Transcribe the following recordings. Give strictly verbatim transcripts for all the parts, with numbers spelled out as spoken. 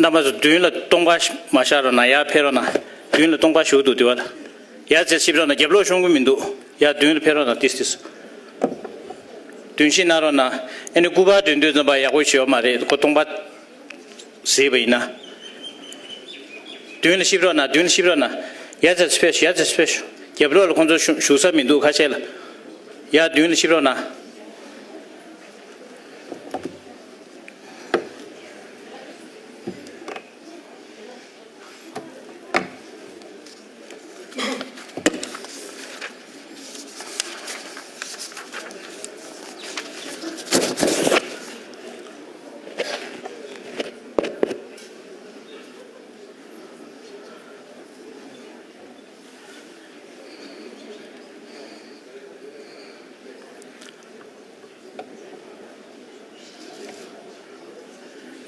རྣམ་པ་ཚོ་མདུན་ལ་སྟོང་པ་མ་བཞག་རོགས་གནང་། ཡར་ཕེབས་རོགས་གནང་། མདུན་ལ་སྟོང་པ་བཞུགས་འདུག་དེ་བ་ལ། ཡར་ཙེ་ཕྱིན་རོགས་གནང་། རྒྱབ་ལོགས་ཤོང་གི་མི་འདུག་ཡར་མདུན་ལ་ཕེབས་རོགས་གནང་། ཏིས་ཏིས། མདུན་ཞིག་གནང་རོགས་གནང་། ཨ་ནི་སྐུ་པར་འདོན་དུས་ཙམ་པ་ཡག་པོ་བྱེད་ཡོད་མ་རེད། ཁོ་སྟོང་པ་བཟེས་པ་ཡིན་ན། མདུན་ལ་ཕྱིན་རོགས་གནང་། མདུན་ལ་ཕྱིན་རོགས་གནང་། ཡར་ཙེ་ཕེབས་ཤོག་ཡར་ཙེ་ཕེབས་ཤོག་རྒྱབ་ལོགས་ལ་ཁོང་ཚོ་བཞུགས་བཞུགས་ས་མི་འདུག་ཁ་ཤས་ལ། ཡར་མདུན་ལ་ཕྱིན་རོགས་གནང་།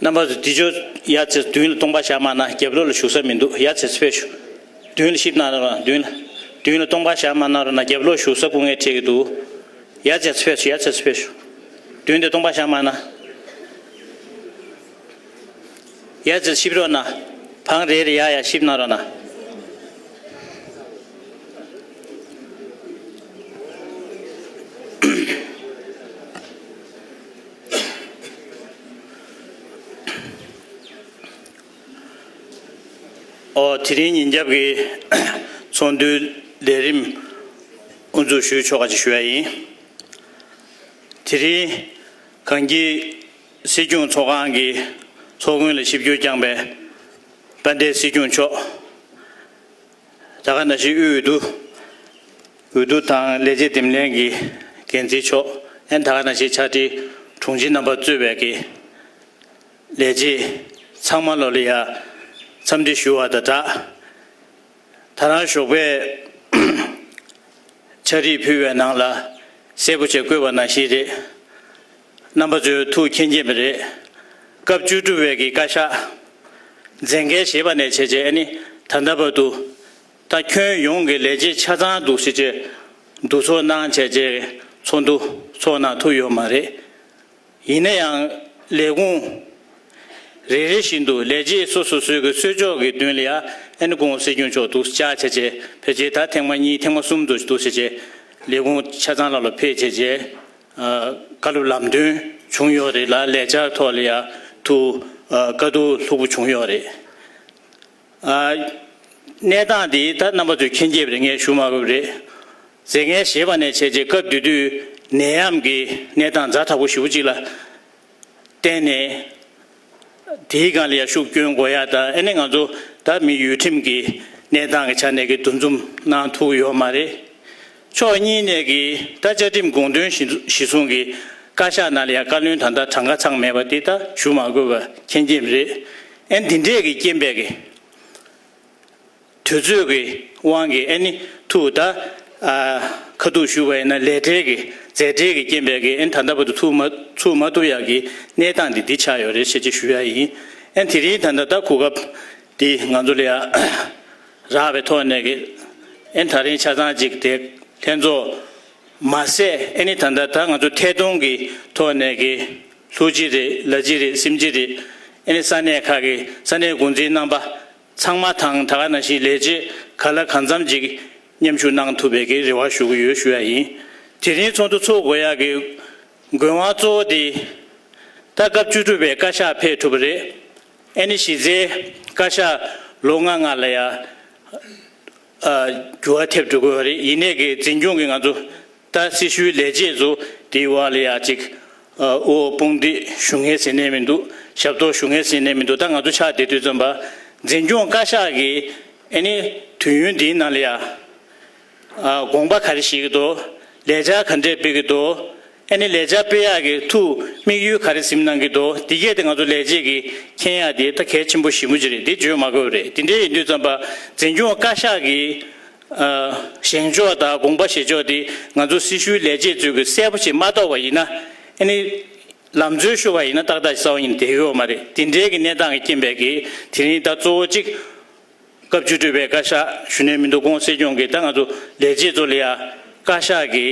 རྣམ་པ་ཚོ་དེ་ཅོ་ཡར་ཙེ་མདུན་ལ་སྟོང་པ་བཞག་མ་གནང་། རྒྱབ་ལོགས་ལ་བཞུགས་ས་མི་འདུག་ཡར་ཙེ་ཕེབས་ཤོག་མདུན་ལ་ཕྱིན་རོགས་གནང་། མདུན་ལ་མདུན་ལ་སྟོང་པ་བཞག་མ་གནང་རོགས་གནང་། རྒྱབ་ལོགས་བཞུགས་ས་སྐུ་ངལ་འཕྲད་ཀྱི་འདུག་ཡར་ཙེ་ཕེབས་ཤོག་ཡར་ཙེ་ཕེབས་ཤོག་མདུན་དེ་སྟོང་པ་བཞག་མ་གནང་། ཡར་ཙེ་ཕྱིན་རོགས་གནང་། བང་རེ་རེ་ཡར་ཡར་ཕྱིན་གནང་རོགས་གནང་། ཨོ། དེ་རིང་ཉིན་རྒྱབ་ཀྱི་ཚོགས་འདུའི་ལས་རིམ་དབུ་འཛུགས་ཞུ་ཆོག་ག་ཅིག་ཞུ་ཡ་ཡིན། དེ་རིང་གངས་སྐྱིད་སྲིད་སྐྱོང་ཚོགས་ཁང་གི་ཚོགས་མགོན་ལ་ཆིབས་བསྒྱུར་བསྐྱངས་པའི་དཔལ་ལྡན་སྲིད་སྐྱོང་མཆོག་ད་ག་ནང་བཞིན་དབུས་འོས་བསྡུ། འོས་བསྡུ་དང་ལས་བྱེད་འདེམས་ལྷན་གྱི་འགན་འཛིན་མཆོག་ཨན། ད་ག་ནང་བཞིན་ཕྱག་སྦྲེལ་དྲུང་ཆེ་རྣམ་པ་གཙོས་པའི་གི་ལས་བྱེད་ཚང་མ་ལོ་ལ་ཡ་འཚམས་འདྲི་ཞུ་བ་དང་སྦྲགས། ད་རང་ཞོགས་པའི་ཕྱག་བྲིས་ཕུལ་བའི་ནང་ལ་གསལ་པོ་བྱས་བཀོད་པ་ནང་བཞིན་རེད། རྣམ་པ་ཚོས་ཐུགས་མཁྱེན་མཁྱེན་པ་རེད། སྐབས་བཅུ་དྲུག་པའི་གི་བཀའ་ཤག་མཛད་འགན་བཞེས་པ་ནས་བྱས་རྗེས་ཨ་ནི་ད་ལྟ་བར་དུ་ད་ཁྱོན་ཡོངས་ཀྱི་ལས་བྱེད་ཆ་ཚང་འདུག་ཟེར་བྱས་འདུ་ཚོགས་གནང་བྱས་རྗེས་ཚོགས་འདུ་ཚོགས་གནང་ཐུབ་ཡོད་མ་རེད། ཡིན་ན་ཡང་ལས་ཁུངས་རེ་རེ་བཞིན་དུ་ལས་བྱེད་སོ་སོ་སོའི་གི་གསོལ་ལྕོག་གི་མདུན་ལ་ཡ་ཨ་ནི་སྐུ་ངོ་སྲིད་སྐྱོང་མཆོག་འདུག་བཅར་བྱས་རྗེས་ཕལ་ཆེར་ད་ཐེངས་མ་གཉིས་ཐེངས་མ་གསུམ་དུ་འདུག་བྱས་རྗེས་ལས་ཁུངས་ཆ་ཚང་ལ་ལ་ཕེབས་བྱས་རྗེས་བཀའ་སློབ་ལམ་སྟོན་བྱུང་ཡོད་རེད་ལ། ལས་འཆར་ཐོག་ལ་ཡ་ཐུགས་བཀའ་བསྡུར་ལྷུག་པོ་བྱུང་ཡོད་རེད། གནས་སྟངས་འདི་ད་རྣམ་པ་ཚོས་མཁྱེན་རྒྱས་རེད། ངས་ཞུ་མ་དགོས་རེད། མཛད་འགན་བཞེས་པ་ནས་བྱས་རྗེས་སྐབས་དེ་དུས་ནད་ཡམས་ཀྱི་གནས་སྟངས་ཛ་དྲག་པོ་ཞེ་པོ་ཅིག་ལ་བརྟེན་ནས་དེའི་སྒང་ལ་ཡ་ཤུགས་སྐྱོན་དགོས་ཡ་ད་ཨ་ནི་ང་ཚོ་ད་མི་ཡུལ་ཁྲིམས་ཀྱི་གནས་སྟངས་ཀྱི་ཆ་ནས་ཀྱི་འདུ་འཛོམས་གནང་ཐུབ་ཡོད་མ་རེད། ཕྱོགས་གཉིས་ནས་ཀྱི་ད་བཅའ་ཁྲིམས་དགོངས་དོན་གཞི་གཞི་བཟུང་གི་བཀའ་ཤག་ནང་ལ་ཡ་བཀའ་བློན་ད་ལྟ་གྲངས་ཀ་ཚང་མེད་པ་དེ་ད་ཞུ་མ་དགོས་པ་མཁྱེན་མཁྱེན་རེད། ཨ་ནི་འདི་འདྲས་ཀྱི་རྐྱེན་པས་ཀྱི་དུས་ཚོད་ཀྱི་དབང་གིས་ཨ་ནི་ཐུགས་ད་ཨ་ཁ་ཐུག་ཞུ་བ་ཡིན་ན་ལས་བྲེལ་གྱི་མཛད་བྲེལ་གྱི་རྐྱེན་པས་ཀྱི་ཨ་ནི་ད་ལྟ་བར་དུ་ཚུགས་མ་ཚུགས་མ་ཐུབ་ཡག་གི་གནས་སྟངས་འདི་འདི་ཆགས་ཡོད་རེད་ཞེས་ཅིག་ཞུ་ཡ་ཡིན། ཨ་ནི་དེ་རིང་ད་ལྟ་ད་གོ་སྐབས་འདི་ང་ཚོ་ལ་ཡ་རག་པའི་ཐོག་ནས་ཀྱི་ཨ་ནི་ད་རིང་ཆ་ཚང་ཅིག་དེ་ལྷན་ཚོགས་མ་ཟད་ཨ་ནི་ད་ལྟ་ད་ང་ཚོ་ཐད་གཏོང་གི་ཐོག་ནས་ཀྱི་ལྷུ་ཅི་རེད་ལ་ཅི་རེད་སེམས་ཅི་རེད། ཨ་ནི་ས་གནས་ཁག་གི་ས་གནས་འགོ་འཛིན་རྣམ་པ་ཚང་མ་དང་ད་ག་ནང་བཞིན་ལས་བྱེད་ག་ལ་གང་འཚམ་ཅིག་མཉམ་ཞུགས་གནང་ཐུབ་པའི་གི་རེ་བ་ཞུ་གི་ཡོད་ཞུ་ཡ་ཡིན། དེ་རིང་ཚོགས་འདུ་ཚོགས་དགོས་ཡ་གི་དགོས་དབང་གཙོ་བོ་དེ་ད་སྐབས་བཅུ་དྲུག་པའི་བཀའ་ཤག་ཕེབས་ཐུབ་པ་རེད། ཨ་ནི་གཞི་རྩའི་བཀའ་ཤག་ལོ་ལྔ་ལྔ་ལ་ཡ་འགྱུར་བ་ཐེབས་འགྲོ་གི་ཡོད་རེད། ཡིན་ནའི་གི་འཛིན་སྐྱོང་གི་ང་ཚོ་ད་སྲི་ཞུའི་ལས་བྱེད་ཚོ་དེའི་འོག་ལ་ཡ་ཅིག་དབུ་འོག་དཔུང་སྡེ་ཞུ་མཁན་ཟེར་ནས་མི་འདུག་ཞབས་ཏོག་ཞུ་མཁན་ཟེར་ནས་མི་འདུག་ད་ང་ཚོ་ཆགས་བསྡད་དུས་ཙམ་པ་འཛིན་སྐྱོང་བཀའ་ཤག་གིས་ཨ་ནི་དུས་ཡུན་འདིའི་ནང་ལ་ཡ་དགོངས་པ་ག་རེ་བཞེས་ཀྱི་འདུག་ལས་འཆར་ག་འདྲས་སྤེལ་གྱི་འདུག་ཨ་ནི་ལས་འཆར་སྤེལ་ཡག་གི་ཐུགས་དམིགས་ཡུལ་ག་རེ་འཛིན་གནང་གི་འདུག་འདི་གས་དེ་ང་ཚོ་ལས་བྱེད་ཀྱིས་མཁྱེན་ཡག་དེ་ད་གལ་ཆེན་པོ་ཞེ་པོ་ཅིག་རེད། འདི་བརྗོད་མ་དགོས་པ་རེད། དེ་འདྲས་ཡིན་དུས་ཙམ་པ་འཛིན་སྐྱོང་བཀའ་ཤག་གིས་བཞེངས་ཕྱོགས་དང་དགོངས་པ་བཞེས་ཕྱོགས་དེ་ང་ཚོ་སྲི་ཞུའི་ལས་བྱེད་ཚོས་ཀྱི་གསལ་པོ་ཞིག་མ་རྟོགས་པ་ཡིན་ན་ཨ་ནི་ལམ་འཛོལ་ཤོར་བ་ཡིན་ན་ཏག་ཏག་གསལ་བོ་ཡིན་བསྡད་ཡོད་མ་རེད། དེ་འདྲའི་གི་གནས་སྟངས་ཀྱི་རྐྱེན་པས་ཀྱི་དེ་རིང་ད་གཙོ་བོ་གཅིག་སྐབས་བཅུ་དྲུག་པའི་བཀའ་ཤག་ཞུ་ནས་མི་འདུག་ཁོང་སྲིད་སྐྱོང་གིས་ད་ང་ཚོ་ལས་བྱེད་ཚོ་ལ་ཡ་བཀའ་ཤག་གི་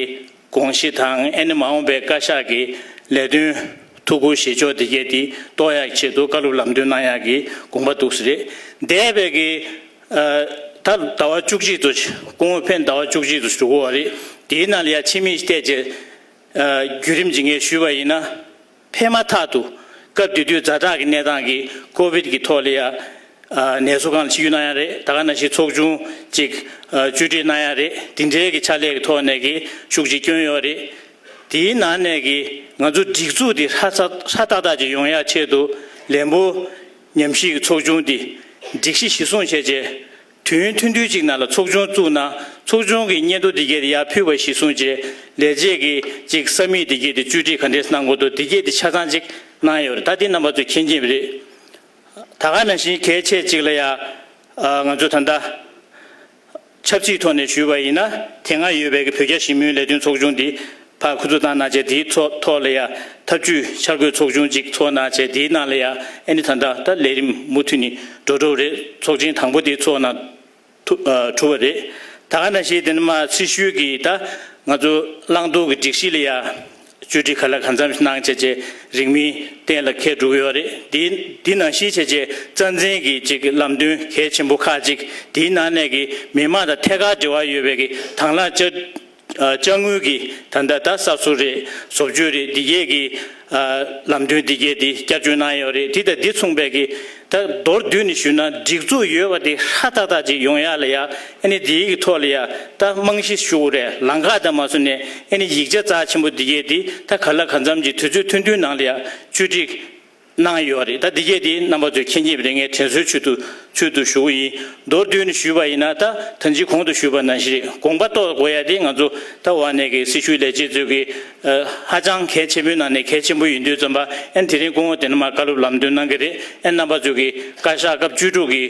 དགོངས་གཞི་དང་ཨ་ནི་མ་འོངས་པའི་བཀའ་ཤག་གི་ལས་དོན་ ཐུགས་ཁུར་བཞེས་ཕྱོགས་དེ་གས་དེ་རྟོགས་ཡག་གི་ཆེད་དུ་བཀའ་སློབ་ལམ་སྟོན་གནང་ཡག་གི་དགོངས་པ་འདུག་ས་རེད། འདས་པའི་གི་ད་ཟླ་བ་བཅུ་གཅིག་ཏུ་སྐུ་ངོ་ཕེབས་ཟླ་བ་བཅུ་གཅིག་ཏུ་འགྲོ་གི་ཡོད་རེད། དེའི་ནང་ལ་ཡ་ཕྱི་མིག་བལྟས་རྗེས་བརྒྱུད་རིམ་ཅིག་ངས་ཞུས་པ་ཡིན་ན། ཕེབས་མ་ཐག་ཏུ་སྐབས་དེ་དུས་ཛ་དྲག་གི་གནས་སྟངས་ཀྱི་ཀོ་བིད་ཀྱི་ཐོག་ལ་ཡ་ནད་གསོ་ཁང་ལ་ཆིབས་བསྒྱུར་གནང་ཡ་རེད། ད་ག་ནང་བཞིན་ཚོགས་ཆུང་གཅིག་བཅོས་སྒྲིག་གནང་ཡ་རེད། དེ་འདྲའི་གི་ཕྱག་ལས་ཀྱི་ཐོག་ནས་ཀྱི་ཤུགས་ཆེ་བསྐྱོན་ཡོད་རེད། དེའི་ནང་ནས་ཀྱི་ང་ཚོ་སྒྲིག་འཛུགས་དེ་ཧྲ་ཚ་ཧྲ་ཏག་ཏག་ཅིག་ཡོང་ཡ་ཆེད་དུ་ལན་པོ་ཉམས་ཞིབ་ཀྱི་ཚོགས་ཆུང་དེ་སྒྲིག་གཞི་གཞི་བཟུང་བྱས་རྗེས། དུས་ཡུན་ཐུང་ཐུང་གཅིག་ནང་ལ་ཚོགས་ཆུང་བཙུགས་ན། ཚོགས་ཆུང་གི་སྙན་ཐོ་འདི་གས་དེ་ཡར་ཕུལ་བ་གཞིར་བཟུང་བྱས། ལས་བྱེད་ཀྱི་གཅིག་ས་མིག་འདི་གས་དེ་བཅོས་སྒྲིག་ག་འདྲས་གནང་དགོས་འདུག་འདི་གས་དེ་ཆ་ཚང་གཅིག་གནང་ཡོད་རེད། ད་འདི་རྣམ་པ་ཚོས་མཁྱེན་གྱི་རེད། ད་ག་ནང་བཞིན་གལ་ཆེ་གཅིག་ལ་ཡ། ང་ཚོ་ད་ལྟ་ཆབ་སྲིད་ཐོག་ནས་ཞུས་པ་ཡིན་ན། དེ་སྔ་ཡོད་པའི་གི་བོད་རྒྱ་ཞི་མོལ་ལས་དོན་ཚོགས་ཆུང་འདི་ཕར་ཁུ་བཙུགས་བཏང་གནང་བྱས། དེའི་ཐོག་ཐོག་ལ་ཡ་ཐབས་ཇུས་འཆར་འགོད་ཚོགས་ཆུང་གཅིག་ཚོགས་གནང་བྱས། དེའི་ནང་ལ་ཡ་ཨ་ནི་ད་ལྟ་ད་ལས་རིམ་མུ་མཐུད་ནས་འགྲོ་འགྲོ་རེད། ཚོགས་ཆེན་དང་པོ་དེ་ཚོགས་གནང་ཐུབ་ཨ་གྲུབ་པ་རེད། ད་ག་ནང་བཞིན་དེ་ནས་མར་སྲི་ཞུའི་གི་ད་ང་ཚོ་བླང་དོར་གི་སྒྲིག་གཞི་ལ་ཡ་བཅོས་སྒྲིག་ག་ལ་གང་འཚམ་ཞིག་གནང་བྱས་བྱས་རིང་མིན་གཏན་ལ་འཁེལ་འགྲོ་གི་ཡོད་རེད། དེ་དེ་ནང་བཞིན་བྱས་བྱས་རྩ་འཛིན་གི་ཅིག་ལམ་སྟོན་གལ་ཆེན་པོ་ཁག་ཅིག་དེའི་ནང་ནས་གི་མི་མང་དང་ཐད་ཀར་འབྲེལ་བ་ཡོད་པའི་གི་དང་བླངས་བཅའ་ཨ་དཔྱ་དངུལ་གྱི་ད་ལྟ་ད་གསར་བཟོ་རེད། བཟོ་བཅོས་རེད། འདི་གས་ཀྱི་ཨ་ལམ་སྟོན་འདི་གས་དེ་བསྐྱར་བཅོས་གནང་ཡོད་རེད། དེ་དང་འདི་མཚུངས་པའི་གི་ད་མདོར་བསྡུས་ནས་ཞུས་ན་སྒྲིག་འཛུགས་ཡོད་པ་དེ་ཧྲ་ཏག་ཏག་ཅིག་ཡོང་ཡག་ལ་ཡ་ཨ་ནི་འདིའི་གི་ཐོག་ལ་ཡ་ད་རྨང་གཞི་ཞུ་དགོས་རེད། ལམ་ཁ་དང་མ་བཟོ་ནས་ཨ་ནི་ཡིག་ཆ་རྩ་ཆེན་པོ་འདི་གས་དེ་ད་ག་ལ་གང་འཚམ་གྱི་དུས་ཚོད་ཐུང་ཐུང་ནང་ལ་ཡ་བཅོས་སྒྲིག་གནང་ཡོད་རེད། ད་འདི་གས་དེ་རྣམ་པ་ཚོས་མཁྱེན་གྱི་རེད། ངས་དྲན་གསོའི་ཚུལ་དུ་ཚུལ་དུ་ཞུ་གི་ཡིན། མདོར་བསྡུས་ནས་ཞུས་པ་ཡིན་ན། ད་ད་ཅི་གོང་དུ་ཞུས་པ་ནང་བཞིན་རེད། དགོངས་པ་རྟོགས་དགོས་ཡ་དེ་ང་ཚོ་ད་འོག་ནས་ཀྱི་སྲི་ཞུའི་ལས་བྱེད་ཚོས་ཀྱི་ཨ་ཧ་ཅང་གལ་ཆེན་པོའི་ནང་ནས་གལ་ཆེན་པོ་ཡིན་དུས་ཙམ་པ། ཨན་དེ་རིང་སྐུ་ངོ་དེ་ནས་མར་བཀའ་སློབ་ལམ་སྟོན་གནང་གི་རེད། ཨན་རྣམ་པ་ཚོས་ཀྱི་བཀའ་ཤག་སྐབས་བཅུ་དྲུག་གི་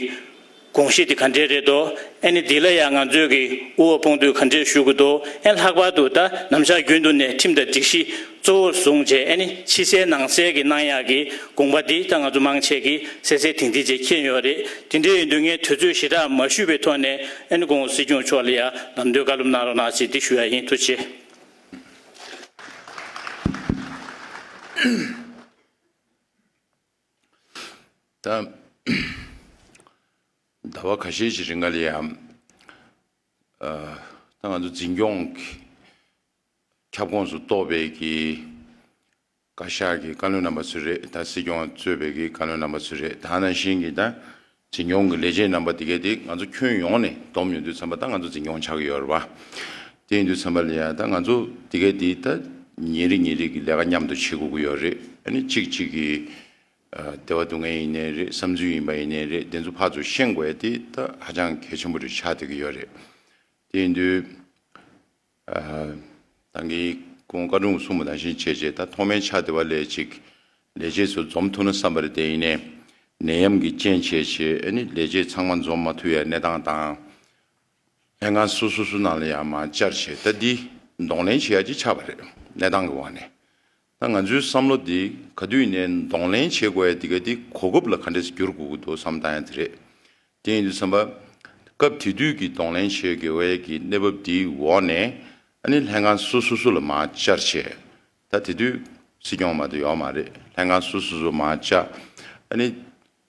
དགོངས་གཞི་དེ་ག་འདྲས་རེད་དོ། ཨ་ནི་འདི་ལ་ཡང་ང་ཚོས་ཀྱི་དབུ་བ་དཔུང་འདུས་ག་འདྲས་ཞུ་དགོས་དོ། ཨ་ནི་ལྷག་པར་དུ་ད་ནམ་ཞག་རྒྱུན་དུ་ནས་ཁྲིམས་དང་སྒྲིག་གཞི་གཙོ་བོར་བཟུང་བྱས། ཨ་ནི་ཕྱི་གསལ་ནང་གསལ་གྱི་གནང་ཡག་གི་དགོངས་པ་འདི་ད་ང་ཚོ་མང་ཆེ་གིས་གསལ་གསལ་ཐིང་ཐིང་བྱས་མཁྱེན་ཡོད་རེད། དེ་འདྲ་ཡིན་དུས་ངས་དུས་ཚོད་ཞེ་དྲག་མ་ཞུས་པའི་ཐོག་ནས། ཨ་ནི་སྐུ་ངོ་སྲིད་སྐྱོང་མཆོག་ལ་ཡང་ལམ་སྟོན་བཀའ་སློབ་གནང་རོགས་གནང་ཟེར་འདི་ཞུ་ཡ་ཡིན། ཐུགས་རྗེ་ཆེ། ད་ཟླ་བ་ཁ་ཤས་ཤིག་རིང་ལ་ཡང་ཨ་ད་ང་ཚོ་འཛིན་སྐྱོང་གི་ཁྱབ་ཁོངས་སུ་གཏོགས་པའི་གི་བཀའ་ཤག་གི་བཀའ་བློན་རྣམ་པ་ཚོ་རེད། ད་སྲིད་སྐྱོང་གཙོས་པའི་གི་བཀའ་བློན་རྣམ་པ་ཚོ་རེད། ད་ནང་བཞིན་གྱི་ད་འཛིན་སྐྱོང་གི་ལས་བྱེད་རྣམ་པ་དེ་གས་དེ་ང་ཚོ་ཁྱོན་ཡོངས་ནས་བསྡོམས་ཡོང་དུས་ཙམ་པ་ད་ང་ཚོ་འཛིན་སྐྱོང་ཆགས་ཀྱི་ཡོད་རེད་པ། དེ་ཡིན་དུས་ཙམ་པ་ལ་ཡང་ད་ང་ཚོ་དེ་གས་དེ་ད་ཉིན་རེ་ཉིན་རེ་གི་ལས་ཀ་མཉམ་དུ་བྱེད་དགོས་ཀྱི་ཡོད་རེད། ཨ་ནི་གཅིག་གཅིག་གི་ཨ་བདེ་བ་སྡུག་བསྔལ་ཡིན་ནའི་རེད། བསམ་ཚུལ་ཡིན་པ་ཡིན་ནའི་རེད། དེ་ཚོ་ཕར་ཚུར་ཤེས་དགོས་ཡ་དེ་ད་ཧ་ཅང་གལ་ཆེན་པོ་རེ་ཆགས་བསྡད་ཀྱི་ཡོད་རེད། དེ་ཡིན་དུས། ཨ་ད་གིན་སྐུ་ངོ་བཀའ་དྲུང་གསུངས་པ་ནང་བཞིན་བྱས་བྱས། ད་ཐོག་མའི་ཆར་དེ་བ་ལས་ཅིག་ལས་བྱེད་ཚོ་འཛོམས་ཐུབ་ན་བསམ་པ་རེད། དེ་ཡིན་ནའི་ནད་ཡམས་ཀྱི་རྐྱེན་བྱས་བྱས། ཨ་ནི་ལས་བྱེད་ཚང་མ་འཛོམས་མ་ཐུབ་ཡ་གནས་སྟངས་དང་། ལྷན་ཁང་སོ་སོ་སོ་ནང་ལ་ཡང་མར་བཅར་བྱས། ད་འདི་གདོང་ལེན་བྱེད་ཡ་ཅིག་ཆགས་པ་རེད། གནས་སྟངས་ཀྱི་འོག་ནས། ད་ང་ཚོའི་བསམ་བློ་འདི་ག་དུས་ནས་གདོང་ལེན་བྱེད་དགོས་ཡ་འདི་ག་འདི་གོ་སྐབས་ལ་ག་འདྲས་སེ་འགྱུར་དགོས་ཀྱི་འདུག་བསམ་བཏང་ཡ་དེ་རེད། དེ་ཡིན་དུས་ཙམ་པ། སྐབས་དེ་དུས་ཀྱི་གདོང་ལེན་བྱེད་དགོས་པའི་གི་གནས་བབ་འདིའི་འོག་ནས། ཨ་ནི་ལྷན་ཁང་སོ་སོ་སོ་ལ་མར་བཅར་བྱས། ད་དེ་དུས་སྲིད་སྐྱོང་མ་གཏོགས་ཡོད་མ་རེད། ལྷན་ཁང་སོ་སོ་སོ་མར་བཅར། ཨ་ནི་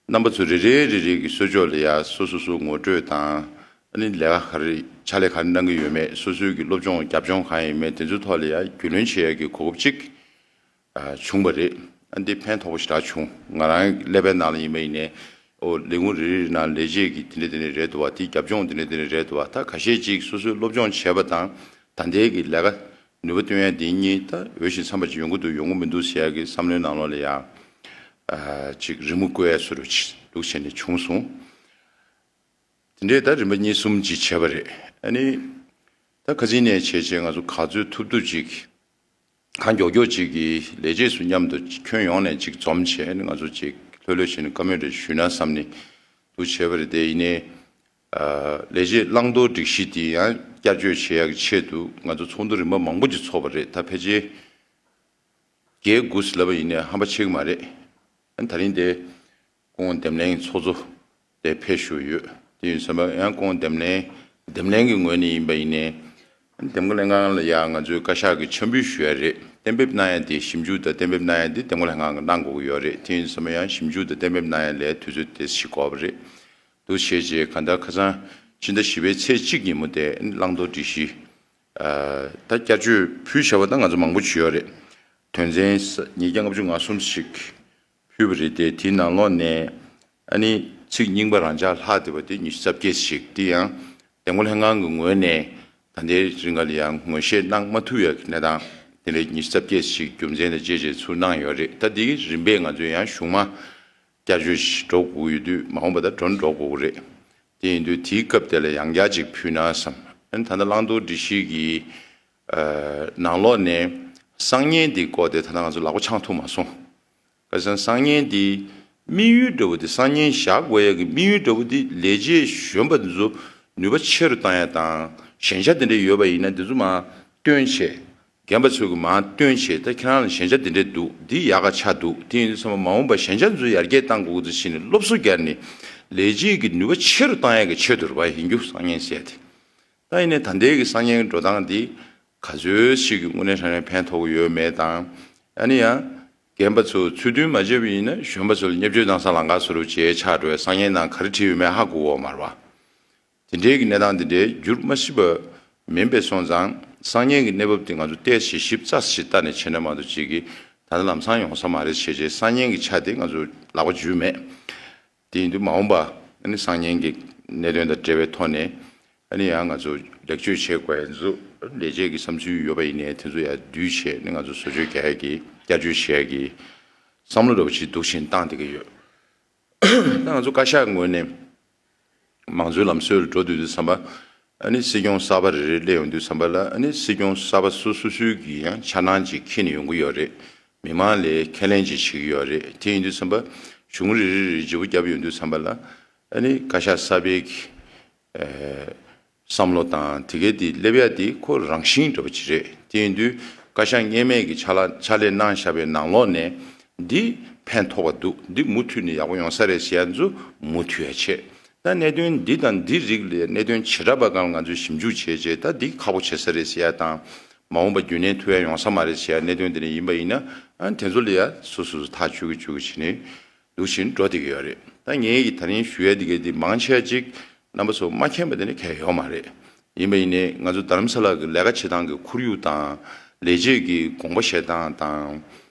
རྣམ་པ་ཚོ་རེ་རེ་རེ་རེ་གི་གསོལ་ཕྱོགས་ལ་ཡ་སོ་སོ་སོ་ངོ་སྤྲོད་དང་། ཨ་ནི་ལས་ཀ་ག་རེ་ཕྱག་ལས་ག་རེ་གནང་གི་ཡོད་མེད། སོ་སོའི་གི་སློབ་སྦྱོང་རྒྱབ་ལྗོངས་གང་ཡིན་མེད། དེ་ཚོའི་ཐོག་ལ་ཡ་རྒྱུས་ལོན་བྱེད་ཡ་གི་གོ་སྐབས་ཅིག་ཨ་བྱུང་བ་རེད། ཨ་འདི་ཕན་ཐོགས་པོ་ཞེ་དྲག་བྱུང་། ང་རང་ཀླད་པའི་ནང་ལ་ཡིན་པ་ཡིན་ནའི། ཨོ་ལས་ཁུངས་རེ་རེ་རེ་ནང་ལས་བྱེད་ཀྱི་དེ་འདྲ་དེ་འདྲ་རེད་འདུག་བ། དེ་རྒྱབ་ལྗོངས་དེ་འདྲ་དེ་འདྲ་རེད་འདུག་བ། ད་ཁ་ཤས་ཅིག་སོ་སོའི་སློབ་སྦྱོང་བྱས་པ་དང་ད་ལྟའི་གི་ལས་ཀ་ནུས་པ་བཏོན་ཡ་དེ་གཉིས་ད་འོས་ཤིང་འཚམ་པ་ཅིག་ཡོང་གི་འདུག་ཡོང་གི་མི་འདུག་ཟེར་ཡ་གི་བསམ་བློའི་ནང་ལོགས་ལ་ཡ། ཨ་ཅིག་རི་མོ་བརྐོ་ཡ་བཟོ་འདྲ་ཅིག་འདུག་བྱས་ནས་བྱུང་སོང་། དེ་འདྲས་ད་རིམ་པ་གཉིས་གསུམ་ཅིག་བྱས་པ་རེད། ཨ་ནི་ད་ཁ་སང་ནས་བྱས་བྱས་ང་ཚོ་ག་ཚོད་ཐུབ་ཐུབ་ཅིག་གང་མགྱོགས་མགྱོགས་ཅིག་གིས་ལས་བྱེད་ཚོ་མཉམ་དུ་ཁྱོན་ཡོངས་ནས་ཅིག་འཛོམས་བྱས། ཨ་ནི་ང་ཚོ་ཅིག་ལྷོད་ལྷོད་བྱས་ནས་བཀའ་མོལ་རེ་ཞུས་ན་བསམ་ནས་འདུག་བྱས་པ་རེད། དེ་ཡིན་ནའི་ཨ་ལས་བྱེད་བླང་དོར་སྒྲིག་གཞི་དེ་ཡང་བསྐྱར་བཅོས་བྱེད་ཡག་གི་ཆེད་དུ་ང་ཚོ་ཚོགས་འདུ་རིམ་པ་མང་པོ་ཅིག་ཚོགས་པ་རེད། ད་ཕལ་ཆེར་བརྒྱད་དགུ་ཙམ་ལབ་པ་ཡིན་ནའི་ཧམ་པ་ཆེ་གི་མ་རེད། ཨ་ནི་ད་རིང་དེ། སྐུ་ངོ་འདེམས་ལྷན་ཚོགས་གཙོ་དེ་ཕེབས་བཞུགས་ཡོད། དེ་ཡིན་ཙམ་པ་ཡང་སྐུ་ངོ་འདེམས་ལྷན་འདེམས་ལྷན་གྱི་ངོས་ནས་ཡིན་པ་ཡིན་ནའི། འདེམས་བསྐོ་ལྷན་ཁང་ལ་ཡང་ང་ཚོའི་བཀའ་ཤག་གི་འཆམ་འབུལ་ཞུ་ཡ་རེད། གཏན་འབེབས་གནང་ཡ་དེ། ཞིབ་འཇུག་དང་གཏན་འབེབས་གནང་ཡ་དེ་འདེམས་བསྐོ་ལྷན་ཁང་གིས་གནང་དགོས་ཀྱི་ཡོད་རེད། དེ་ཡིན་ཙང་ཡང་ཞིབ་འཇུག་དང་གཏན་འབེབས་གནང་ཡ་ལ་དུས་ཚོད་དེ་ཞིག་འགོར་བ་རེད། འདུག་བྱས་རྗེས་གང་ལྟར་ཁ་སང་ཕྱི་ཟླ་བཞི་པའི་ཚེས་གཅིག་ཉིན་མོ་དེ་བླང་དོར་སྒྲིག་གཞི་ད་བསྐྱར་བཅོས་ཕུལ་བྱས་པ་ད་ང་ཚོ་མང་པོ་བྱས་ཡོད་རེད། དོན་ཚན་ཉིས་བརྒྱ་ལྔ་བཅུ་ང་གསུམ་ཞིག་ཕུལ་བ་རེད་དེ། དེའི་ནང་ལོགས་ནས་ཨ་ནི་ཚིག་རྙིང་པ་རང་འཇགས་ལྷག་བསྡད་པ་དེ་ཉི་ཤུ་རྩ་བརྒྱད་ཞིག་དེ་ཡང་འདེམས་བསྐོ་ལྷན་ཁང་གི་ངོས་ནས་ད་ལྟའི་རིང་ག་ལ་ཡང་ངོས་བཞེས་གནང་མ་ཐུབ་ཡ་གི་གནས་སྟངས་དེ་འདྲའི་ཉི་ཤུ་རྩ་བརྒྱད་ཞིག་རྒྱུ་མཚན་དང་བཅས་བྱས་ཚུར་གནང་ཡོད་རེད། ད་དེའི་རིམ་པས་ང་ཚོས་ཡང་གཞུག་མ་བསྐྱར་བཅོས་ཤིག་འགྲོ་དགོས་ཡོད་དུས་མ་འོངས་པ་ད་འགྲོ་འགྲོ་དགོས་ཀྱི་རེད། དེ་ཡིན་དུས་དེའི་སྐབས་དེ་ལ་ཡང་བསྐྱར་ཅིག་ཕུལ་ན་བསམ། ཨ་ནི་ད་ལྟ་བླང་དོར་སྒྲིག་གཞི་གི་ནང་ལོགས་ནས་གསང་ཉན་དེའི་སྐོར་དེ་ད་ལྟ་ང་ཚོ་ལག་པ་འཆང་ཐུབ་མ་སོང་། ཁ་སང་གསང་ཉན་དེ་དམིགས་ཡུལ་འདྲ་བོ་དེ། གསང་ཉན་བཞག་དགོས་ཡ་གི་དམིགས་ཡུལ་འདྲ་བོ་དེ་ལས་བྱེད་གཞོན་པ་འདི་ཚོ་ནུས་པ་ཆེ་རུ་བཏང་ཡ་དང་། ཞན་ཆ་དེ་འདྲ་ཡོད་པ་ཡིན་ན་དེ་ཚོ་མར་བཏོན་བྱས། རྒན་པ་ཚོས་ཀྱི་མར་བཏོན་བྱས། ད་ཁྱེད་རང་ལ་ཞན་ཆ་འདི་འདྲ་འདུག་འདི་ཡག་ག་ཆགས་འདུག་དེ་ཡིན་དུས་ཙམ་པ་མ་འོངས་པ་ཞན་ཆ་འདི་ཚོ་ཡར་རྒྱས་གཏང་དགོས་ཀྱི་འདུག་ཟེར་ནས་སློབ་གསོ་བརྒྱབ་ནས་ལས་བྱེད་ཀྱི་ནུས་པ་ཆེ་རུ་བཏང་ཡ་གི་ཆེད་དུ་རེད་པ། ཡིན་རྒྱུ་གསང་ཉན་ཟེར་ཡ་དེ། ད་ཡིན་ནའི་ད་ལྟའི་གི་གསང་ཉན་གྱི་འགྲོ་སྟངས་འདི་ག་ཚོད་ཞིག་གི་དངོས་གནས་དྲང་གནས་ཕན་ཐོགས་ཀྱི་ཡོད་མེད་དང་། ཨ་ནི་ཡང་རྒན་པ་ཚོ་ཚུལ་མཐུན་མ་བྱས་པ་ཡིན་ན་གཞོན་པ་ཚོ་ལ་བརྙས་བཅོས་བཏང་ས་ལམ་ཁ་བཟོ་འདྲ་བྱས་ཆགས་འགྲོ་བའི་གསང་ཉན་ནང་ག་རེ་བྲིས་ཡོད་མེད་ཧ་གོ་གི་ཡོད་མ་རེད་པ། དེ་འདྲའི་གི་གནས་སྟངས་དེ་འདྲའི་འགྱུར་མ་སྲིད་པ་མིན་པས་སོང་ཙང་། གསང་ཉན་གྱི་གནས་བབ་དེ་ང་ཚོ་བལྟས་ཤིག་ཞིབ་ཚགས་ཤིག་ལྟ་ནས་བྱས་ན་མ་གཏོགས་ཅིག་གི་ད་ལྟ་ལམ་སང་ཡོང་ས་མ་རེད། བྱས་རྗེས་གསང་ཉན་གྱི་ཆ་དེ་ང་ཚོ་ལག་པ་འཇུས་མེད། དེ་ཡིན་དུས་མ་འོངས་པ་ཨ་ནི་གསང་ཉན་གྱི་གནད་དོན་དང་འབྲེལ་བའི་ཐོག་ནས་ཨ་ནི་ཡང་ང་ཚོ་ལེགས་བཅོས་བྱེད་དགོས་ཡ་ཚོ། ལས་བྱེད་ཀྱི་བསམ་ཚུལ་ཡོད་པ་ཡིན་ནའི་དེ་ཚོ་ཡར་བསྡུས་བྱས་ནས་ང་ཚོ་བཟོ་བཅོས་རྒྱག་ཡ་གི་བསྐྱར་བཅོས་བྱེད་ཡ་གི་བསམ་བློ་འདྲ་བོ་ཅིག་འདུག་བཞིན་བཏང་བསྡད་ཀྱི་ཡོད། ད་ང་ཚོ་བཀའ་ཤག་ངོས་ནས་མང་གཙོའི་ལམ་སྲོལ་འགྲོ་སྡོད་དུས་ཙམ་པ། ཨ་ནི་སྲིད་སྐྱོང་གསར་པ་རེ་རེ་སླེབས་ཡོང་དུས་ཙམ་པ་ལ། ཨ་ནི་སྲིད་སྐྱོང་གསར་པ་སོ་སོ་སོའི་གི་ཡང་འཆར་སྣང་ཅིག་འཁྱེར་ནས་ཡོང་གི་ཡོད་རེད། མི་མང་ལ་ཁས་ལེན་ཅིག་བྱེད་ཀྱི་ཡོད་རེད། དེ་ཡིན་དུས་ཙམ་པ་གཞུང་རེ་རེ་རེ་བརྗེ་པོ་བརྒྱབ་ཡོང་དུས་ཙམ་པ་ལ། ཨ་ནི་བཀའ་ཤག་གསར་པའི་གི་ཨ་བསམ་བློ་དང་དེ་གའི་དེ་སླེབས་ཡ་དེ་ཁོ་རང་བཞིན་འདྲ་པོ་ཅིག་རེད། དེ་ཡིན་དུས་བཀའ་ཤག་སྔོན་མའི་གི་ཕྱག་ལ་ཕྱག་ལས་གནང་བཞག་པའི་ནང་ལོགས་ནས་འདི་ཕན་ཐོགས་པ་འདུག་འདི་མུ་མཐུད་ནས་ཡག་པོ་ཡོང་ས་རེད་ཟེར་ཡ་ཚོ་མུ་མཐུད་ཡ་བྱེད། ད་གནད་དོན་འདི་དང་འདི་རིགས་ལ་གནད་དོན་བྱེ་བྲག་པ་སྒང་ལ་ང་ཚོས་ཞིབ་འཇུག་བྱས་རྗེས་ད་འདི་ཁག་པོ་བྱེད་ས་རེད་ཟེར་ཡ་དང་། མ་འོངས་པ་རྒྱུན་གནས་ཐུབ་ཡ་ཡོང་ས་མ་རེད་ཟེར་ཡ་གནད་དོན་དེ་འདྲ་ཡིན་པ་ཡིན་ན། ཨ་དེ་ཚོ་ལ་ཡ་སོ་སོ་སོ་ཐག་གཅོད་ཀྱི་གཅོད་ཀྱི་བྱེད་ནས་འདུག་བཞིན་འགྲོ་བསྡད་ཀྱི་ཡོད་རེད། ད་ངས་ཀྱི་ད་རིང་ཞུ་ཡ་འདི་གའི་འདི་མང་ཆེ་བ་ཅིག་རྣམ་པ་ཚོ་མ་མཁྱེན་པ་དེ་ནི་གལ་ཡོད་མ་རེད། ཡིན་པ་ཡིན་ནའི་ང་ཚོ་རྡ་རམ་ས་ལ་གི་ལས་ཀ་བྱེད་སྟངས་ཀྱི་ཁོར་ཡུག་དང་། ལས་བྱེད་ཀྱི་དགོངས་པ་བཞེས་སྟངས་དང་།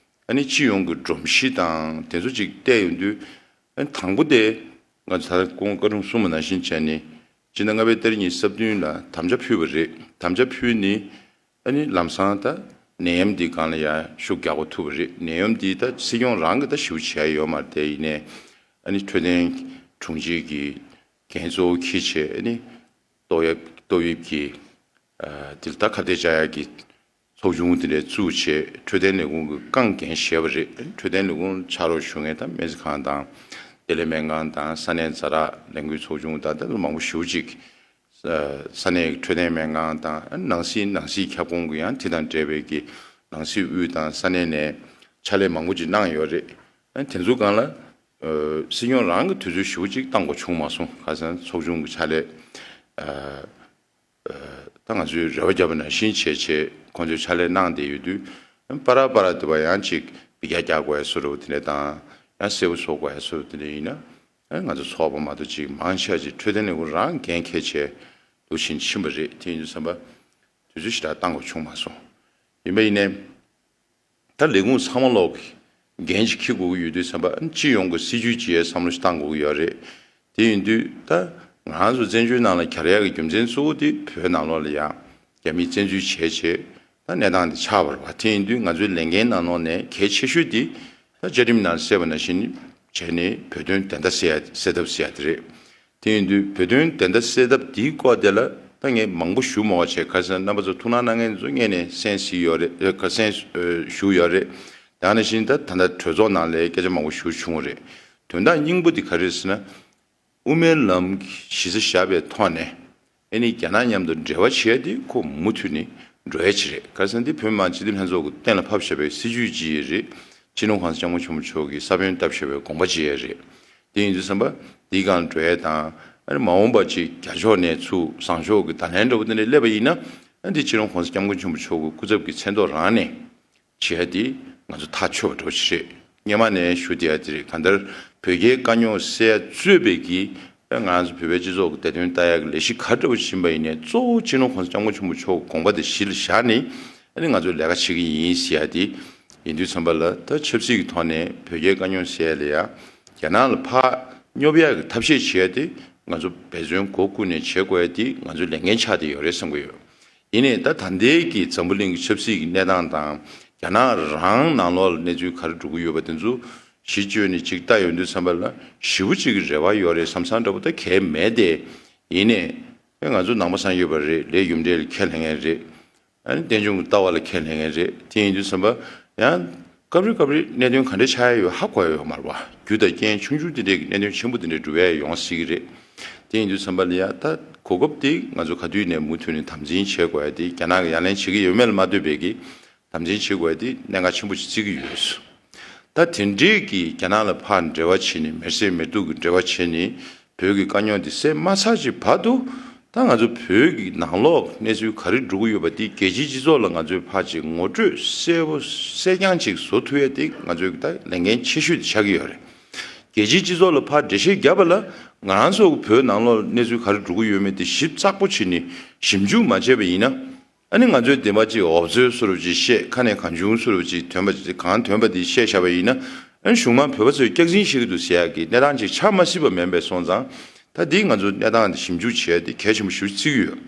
ཨ་ནི་སྤྱི་ཡོངས་ཀྱི་སྒྲོམ་གཞི་དང་དེ་ཚོ་ཅིག་བལྟས་ཡོང་དུས། ཨ་ནི་དང་པོ་དེ་ང་ཚོ་ད་ལྟ་སྐུ་ངོ་བཀའ་དྲུང་གསུངས་པ་ནང་བཞིན་བྱས་ནས་སྤྱི་ཟླ་ལྔ་པའི་ཏ་རིག་ཉི་ཤུ་རྩ་བདུན་ལ་དམ་བཅའ་ཕུལ་བ་རེད། དམ་བཅའ་ཕུལ་ནི། ཨ་ནི་ལམ་སང་ད་ནད་ཡམས་འདི་སྒང་ལ་ཡང་ཤུགས་རྒྱག་དགོས་ཐུག་པ་རེད། ནད་ཡམས་འདི་ད་སྲིད་སྐྱོང་རང་གིས་ད་ཞེ་པོ་བྱས་ཡོད་མ་རེད། དེ་ཡིན་ནའི་ཨ་ནི་འཕྲོད་བསྟེན་དྲུང་ཆེ་གི་འགན་གཙོ་བོ་འཁྱེར་བྱས། ཨ་ནི་ཏོག་དབྱིབས་ཏོག་དབྱིབས་ཀྱི་ཨ་དེ་ལ་ད་ཁ་གཏད་བཅག་ཡག་གི་ཚོགས་ཆུང་དེ་འདྲ་བཙུགས་བྱས་འཕྲོད་བསྟེན་ལས་ཁུངས་ཀྱི་རྐང་འགན་བཞེས་པ་རེད། འཕྲོད་བསྟེན་ལས་ཁུངས་ཕྱག་རོགས་ཞུ་མཁན་ད་སྨན་རྩིས་ཁང་དང་བདེ་ལེགས་སྨན་ཁང་དང་ས་གནས་ཛ་དྲག་ལས་འགུལ་ཚོགས་ཆུང་དང་ད་མང་པོ་ཞེ་པོ་ཅིག་ས་གནས་ཀྱི་འཕྲོད་བསྟེན་སྨན་ཁང་དང་། ནང་སྲིད་ནང་སྲིད་ཁྱབ་ཁོངས་ཀྱི་ཡང་དེ་དང་འབྲེལ་བའི་གི་ནང་སྲིད་དབུས་དང་ས་གནས་ནས་ཕྱག་ལས་མང་པོ་ཅིག་གནང་ཡོད་རེད། དེ་ཚོའི་སྒང་ལ་སྲིད་སྐྱོང་རང་གི་དུས་ཚོད་ཞེ་པོ་ཅིག་བཏང་དགོས་བྱུང་མ་སོང་། ཁ་སང་ཚོགས་ཆུང་གི་ཕྱག་ལས་ད་ང་ཚོས་རེ་བ་བརྒྱབ་པ་ནང་བཞིན་བྱས་བྱས་ཁོང་ཚོས་ཕྱག་ལས་གནང་བསྡད་ཡོད་དུས། པ་ར་པ་ར་དེ་བ་ཡང་ཅིག་འབུད་རྒྱག་རྒྱག་དགོས་ཡ་བཟོ་འདྲ་བོ་དེ་འདྲ་དང་། ཡང་གསལ་པོ་བཟོ་དགོས་ཡ་བཟོ་འདྲ་བོ་དེ་འདྲ་ཡིན་ན། ང་ཚོ་ཚོགས་པ་མ་གཏོགས་ཅིག་མང་ཆེ་བ་ཅིག་འཕྲོད་བསྟེན་ལས་ཁུངས་རང་འགན་འཁྱེར་བྱས་འདུག་བཞིན་ཕྱིན་པ་རེད། དེ་ཡིན་དུས་ཙམ་པ་དུས་ཚོད་ཞེ་དྲག་བཏང་དགོས་བྱུང་མ་སོང་། ཡིན་པ་ཡིན་ནའི། ད་ལས་ཁུངས་ཚང་མ་ལོག་གི་འགན་ཅིག་འཁྱེར་དགོས་ཀྱི་ཡོད་དུས་ཙམ་པ། སྤྱི་ཡོངས་ཀྱི་སྲིད་ཇུས་ཅིག་ཡའི་བསམ་བློ་ཞིག་བཏང་དགོས་ཀྱི་ཡོད་རེད། དེ་ཡིན་དུས་ད་ང་རང་ཚོ་བཙན་བྱོལ་ནང་ལ་གྱར་ཡག་གི་རྒྱུ་མཚན་གཙོ་བོ་དེ་བོད་ནང་ལོགས་ལ་ཡང་རྒྱ་མིས་བཙན་འཛུལ་བྱས་བྱས་ད་གནས་སྟངས་དེ་ཆགས་པ་རེད་པ། དེ་ཡིན་དུས་ང་ཚོའི་ལས་འགན་ནང་ལོགས་ནས་གལ་ཆེ་ཤོས་དེ་ད་བཅའ་ཁྲིམས་ནང་གསལ་བ་ནང་བཞིན་བྱས་ནས་བོད་དོན་བདེན་མཐའ་གསལ་ཡ་གསལ་ཐབས་གསལ་ཡ་དེ་རེད། དེ་ཡིན་དུས་བོད་དོན་བདེན་མཐའ་གསལ་ཐབས་འདིའི་སྐོར་དེ་ལ་ད་ངས་མང་པོ་ཞུ་མ་དགོས་བྱས། ཁ་སང་རྣམ་པ་ཚོ་ཐུགས་སྣང་གནང་མཁན་ཚོ་སྔོན་ནས་གསན་གཟིགས་ཡོད་རེད། ཨ་གསན་ཨ་ཞུས་ཡོད་རེད། དེ་ནང་བཞིན་ད་ད་ལྟ་གྲོས་ཚོགས་ནང་ལ་སྐད་ཆ་མང་པོ་ཞུ་བྱུང་བ་རེད། དོན་དག་སྙིང་པོ་དེ་ག་རེ་རེད་ཟེར་ན། དབུ་མའི་ལམ་གྱི་གཞི་རྩ་བཞག་པའི་ཐོག་ནས་ཨ་ནི་རྒྱ་ནག་མཉམ་དུ་འབྲེལ་བ་བྱེད་ཡ་དེ་ཁོ་མུ་མཐུད་ནས་འགྲོ་ཡ་ཅིག་རེད། ག་རེ་ཟེར་ན་འདི་བོད་མི་མང་སྤྱི་འཐུས་ལྷན་ཚོགས་ཀྱིས་གཏན་ལ་ཕབ་བཞག་པའི་སྲིད་ཇུས་ཅིག་རེད། སྤྱི་ནོར་༸གོང་ས་༸སྐྱབས་མགོན་ཆེན་པོ་མཆོག་གིས་ས་བོན་བཏབ་བཞག་པའི་དགོངས་པ་ཅིག་རེད། དེ་ཡིན་དུས་ཙམ་པ་འདིའི་སྒང་འགྲོ་ཡ་དང་། ཨ་ནི་མ་འོངས་པ་ཅིག་རྒྱ་ཕྱོགས་ནས་ཚུར་བཟང་ཕྱོགས་ཀྱི་བརྡ་ལན་འདྲ་བོ་དེ་འདྲ་སླེབས་པ་ཡིན་ན། ཨ་འདི་སྤྱི་ནོར་༸གོང་ས་༸སྐྱབས་མགོན་ཆེན་པོ་མཆོག་གི་སྐུ་ཚབ་ཀྱི་མཚན་ཐོག་རང་ནས་ བྱེད་ཡ་དེ་ང་ཚོ་ཐག་ཆོད་པ་འདྲ་བོ་ཞིག་རེད། སྔོན་མ་ནས་ཞུ་བསྡད་ཡ་དེ་རེད། གང་ལྟར་བོད་རྒྱའི་དཀའ་རྙོག་སེལ་ཡ་གཙོས་པའི་གི་ང་ཚོ་བོད་པའི་སྤྱི་ཚོགས་ཀྱི་བདེ་དོན་ལྟ་ཡ་གི་ལས་གཞི་ག་འདྲ་བོ་ཞིག་ཡིན་པ་ཡིན་ནའི་གཙོ་བོ་སྤྱི་ནོར་༸གོང་ས་༸སྐྱབས་མགོན་ཆེན་པོ་མཆོག་གི་དགོངས་པ་དེ་གཞི་ལ་བཞག་ནས་ཨ་ནི་ང་ཚོས་ལས་ཀ་བྱེད་ཀྱི་ཡིན་ཟེར་ཡ་དེ་ཡིན་དུས་ཙམ་པ་ལ། ད་ཆབ་སྲིད་ཀྱི་ཐོག་ནས་བོད་རྒྱའི་དཀའ་རྙོག་སེལ་ཡ་ལ་ཡ་རྒྱ་ནག་ལ་ཕར་སྙོབ་ཡ་གི་ཐབས་ཤེས་བྱེད་ཡ་དེ་ང་ཚོ་འབད་བརྩོན་སྒོ་ཀུན་ནས་བྱེད་དགོས་ཡ་དེ་ང་ཚོའི་ལས་འགན་ཆགས་བསྡད་ཡོད་རེད་བསམ་གྱི་ཡོད། ཡིན་ནའི་ད་ད་ལྟའི་གི་འཛམ་བུ་གླིང་གི་ཆབ་སྲིད་ཀྱི་གནས་སྟངས་དང་རྒྱ་ནག་རང་ནང་ལོགས་ལ་གནས་ཚུལ་ག་རེ་འགྲོ་གི་ཡོད་པ་དེ་ཚོ་གཞི་བཅོལ་ནས་ཅིག་ལྟ་ཡོང་དུས་ཙམ་པ་ལ་ཞེ་པོ་ཅིག་གི་རེ་བ་ཡོད་རེད་བསམ་བསམ་འདྲ་པོ་ད་གས་མེད་དེ། ཡིན་ནའི་ང་ཚོ་ནང་པ་སངས་རྒྱས་པ་རེད། ལས་རྒྱུ་འབྲས་ལ་ཁས་ལེན་མཁན་རེད། ཨ་ནི་རྟེན་འབྱུང་གི་ལྟ་བ་ལ་ཁས་ལེན་མཁན་རེད། དེ་ཡིན་དུས་ཙམ་པ་ཡང་སྐབས་རེ་སྐབས་རེ་གནད་དོན་ག་འདྲ་ཆགས་ཡ་ཡོད་ཧ་གོ་ཡ་ཡོད་མ་རེད་པ། རྒྱུ་དང་རྐྱེན་ཆུང་ཆུང་དེ་འདྲས་ཀྱི་གནད་དོན་ཆེན་པོ་དེ་འདྲས་འགྲུབ་ཡ་ཡོང་སྲིད་ཀྱི་རེད། དེ་ཡིན་དུས་ཙམ་པ་ལ་ཡ་ད་གོ་སྐབས་དེ་ང་ཚོ་ག་དུས་ནས་མུ་མཐུད་ནས་དམ་འཛིན་བྱེད་དགོས་ཡ་དེ། རྒྱ་ནག་གི་ཡ་ལན་བྱེད་ཀྱི་ཡོད་མེད་ལ་མ་ལྟོས་པའི་གི་དམ་འཛིན་བྱེད་དགོས་ཡ་དེ་གནད་འགག་ཆེན་པོ་ཞིག་བརྩི་གི་ཡོད། ད་དེ་འདྲས་ཀྱི་རྒྱ་ནག་ལ་ཕར་འབྲེལ་བ་བྱས་ནས་མེར་སྲེག་མེར་གཏུག་གི་འབྲེལ་བ་བྱས་ནས་བོད་ཀྱི་དཀའ་རྙོག་འདི་སེལ་མ་ཚར་གྱི་བར་དུ། ད་ང་ཚོ་བོད་ཀྱི་ནང་ལོགས་གནས་ཚུལ་ག་རེ་འགྲོ་གི་ཡོད་པ་འདི་རྒྱལ་སྤྱིའི་སྤྱི་ཚོགས་ལ་ང་ཚོས་ཕར་ཅིག་ངོ་སྤྲོད་གསལ་པོ་གསལ་རྐྱང་ཅིག་བཟོ་ཐུབ་ཡ་དེ་ང་ཚོའི་ད་ལས་འགན་ཆེ་ཤོས་དེ་ཆགས་ཀྱི་ཡོད་རེད། རྒྱལ་སྤྱིའི་སྤྱི་ཚོགས་ལ་ཕར་འགྲེལ་བཤད་བརྒྱབ་པ་ལ་ང་རང་ཚོ་བོད་ནང་ལོགས་གནས་ཚུལ་ག་རེ་འགྲོ་གི་ཡོད་མེད་དེ་ཞིབ་ཚགས་པོ་བྱས་ནས་ཞིབ་འཇུག་མ་བྱས་པ་ཡིན་ན། ཨ་ནི་ང་ཚོའི་བདེན་པ་ཅིག་འོབ་ཚོད་བཟོ་འདྲ་ཅིག་བཤད། ཁ་ནས་གང་བྱུང་བཟོ་འདྲ་ཅིག་ཐོན་པ་ཅིག་གང་ཐོན་པ་དེ་བཤད་བཞག་པ་ཡིན་ན། ཨ་ནི་གཞུག་མ་བོད་པ་ཚོས་སྐྱག་རྫུན་བཤད་ཀྱི་འདུག་ཟེར་ཡག་གི་གནས་སྟངས་ཅིག་ཆགས་མ་སྲིད་པ་མིན་པས་སོང་ཙང་། ད་འདི་ང་ཚོ་གནས་སྟངས་འདི་ཞིབ་འཇུག་བྱས་ཏེ་གལ་ཆེན་པོ་ཞིག་བརྩི་གི་ཡོད།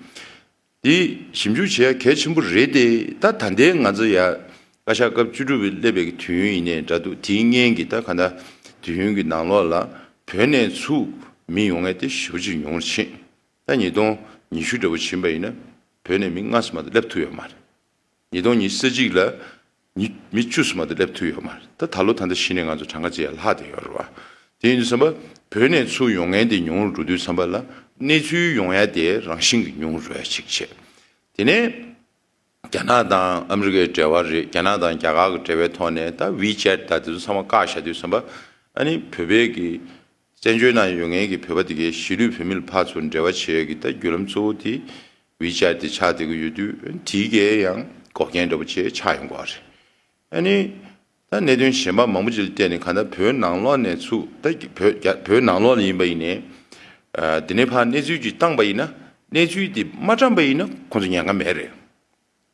འདི་ཞིབ་འཇུག་བྱེད་ཡག་གལ་ཆེན་པོ་རེད་དེ། ད་ད་ལྟའི་ང་ཚོ་ཡ་བཀའ་ཤག་སྐབས་བཅུ་དྲུག་པའི་སླེབས་པའི་དུས་ཡུན་ཡིན་ནའི་འདྲ་འདུག་དེའི་སྔན་གྱི་ད་ག་ད་དུས་ཡུན་གྱི་ནང་ལོགས་ལ་བོད་ནས་ཚུར་མི་ཡོང་མཁན་དེ་ཞེ་པོ་ཅིག་ཉུང་རུ་ཕྱིན། ད་ཉིས་སྟོང་ཉི་ཤུ་འདྲ་བོ་ཕྱིན་པ་ཡིན་ན་བོད་ནས་མི་ལྔ་ཙམ་མ་གཏོགས་སླེབས་ཐུབ་ཡོད་མ་རེད། ཉིས་སྟོང་ཉི་ཤུ་རྩ་གཅིག་ལ་མི་མི་བཅུ་ཙམ་མ་གཏོགས་སླེབས་ཐུབ་ཡོད་མ་རེད། ད་ད་ལོ་ད་ལྟ་གཞི་ནས་ང་ཚོ་གྲངས་ཀ་ཅིག་ཡར་ལྷག་བསྡད་ཡོད་རེད་བ། དེ་ཡིན་དུས་ཙམ་པ་བོད་ནས་ཚུར་ཡོང་མཁན་དེ་ཉུང་རུ་འགྲོ་དུས་ཙམ་པ་ལ་གནས་ཚུལ་ཡོང་ཡ་དེ་རང་བཞིན་གྱིས་ཉུང་རུ་འགྲོ་ཡ་ཅིག་བྱས། དེ་ནས་རྒྱ་ནག་དང་ཨ་མི་རི་ཀའི་འབྲེལ་བ་རེད། རྒྱ་ནག་དང་རྒྱ་གར་གྱི་འབྲེལ་བའི་ཐོག་ནས་ད་ཝི་ཅེཊ་ད་དེ་ཚོ་ཚང་མ་བཀག་བཞག་དུས་ཙམ་པ། ཨ་ནི་བོད་པའི་གི་བཙན་བྱོལ་ནང་ཡོད་མཁན་གྱི་བོད་པ་དེ་གའི་གཞིས་ལུས་བོད་མི་ལ་ཕར་ཚུར་འབྲེལ་བ་བྱེད་ཡ་གི་ད་བརྒྱུད་ལམ་གཙོ་བོ་དེ་ཝི་ཅེཊ་དེ་ཆགས་བསྡད་ཀྱི་ཡོད་དུས། དེའི་གའི་ཡང་འགོག་རྐྱེན་འདྲ་པོ་ཅིག་ཆགས་ཡོང་གི་རེད། ཨ་ནི་ད་གནད་དོན་གཞན་པ་མང་པོ་ཅིག་ལ་བལྟས་ནས་གང་ལྟར་བོད་ནང་ལོགས་ནས་ཚུར་ད་བོད་རྒྱ་བོད་ནང་ལོགས་ལ་ཡིན་པ་ཡིན་ནའི། ཨ་དེ་ནས་ཕར་གནས་ཚུལ་ཅིག་བཏང་པ་ཡིན་ན་གནས་ཚུལ་དེ་མ་བཀྲམ་པ་ཡིན་ན་ཁོང་ཚོ་ཉེན་ཁ་མེད་རེད།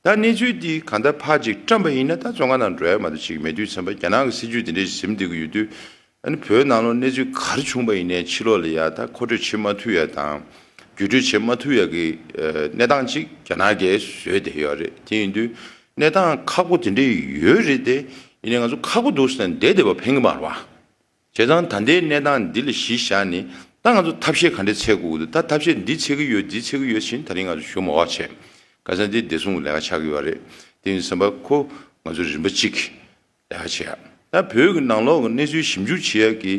ད་གནས་ཚུལ་འདི་གང་ལྟར་ཕར་ཅིག་བཀྲམ་པ་ཡིན་ན་ད་བཙོན་ཁང་ནང་འགྲོ་ཡ་མ་གཏོགས་ཅིག་མེད་དུས་ཙམ་པ། རྒྱ་ནག་གི་སྲིད་ཇུས་འདི་འདྲ་ཞིག་འཛིན་བསྡད་ཀྱི་ཡོད་དུས། ཨ་ནི་བོད་ནང་ལོགས་གནས་ཚུལ་ག་རེ་བྱུང་པ་ཡིན་ནའི་ཕྱི་ལོགས་ལ་ཡ་ད་མཁོ་སྤྲོད་བྱེད་མ་ཐུབ་ཡ་དང་བརྒྱུད་སྤྲོད་བྱེད་མ་ཐུབ་ཡ་གི་ཨ་གནས་སྟངས་ཅིག་རྒྱ་ནག་གིས་བཟོས་བསྡད་ཡོད་རེད། དེ་ཡིན་དུས་གནས་སྟངས་ཁག་པོ་དེ་འདྲ་ཡོད་རེད་དེ། ཡིན་ནའི་ང་ཚོ་ཁག་པོ་འདུག་ཟེར་ནས་བསྡད་བསྡད་པ་ཕན་གྱི་མ་རེད་བ། བྱས་ཙང་ད་ལྟའི་གནས་སྟངས་འདི་ལ་གཞི་བཞག་ནས་ད་ང་ཚོ་ཐབས་ཤེས་ག་འདྲས་འཚོལ་དགོས་ཀྱི་འདུག་ད་ཐབས་ཤེས་འདི་འཚོལ་གྱི་ཡོད། འདི་འཚོལ་གྱི་ཡོད་ཟེར་ནས་ད་རིང་ང་ཚོ་ཞུ་མ་དགོས་བྱས། ག་ས་འདི་བདེ་སྲུང་གི་ལས་ཀ་ཆགས་ཀྱི་ཡོད་རེད། དེ་ཡིན་ཙམ་པ་ཁོ་ང་ཚོ་རིམ་པ་གཅིག་ལས་ཀ་བྱེད་ཡ། ད་བོད་ཀྱི་ནང་ལོགས་ཀྱི་གནས་ཚུལ་ཞིབ་འཇུག་བྱེད་ཡ་གི་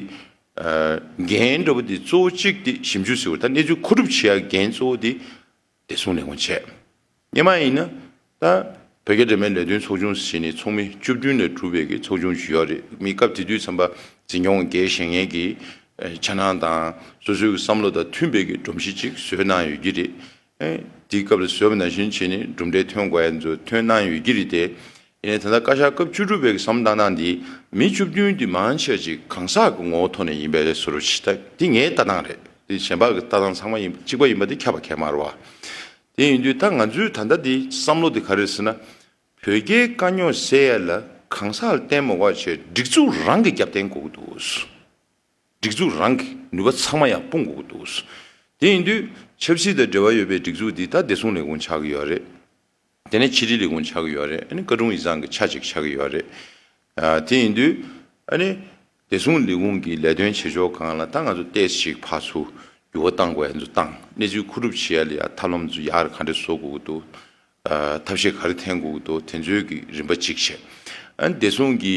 ཨ་འགན་འདྲ་པོ་འདི་གཙོ་བོ་གཅིག་འདི་ཞིབ་འཇུག་ཟེར་བ། ད་གནས་ཚུལ་མཁོ་སྒྲུབ་བྱེད་ཡ་འགན་གཙོ་བོ་འདི་བདེ་སྲུང་ལས་ཁུངས་བྱས། སྔོན་མ་ཡིན་ན་ད་བོད་རྒྱ་འབྲེལ་མོལ་ལས་དོན་ཚོགས་ཆུང་ཟེར་ནས་ཚོགས་མི་བཅུ་བདུན་ལས་གྲུབ་པའི་གི་ཚོགས་ཆུང་ཞིག་ཡོད་རེད། མི་སྐབས་དེ་དུས་ཙམ་པ་འཛིན་སྐྱོང་འགན་བཞེས་མཁན་གྱི་ཨ་འཆར་སྣང་དང་སོ་སོའི་གི་བསམ་བློ་དང་མཐུན་པའི་གི་སྒྲོམ་གཞི་ཅིག་བཟོས་གནང་ཡོད་ཀྱི་རེད། ཨེ་དེའི་སྐབས་ལ་བཟོས་པ་ནང་བཞིན་བྱས་ནས་གྲུབ་འབྲས་ཐོན་དགོས་ཡ་ཚོ་ཐོན་གནང་ཡོད་ཀྱི་རེད་དེ། ཡིན་ནའི་ད་ལྟ་བཀའ་ཤག་སྐབས་བཅུ་དྲུག་པའི་གི་བསམ་བློ་བཏང་སྟངས་འདི་མི་བཅུ་བདུན་འདི་མང་ཆེ་ཅིག་གང་ཟག་གི་ངོ་བོ་ཐོག་ནས་ཡིན་པའི་བཟོ་འདྲ་ཞིག་ད་འདི་ངའི་ལྟ་སྟངས་རེད། འདི་གཞན་པ་གི་ལྟ་སྟངས་ཚང་མ་ཡིན་གཅིག་པ་ཡིན་པ་འདི་ཁྱབ་པ་གང་ཡང་མ་རེད་བ། དེ་ཡིན་དུས་ད་ང་ཚོའི་ད་ལྟ་འདི་བསམ་བློ་འདི་ག་རེ་རེད་ཟེར་ན། བོད་རྒྱའི་དཀའ་རྙོག་སེལ་ཡ་ལ་གང་ཟག་ལ་བརྟེན་མ་དགོས་པ་བྱས་སྒྲིག་འཛུགས་རང་གི་རྒྱབ་རྟེན་དགོས་ཀྱི་འདུག་སྒྲིག་འཛུགས་རང་གི་ནུས་པ་ཚང་མ་ཡར་སྤུངས་དགོས་ཀྱི་འདུག་དེ་ཡིན་དུས་ཆབ་སྲིད་དང་འབྲེལ་བ་ཡོད་པའི་སྒྲིག་འཛུགས་འདི་ད་བདེ་སྲུང་ལས་ཁུངས་ཆགས་ཀྱི་ཡོད་རེད། དེ་ནས་ཕྱི་དྲིལ་ལས་ཁུངས་ཆགས་ཀྱི་ཡོད་རེད། ཨ་ནི་བཀའ་དྲུང་ཡིག་ཚང་གི་ཆ་གཅིག་ཆགས་ཀྱི་ཡོད་རེད། ཨ་དེ་ཡིན་དུས་ཨ་ནི་བདེ་སྲུང་ལས་ཁུངས་ཀྱི་ལས་དོན་བྱེད་ཕྱོགས་སྒང་ལ་ད་ང་ཚོ་ཏོག་ཙམ་ཞིག་ཕར་ཚུར་འགྱུར་བ་གཏང་དགོས་ཡ་ཚོ་བཏང་། གནས་ཚུལ་མཁོ་སྒྲུབ་བྱེད་ཡ་ལ་ཡ་ཐབས་ལམ་ཚོ་ཡག་རུ་ག་འདྲས་བཟོ་དགོས་ཀྱི་འདུག་ཨ་ཐབས་ཤེས་ག་རེ་འཐེན་དགོས་ཀྱི་འདུག་དེ་ཚོའི་གི་རིམ་པ་གཅིག་བྱས། ཨ་ནི་བདེ་སྲུང་གི་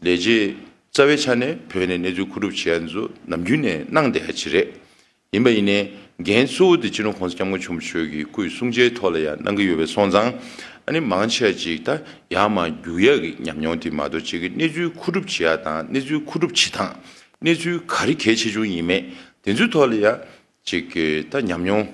ལས་བྱེད་རྩ་བའི་ཆ་ནས་བོད་ནས་གནས་ཚུལ་མཁོ་སྒྲུབ་བྱེད་ཡ་ཚོ་ནམ་རྒྱུན་ནས་གནང་བསྡད་ཡ་ཅིག་རེད། ཡིན་པ་ཡིན་ནའི་འགན་གཙོ་བོ་དེ་སྤྱི་ནོར་༸གོང་ས་༸སྐྱབས་མགོན་ཆེན་པོ་མཆོག་གི་སྐུའི་གསུང་ཆོས་ཐོག་ལ་ཡང་གནང་གི་ཡོད་པས་སོང་ཙང་། ཨ་ནི་མང་ཆེ་ཅིག་ད་ཡར་མར་རྒྱུག་ཡག་གི་ཉམས་མྱོང་དེ་མ་གཏོགས་ཅིག་གི་གནས་ཚུལ་མཁོ་སྒྲུབ་བྱེད་ཡག་དང་གནས་ཚུལ་མཁོ་སྒྲུབ་བྱེད་སྟངས། གནས་ཚུལ་ག་རེ་གལ་ཆེ་ཆུང་ཡིན་མེད་དེ་ཚོའི་ཐོག་ལ་ཡ་ཅིག་གི་ད་ཉམས་མྱོང་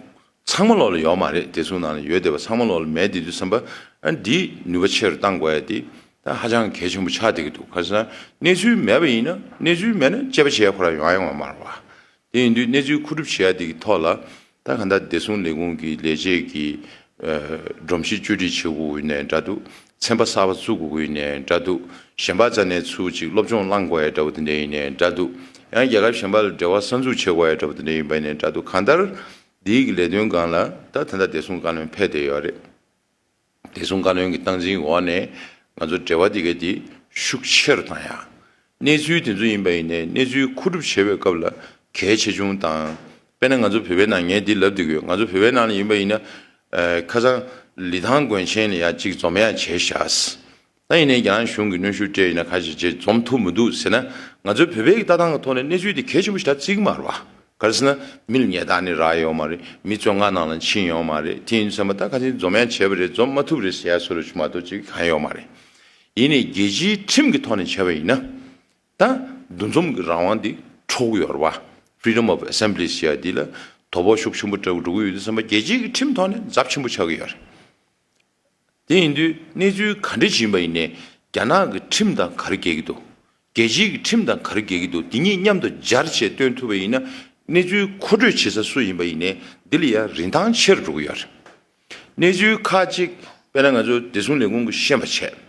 ཚང་མ་ལོག་ལ་ཡོད་མ་རེད། བདེ་སྲུང་ནང་ལ་ཡོད་བསྡད་པ་ཚང་མ་ལོག་ལ་མེད་བསྡད་དུས་ཙམ་པ། ཨ་འདི་ནུས་པ་ཆེ་རུ་གཏང་དགོས་ཡ་དེ་ ད་ཧ་ཅང་གལ་ཆེན་པོ་ཆགས་བསྡད་ཀྱི་འདུག་ག་རེ་ཟེར་ན་གནས་ཚུལ་མེད་པ་ཡིན་ན། གནས་ཚུལ་མེད་ན་དཔྱད་པ་བྱེད་ཡ་ཁོ་རང་ཡོང་ཡ་ཡོང་བ་མ་རེད་བ། དེ་ཡིན་དུས་གནས་ཚུལ་མཁོ་སྒྲུབ་བྱེད་ཡ་དེ་གི་ཐོག་ལ་ད་གང་ལྟར་བདེ་སྲུང་ལས་ཁུངས་ཀྱི་ལས་བྱེད་ཀྱི་ཨ་སྒྲོམ་གཞི་བཅོས་སྒྲིག་བྱེད་དགོས་ཡིན་ནའི་འདྲ་འདུག་ཚན་པ་གསར་པ་བཙུགས་དགོས་ཡིན་ནའི་འདྲ་འདུག་གཞན་པ་རྩ་ནས་ཚུར་ཅིག་སློབ་སྦྱོང་བླང་དགོས་ཡ་འདྲ་བོ་དེ་འདྲ་ཡིན་ནའི་འདྲ་འདུག་ཡང་རྒྱལ་ཁབ་གཞན་པ་ལ་འབྲེལ་བ་གསར་འཛུགས་བྱེད་དགོས་ཡ་འདྲ་བོ་དེ་འདྲ་ཡིན་པ་ཡིན་ནའི་འདྲ་འདུག་གང་ལྟར་འདིའི་གི་ལས་དོན་སྒང་ལ་ད་ད་ལྟ་བདེ་སྲུང་བཀའ་བློན་ཕེབས་བསྡད་ཡོད་རེད། བདེ་སྲུང་བཀའ་བློན་གྱི་སྟངས་འཛིན་འོག་ནས་ང་ཚོ་འབྲེལ་བ་དེ་ག་དེ་ཤུགས་ཆེ་རུ་བཏང་ཡ། གནས་ཚུལ་དེ་ཚོ་ཡིན་པ་ཡིན་ནའི་གནས་ཚུལ་མཁོ་སྒྲུབ་བྱེད་པའི་སྐབས་ལ་གལ་ཆེ་ཆུང་དང་། དཔེར་ན་ང་ཚོ་བོད་པའི་ནང་ངས་འདི་ལབ་བསྡད་ཀྱི་ཡོད། ང་ཚོ་བོད་པའི་ནང་ལ་ཡིན་པ་ཡིན་ན་ཨ་ཁ་སང་ལི་ཐང་དགོན་ཆེན་ལ་ཡ་གཅིག་འཛོམས་ཡ་བྱས་བཞག་ད་ཡིན་ནའི་རྒྱ་ནག་གཞུང་གིས་གནོན་ཤུགས་སྤྲད་ཡིན་ན་ཁ་ཤས་བྱས་འཛོམས་ཐུབ་མི་འདུག་ཟེར་ན། ང་ཚོའི་བོད་པའི་ལྟ་སྟངས་ཀྱི་ཐོག་ནས་གནས་ཚུལ་དེ་གལ་ཆེན་པོ་ཞེ་དྲག་བརྩི་གི་མ་རེད་བ། ག་རེ་ཟེར་ན་མི་ལ་ཉེས་རྡུང་རག་ཡོད་མ་རེད། མི་བཙོན་ཁང་ནང་ལ་ཕྱིན་ཡོད་མ་རེད། དེ་ཡིན་དུས་ཙམ་པ་ད་ཁ་སང་འཛོམས་ཡ་བྱས་པ་རེད། འཛོམས་མ་ཐུབ་རེད་ཟེར་ཡ་བཟོ་འདྲ་ཅིག་མ་གཏོགས་ཅིག་གང་ཡོད་མ་རེད། ཡིན་ནའི་རྒྱལ་སྤྱིའི་ཁྲིམས་ཀྱི་ཐོག་ནས་བྱས་པ་ཡིན་ན། ད་འདུ་འཛོམས་ཀྱི་རང་དབང་འདི་འཕྲོག་གི་ཡོད་རེད་བ། Freedom of Assembly ཟེར་ཡ་འདི་ལ་དོ་ཕོག་ཤུགས་ཆེན་པོ་སྤྲད་འགྲོ་གི་ཡོད་དུས་ཙམ་པ་རྒྱལ་སྤྱིའི་ཁྲིམས་ཐོག་ནས་ཚབས་ཆེན་པོ་ཆགས་ཀྱི་ཡོད་རེད། དེ་ཡིན་དུས་གནས་ཚུལ་ག་འདྲ་ཞིག་ཡིན་པ་ཡིན་ནའི་རྒྱ་ནག་གི་ཁྲིམས་དང་ག་རེ་འགལ་གྱི་འདུག་རྒྱལ་སྤྱིའི་ཁྲིམས་དང་ག་རེ་འགལ་གྱི་འདུག་དེ་གཉིས་མཉམ་དུ་སྦྱར་བྱས་སྟོན་ཐུབ་པ་ཡིན་ན། གནས་ཚུལ་མཁོ་སྤྲོད་བྱེད་ས་སུ་ཡིན་པ་ཡིན་ནའི་འདི་ལ་ཡང་རིན་ཐང་ཆེ་རུ་འགྲོ་གི་ཡོད་རེད། གནས་ཚུལ་ཁག་ཅིག་དཔེར་ན་ང་ཚོ་བདེ་སྲུང་ལས་ཁུངས་ཀྱིས་ཤེས་པ་བྱས།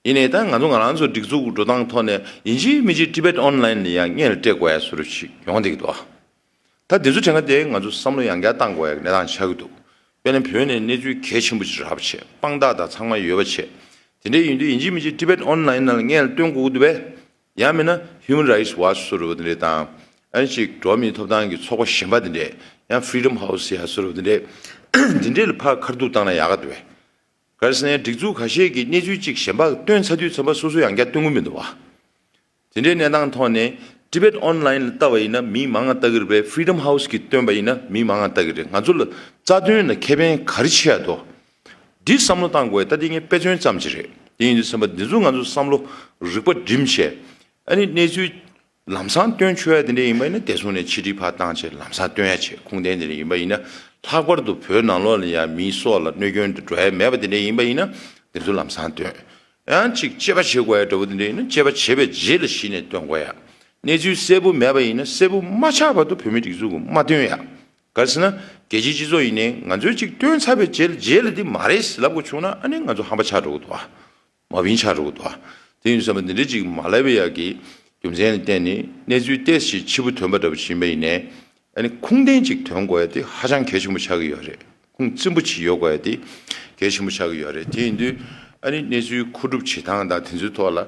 ཡིན་ནའི་ད་ང་ཚོ་ང་རང་ཚོ་སྒྲིག་འཛུགས་འགྲོ་སྟངས་ཐོག་ནས་ཡིན་གཅིག་མིན་གཅིག་Tibet Online ལ་ཡང་སྔོན་ལ་སྤྲད་དགོས་ཡ་བཟོ་འདྲ་ཞིག་ཡོང་བསྡད་ཀྱི་འདུག་ད་འདི་ཚོ་དྲན་ཁ་དེ་ང་ཚོ་བསམ་བློ་ཡང་བསྐྱར་བཏང་དགོས་ཡ་གི་གནས་སྟངས་ཆགས་ཀྱི་འདུག་དཔེར་ན་བོད་ནས་གནས་ཚུལ་གལ་ཆེན་པོ་ཅིག་རག་པ་བྱས། དཔང་རྟགས་དང་ཚང་མ་ཡོད་པ་བྱས། དེ་འདྲ་ཡིན་དུས་ཡིན་གཅིག་མིན་གཅིག་Tibet Online ནང་ལ་སྔོན་ལ་སྟོན་དགོས་ཀྱི་འདུག་པས། ཡང་མིན་ན་Human Rights Watch བཟོ་འདྲ་བོ་དེ་འདྲ་དང་། ཨ་ནི་ཅིག་འགྲོ་བ་མིའི་ཐོབ་ཐང་གི་ཚོགས་པ་གཞན་པ་དེ་འདྲས། ཡང་Freedom House ཡ་བཟོ་འདྲ་བོ་དེ་འདྲས། དེ་འདྲས་ལ་ཕར་ཁ་གཏུག་བཏང་ན་ཡག་ག་འདུག་པས། ག་རེ་ཟེར་ན་སྒྲིག་འཛུགས་ཁ་ཤས་ཀྱིས་གནས་ཚུལ་གཅིག་གཞན་པར་བཏོན་ཚར་དུས་ཙམ་པ་སོ་སོ་ཡང་བསྐྱར་བཏོན་གྱི་མི་འདུག་བ། དེ་འདྲའི་གནས་སྟངས་ཐོག་ནས་Tibet Online ལ་ལྟ་བ་ཡིན་ན་མིས་མང་ང་ལྟ་གི་རེད་པས། Freedom House གིས་བཏོན་པ་ཡིན་ན་མིས་མང་ང་ལྟ་གི་རེད། ང་ཚོ་ལ་རྩ་དོན་ལ་ཁེ་ཕན་ག་རེ་ཆེ་ཡ་འདུག་འདི་བསམ་བློ་བཏང་དགོས། ད་འདི་ངས་དཔེ་མཚོན་ཙམ་ཅིག་རེད། དེ་ཡིན་དུས་ཙམ་པ་འདི་ཚོ་ང་ཚོ་བསམ་བློ་རིག་པ་བསྒྲིམས་བྱས། ཨ་ནི་གནས་ཚུལ་ལམ་སང་སྟོན་ཆོག་ཡ་དེ་འདྲ་ཡིན་པ་ཡིན་ན་བདེ་སྲུང་ནས་ཕྱི་དྲིལ་ཕར་བཏང་བྱས་ལམ་སང་སྟོན་ཡ་བྱས། ཁུངས་ལྡན་དེ་འདྲ་ཡིན་པ་ཡིན་ན། ལྷག་པར་དུ་བོད་ནང་ལོགས་ལ་ཡ་མིའི་སྲོག་ལ་གནོད་སྐྱོན་དེ་འགྲོ་ཡ་མེད་པ་དེ་འདྲ་ཡིན་པ་ཡིན་ན་དེ་ཚོ་ལམ་སང་སྟོན། ཡང་ཅིག་དཔྱད་པ་བྱེད་དགོས་ཡ་འདྲ་བོ་དེ་འདྲ་ཡིན་ན་དཔྱད་པ་བྱས་པའི་རྗེས་ལ་གཞི་ནས་སྟོན་དགོས་ཡ། གནས་ཚུལ་གསལ་པོ་མེད་པ་ཡིན་ན་གསལ་པོ་མ་ཆགས་བར་དུ་བོད་མིའི་སྒྲིག་འཛུགས་ཀྱིས་མ་སྟོན་ཡ། ག་རེ་ཟེར་ན་རྒྱལ་སྤྱིའི་སྤྱི་ཚོགས་ཡིན་ནའི་ང་ཚོས་ཅིག་སྟོན་ཚར་བའི་རྗེས་ལ་རྗེས་ལ་འདི་མ་རེད་ཟེར་ལབ་དགོས་བྱུང་ན་ཨ་ནི་ང་ཚོ་ཧམ་པ་ཆགས་འགྲོ་གི་འདུག་ཨ། མ་བིན་ཆགས་འགྲོ་གི་འདུག་ཨ། དེ་ཡིན་དུས་ཙམ་པ་འདི་འདྲ་ཅིག་མ་ལབ་པའི་ཡག་གི་རྒྱུ་མཚན་ལ་བརྟེན་ནས་གནས་ཚུལ་ཏོག་ཙམ་ཕྱི་པོ་ཐོན་པ་འདྲ་པོ་ཕྱིན་པ་ཡིན་ནའི། ཨ་ནི་ཁུངས་ལྡན་ཅིག་ཐོན་དགོས་ཡ་དེ་ཧ་ཅང་གལ་ཆེན་པོ་ཆགས་ཀྱི་ཡོད་རེད། ཁུངས་བཙུན་པོ་ཅིག་ཡོད་དགོས་ཡ་དེ་གལ་ཆེན་པོ་ཆགས་ཀྱི་ཡོད་རེད། དེ་ཡིན་དུས་ཨ་ནི་གནས་ཚུལ་མཁོ་སྒྲུབ་བྱེད་སྟངས་དང་དེ་ཚོའི་ཐོག་ལ།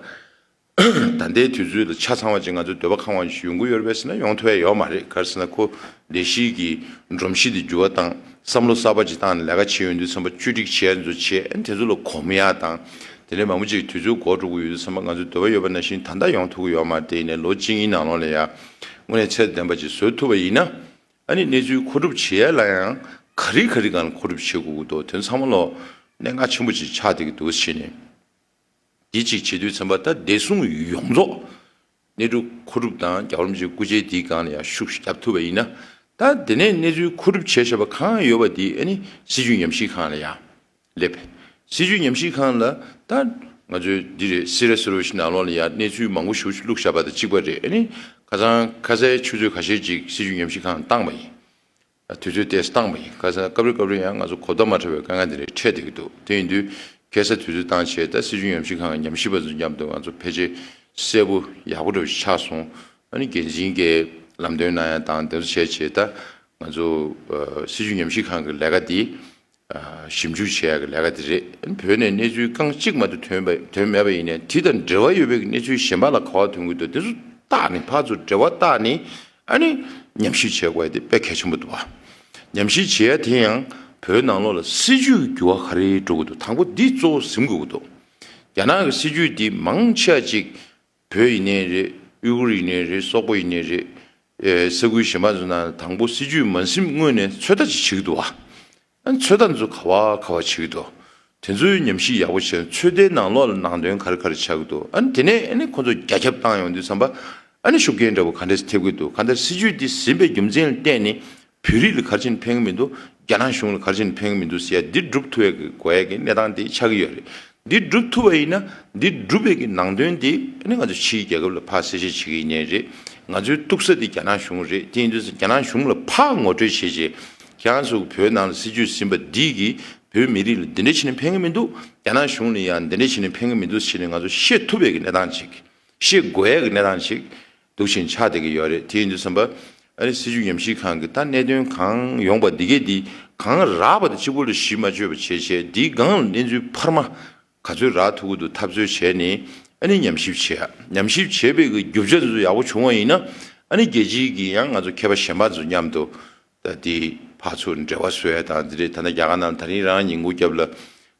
ད་ལྟའི་དུས་ཚོད་ལ་ཆ་ཚང་བ་ཅིག་ང་ཚོ་འདོད་པ་ཁེངས་པ་ཅིག་ཡོང་གི་ཡོད་རེད་པས་ཟེར་ན་ཡོང་ཐུབ་ཡ་ཡོད་མ་རེད། ག་རེ་ཟེར་ན་ཁོ་ལས་གཞི་གི་སྒྲོམ་གཞི་དེ་འགྱུར་བ་བཏང་། བསམ་བློ་གསར་པ་ཅིག་བཏང་ནས་ལས་ཀ་བྱེད་ཡོང་དུས་ཙམ་པ་བཅོས་སྒྲིག་བྱེད་ཡ་ཚོ་བྱེད། ཨ་ནི་དེ་ཚོ་ལ་གོམས་ཡ་དང་། དེ་ནས་མང་པོ་ཅིག་དུས་ཚོད་འགོར་འགྲོ་གི་ཡོད་དུས་ཙམ་པ་ང་ཚོ་འདོད་པ་ཡོད་པ་ནང་བཞིན་ད་ལྟ་ཡོང་ཐུབ་ཀྱི་ཡོད་མ་རེད། དེ་ཡིན་ནའི་ལོ་གཅིག་གཉིས་ནང་ལོགས་ལ་ཡ་དངོས་གནས་ཚད་ལྡན་པ་ཅིག་བཟོ་ཐུབ་པ་ཡིན་ན། ཨ་ནི་གནས་ཚུལ་མཁོ་སྒྲུབ་བྱེད་ཡ་ལ་ཡང་ག་རེ་ག་རེ་སྒང་ལ་མཁོ་སྒྲུབ་བྱེད་དགོས་ཀྱི་འདུག་དེ་ཚང་མ་ལོ་གནད་འགག་ཆེན་པོ་ཅིག་ཆགས་བསྡད་ཀྱི་འདུག་ཟེར་ནས། འདི་གཅིག་བྱེད་དུས་ཙམ་པ་ད་བདེ་སྲུང་ཡོངས་རྫོགས་གནས་སྒྲུབ་མཁོ་སྒྲུབ་དང་རྒྱལ་བ་རིན་པོ་ཆེའི་སྐུ་ཕྱྭའི་འདིའི་སྒང་ལ་ཡང་ཤུགས་ཤིག་བརྒྱབ་ཐུབ་པ་ཡིན་ན། ད་དེ་ནས་གནས་ཚུལ་མཁོ་སྒྲུབ་བྱས་བཞག་པ་གང་ཡོད་པ་འདི་ཨ་ནི་སྲིད་བྱུས་ཉམས་ཞིབ་ཁང་ལ་ཡང་སླེབས། སྲིད་བྱུས་ཉམས་ཞིབ་ཁང་ལ་ད་ང་ཚོས་འདི་རེད། Sea Restoration ནང་ལོགས་ལ་ཡང་གནས་ཚུལ་མང་པོ་ཞིག་བླུགས་བཞག་པ་དང་གཅིག་པ་རེད། ཨ་ནི་ཁ་སང་ཁ་སང་ཆུ་ཚོད་ཁ་ཤས་ཅིག་སྲིད་བྱུས་ཉམས་ཞིབ་ཁང་བཏང་བ་ཡིན། དུས་ཚོད་ཏོག་ཙམ་བཏང་བ་ཡིན། ཁ་སང་སྐབས་རེ་སྐབས་རེ་ཡང་ང་ཚོ་གོ་བརྡ་མ་འཕྲོད་པའི་དཀའ་ངལ་དེ་འདྲ་འཕྲད་བསྡད་ཀྱི་འདུག་དེ་ཡིན་དུས་ཁ་སང་དུས་ཚོད་བཏང་བྱས་ད་སྲིད་བྱུས་ཉམས་ཞིབ་ཁང་གི་ཉམས་ཞིབ་པ་ཚོ་མཉམ་དུ་ང་ཚོ་ཕལ་ཆེར་གསལ་པོ་ཡག་པོ་འདྲ་པོ་ཞིག་ཆགས་སོང་། ཨ་ནི་འགན་འཛིན་གྱིས་ལམ་སྟོན་གནང་ཡ་དང་དེ་ཚོ་བྱས་བྱས་ད་ང་ཚོ་ཨ་སྲིད་བྱུས་ཉམས་ཞིབ་ཁང་གི་ལས་ཀ་འདི་ཨ་ཞིབ་འཇུག་བྱེད་ཡག་གི་ལས་ཀ་དེ་རེད། བོད་ནས་གནས་ཚུལ་རྐང་གཅིག་མ་གཏོགས་ཐོན་པ་ཐོན་མེད་པ་ཡིན་ནའི་དེ་དང་འབྲེལ་བ་ཡོད་པའི་གནས་ཚུལ་གཞན་པ་ལ་ག་པར་ཐོན་གྱི་འདུག་དེ་ཚོ་བརྟག་ནས་ཕར་ཚུར་འབྲེལ་བ་བརྟག་ནས་ཨ་ནི་ཉམས་ཞིབ་བྱེད་དགོས་ཡ་དེ་དཔེ་གལ་ཆེན་པོ་འདུག་བ། ཉམས་ཞིབ་བྱེད་ཡ་དེ་ཡང་བོད་ནང་ལོགས་ལ་སྲིད་བྱུས་འགྱུར་བ་ག་རེ་འགྲོ་གི་འདུག་དང་པོ་འདི་གཙོ་བོ་ཟིན་དགོས་ཀྱི་འདུག་རྒྱ་ནག་གི་སྲིད་བྱུས་འདི་མང་ཆེ་བ་ཅིག་བོད་ཡིན་ནའི་རེད། ཨུ་ཡུ་གུར་ཡིན་ནའི་རེད། སོག་པོ་ཡིན་ནའི་རེད། ཨེ་ས་ཁུལ་གཞན་པ་ཚོ་ནང་དང་པོ་སྲིད་བྱུས་མ་ཟིན་སྔོན་ནས་ཚོད་ལྟ་ཅིག་བྱེད་ཀྱི་འདུག་བ། ཨ་ནི་ཚོད་ལྟ་འདི་ཚོ་ག་བ་ག་བ་བྱེད་ཀྱི་འདུག་དེ་ཚོའི་ཉམས་ཞིབ་ཡག་པོ་བྱས་ནས་ཚོད་ལྟའི་ནང་ལོགས་ལ་ནང་དོན་ག་རེ་ག་རེ་ཆགས་ཀྱི་འདུག་ཨ་ནི་དེ་ནས་ཨ་ནི་ཁོ་ཚོ་རྒྱ་ཁྱབ་བཏང་ཡོང་དུས་ཙམ་པ་ཨ་ནི་ཤུགས་རྐྱེན་འདྲ་པོ་ག་འདྲས་ཐེབས་ཀྱི་འདུག་གང་ལྟར་སྲིད་བྱུས་འདི་ཟིན་པའི་རྒྱུ་མཚན་ལ་བརྟེན་ནས་བོད་རིགས་ལ་ག་རེ་བྱས་ནས་ཕན་གྱི་མི་འདུག་རྒྱ་ནག་གཞུང་ལ་ག་རེ་བྱས་ནས་ཕན་གྱི་མི་འདུག་ཟེར་ཡ་འདི་སྒྲུབ་ཐུབ་ཡ་གི་དགོས་ཡ་གི་གནས་སྟངས་དེ་ཆགས་ཀྱི་ཡོད་རེད། འདི་སྒྲུབ་ཐུབ་པ་ཡིན་ན་འདི་སྒྲུབ་པའི་གི་ནང་དོན་དེ་ཨ་ནི་ང་ཚོ་ཕྱིའི་རྒྱལ་ཁབ་ལ་ཕར་གསལ་བཤད་བྱེད་ཀྱི་ཡིན་ནའི་རེད། ང་ཚོའི་གཏུག་ས་དེ་རྒྱ་ནག་གཞུང་རེད། དེ་ཡིན་དུས་རྒྱ་ནག་གཞུང་ལ་ཕར་ངོ་སྤྲོད་བྱས་རྗེས་ཁྱེད་རང་ཚོ་བོད་ནང་ལ་སྲིད་ཇུས་ཟིན་པ་འདི་གིས་བོད་མི་རིགས་ལ་འདི་འདྲ་བྱས་ནས་ཕན་གི་མི་འདུག་རྒྱ་ནག་གཞུང་ལ་ཡང་འདི་འདྲ་བྱས་ནས་ཕན་གི་མི་འདུག་ཟེར་ནས་ང་ཚོ་བཤད་ཐུབ་པའི་གི་གནས་སྟངས་ཅིག་ཤེས་དགོས་ཡག་གི་གནས་སྟངས་ཤིག་འདུག་བཞིན་ཆགས་བསྡད་ཀྱི་ཡོད་རེད། དེ་ཡིན་དུས་ཙམ་པ་ཨ་ནི་སྲིད་བྱུས་ཉམས་ཞིབ་ཁང་གི་ད་གནད་དོན་གང་ཡོང་པ་འདི་གས་འདི་གང་རག་པ་དེ་གཅིག་པུ་ལ་གཞི་མ་བཅོལ་བ་བྱས་བྱས་འདིའི་སྒང་ལ་གནས་ཚུལ་འཕར་མ་ག་ཚོད་རག་ཐུབ་ཀྱི་འདུག་ཐབས་འཚོལ་བྱས་ནས་ཨ་ནི་ཉམས་ཞིབ་བྱེད་ཡ། ཉམས་ཞིབ་བྱས་པའི་གི་རྒྱུ་ཆ་ཚོ་ཡག་པོ་བྱུང་བ་ཡིན་ན་ཨ་ནི་རྒྱལ་སྤྱིའི་གི་ཡང་ང་ཚོ་མཁས་པ་གཞན་པ་ཚོ་མཉམ་དུ། ད་དེ་ཕར་ཚུར་འབྲེལ་བ་བཟོ་ཡ་དང་དེ་རེད། ད་ལྟ་རྒྱ་གར་ནང་ད་རིང་རང་ཉིན་གུང་རྒྱབ་ལ་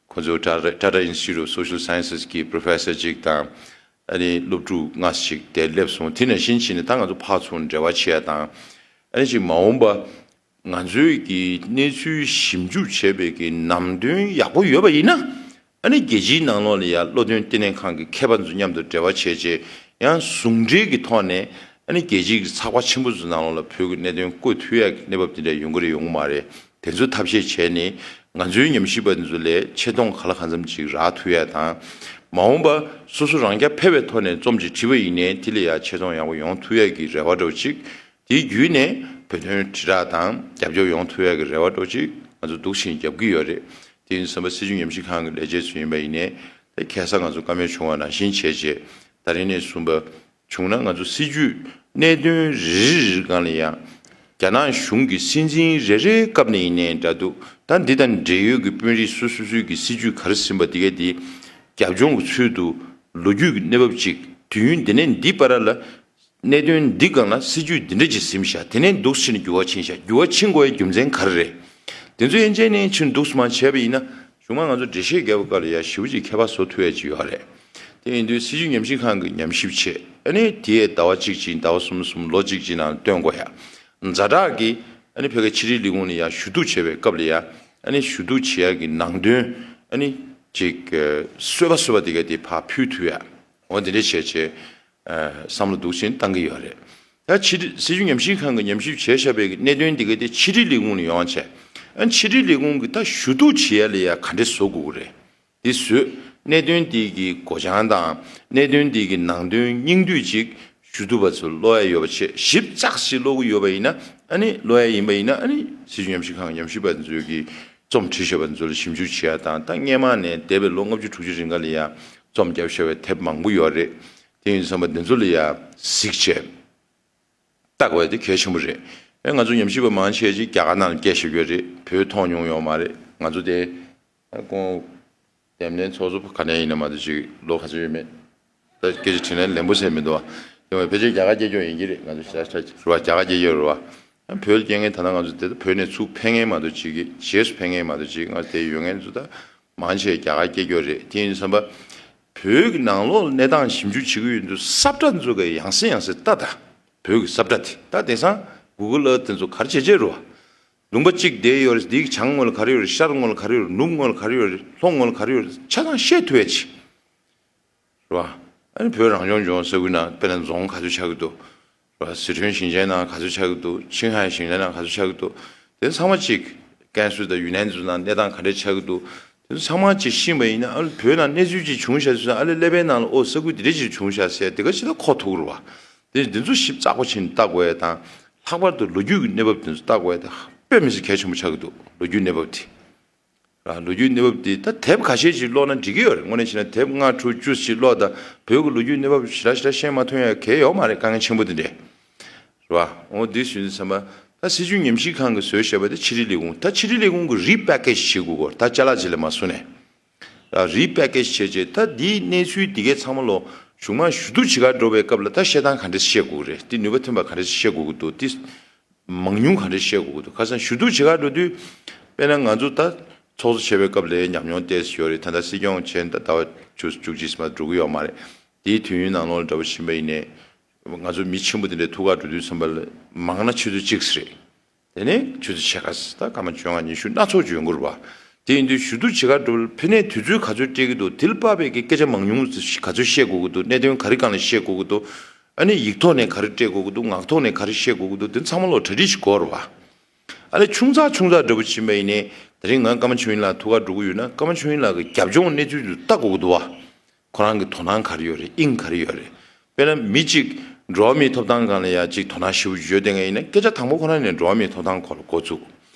ཁོ་ཚོ་Tata Tata Institute of Social Sciences གི་professor ཅིག་དང་ཨ་ནི་སློབ་ཕྲུག་ལྔ་ཞིག་དེ་སླེབས་སོང་། དེ་ནང་བཞིན་བྱས་ནས་ད་ང་ཚོ་ཕར་ཚུར་འབྲེལ་བ་བྱེད་ཡ་དང་ཨ་ནི་ཅིག་མ་འོངས་པ་ང་ཚོའི་གི་གནས་ཚུལ་ཞིབ་འཇུག་བྱས་པའི་གི་ནང་དོན་ཡག་པོ་ཡོད་པ་ཡིན་ན། ཨ་ནི་རྒྱལ་སྤྱིའི་ནང་ལོགས་ལ་ཡང་བློ་འདོན་ལྟེ་གནས་ཁང་གི་མཁས་པ་ཚོ་མཉམ་དུ་འབྲེལ་བ་བྱས་རྗེས་ཡང་ཟུང་འབྲེལ་གྱི་ཐོག་ནས་ཨ་ནི་རྒྱལ་སྤྱིའི་གི་ཚགས་པར་ཆེན་པོ་ཚོའི་ནང་ལོགས་ལ་བོད་ཀྱི་གནད་དོན་བཀོད་ཐུབ་ཡག་གི་གནས་བབ་དེ་འདྲ་ཡོང་གི་རེད་ཡོང་གི་མ་རེད། དེ་ཚོ་ཐབས་ཤེས་བྱས་ནས་ང་ཚོའི་ཉམས་ཞིབ་པ་འདི་ཚོ་ལས་ཆེ་མཐོང་ག་ལ་གང་འཚམ་ཅིག་རག་ཐུབ་ཡག་དང་། མ་འོངས་པ་སོ་སོ་རང་རྐྱ་ཕེབས་པའི་ཐོག་ནས་རྩོམ་ཅིག་བྲིས་པ་ཡིན་ནའི་དེ་ལ་ཡང་ཆེ་མཐོང་ཡག་པོ་ཡོང་ཐུབ་ཡག་གི་རེ་བ་འདྲ་བོ་ཅིག་དེའི་བརྒྱུད་ནས་བོད་དོན་དྲིལ་བསྒྲགས་དང་རྒྱབ་སྐྱོར་ཡོང་ཐུབ་ཡག་གི་རེ་བ་འདྲ་བོ་ཅིག་ང་ཚོ་འདུག་བཞིན་རྒྱབ་ཀྱི་ཡོད་རེད། དེ་ཡིན་དུས་ཙམ་པ་སྲིད་བྱུས་ཉམས་ཞིབ་ཁང་གི་ལས་བྱེད་ཚོ་ཡིན་པ་ཡིན་ནའི་ད་ཁ་སང་ང་ཚོ་བཀའ་མོལ་བྱུང་བ་ནང་བཞིན་བྱས་རྗེས་ད་རིང་ནས་བཟུང་པ་བྱུང་ན་ང་ཚོ་སྲིད་བྱུས་གནད་དོན་རེ་རེ་རེ་སྒང་ལ་ཡང་རྒྱ་ནག་གཞུང་གི་སྲིད་འཛིན་རེ་རེའི་སྐབས་ནས་ཡིན་ནའི་འདྲ་འདུག་ད་འདི་དང་འབྲེལ་ཡོད་ཀྱི་དཔོན་རིགས་སོ་སོ་སོའི་གི་སྲིད་བྱུས་ག་རེ་ཟིན་པ་འདི་གས་འདི་རྒྱབ་ལྗོངས་ཀྱི་ཚུལ་དུ་ལོ་རྒྱུས་ཀྱི་གནས་བབ་ཅིག་དུས་ཡུན་འདི་ནས་འདི་བར་ལ་གནད་དོན་འདི་སྒང་ལ་སྲིད་བྱུས་འདི་འདྲ་ཅིག་ཟིན་བཞག་དེ་ནས་འདུག་ཕྱིན་འགྱུར་བ་ཕྱིན་བཞག་འགྱུར་བ་ཕྱིན་དགོས་ཡའི་རྒྱུ་མཚན་ག་རེ་རེད། དེ་ཚོ་ཡན་ཆད་ནས་ཕྱིན་འདུག་སེ་མ་བྱས་པ་ཡིན་ན་གཞུག་མ་ང་ཚོ་འགྲེལ་བཤད་རྒྱབ་པའི་སྐབས་ལ་ཡ་ཞེ་པོ་ཅིག་ཁྱད་པར་བཟོ་ཐུབ་ཡ་ཅིག་ཡོད་རེད། དེ་ཡིན་དུས་སྲིད་བྱུས་ཉམས་ཞིབ་ཁང་གིས་ཉམས་ཞིབ་བྱས་ཨ་ནི་དེའི་ཟླ་བ་གཅིག་ཅིག་ཟླ་བ་གསུམ་གསུམ་ལོ་གཅིག་ཅིག་ནང་སྟོན་དགོས་ཡ། ཛ་དྲག་གི་ཨ་ནི་ཕ་གི་ཕྱི་དྲིལ་ལས་ཁུངས་ནས་ཡ་ཞུ་གཏུག་བྱས་པའི་སྐབས་ལ་ཡ་ཨ་ནི་ཞུ་གཏུག་བྱེད་ཡ་གི་ནང་དོན་ཨ་ནི་ཅིག་གསོལ་བ་གསོལ་བ་དེ་ག་དེ་ཕར་ཕུལ་ཐུབ་ཡ། འོ་དེ་འདྲ་བྱས་བྱས། བསམ་བློ་འདུག་སེ་བཏང་གི་ཡོད་རེད། ད་ཕྱི་དྲིལ་སྲིད་བྱུས་ཉམས་ཞིབ་ཁང་གིས་ཉམས་ཞིབ་བྱས་བཞག་པའི་གནད་དོན་འདི་ག་དེ་ཕྱི་དྲིལ་ལས་ཁུངས་ནས་ཡོང་བྱས། ཨ་ཕྱི་དྲིལ་ལས་ཁུངས་ཀྱིས་ད་ཞུ་གཏུག་བྱེད་ཡ་ལ་ཡ་ག་འདྲས་བཟོ་དགོས་ཀྱི་རེད། དེ་བཟོས་གནད་དོན་དེ་གི་སྒོ་བྱང་དང་གནད་དོན་དེ་གི་ནང་དོན་སྙིང་བསྡུས་ཅིག་ཞུ་གཏུག་པ་ཚོར་ཀློག་ཡ་ཡོད་པ་བྱས་ཞིབ་ཚགས་ཤིག་ཀློག་གི་ཡོད་པ་ཡིན་ན་ཨ་ནི་ཀློག་ཡ་ཡིན་པ་ཡིན་ན་ཨ་ནི་སྲིད་བྱུས་ཉམས་ཞིབ་ཁང་ཉམས་ཞིབ་པ་ཚོས་ཀྱི་རྩོམ་བྲིས་བཞག་པ་ཚོ་ལ་ཞིབ་འཇུག་བྱེད་ཡ་དང་ད་སྔས་མ་ནས་འདས་པའི་ལོ་ལྔ་བཅུ་དྲུག་ཅུ་རིང་ག་ལ་ཡ་རྩོམ་བརྒྱབ་བཞག་པའི་དེབ་མང་པོ་ཡོད་རེད། དེ་ཡིན་དུས་ཙམ་པ་འདི་ཚོ་ལ་ཡ་གཟིགས་བྱས་ལྟ་དགོས་ཡ་དེ་གལ་ཆེན་པོ་རེད། ཨེ་ང་ཚོ་ཉམས་ཞིབ་པ་མང་ཆེ་ཅིག་རྒྱ་གར་ནང་ལ་སྐད་ཆ་བཤད་ཀྱི་ཡོད་རེད། བོད་མཐོང་མྱོང་ཡོད་མ་རེད། ང་ཚོ་དེ་ཁོང་འདེམས་ལྷན་ཚོགས་གཙོ་ག་ནས་ཡིན་ན་མ་གཏོགས་ཅིག་ལོ་ག་ཚོད་ཡོད་མེད། ད་སྐད་ཆ་དྲིས་ན་ལན་པོ་ཟེར་མི་འདུག་བ། དེ་བས་ཕལ་ཆེར་རྒྱ་གར་སྐད་སྐྱོགས་ཡིན་གྱི་རེད། ང་ཚོ་ཤ་ཤ་རེད་བ། རྒྱ་གར་སྐད་སྐྱོགས་རེད་བ། བོད་ལ་སྐྱེ་མཁན་ད་ལྟ་ང་ཚོ་དེ་ད་བོད་ནས་ཚུར་ཕེབས་མཁན་མ་གཏོགས་ཅིག་གི་རྗེས་སུ་ཕེབས་མཁན་མ་གཏོགས་ཅིག་ང་ཚོ་དེ་ཡོད་མཁན་ཚོ་ད་མང་ཆེ་རྒྱ་གར་སྐད་སྐྱོགས་རེད། དེ་ཡིན་དུས་ཙམ་པ། བོད་ཀྱི་ནང་ལོགས་ལ་གནས་སྟངས་ཞིབ་འཇུག་བྱེད་ཀྱི་ཡོད་དུས་ས་བཀྲ་ཚོ་ག་ཡང་སེ་ཡང་སེ་ལྟ་ད། བོད་ཀྱི་ས་བཀྲ་དེ་ད་དེང་སང་Google་ཨར་ཐི་དེ་ཚོ་ག་རེ་བྱེད་བྱེད་རེད་བ། ལུང་པ་གཅིག་བསྡད་ཡོད་རེད། འདིའི་བྱང་ངོས་ལ་ག་རེ་ཡོད་རེད། ཤར་ངོས་ལ་ག་རེ་ཡོད་རེད། ནུབ་ངོས་ལ་ག་རེ་ཡོད་རེད། ལྷོ་ངོས་ལ་ག་རེ་ཡོད་རེད། ཆ་ཚང་ཤེས་ཐུབ་ཡ་ཅིག་རེད་བ། ཨ་ནི་བོད་རང་སྐྱོང་ལྗོངས་ས་ཁུལ་ནང་དཔེར་ན་རྫོང་ག་ཚོད་ཆགས་ཀྱི་འདུག་རེད་བ། ཟི་ཁྲོན་ཞིང་ཆེན་ནང་ག་ཚོད་ཆགས་ཀྱི་འདུག་ཆིང་ཧའེ་ཞིང་ཆེན་ནང་ག་ཚོད་ཆགས་ཀྱི་འདུག་དེ་ཚང་མ་གཅིག་ཀན་སུའུ་དང་ཡུན་ནན་ཚོ་ནང་གནས་སྟངས་ག་འདྲས་ཆགས་ཀྱི་འདུག་དེ་ཚོ་ཚང་མ་གཅིག་ཤེས་པ་ཡིན་ན་ཨ་ལེ་བོད་ནང་གནས་ཚུལ་གཅིག་བྱུང་ཤག་ཟེར་ན་ཨ་ལེ་ཀླད་པའི་ནང་ལ་ཨོ་ས་ཁུལ་འདི་འདྲས་ཅིག་བྱུང་ཤག་ཟེར་དེ་ག་ཅིག་ད་གོ་ཐུབ་ཀྱི་རེད་བ། དེ་འདི་ཚོ་ཞིབ་ཚགས་པོ་བྱས་ནས་ལྟ་དགོས་ཡ་དང་། ལྷག་པར་དུ་ལོ་རྒྱུས་ཀྱི་གནས་བབ་དེ་ཚོ་ལྟ་དགོས་ཡ་དེ་དཔེ་མི་སྲིད་གལ་ཆེན་པོ་ཆགས་ཀྱི་འདུག་ལོ་རྒྱུས་གནས་བབ་དེ། ལོ་རྒྱུས་གནས་བབ་འདི་ད་དེབ་ཁ་ཤས་ཤིག་ཀློག་ན་འགྲིག་གི་ཡོད་རེད། དངོས་གནས་བྱས་ན་དེབ་ལྔ་དྲུག་བཅུ་ཞིག་ཀློག་དང་བོད་ཀྱི་ལོ་རྒྱུས་གནས་བབ་ཞེ་དྲག་ཞེ་དྲག་ཤེས་མ་ཐུབ་ཡ་གལ་ཡོད་མ་རེད། དཀའ་ངལ་ཆེན་པོ་འདི་འདྲས་རེད་བ། འོ་འདི་ཟེར་དུས་ཙམ་པ་ད་སྲིད་བྱུས་ཉམས་ཞིབ་ཁང་གིས་བཟོས་བཞག་པ་དེ་ཕྱི་དྲིལ་ལས་ཁུངས། ད་ཕྱི་དྲིལ་ལས་ཁུངས་ཀྱིས་རི་པེ་ཀེ་ཇི་བྱེད་དགོས་ཀྱི་རེད། ད་ཅ་ལག་ཅིག་ལ་མ་བཟོ་ནས་རི་པེ་ཀེ་ཇི་བྱས་བྱས་ད་འདིའི་གནས་ཚུལ་འདི་གའི་ཚང་མ་ལོ་གཞུག་མ་ཞུ་གཏུག་བྱེད་གར་འགྲོ་བའི་སྐབས་ལ་ད་བཤད་སྟངས་ག་འདྲས་བཤད་དགོས་ཀྱི་རེད། འདི་ནུས་པ་ཐོན་པ་ག་འདྲས་བཤད་དགོས་ཀྱི་འདུག་འདི། མང་ཉུང་ག་འདྲ་བཤད་དགོས་ཀྱི་འདུག་ཁ་སང་ཞུ་གཏུག་བྱེད་ག་འགྲོ་དུས། དཔེར་ན་ང་ཚོ་ད་ཚོགས་གཙོ་བྱེད་པའི་སྐབས་ལ་ཉམས་མྱོང་ཏོག་ཙམ་ཡོད་རེད། ད་ལྟ་སྲིད་སྐྱོང་བྱས་ད་ཟླ་བ་བཅུ་བཅུ་གཅིག་ཙམ་འགྲོ་གི་ཡོད་མ་རེད། དེའི་དུས་ཡུན་ནང་ལོགས་ལ་འདྲ་པོ་ཕྱིན་པ་ཡིན་ནའི། ང་ཚོ་མི་ཆེན་པོ་དེ་འདྲའི་ཐུག་ག་འགྲོ་དུས་ཙམ་པ་ལ་མང་ན་ཆུ་ཚོད་གཅིག་ཙམ་རེད། དེ་ནས་ཆུ་ཚོད་ཕྱེད་ཀ་ཙམ་ད་སྐར་མ་བཅོ་ལྔ་ཉི་ཤུ་སྣ་ཚོགས་ཅིག་ཡོང་གི་རེད་བ། དེ་ཡིན་དུས་ཞུ་གཏུག་བྱེད་ག་འགྲོ་ཕན་ནས་དུས་ཚོད་ག་ཚོད་སྤྲད་ཀྱི་འདུག་དེ་ལ་དཔག་པའི་གི་སྐད་ཆ་མང་ཉུང་ག་ཚོད་བཤད་དགོས་ཀྱི་འདུག་གནད་དོན་ག་རེ་སྒང་ལ་བཤད་དགོས་ཀྱི་འདུག་ཨ་ནི་ཡིག་ཐོག་ནས་ག་རེ་སྤྲད་དགོས་ཀྱི་འདུག་ངག་ཐོག་ནས་ག་རེ་བཤད་དགོས་ཀྱི་འདུག་དེ་ཚང་མ་ལོ་གྲ་སྒྲིག་ཞིག་དགོས་རེད་བ། ཨ་ལས་ཆུང་ཙག་ཆུང་ཙག་འདྲ་པོ་ཕྱིན་པ་ཡིན་ནའི་དེ་རིང་ང་ཀརྨ་ཆོས་དབྱིངས་ལགས་ཐུག་ག་འགྲོ་གི་ཡོད་ན། ཀརྨ་ཆོས་དབྱིངས་ལགས་ཀྱི་རྒྱབ་ལྗོངས་གནས་ཚུལ་དུ་ལྟ་དགོས་ཀྱི་འདུག་བ། ཁོ་རང་གི་དོ་སྣང་ག་རེ་ཡོད་རེད། དབྱིངས་ག་རེ་ཡོད་རེད། དཔེར་ན་མི་གཅིག་འགྲོ་བ་མིའི་ཐོབ་ཐང་སྒང་ལ་ཡ་གཅིག་དོ་སྣང་ཞེ་པོ་ཡོད་བསྡད་མཁན་ཡིན་ན། སྐད་ཆ་དང་པོ་ཁོ་རང་ནས་འགྲོ་བ་མིའི་ཐོབ་ཐང་སྐོར་ལ་འགོ་བཙུགས།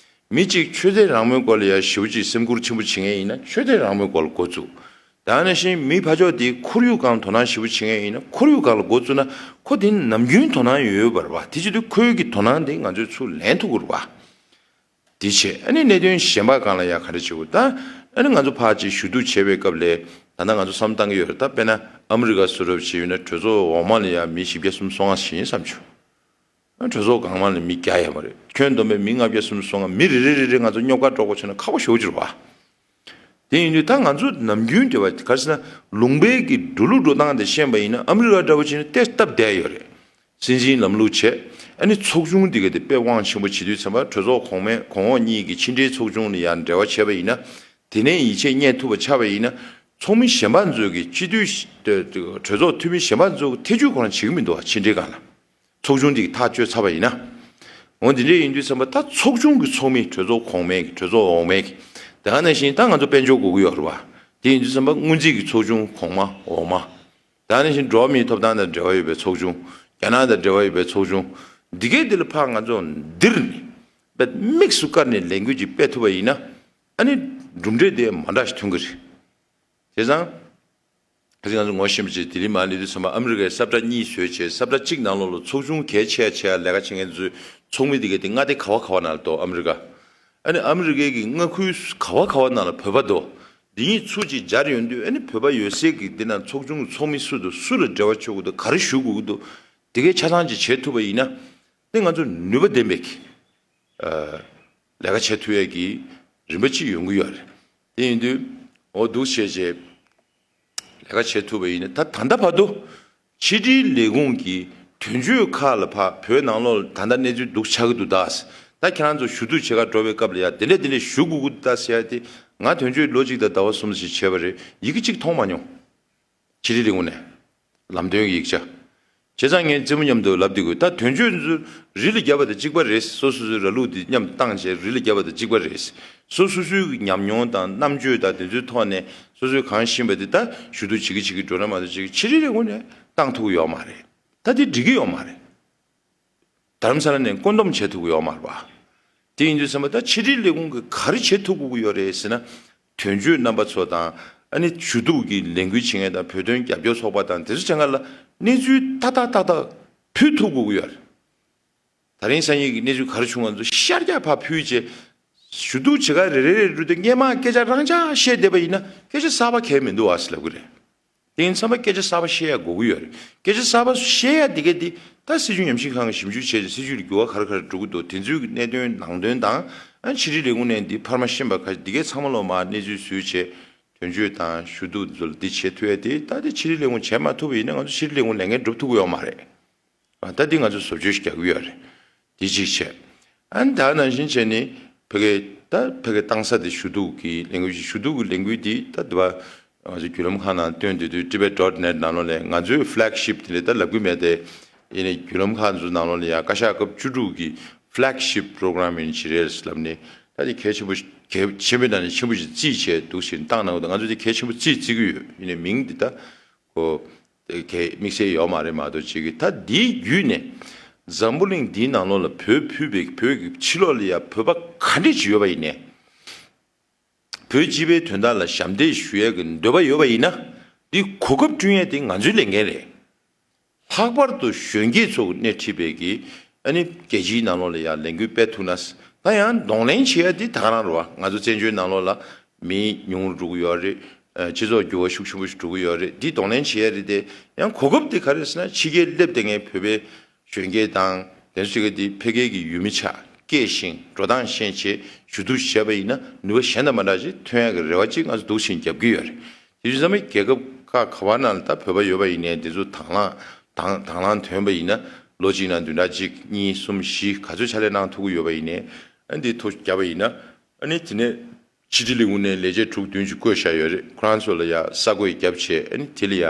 མི་གཅིག་ཆོས་དད་རང་མོས་སྐོར་ལ་ཡ་ཞེ་པོ་ཅིག་སེམས་ཁུར་ཆེན་པོ་བྱེད་མཁན་ཡིན་ན། ཆོས་དད་རང་མོས་སྐོར་ལ་འགོ་བཙུགས། ད་ནང་བཞིན་མི་ཕར་ཕྱོགས་དེའི་ཁོར་ཡུག་སྒང་དོ་སྣང་ཞེ་པོ་བྱེད་མཁན་ཡིན་ན། ཁོར་ཡུག་སྒང་ལ་འགོ་བཙུགས་ན་ཁོ་དེ་ནམ་རྒྱུན་དོ་སྣང་ཡོད་ཡོད་པ་རེད་བ། དེ་བྱེད་དུས་ཁོའི་གི་དོ་སྣང་དེ་ང་ཚོས་ཚུར་ལེན་ཐུབ་ཀྱི་རེད་བ། དེ་བྱས། ཨ་ནི་གནད་དོན་གཞན་པ་སྒང་ལ་ཡ་ག་རེ་བྱེད་དགོས། ད་ཨ་ནི་ང་ཚོ་ཕར་ཅིག་ཞུ་གཏུག་བྱེད་པའི་སྐབས་ལ་ད་ལྟ་ང་ཚོ་བསམ་བློ་བཏང་གི་ཡོད་རེད། ད་དཔེར་ན་ཨ་མི་རི་ཀ་བཟོ་འདྲ་བྱས་ཡོད་ན། གྲོས་ཚོགས་འོག་མ་ལ་ཡ་མི་བཞི་བརྒྱ་སུམ་ཅུ་སོ་ལྔ་ཞིག་ཡིན་བསམ་བྱུང་། ཨ་གྲོས་ཚོགས་སྒང་མ་ལ་མི་བརྒྱ་ཡོད་མ་རེད། ཁྱོན་བསྡོམས་པའི་མི་ལྔ་བརྒྱ་སུམ་ཅུ་སོ་ལྔ། མི་རེ་རེ་རེ་རེ་ང་ཚོ་རྙོག་དཀར་སྤྲོད་དགོས་བྱུང་ན་ཁག་པོ་ཞེ་པོ་ཅིག་རེད་བ། དེ་ཡིན་དུས་ད་ང་ཚོ་ནམ་རྒྱུན་དེ་བ་ག་རེ་ཟེར་ན། ལུང་པའི་གི་འགྲོ་ལུགས་འགྲོ་སྟངས་དེ་ཤེས་པ་ཡིན་ན། ཨ་མི་རི་ཀ་འདྲ་པོ་བྱས་ན་ཏོག་ཙམ་སྟབས་བདེ་ཡོད་རེད། སྲིད་འཛིན་ལམ་ལུགས་བྱས། ཨ་ནི་ཚོགས་ཆུང་འདི་ག་དེ་དཔེ་དབང་ཆེན་པོ་བྱེད་དུས་ཙམ་པ། གྲོས་ཚོགས་གོང་མའི་གོང་འོག་གཉིས་ཀྱི་ཕྱི་འབྲེལ་ཚོགས་ཆུང་ལ་ཡང་འབྲེལ་བ་བྱས་པ་ཡིན་ན། དེ་ནས་ཡིད་ཆེས་རྙེད་ཐུབ་པ་ཆགས་པ་ཡིན་ན། ཚོགས་མི་གཞན་པ་ཚོས་ཀྱི་སྤྱི་འཐུས་གྲོས་ཚོགས་འཐུས་མི་གཞན་པ་ཚོས་ཐེ་བྱུས་ཁོ་རང་བྱེད་ཀྱི་མི་འདུག་བ། ཕྱི་འབྲེལ་སྒང་ལ། ཚོགས་ཆུང་འདི་གི་ཐག་གཅོད་ཚར་བ་ཡིན་ན། འོ་འདི་འདྲས་ཡིན་དུས་ཙམ་པ། ད་ཚོགས་ཆུང་གི་ཚོགས་མི། གྲོས་ཚོགས་གོང་མའི་གི། གྲོས་ཚོགས་འོག་མའི་གི། དེ་ག་ནང་བཞིན་ད་ང་ཚོ་དཔལ་འབྱོར་དགོས་ཀྱི་ཡོད་རེད་བ། དེ་ཡིན་དུས་ཙམ་པ་སྔོན་རྩིས་ཀྱི་ཚོགས་ཆུང་གོང་མ་འོག་མ། དེ་ག་ནང་བཞིན་འགྲོ་བ་མིའི་ཐོབ་ཐང་དང་འབྲེལ་བ་ཡོད་པའི་ཚོགས་ཆུང་། རྒྱ་ནག་དང་འབྲེལ་བ་ཡོད་པའི་ཚོགས་ཆུང་། འདི་གའི་འདི་ལ་ཕར་ང་ཚོ་འདིར་ནི་དཔེ་དམིགས་སུ་བཀར་ནས་ལས་འགུལ་ཅིག་སྤེལ་ཐུབ་པ་ཡིན་ན། ཨ་ནི་གྲུབ་འབྲས་དེ་མ་འདྲ་ཞིག་ཐོན་གྱི་རེད། བྱས་ཙང་། ཁ་སང་ང་ཚོ་ངོ་ཤེས་པ་ཅིག་ལྡི་ལི་མར་སླེབས་དུས་ཙམ་པ། ཨ་མི་རི་ཀའི་ས་བཀྲ་གཉིས་བཟོས་བྱས། ས་བཀྲ་གཅིག་ནང་ལོགས་ལ་ཚོགས་ཆུང་གལ་ཆེ་ཡ་ཆེ་ཡ་ལས་ཀ་བྱེད་མཁན་ཚོའི་ཚོགས་མི་དེ་གའི་དེ་མངའ་སྡེ་ག་བ་ག་བ་ནང་ལ་འདུག་ཨ་མི་རི་ཀ། ཨ་ནི་ཨ་མི་རི་ཀའི་གི་མངའ་ཁུལ་ག་བ་ག་བ་ནང་ལ་བོད་པ་འདུག་འདི་གཉིས་ཚུར་ཅིག་སྦྱར་ཡོང་དུས། ཨ་ནི་བོད་པ་ཡོད་སའི་གི་འདི་ན་ཚོགས་ཆུང་གི་ཚོགས་མི་སུ་དང་སུ་ལ་འབྲེལ་བ་བྱེད་དགོས་འདུག་ག་རེ་ཞུ་དགོས་ཀྱི་འདུག་དེ་གའི་ཆ་ཚང་ཅིག་བྱེད་ཐུབ་པ་ཡིན་ན། དེ་ང་ཚོ་ནུས་པ་ལྡན་པའི་གི་ལས་ཀ་བྱེད་ཐུབ་ཡས་ཀྱི་རིམ་པ་ཅིག་ཡོང་གི་ཡོད་རེད། དེ་ཡིན་དུས་འོ་འདུག་བྱས་བྱས་ལས་ཀ་བྱེད་ཐུབ་པ་ཡིན་ན། ད་ད་ལྟ་བར་དུ་ཕྱི་དྲིལ་ལས་ཁུངས་ཀྱི་དོན་གཅོད་ཁག་ལ་ཕར་བོད་ནང་ལོགས་ལ་ད་ལྟ་གནས་ཚུལ་འདུག་ཆགས་ཀྱི་འདུག་ད། ད་ཁྱེད་རང་ཚོ་ཞུ་གཏུག་བྱེད་གར་འགྲོ་བའི་སྐབས་ལ་ཡ་དེ་འདྲས་དེ་འདྲས་ཞུ་དགོས་ཀྱི་འདུག་ད་ཟེར་ཡ་དེ། ང་དོན་གཅོད་ལོ་གཅིག་དང་ཟླ་བ་གསུམ་ཞིག་བྱས་པ་རེད། ཡི་གེ་གཅིག་མཐོང་མ་མྱོང་། ཕྱི་དྲིལ་ལས་ཁུངས་ནས་ལམ་སྟོན་གྱི་ཡིག་ཆ། བྱས་ཙང་ངས་རྩེད་མོ་མཉམ་དུ་ལབ་བསྡད་དགོས། ད་དོན་གཅོད་ཚོ་རི་ལ་བརྒྱབ་པ་དང་གཅིག་པ་རེད། སོ་སོ་སོའི་ར་ལུག་འདི་མཉམ་དུ་བཏང་བྱས་རི་ལ་བརྒྱབ་པ་དང་གཅིག་པ་རེད། སོ་སོ་སོའི་ཉམས་མྱོང་དང་རྣམ་དཔྱོད་དང་དེ་ཚོའི་ཐོག་ནས་སོ་སོས་གང་ཤེས་པ་དེ་ད་ཞུ་གཏུག་བྱེད་ཀྱི་བྱེད་ཀྱི་འགྲོ་ན་མ་གཏོགས། ཅིག་ཕྱི་དྲིལ་ལས་ཁུངས་ནས་བཏང་ཐུབ་ཀྱི་ཡོད་མ་རེད། ད་དེ་འགྲིག་གི་ཡོད་མ་རེད། རྡ་རམ་ས་ལ་ནས་བཀོད་འདོམས་བྱེད་ཐུབ་ཀྱི་ཡོད་མ་རེད་པ། དེ་ཡིན་དུས་ཙམ་པ་ད་ཕྱི་དྲིལ་ལས་ཁུངས་ཀྱིས་ག་རེ་བྱེད་ཐུབ་དགོས་ཀྱི་ཡོད་རེད་ཟེར་ན། དོན་གཅོད་རྣམ་པ་ཚོ་དང་། ཨ་ནི་ཞུ་གཏུག་གི་ལས་འགུལ་བྱེད་མཁན་དང་། བོད་དོན་རྒྱབ་སྐྱོར་ཚོགས་པ་དང་། དེ་ཚོ་བྱེད་མཁན་ལ་གནས་ཚུལ་ཏག་ཏག་ཏག་ཏག་ཕུལ་ཐུབ་དགོས་ཀྱི་ཡོད་རེད། ད་རིང་སང་ཉིན་གྱི་གནས་ཚུལ་ག་རེ་བྱུང་བ་ཚོ་ཤར་རྒྱག་ཕར་ཕུལ་བྱས། ཞུ་གཏུག་བྱེད་ག་རེ་རེ་རེ་འགྲོ་དུས་སྔས་མ་སྐད་ཆ་རང་འཇགས་བཤད་བསྡད་པ་ཡིན་ན་སྐད་ཆ་གསར་པ་གང་ཡང་མི་འདུག་ཨ་ཟེར་ལབ་ཀྱི་རེད། དེ་ཡིན་ཙང་སྐད་ཆ་གསར་པ་བཤད་ཡ་དགོས་ཀྱི་ཡོད་རེད། སྐད་ཆ་གསར་པ་བཤད་ཡ་དེ་གས་དེ་ད་སྲིད་བྱུས་ཉམས་ཞིབ་ཁང་གིས་ཞིབ་འཇུག་བྱས་ཏེ། སྲིད་བྱུས་ལ་འགྱུར་བ་ག་རེ་ག་རེ་འགྲོ་གི་འདུག་དེ་ཚོའི་གནད་དོན་ནང་དོན་དང་། ཨ་ཕྱི་དྲིལ་ལས་ཁུངས་ནས་འདི་འཕར་མ་ཤེས་པ་ག་འདི་གས་ཚང་མ་ལོ་མ་གནས་ཚུལ་བཟོས་བྱས། དོན་གཅོད་དང་ཞུ་གཏུག་ཚོ་ལ་འདི་བྱེད་ཐུབ་ཡ་དེ། ད་དེ་ཕྱི་དྲིལ་ལས་ཁུངས་བྱེད་མ་ཐུབ་པ་ཡིན་ན་ང་ཚོ་ཕྱི་དྲིལ་ལས་ཁུངས་ལས་འགན་སྒྲུབ་ཐུབ་ཀྱི་ཡོད་མ་རེད། ཨ་ད་འདི་ང་ཚོ་བཟོ་བཅོས་ཤིག་རྒྱག་གི་ཡོད་རེད། འདི་གཅིག་བྱས། ཨ་ནི་ད་ནང་བཞིན་བྱས་ནི་ཕ་གི་ད་ཕ་གི་བཏང་ས་དེ་ཞུ་གཏུག་གི་ལས་འགུལ་ཞིག་ཞུ་གཏུག་གི་ལས་འགུལ་འདི་ད་འདི་བ་ང་ཚོ་བརྒྱུད་ལམ་ཁག་ནང་བཏོན་བསྡད་དུས། ཊི་བེཊ་ཌོཊ་ནེཊ་ནང་ལོགས་ལ་ང་ཚོའི་ཕི་ལེག་ཤིབ་དེ་འདྲ་ད་ལབ་གི་མེད་དེ། ཡིན་ནའི་བརྒྱུད་ལམ་ཁག་ཚོ་ནང་ལོགས་ལ་ཡ་བཀའ་ཤག་སྐབས་བཅུ་དྲུག་གི་ཕི་ལེག་ཤིབ་པོ་རོ་གྷི་རམ་ཡིན་གྱི་རེད་ལབ་ནས། ད་དེ་གལ་ཆེན་པོ་གལ་ཆེན་པོའི་ནང་ནས་ཆེན་པོ་ཞིག་བརྩིས་བྱས་འདུག་ཟེར་བཏང་གནང་འདུག་ང་ཚོ་དེ་གལ་ཆེན་པོ་བརྩིས་བརྩི་གི་ཡོད། ཡིན་ནའི་མིང་འདི་ད་ཁོ་གལ་དམིགས་བསལ་ཡོད་མ་རེད་མ་གཏོགས། ཅིག་གི་ད་འདིའི་བརྒྱུད་ནས་འཛམ་བུ་གླིང་འདིའི་ནང་ལོགས་ལ་བོད་ཕུད་པའི་བོད་ཀྱི་ཕྱི་ལོགས་ལ་ཡ་བོད་པ་ག་འདྲས་ཅིག་ཡོད་པ་ཡིན་ནའི། བོད་སྤྱི་པའི་དོན་དག་ལ་ཞབས་འདེགས་ཞུ་ཡས་ཀྱི་འདོད་པ་ཡོད་པ་ཡིན་ན། འདི་གོ་སྐབས་བསྐྲུན་ཡས་དེ་ང་ཚོའི་ལས་འགན་རེད། ལྷག་པར་དུ་གཞོན་སྐྱེས་ཚོ་སྣེ་ཁྲིད་པའི་གི་ཨ་ནི་རྒྱལ་སྤྱིའི་ནང་ལོགས་ལ་ཡང་ལས་འགུལ་སྤེལ་ཐུབ་ན། ད་ཡང་གདོང་ལེན་བྱེད་ཡ་དེ་ད་ག་རང་རེད་བ། ང་ཚོ་བཙན་བྱོལ་ནང་ལོགས་ལ་མི་ཉུང་རུ་འགྲོ་གི་ཡོད་རེད། ཨ་སྤྱི་ཚོགས་འགྱུར་བ་ཤུགས་ཆེན་པོ་ཞིག་འགྲོ་གི་ཡོད་རེད། འདི་གདོང་ལེན་བྱེད་ཡ་རེད་དེ། ཡང་གོ་སྐབས་དེ་ག་རེ་ཟེར་ན། ཕྱི་རྒྱལ་སླེབས་བསྡད་མཁན་བོད་པའི་གཞོན་སྐྱེས་དང་དེ་ཚོ་གི་དེ་ཕ་གི་གི་ཡུལ་མི་ཆགས་སྐྱེས་ཤིང་འགྲོ་སྟངས་ཤེས་བྱས་ཞུ་གཏུག་བྱས་པ་ཡིན་ན། ནུས་པ་གཞན་དང་མ་འདྲ་ཅིག་ཐོན་ཡ་གི་རེ་བ་ཅིག་ང་ཚོ་འདུག་བཞིན་རྒྱབ་ཀྱི་ཡོད་རེད། དེ་བཞིན་བསམ་པའི་རྒྱལ་ཁབ་ཁག་ག་བ་ནང་ལ་ད་བོད་པ་ཡོད་པ་ཡིན་ནའི་དེ་ཚོ་དང་བླངས་དང་དང་བླངས་ཐོན་པ་ཡིན་ན། ལོ་གཅིག་ནང་བདུན་ཕྲག་གཅིག་གཉིས་གསུམ་བཞི་ག་ཚོད་ཕྱག་ལས་གནང་ཐུབ་ཀྱི་ཡོད་པ་ཡིན་ནའི། ཨ་འདི་ཐོ་བརྒྱབ་པ་ཡིན་ན། ཨ་ནི་དེ་ནས་ཕྱི་དྲིལ་ལས་ཁུངས་ནས་ལས་བྱེད་དྲུག་བདུན་ཅིག་བསྐོས་བཞག་ཡོད་རེད། ཁོ་རང་ཚོ་ལ་ཡ་གསར་འགོད་བརྒྱབ་བྱས། ཨ་ནི་དེ་ལ་ཡ་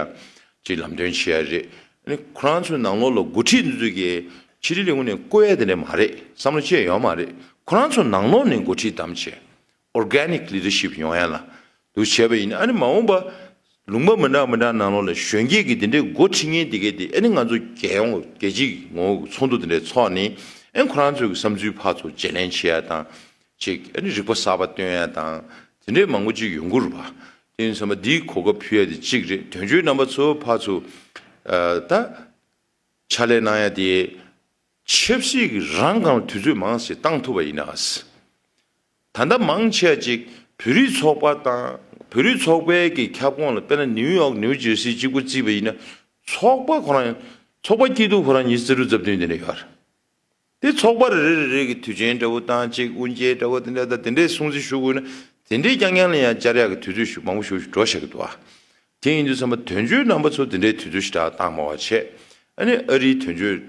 ཅིག་ལམ་སྟོན་བྱེད་ཡ་རེད། ཨ་ནི་ཁོ་རང་ཚོའི་ནང་ལོགས་ལ་འགོ་ཁྲིད་འདི་ཚོ་གིས་ ཕྱི་དྲིལ་ལས་ཁུངས་ནས་བསྐོ་ཡ་དེ་འདྲ་མ་རེད། བསམ་བློ་ཅི་ཡང་ཡོད་མ་རེད། ཁོ་རང་ཚོ་ནང་ལོགས་ནས་འགོ་ཁྲིད་བདམས་བྱས། Organic leadership ཡོང་ཡ་ལ་འདུག་བྱས་པ་ཡིན་ན། ཨ་ནི་མ་འོངས་པ་ལུང་པ་མི་འདྲ་མི་འདྲ་ནང་ལོགས་ལ་གཞོན་སྐྱེས་ཀྱི་དེ་འདྲའི་འགོ་ཁྲིད་མཁན་དེ་གས་དེ། ཨ་ནི་ང་ཚོ་རྒྱལ་ཡོངས་རྒྱལ་སྤྱིའི་ངོ་བོ་ཚོགས་འདུ་དེ་འདྲའི་ཚོགས་ནས། ཨ་ནི་ཁོ་རང་ཚོའི་བསམ་ཚུལ་ཕར་ཚུར་བརྗེ་ལེན་བྱེད་ཡ་དང་། ཅིག་ཨ་ནི་རིག་པ་གསར་པ་བཏོན་ཡ་དང་། དེ་འདྲའི་མང་པོ་ཅིག་ཡོང་གི་རེད་པ། དེ་ཡིན་ཙང་མ་འདིའི་གོ་སྐབས་ཕུལ་ཡ་དེ་གཅིག་རེད། དོན་གཅོད་རྣམ་པ་ཚོ་ཕར་ཚུར་ཨ་ད་ཕྱག་ལས་གནང་ཡ་དེ། ཆབ་སྲིད་ཀྱི་རང་སྒང་ལ་དུས་ཚོད་མང་ཙམ་བཏང་ཐུབ་པ་ཡིན་ན། ད་ལྟ་མང་ཆེ་ཅིག་བོད་རིགས་ཚོགས་པ་དང་། བོད་རིགས་ཚོགས་པའི་གི་ཁྱབ་ཁོངས་ལ། དཔེར་ན་ནིའུ་ཡོག་ནིའུ་ཇར་སི་གཅིག་པུ་བརྩིས་པ་ཡིན་ན། ཚོགས་པ་ཁོ་རང་། ཚོགས་པ་སྐྱིད་སྡུག་ཁོ་རང་ཉི་ཤུ་རྩ་དྲུག་རྩ་བདུན་དེ་འདྲ་ཡོད་རེད། དེ་ཚོགས་པ་རེ་རེ་རེ་རེ་གི་དུས་ཆེན་འདྲ་བོ་དང་། ཅིག་དབུ་འབྱེད་འདྲ་བོ་དེ་འདྲ་དང་། དེ་འདྲའི་སྲུང་བརྩི་ཞུ་དགོས་ན། དེ་འདྲའི་རྐྱང་རྐྱང་ལ་ཡང་བཅར་ཡག་གི་དུས་ཚོད་ཞིག་མང་པོ་ཞིག་འགྲོ་བཞག་གི་འདུག་ཨ། དེ་ཡིན་དུས་ཙམ་པ་དོན་གཅོད་རྣམ་པ་ཚོ་དེ་འདྲའི་དུས་ཚོད་ཞིག་ད་བཏང་མ་བ་བྱས། ཨ་ནི་ཨ་རིའི་དོན་གཅོད་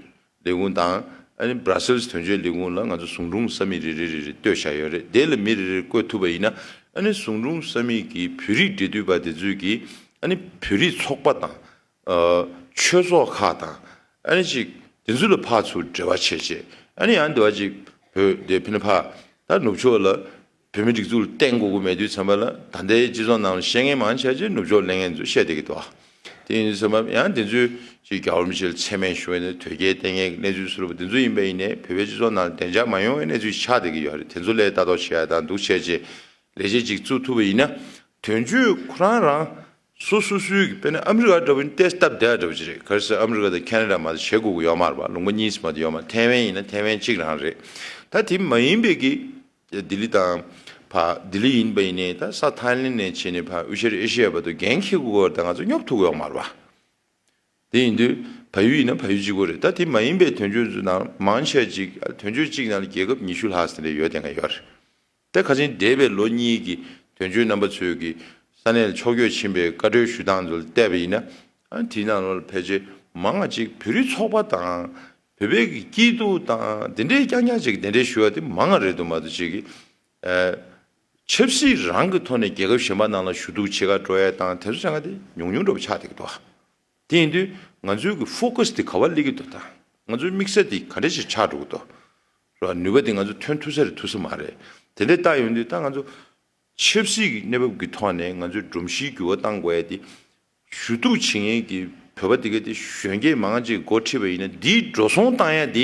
ལས་ཁུངས་དང་། ཨ་ནི་Brussels་དོན་གཅོད་ལས་ཁུངས་ལ་ང་ཚོ་ཟུང་དྲུང་ས་མིག་རེ་རེ་རེ་རེ་གཏོད་བཞག་ཡོད་རེད། དེ་ལ་མི་རེ་རེ་བསྐོ་ཐུབ་པ་ཡིན་ན། ཨ་ནི་ཟུང་དྲུང་ས་མིག་གི་བོད་རིགས་འབྲེལ་མཐུད་པ་དེ་ཚོས་ཀྱིས། ཨ་ནི་བོད་རིགས་ཚོགས་པ་དང་། ཨ། ཆོས་ཚོགས་ཁག་དང་། ཨ་ནི་ཅིག་དེ་ཚོ་ལ་ཕར་ཚུར་འབྲེལ་བ་བྱས་བྱས། ཨ་ནི་ཡང་འདི་བ་ཅིག་བོད་དེ་ཕི་ན་ཕ་ད་ནུབ་ཕྱོགས་ལ་བོད་མི་སྒྲིག་འཛུགས་ལ་བརྟེན་དགོས་ཀྱི་མེད་དུས་ཙམ་པ་ལ། ད་ལྟའི་སྤྱི་ཚོགས་ནང་ལ་བཤད་མཁན་མང་ཆེ་ཅིག་ནུབ་ཕྱོགས་སླེབས་མཁན་ཚོ་བཤད་བསྡད་ཀྱི་འདུག་ཨ། དེ་ཡིན་དུས་ཙམ་པ་ཡང་དེ་ཚོས་ཅིག་རྒྱལ་བ་རིན་པོ་ཆེ་ལ་མཚན་སྨད་ཞུ་བ་ཡིན་ན། དོལ་རྒྱལ་བསྟེན་མཁན་གྱི་གནས་ཚུལ་བཟོ་འདྲ་པོ་དེ་ཚོ་ཡིན་པ་ཡིན་ནའི། བོད་པའི་སྤྱི་ཚོགས་ནང་ལ་བདེ་འཇགས་མ་ཡོང་བའི་གནས་ཚུལ་ཆགས་བསྡད་ཀྱི་ཡོད་རེད། དེ་ཚོ་ལ་ལྟ་རྟོག་བྱེད་ཡ་དང་འདུག་བྱས་བྱས་ལས་བྱེད་ཅིག་བཙུགས་ཐུབ་པ་ཡིན་ན། དོན་གཅོད་ཁོ་རང་རང་སོ་སོ་སོའི་གི། དཔེར་ན་ཨ་མི་རི་ཀ་འདྲ་པོ་ཡིན་ན་ཏོག་ཙམ་སྟབས་བདེ་བ་འདྲ་པོ་ཅིག་རེད། ག་རེ་ཟེར། ཨ་མི་རི་ཀ་དང་ཁེ་ན་ཌ་མ་གཏོགས་བྱེད་དགོས་ཀྱི་ཡོད་མ་རེད་པ། ལུང་པ་གཉིས་མ་གཏོགས་ཡོད་མ་རེད། ཐའེ་ཝན་ཡིན་ན་ཐའེ་ཝན་གཅིག་རང་རེད། ད་དེ་མ་ཡིན་པའི་གི་ལྡི་ལི་དང་། ཕ་ལྡི་ལི་ཡིན་པ་ཡིན་ནའི། ད་ས་ཐའི་ལེན་ནས་བྱས་ནས་ཕ་དབུས་ཤར་ཨེ་ཤི་ཡ་བར་དུ་འགན་འཁྱེར་དགོས་པ་རེད། ད་ང་ཚོ་སྙོབ་ཐུབ་ཀྱི་ཡོད་མ་རེད་པ། དེ་ཡིན་དུས་བལ་ཡུལ་ཡིན་ན་བལ་ཡུལ་གཅིག་པོ་རེད། ད་དེ་མ་ཡིན་པའི་དོན་གཅོད་ཚོ་ནང་མང་ཆེ་ཅིག། དོན་གཅོད་གཅིག་ནང་ལ་རྒྱལ་ཁབ་ཉི་ཤུ་ལྷག་ཙམ་རེ་ཡོད་བསྡད་མཁན་ཡོད་རེད། ད་ཁ་སང་འདས་པའི་ལོ་གཉིས་ཀྱི་དོན་གཅོད་རྣམ་པ་ཚོས་ཀྱི་ས་གནས་ལ་ཕྱོགས་བསྐྱོད་ཕྱིན་པའི་བཀའ་འཁྲོལ་ཞུ་སྟངས་ཚོ་ལ་བལྟས་པ་ཡིན་ན། ཨ། དེའི་ནང་ལོགས་ལ་ཕལ་ཆེར་མང་བ་ཅིག་བོད་རིགས་ཚོགས་པ་དང་། བོད་པའི་གི་སྐྱིད་སྡུག་དང་དེ་འདྲའི་རྐྱང་རྐྱང་ཅིག་དེ་འདྲའི་ཞུ་བ་དེ་མང་བ་རེད་འདུག་མ་གཏོགས། ཅིག་གི་ཨ། ཆབ་སྲིད་རང་གི་ཐོག་ནས་རྒྱལ་ཁབ་གཞན་པ་ནང་ལ་ཞུ་གཏུག་བྱེད་ག་འགྲོ་ཡ་དང་། དེ་ཚོ་བྱེད་ག་དེ་ཉུང་ཉུང་འདྲ་པོ་ཆགས་བསྡད་ཀྱི་འདུག། དེ་ཡིན་དུས་ང་ཚོའི་གི་ཕོ་ཀ་སི་དེ་ག་པར་སླེབས་ཀྱི་འདུག་དང་། ང་ཚོའི་དམིགས་ས་དེ་ག་འདྲ་ཞིག་ཆགས་འགྲོ་གི་འདུག་རེད་པ། ནུས་པ་དེ་ང་ཚོ་ཐོན་ཐུབ་ས་རེད་ཐུབ་ས་མ་རེད། དེ་འདྲ་བལྟ་ཡོང་དུས་ད་ང་ཚོ་ཆབ་སྲིད་ཀྱི་གནས་བབ་ཀྱི་ཐོག་ནས་ང་ཚོའི་སྒྲོམ་གཞིའི་འགྱུར་བ་གཏང་དགོས་ཡ་དེ། ཞུ་གཏུག་བྱེད་མཁན་གྱི་བོད་པ་དེ་ག་དེ་གཞོན་སྐྱེས་མང་ཅིག་འགོ་ཁྲིད་པ་ཡིན་ན། འདིའི་འགྲོ་སོང་བཏང་ཡ་དེ་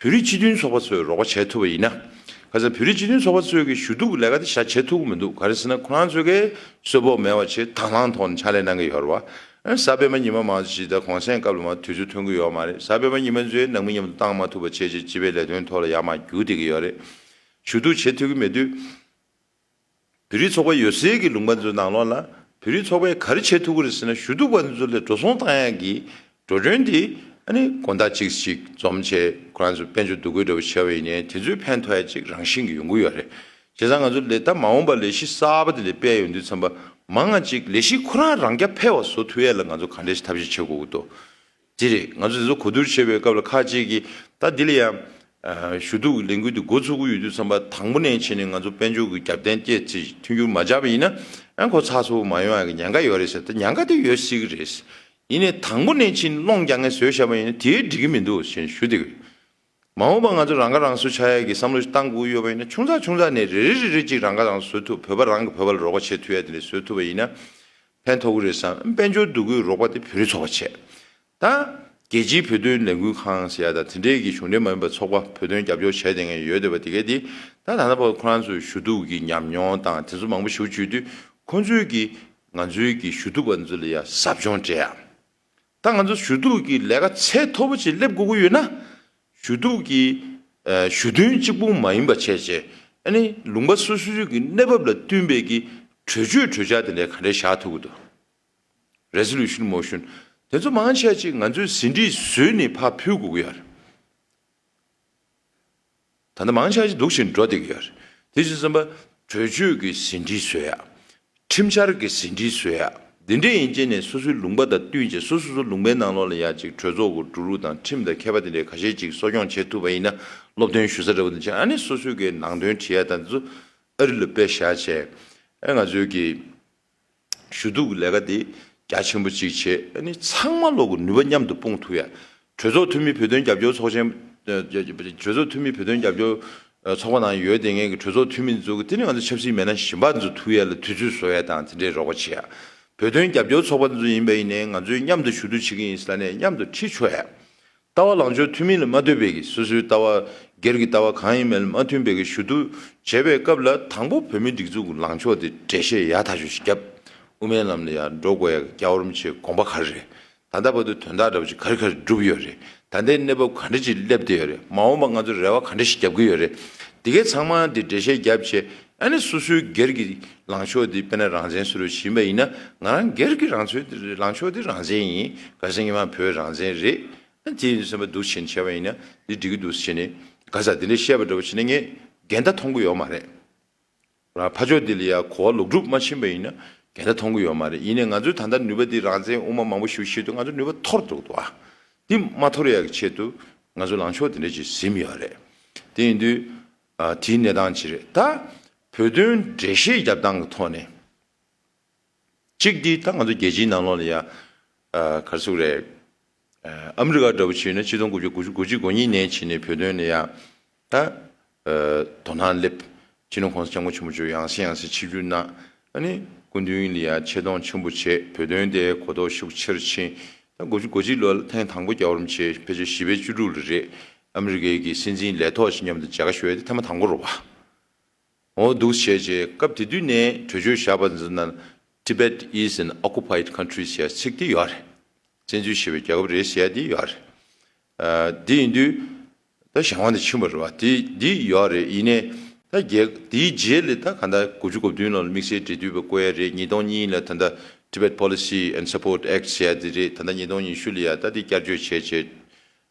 བོད་རིགས་སྤྱི་མཐུན་ཚོགས་པ་ཚོས་རོགས་པ་བྱེད་ཐུབ་པ་ཡིན་ན། ག་ཚོད་བོད་རིགས་སྤྱི་མཐུན་ཚོགས་པ་ཚོས་ཀྱི་ཞུ་གཏུག་ལས་ཀ་དེ་ཞེ་དྲག་བྱེད་ཐུབ་ཀྱི་མི་འདུག། ག་རེ་ཟེར་ན་ཁོ་རང་ཚོས་ཀྱི་གསོན་པོ་མེད་པ་བྱས་དང་བླངས་ཐོག་ནས་ཕྱག་ལས་གནང་གི་ཡོད་རེད་པ། གཟའ་སྤེན་པ་ཉི་མ་མང་ཆེ་ད་གུང་སེང་སྐབས་ལ་མ་དུས་ཚོད་ཐོན་གྱི་ཡོད་མ་རེད། གཟའ་སྤེན་པ་ཉི་མ་ཚོའི་ནང་མི་མཉམ་དུ་བཏང་མ་ཐུབ་པ་བྱས་བྱས་སྤྱི་པའི་ལས་དོན་ཐོག་ལ་ཡར་མར་རྒྱུག་བསྡད་ཀྱི་ཡོད་རེད། ཞུ་གཏུག་བྱེད་ཐུབ་ཀྱི་མེད་དུས། བོད་རིགས་ཚོགས་པ་ཡོད་སའི་གི་ལུང་པ་ཚོའི་ནང་ལོགས་ལ་བོད་རིགས་ཚོགས་པས་ག་རེ་བྱེད་ཐུབ་ཀྱི་རེད་ཟེར་ན། ཞུ་གཏུག་པ་ཚོ་ལ་འགྲོ་སོང་བཏང་ཡག་གི་འགྲོ་གྲོན་དེ་ཨ་ནི་དགོང་དག་གཅིག་ཞིག་འཛོམས་བྱས་ཁོ་རང་ཚོ་དཔལ་འབྱོར་འདུ་འགོད་འདྲ་པོ་བྱས་པ་ཡིན་ནའི་དེ་ཚོའི་ཕན་ཐོགས་ཡ་ཅིག་རང་བཞིན་གྱི་ཡོང་གི་ཡོད་རེད། བྱས་ཙང་ང་ཚོ་ལས་ད་མ་འོངས་པ་ལས་གཞི་གསར་པ་དེ་ལ་སྤེལ་ཡོང་དུས་ཙམ་པ་མང་ང་ཅིག་ལས་གཞི་ཁོ་རང་རང་རྐྱ་འཕེར་བ་བཟོ་ཐུབ་ཡ་ལ་ང་ཚོ་ག་འདྲ་ཞིག་ཐབས་ཤེས་བྱེད་དགོས་ཀྱི་འདུག། དེ་རེད། ང་ཚོ་དེ་ཚོ་གོ་བསྡུར་བྱེད་པའི་སྐབས་ལ་ཁག་ཅིག་གིས་ད་འདི་ལ་ཡང་ཞུ་གཏུག་གི་ལས་འགུལ་འདི་འགོ་ཚུགས་ཀྱི་ཡོད་དུས་ཙམ་པ། དང་པོ་ནས་བྱས་ནས་ང་ཚོ་དཔལ་འབྱོར་གྱི་རྒྱབ་རྟེན་བཅས་ཚེ་མཐུན་འགྱུར་མ་བྱས་པ་ཡིན་ན། ཨ་ཁོ་ཚགས་ཚུད་པོ་མ་ཡོང་ཡག་གི་ཉེན་ཁ་ཡོད་རེད་ཟེར། ད་ཉེན་ཁ་དེ་ཡོད་སྲིད་ཀྱི་རེད། ཡིན་ནའི་དང་པོ་ནས་བྱས་ནས་སློང་རྒྱག་མཁན་བཟོས་བཞག་པ་ཡིན་ན་དེ་འགྲིག་གི་མི་འདུག་ཞེས་ཞུ་བསྡད་ཀྱི་ཡོད། མ་འོངས་པ་ང་ཚོ་རང་ཁ་རང་གསོ་ཆགས་ཡག་གི་བསམ་བློ་ཞིག་བཏང་དགོས་ཡོད་པ་ཡིན་ན། ཆུང་ཙག་ཆུང་ཙག་ནས་རེ་རེ་རེ་རེ་ཅིག་རང་ཁ་རང་གསོ་བཟོ་ཐུབ། བོད་པ་རང་གིས་བོད་པ་ལ་རོགས་པ་བྱེད་ཐུབ་ཡ་དེ་འདྲ་བཟོ་ཐུབ་པ་ཡིན་ན། ཕན་ཐོགས་ཀྱི་རེད་བསམ། དཔལ་འབྱོར་འདུ་འགོད་རོགས་པ་དེ་བོད་རིགས་ཚོགས་པ་བྱས། ད་རྒྱལ་སྤྱིའི་བོད་དོན་ལས་འགུལ་ཁང་ཟེར་ཡ་དང་དེ་འདྲའི་གི་གཞུང་འབྲེལ་མ་ཡིན་པ་ཚོགས་པ། བོད་དོན་རྒྱབ་སྐྱོར་བྱས་བསྡད་མཁན་ཡོད་བསྡད་པ་དེ་གས་དེ། ད་ད་ལྟ་བར་ཁོ་རང་ཚོའི་ཞུ་གཏུག་གི་ཉམས་མྱོང་དང་དེ་ཚོ་མང་པོ་ཞིག་བརྗོད་དུས། ཁོ་ཚོས་ཀྱི་ང་ཚོའི་གི་ཞུ་གཏུག་པ་ཚོ་ལ་ཡ་ཟབ་སྦྱོང་སྤྲད་ཡ། ད་ང་ཚོ་ཞུ་གཏུག་གི་ལས་ཀ་ཚད་མཐོ་པོ་ཅིག་སླེབས་དགོས་ཀྱི་ཡོད་ན། ཞུ་གཏུག་གི་ཨ་ཞུ་དོན་གཅིག་པུ་མ་ཡིན་པ་བྱས་བྱས། ཨ་ནི་ལུང་པ་སོ་སོའི་གི་གནས་བབ་ལ་བསྟུན་པའི་གི་གྲོས་ཆོད་གྲོས་འཆར་དེ་འདྲ་ག་འདྲ་བཞག་ཐུབ་ཀྱི་འདུག། Resolution, motion དེ་ཚོ་མང་ཆེ་ཅིག་ང་ཚོས་ཟིན་བྲིས་བཟོས་ནས་ཕར་ཕུལ་དགོས་ཀྱི་ཡོད་རེད། ད་ལྟ་མང་ཆེ་ཅིག་འདུག་བཞིན་འགྲོ་བསྡད་ཀྱི་ཡོད་རེད། དེ་བྱས་ཙམ་པ་གྲོས་ཆོད་ཀྱི་ཟིན་བྲིས་བཟོ་ཡ། ཁྲིམས་འཆར་གྱི་ཟིན་བྲིས་བཟོ་ཡ། འདི་འདྲ་ཡིན་བྱས་ནས་སོ་སོའི་ལུང་པ་དང་བསྟུན་བྱས། སོ་སོ་སོ་ལུང་པའི་ནང་ལོགས་ལ་ཡ་ཅིག་གྲོས་ཚོགས་ཀྱི་འགྲོ་ལུགས་དང་ཁྲིམས་དང་ཁྱད་པར་དེ་འདྲའི་ཁ་ཤས་ཅིག་གསོ་སྐྱོང་བྱེད་ཐུབ་པ་ཡིན་ན། སློབ་སྟོན་ཞུ་ས་འདྲ་བོ་དེ་བྱས། ཨ་ནི་སོ་སོའི་གི་ནང་དོན་བྲིས་ཡ་དང་དེ་ཚོ་ཨ་རི་ལ་སྤེལ་བཞག་བྱས། ཨ་ང་ཚོའི་གི་ཞུ་གཏུག་གི་ལས་ཀ་དེ་རྒྱ་ཆེན་པོ་ཅིག་བྱས། ཨ་ནི་ཚང་མ་ལོག་གི་ནུས་པ་མཉམ་དུ་སྤུངས་ཐུབ་ཡ། གྲོས་ཚོགས་འཐུས་མི་བོད་དོན་རྒྱབ་སྐྱོར་ཚོགས་ཆེན་ གྲོས་ཚོགས་འཐུས་མི་བོད་དོན་རྒྱབ་སྐྱོར་ཚོགས་པ་ནང་ཡོད་བསྡད་མཁན་གྱི་གྲོས་ཚོགས་འཐུས་མི་ཚོ་གི་དེ་ནི་ང་ཚོ་ཆབ་སྲིད་མི་སྣ་གཞན་པ་ཚོ་ཐུག་ཡ་ལ་དུས་ཚོད་བཟོ་ཡ་དང་དེ་འདྲའི་རོགས་པ་བྱེད་ཡ། བོད་དོན་རྒྱབ་སྐྱོར་ཚོགས་པ་ཚོ་ཡིན་པ་ཡིན་ནའི་ང་ཚོས་མཉམ་དུ་ཞུ་གཏུག་བྱེད་ཀྱི་ཡིན་ཟེར་ནས་མཉམ་དུ་ཁྲིད་ཆོག་ཡ། ལྟ་བ་ལངས་ཕྱོགས་མཐུན་མིན་ལ་མ་ལྟོས་པའི་གི་སོ་སོའི་ལྟ་བ་སྒེར་གྱི་ལྟ་བ་གང་ཡིན་མིན་ལ་མ་མཐུན་པའི་གི་ཞུ་གཏུག་བྱེད་པའི་སྐབས་ལ་དང་པོ་བོད་མིའི་སྒྲིག་འཛུགས་ཀྱི་ལངས་ཕྱོགས་དེ་འགྲེལ་བཤད་ཡག་ཐག་ཆོད་ཞིག་བརྒྱབ། དབུ་མའི་ལམ་ལ་ཡར་འགྲོ་དགོས་ཡ་གི་རྒྱལ་བ་རིན་པོ་ཆེའི་དགོངས་པ་ག་རེ་རེད། ད་ལྟ་བར་དུ་དོན་དག་འདྲ་པོ་ཅིག་ག་རེ་ག་རེ་བསྒྲུབས་ཡོད་རེད། ད་ལྟའི་གནས་བབ་ག་འདྲ་ཅིག་སླེབས་བསྡད་ཡོད་རེད། མ་འོངས་པ་ང་ཚོ་རེ་བ་ག་འདྲ་ཞིག་རྒྱབ་ཀྱི་ཡོད་རེད། དེ་གའི་ཚང་མ་དེ་འགྲེལ་བཤད་བརྒྱབ་བྱས་ཨ་ནི་སོ་སོའི་སྒེར་གྱི་ལངས་ཕྱོགས་དེ་དཔེར་ན་རང་བཙན་སུ་རུ་བྱིན་པ་ཡིན་ན་ང་རང་སྒེར་གྱི་རང་ཚོའི་ལངས་ཕྱོགས་དེ་རང་བཙན་ཡིན། གལ་སྲིད་ངེད་མ་བོད་རང་བཙན་རེད། ཨ་དེ་ཡིན་སེམས་པ་འདུག་བྱས་ནས་བྱས་པ་ཡིན་ན་འདི་འགྲིག་གི་འདུག་བྱས་ནས་ག་ས་དེ་འདྲ་བཤད་པ་འདྲ་པོ་བྱས་ན་ངས་འགལ་ཟླ་མཐོང་གི་ཡོད་མ་རེད། ཕ་ཕྱོགས་འདི་ལ་ཡ་གོ་བ་ལོག་སྒྲུབ་མ་ཕྱིན་པ་ཡིན་ན་འགལ་ཟླ་མཐོང་གི་ཡོད་མ་རེད། ཡིན་ནའི་ང་ཚོའི་ད་ལྟ་ནུས་པ་འདི་རང་བཙན་དབུ་མ་མང་པོ་ཞིག་བཤད་དུས་ང་ཚོ་ནུས་པ་འཐོར་འདུག་འདུག་ཨ། འདི་མ་འཐོར་ཡག་གི་ཆེད་དུ་ང་ཚོ་ལངས་ཕྱོགས་འདི་འདྲ་ཅིག་ཟིན་ཡོད་རེད། དེ་ཡིན་དུས་དེའི་གནས་སྟངས་ཅིག་རེད། ད་བོད་དོན་འགྲེལ་བཤད་རྒྱབ་སྟངས་ཀྱི་ཐོག་ནས། གཅིག་འདི་ད་ང་ཚོ་རྒྱལ་སྤྱིའི་ནང་ལོགས་ལ་ཡ་ག་རེ་ཟེར་དགོས་རེད། ཨ་མི་རི་ཀ་འདྲ་པོ་བྱས་ན་ཆིག་སྟོང་དགུ་བརྒྱ་དགུ་བཅུ་གོ་གཉིས་ནས་བྱས་ནས་བོད་དོན་ལ་ཡ་ད་དོ་སྣང་སླེབས། སྤྱི་ནོར་༸གོང་ས་༸སྐྱབས་མགོན་ཆེན་པོ་མཆོག་ཡང་སེ་ཡང་སེ་ཆིབས་བསྒྱུར་གནང་། ཨ་ནི་སྐུ་མདུན་ལ་ཡ་ཆེ་མཐོང་ཆེན་པོ་བྱས་བོད་དོན་དེ་གོ་རྟོགས་ཤུགས་ཆེར་ཕྱིན། ད་དགུ་བཅུ་གོ་གཅིག་ལོ་ལ་ཐེངས་དང་པོ་རྒྱལ་བ་རིན་པོ་ཆེ་ཕལ་ཆེར་བཞི་པའི་བཅུ་དྲུག་ལ་རེད། ཨ་མི་རི་ཀའི་གི་སྲིད་འཛིན་ལས་ཐོག་ཞིག་མཉམ་དུ་མཇལ་ཁ་ཞུ་ཡ་དེ་ཐེངས་མ་དང་པོ་རེད་བ། འོ་འདུག་བྱས་རྗེས་སྐབས་དེ་དུས་ནས་གྲོས་ཆོད་བཞག་པ་ཚོ་ནང་Tibet is an occupied country ཞེས་ཚིག་དེ་ཡོད་རེད། བཙན་འཛུལ་བྱས་པའི་རྒྱལ་ཁབ་རེད་ཟེར་ཡ་དེ་ཡོད་རེད། ཨ་དེ་ཡིན་དུས་ད་གཞན་དབང་དུ་ཕྱིན་པ་རེད་བ། དེ་འདི་ཡོད་རེད། ཡིན་ནའི་ད་རྒྱལ་དེའི་རྗེས་ལ་ད་ག་ད་དགུ་བཅུ་གོ་བདུན་ལོ་ལ་དམིགས་བསལ་འབྲེལ་མཐུད་པ་བསྐོ་ཡ་རེད། ཉིས་སྟོང་གཉིས་ལ་ད་ད་Tibet Policy and Support Act ཟེར་ཡ་དེ་རེད། ད་ད་ཉིས་སྟོང་ཉི་ཤུ་ལ་ཡ་ད་དེ་བསྐྱར་བཅོས་བྱས་རྗེས།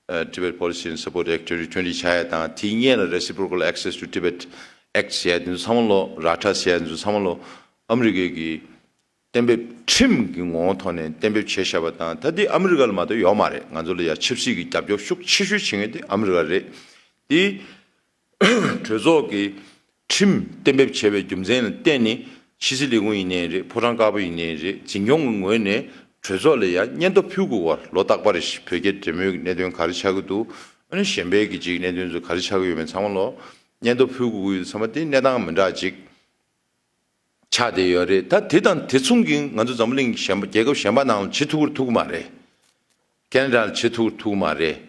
ཨ་Tibet Policy and Support Act twenty twenty ཆགས་ཡ་དང་དེའི་སྔོན་ལ་Reciprocal Access to Tibet Act ཟེར་ཡ་དེ་ཚོ་ཚང་མ་ལོ་ར་ཁྲ་ཟེར་ཡ་དེ་ཚོ་ཚང་མ་ལོ་ཨ་མི་རི་ཀའི་གི་གཏན་འབེབས་ཁྲིམས་ཀྱི་ངོ་བོ་ཐོག་ནས་གཏན་འབེབས་བྱས་བཞག་པ་དང་ད་དེ་ཨ་མི་རི་ཀ་ལ་མ་གཏོགས་ཡོད་མ་རེད། ང་ཚོ་ལ་ཡ་ཆབ་སྲིད་ཀྱི་རྒྱབ་སྐྱོར་ཤུགས་ཆེ་ཤོས་བྱེད་མཁན་དེ་ཨ་མི་རི་ཀ་རེད། དེ་གྲོས་ཚོགས་ཀྱི་ཁྲིམས་གཏན་འབེབས་བྱས་པའི་རྒྱུ་མཚན་ལ་བརྟེན་ནས་ཕྱི་སྲིད་ལས་ཁུངས་ཡིན་ནའི་རེད། ཕོ་བྲང་དཀར་པོ་ཡིན་ནའི་རེད། འཛིན་སྐྱོང་གི་ངོས་ནས་གྲོས་ཚོགས་ལ་ཡང་སྙན་ཐོ་ཕུལ་དགོས་པར་ལོ་རྟག་པར་བོད་རྒྱའི་འབྲེལ་མོལ་གྱི་གནད་དོན་ག་རེ་ཆགས་ཀྱི་འདུག་ཨ་ནི་གཞན་པའི་གི་ཅིག་གནད་དོན་ཚོ་ག་རེ་ཆགས་ཀྱི་ཡོད་མེད་ཚང་མ་ལོ་སྙན་ཐོ་ཕུལ་དགོས་ཀྱི་ཡོད་ཚང་མ་དེ་གནས་སྟངས་མི་འདྲ་ཅིག་ཆགས་བསྡད་ཡོད་རེད། ད་དེ་དང་དེ་མཚུངས་ཀྱི་ང་ཚོ་འཛམ་བུ་གླིང་གཞན་པ་རྒྱལ་ཁབ་གཞན་པ་ནང་ལ་བྱེད་ཐུབ་ཀྱི་ཐུབ་ཀྱི་མ་རེད། ཁེ་ན་ཌ་ལ་བྱེད་ཐུབ་ཐུབ་མ་རེད།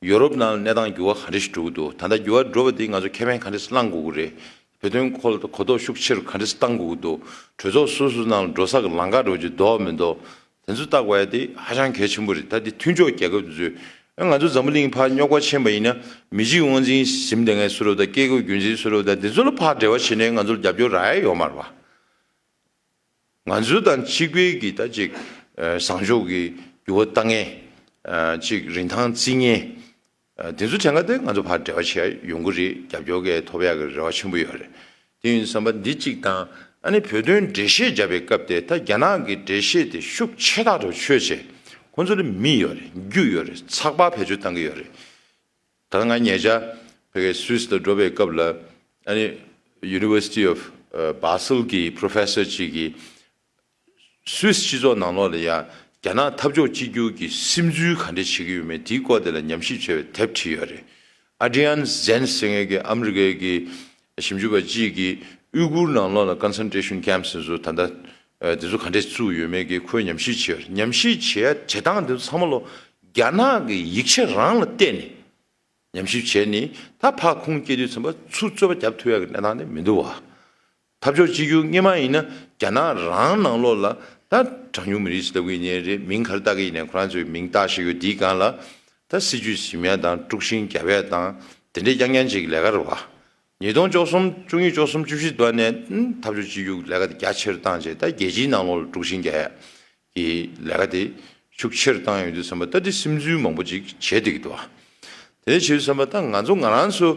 ཡོ་རོབ་ནང་ལ་གནས་སྟངས་འགྱུར་བ་ག་འདྲ་ཞིག་འགྲོ་གི་འདུག་ད་ལྟ་འགྱུར་བ་འགྲོ་བ་དེ་ང་ཚོ་ཁེ་ཕན་ག་འདྲ་ཞིག་བླང་དགོས་ཀྱི་རེད། བོད་དོན་སྐོར་ལ་གོ་རྟོགས་ཤུགས་ཆེ་རུ་ག་འདྲ་ཞིག་བཏང་དགོས་ཀྱི་འདུག་གྲོས་ཚོགས་སོ་སོ་ནང་ལ་འགྲོ་ས་གི་ལམ་ཁ་འགྲོ་རྒྱུ་འདུག་མི་འདུག་དེ་ཚོ་བལྟ་དགོས་ཡ་དེ་ཧ་ཅང་གལ་ཆེན་པོ་རེད། ད་དེ་མཐུན་ཕྱོགས་རྒྱལ་ཁབ་དེ་ཚོས་ང་ཚོ་འཛམ་བུ་གླིང་ཕར་རྙོག་པ་ཕྱིན་པ་ཡིན་ན་མི་གཅིག་དབང་འཛིན་ཟིན་བསྡད་མཁན་སུ་རེད་དང་སྐྱེ་རྒུ་རྒྱུན་འཛིན་སུ་རེད་དང་དེ་ཚོ་ལ་ཕར་འབྲེལ་བ་བྱས་ནས་ང་ཚོར་རྒྱབ་སྐྱོར་རག་ཡ་ཡོད་མ་རེད་བ། ང་ཚོ་དང་གཅིག་པའི་གི་ད་ཅིག་ཨ་བཟང་ཕྱོགས་ཀྱི་འགྱུར་བ་བཏང་མཁན་ཨ་ཅིག་རིན་ཐང་བརྩི་མཁན་ཨ་དེ་ཚོ་གྲས་ཀ་དེ་ང་ཚོ་ཕར་འབྲེལ་བ་བྱེད་ཡ་ཡོང་གི་རེད། རྒྱབ་སྐྱོར་གས་ཐོབ་ཡག་གི་རེ་བ་ཆེན་པོ་ཡོད་རེད། དེ་ཡིན་བསམ་པ་འདི་གཅིག་དང་ཨ་ནི་བོད་དོན་འགྲེལ་བཤད་བརྒྱབ་པའི་སྐབས་དེ་ད་རྒྱ་ནག་གི་འགྲེལ་བཤད་དེ་ཤུགས་ཆེ་ཐག་ཆོད་ཆོད་བྱས་ཁོང་ཚོ་ལ་མི་ཡོད་རེད། རྒྱུ་ཡོད་རེད། ཚགས་པར་བེད་སྤྱོད་བཏང་གི་ཡོད་རེད། ད་ང་ཉེ་ཆར་ཕ་གིའི་སུད་སི་ལ་འགྲོ་བའི་སྐབས་ལ་ཨ་ནི་University of Basel གི་Professor གཅིག་གིས་སུད་སི་སྤྱི་ཚོགས་ནང་ལོགས་ལ་ཡང་རྒྱ་ནག་འཐབ་ཕྱོགས་གཅིག་གྱུར་གྱི་སིམ་འཛུལ་ག་འདྲས་བྱེད་ཀྱི་ཡོད་མེད་དེའི་སྐོར་དེ་ལ་ཉམས་ཞིབ་བྱས་པའི་དེབ་བྲིས་ཡོད་རེད། Adrian Zenz ཟེར་མཁན་གྱི་ཨ་མི་རི་ཀའི་གི་ཞིབ་འཇུག་པ་གཅིག་གིས་ཨུ་གུར་ནང་ལོགས་ལ་concentration camps ཚོ་ད་ལྟ་དེ་ཚོ་ག་འདྲས་བཙུགས་ཡོད་མེད་ཀྱི་ཁོས་ཉམས་ཞིབ་བྱས་ཡོད་རེད། ཉམས་ཞིབ་བྱས་བྱེད་སྟངས་དེ་ཚོ་ཚང་མ་ལོ་རྒྱ་ནག་གི་ཡིག་ཆ་རང་ལ་བལྟས་ནས། ཉམས་ཞིབ་བྱས་ནས་ད་ཕར་ཁུངས་སྐྱེལ་དུས་ཙམ་པ་ཚུར་རྩོད་པ་རྒྱབ་ཐུབ་ཡག་གི་གནས་སྟངས་དེ་མི་འདུག་བ། འཐབ་ཕྱོགས་གཅིག་གྱུར་སྔོན་མ་ཡིན་ན་རྒྱ་ནག་རང་ནང་ལོགས་ལ་ད་གྲངས་ཉུང་མི་རིགས་ཞིག་ལབ་ཀྱི་ཡིན་ནའི་རེད། མིང་ག་རེ་བཏགས་ཀྱི་ཡིན་ནའི་ཁོ་རང་ཚོའི་མིང་བཏགས་བཞག་ཡོད། འདིའི་སྒང་ལ་ད་སྲིད་ཇུས་ཟིན་ཡ་དང་དཀྲུག་ཤིང་རྒྱབ་ཡ་དང་དེ་འདྲའི་རྐྱང་རྐྱང་ཅིག་ལས་ཀ་རེད་བ། ཉིས་སྟོང་བཅུ་གསུམ་བཅུ་གཉིས་བཅུ་གསུམ་བཅུ་བཞི་བར་ནས་འཐབ་ཕྱོགས་གཅིག་གྱུར་ལས་ཀ་དེ་རྒྱ་ཆེར་བཏང་རྗེས་ད་རྒྱལ་སྤྱིའི་ནང་ལོགས་ལ་དཀྲུག་ཤིང་རྒྱག་ཡ། གི་ལས་ཀ་དེ་ཤུགས་ཆེར་བཏང་ཡོང་དུས་ཙམ་པ་ད་དེ་སིམ་འཛུལ་མང་པོ་ཅིག་བྱས་བསྡད་ཀྱི་འདུག་ཨ། དེ་བྱས་དུས་ཙམ་པ་ད་ང་ཚོ་ང་རང་ཚོ་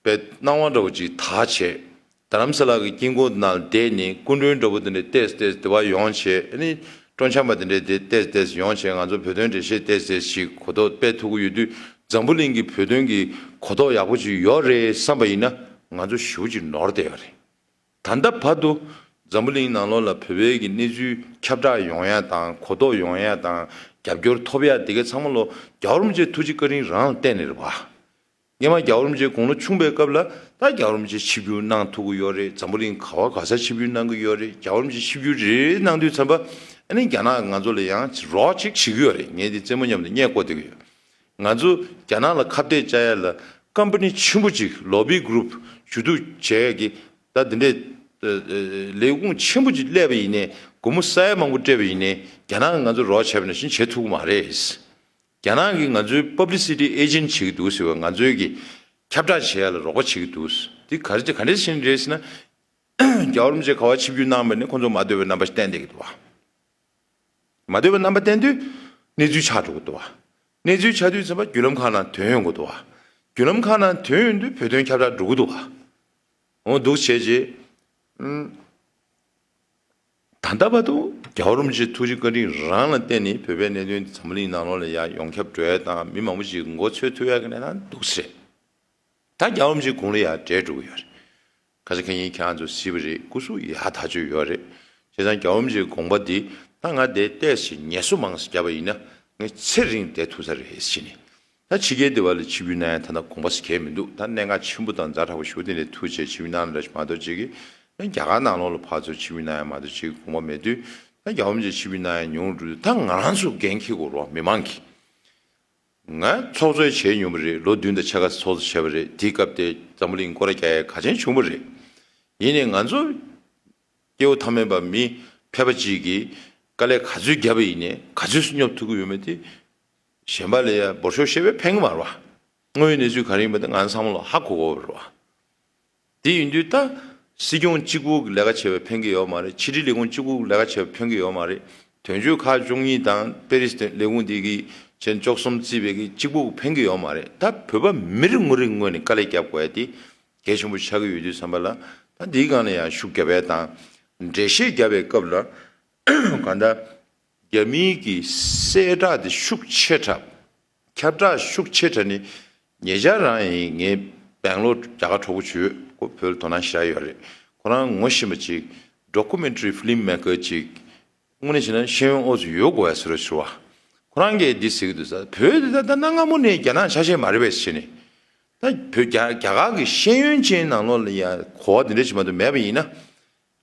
བའི་སྣང་བ་འདྲ་བོ་ཅིག་དག་བྱས། རྡ་རམ་ས་ལ་གི་དཀྱིལ་འཁོར་ནང་བསྡད་ནས་སྐུ་མགྲོན་འདྲ་བོ་དེ་འདྲ་ཏོག་ཙམ་ཏོག་ཙམ་དེ་བ་ཡོང་བྱས། ཨ་ནི་སྤྲོ་འཆམ་པ་དེ་འདྲ་དེ་ཏོག་ཙམ་ཏོག་ཙམ་ཡོང་བྱས་ང་ཚོ་བོད་དོན་འགྲེལ་བཤད་ཏོག་ཙམ་ཞིག་གོ་རྟོགས་སྤེལ་ཐུབ་ཀྱི་ཡོད་དུས་འཛམ་བུ་གླིང་གི་བོད་དོན་གྱི་གོ་རྟོགས་ཡག་པོ་ཅིག་ཡོད་རེད་བསམ་པ་ཡིན་ན་ང་ཚོ་ཞེ་པོ་ཅིག་ནོར་བསྡད་ཡོད་རེད། ད་ལྟ་བར་དུ་འཛམ་བུ་གླིང་ནང་ལོགས་ལ་བོད་པའི་གི་གནས་ཚུལ་ཁྱབ་བསྒྲགས་ཡོང་ཡ་དང་གོ་རྟོགས་ཡོང་ཡ་དང་རྒྱབ་སྐྱོར་ཐོབ་ཡ་དེ་ག་ཚང་མ་ལོ་རྒྱལ་བ་རིན་པོ་ཆེའི་ཐུགས་རྗེ་བཀའ་དྲིན་རང་ལ་བརྟེན་ནས་རེད་བ། སྔོན་མ་རྒྱལ་བ་རིན་པོ་ཆེ་དགུང་ལོ་ཆུང་པའི་སྐབས་ལ་ད་རྒྱལ་བ་རིན་པོ་ཆེ་ཆིབས་བསྒྱུར་གནང་ཐུབ་ཀྱི་ཡོད་རེད། འཛམ་བུ་གླིང་ག་བ་ག་ས་ཆིབས་བསྒྱུར་གནང་གི་ཡོད་རེད། རྒྱལ་བ་རིན་པོ་ཆེ་ཆིབས་བསྒྱུར་རེ་རེ་གནང་དུས་ཙམ་པ་ཨ་ནི་རྒྱ་ནག་གིས་ང་ཚོ་ལ་ཡང་རོགས་ཅིག་བྱེད་ཀྱི་ཡོད་རེད། ངས་འདི་རྩེད་མོ་མཉམ་དུ་བརྙས་བཀོད་བསྡད་ཀྱི་ཡོད། ང་ཚོ་རྒྱ་ནག་ལ་ཁ་གཏད་བཅག་ཡ་ལ་ཀམ་པ་ནི་ཆེན་པོ་ཅིག་ལོ་བི་གུ་རུབ་ཞུ་གཏུག་བྱས་ཀྱི་ད་འདི་འདྲའི་ལས་ཁུངས་ཆེན་པོ་ཅིག་སླེབས་པ་ཡིན་ནའི་སྒོར་མོ་ས་ཡ་མང་པོ་སྤྲད་པ་ཡིན་ནའི་རྒྱ་ནག་གིས་ང་ཚོ་རོགས་བྱས་པ་ནང་བཞིན་བྱེད་ཐུབ་ཀྱི་མ་རེད། རྒྱ་ནག་གིས་ང་ཚོའི་པབ་ལི་སི་ཊི་ཨེ་ཇེན་ཊི་བྱེད་ཀྱི་འདུག་ཟེར་བ། ང་ཚོའི་གི་ཁྱབ་བསྒྲགས་བྱེད་ཡ་ལ་རོགས་པ་བྱེད་ཀྱི་འདུག་འདི་ག་རེ་ག་འདྲས་ཕྱིན་རེད་ཟེར་ན། རྒྱལ་བ་རིན་པོ་ཆེ་ག་བ་ཆིབས་བསྒྱུར་གནང་བ་ནི་ཁོང་ཚོ་མ་འདོད་པའི་རྣམ་པ་ཞིག་བསྟན་བསྡད་ཀྱི་འདུག་བ། མ་འདོད་པའི་རྣམ་པ་བསྟན་དུས་གནས་ཚུལ་ཆགས་འགྲོ་གི་འདུག་བ། གནས་ཚུལ་ཆགས་དུས་ཙམ་པ་བརྒྱུད་ལམ་ཁག་ནང་ཐོན་ཡོང་གི་འདུག་བ། བརྒྱུད་ལམ་ཁག་ནང་ཐོན་ཡོང་དུས་བོད་དོན་ཁྱབ་བསྒྲགས་འགྲོ་གི་འདུག་བ། འོ་འདུག་བྱས་རྗེས། ད་ལྟ་བར་དུ་རྒྱལ་བ་རིན་པོ་ཆེ་ཐུགས་རྗེ་བཀའ་དྲིན་རང་ལ་བརྟེན་ནས་བོད་པའི་གནད་དོན་འཛམ་གླིང་ནང་ལོགས་ལ་ཡང་ཡོངས་ཁྱབ་འགྲོ་ཡ་དང་མི་མང་པོ་ཞིག་མགོ་ཚོས་ཐུབ་ཡ་གི་གནས་སྟངས་འདུག་ཟེར། ད་རྒྱལ་བ་རིན་པོ་ཆེའི་དགུང་ལོ་ཡར་བགྲེས་འགྲོ་གི་ཡོད་རེད། ཁ་ས་ཁ་ཉིན་ཁྱེད་རང་ཚོ་གཟིགས་པ་རེད། སྐུ་གཟུགས་ཡག་ཐག་ཆོད་ཡོད་རེད། བྱས་ཙང་རྒྱལ་བ་རིན་པོ་ཆེའི་དགོངས་པ་འདི་ད་ང་དེ་ཏོག་ཙམ་ངལ་གསོ་མང་ཙམ་བརྒྱབ་པ་ཡིན་ན་ངས་ཚེ་རིང་བསྡད་ཐུབ་ས་རེད་ཟེར་ནས། ད་ཕྱི་རྒྱལ་སྡེ་བ་ལ་ཆིབས་བསྒྱུར་གནང་ཡ་ད་ལྟ་དགོངས་པ་ཟེར་གང་ཡང་མི་འདུག་ད་གནད་འགག་ཆེན་པོ་དང་ཛ་དྲག་པོ་ཞིག་དེ་འདྲ་ཐུག་བྱས་ཆིབས་བསྒྱུར་གནང་ལ་འདྲ་ཞིག་མ་གཏོགས་ཅིག་གིས་རྒྱ་གར་ནང་ལོགས་ལ་ཕར་ཚུར་ཆིབས་བསྒྱུར་གནང་ཡ་མ་གཏོགས་ཅིག་དགོངས་པ་མེད་དུས། ད་རྒྱལ་བ་རིན་པོ་ཆེ་ཆིབས་བསྒྱུར་གནང་ཡ་ཉུང་རུ་འགྲོ་དུས་ད་ང་རང་ཚོ་འགན་འཁྱེར་དགོས་རེད་བ། མི་མང་གིས། ང་ཚོགས་གཙོ་བྱས་མྱོང་བ་རེད། ལོ་བདུན་དང་ཕྱེད་ཀ་ཚོགས་གཙོ་བྱས་པ་རེད། དེའི་སྐབས་དེ་འཛམ་བུ་གླིང་སྐོར་ར་རྒྱག་ཡ་ག་ཚོད་བྱུང་བ་རེད། ཡིན་ནའི་ང་ཚོ་སྐྱེ་བོ་ཐ་མལ་པ་མི་ཕལ་པ་ཅིག་གིས་དཀའ་ལས་ག་ཚོད་བརྒྱབ་པ་ཡིན་ནའི་ག་ཚོད་སྙོབ་ཐུབ་ཀྱི་ཡོད་མེད་དེ་གཞན་པ་ལ་ཡ་འབོར་ཤོག་བཤད་པས་ཕན་གྱི་མ་རེད་བ། དངོས་ཡོད་གནས་ཚུལ་ག་རེ་ཡིན་པ་དེ་ང་ཚང་མ་ལ་ཧ་གོ་གོ་བ་རེད་བ། དེ་ཡིན་དུས་ད་སྲིད་སྐྱོང་གཅིག་པུ་གིས་ལས་ཀ་བྱས་པས་ཕན་གྱི་ཡོད་མ་རེད། ཕྱི་དྲིལ་ལས་ཁུངས་གཅིག་པུ་གིས་ལས་ཀ་བྱས་པས་ཕན་གྱི་ཡོད་མ་རེད། དོན་གཅོད་ཁག་བཅུ་གཉིས་དང་པེ་རིས་ལས་ཁུངས་དེ་གིས་བྱས་བཅུ་གསུམ་བརྩིས་པའི་གི་གཅིག་པུ་གིས་ཕན་གྱི་ཡོད་མ་རེད། ད་བོད་པ་མི་རེ་ངོ་རེ་ངོས་ནས་དཀའ་ལས་བརྒྱབ་དགོས་ཡ་དེ་གལ་ཆེན་པོ་ཆགས་ཀྱི་ཡོད་དུས་ཙམ་པ་ལ། ད་འདིའི་སྒང་ལ་ཡང་ཤུགས་རྒྱབ་ཡ་དང་འགྲེལ་བཤད་རྒྱབ་པའི་སྐབས་ལ་གང་ལྟར་རྒྱ་མིའི་གི་གསལ་བསྒྲགས་དེ་ཤུགས་ཆེ་དྲགས། ཁྱབ་བསྒྲགས་ཤུགས་ཆེ་དྲགས་ནི། ཉེ་ཆར་རང་ཡིན་ངའི་སྦེང་ལོར་རྒྱ་གར་གྲོགས་པོ་བྱོས་ཁོ་བོད་ལ་དོ་སྣང་ཞེ་དྲག་ཡོད་རེད། ཁོ་རང་ངོ་ཤེས་པ་ཅིག་ཌོ་ཀུ་མེན་ཊ་རི་ཕི་ལིམ་མེ་ཀར་ཅིག་དངོས་གནས་བྱས་ན་ཤེས་ཡོན་ཨོ་ཙི་ཡོད་དགོས་ཡ་ཟེར་རོ་ཞུ་བ། ཁོ་རང་གིས་འདི་ཟེར་གི་འདུག་ས། བོད་འདི་ད་ད་གནའ་སྔ་མོ་ནས་རྒྱ་ནག་ཆ་ཤས་མ་རེད་པས་ཟེར་ནས། ད་བོད་རྒྱ་རྒྱ་གར་གི་ཤེས་ཡོན་ཅན་ནང་ལོགས་ལ་ཡ་གོ་བ་འདི་འདྲ་ཞིག་མ་གཏོགས་མེད་པ་ཡིན་ན།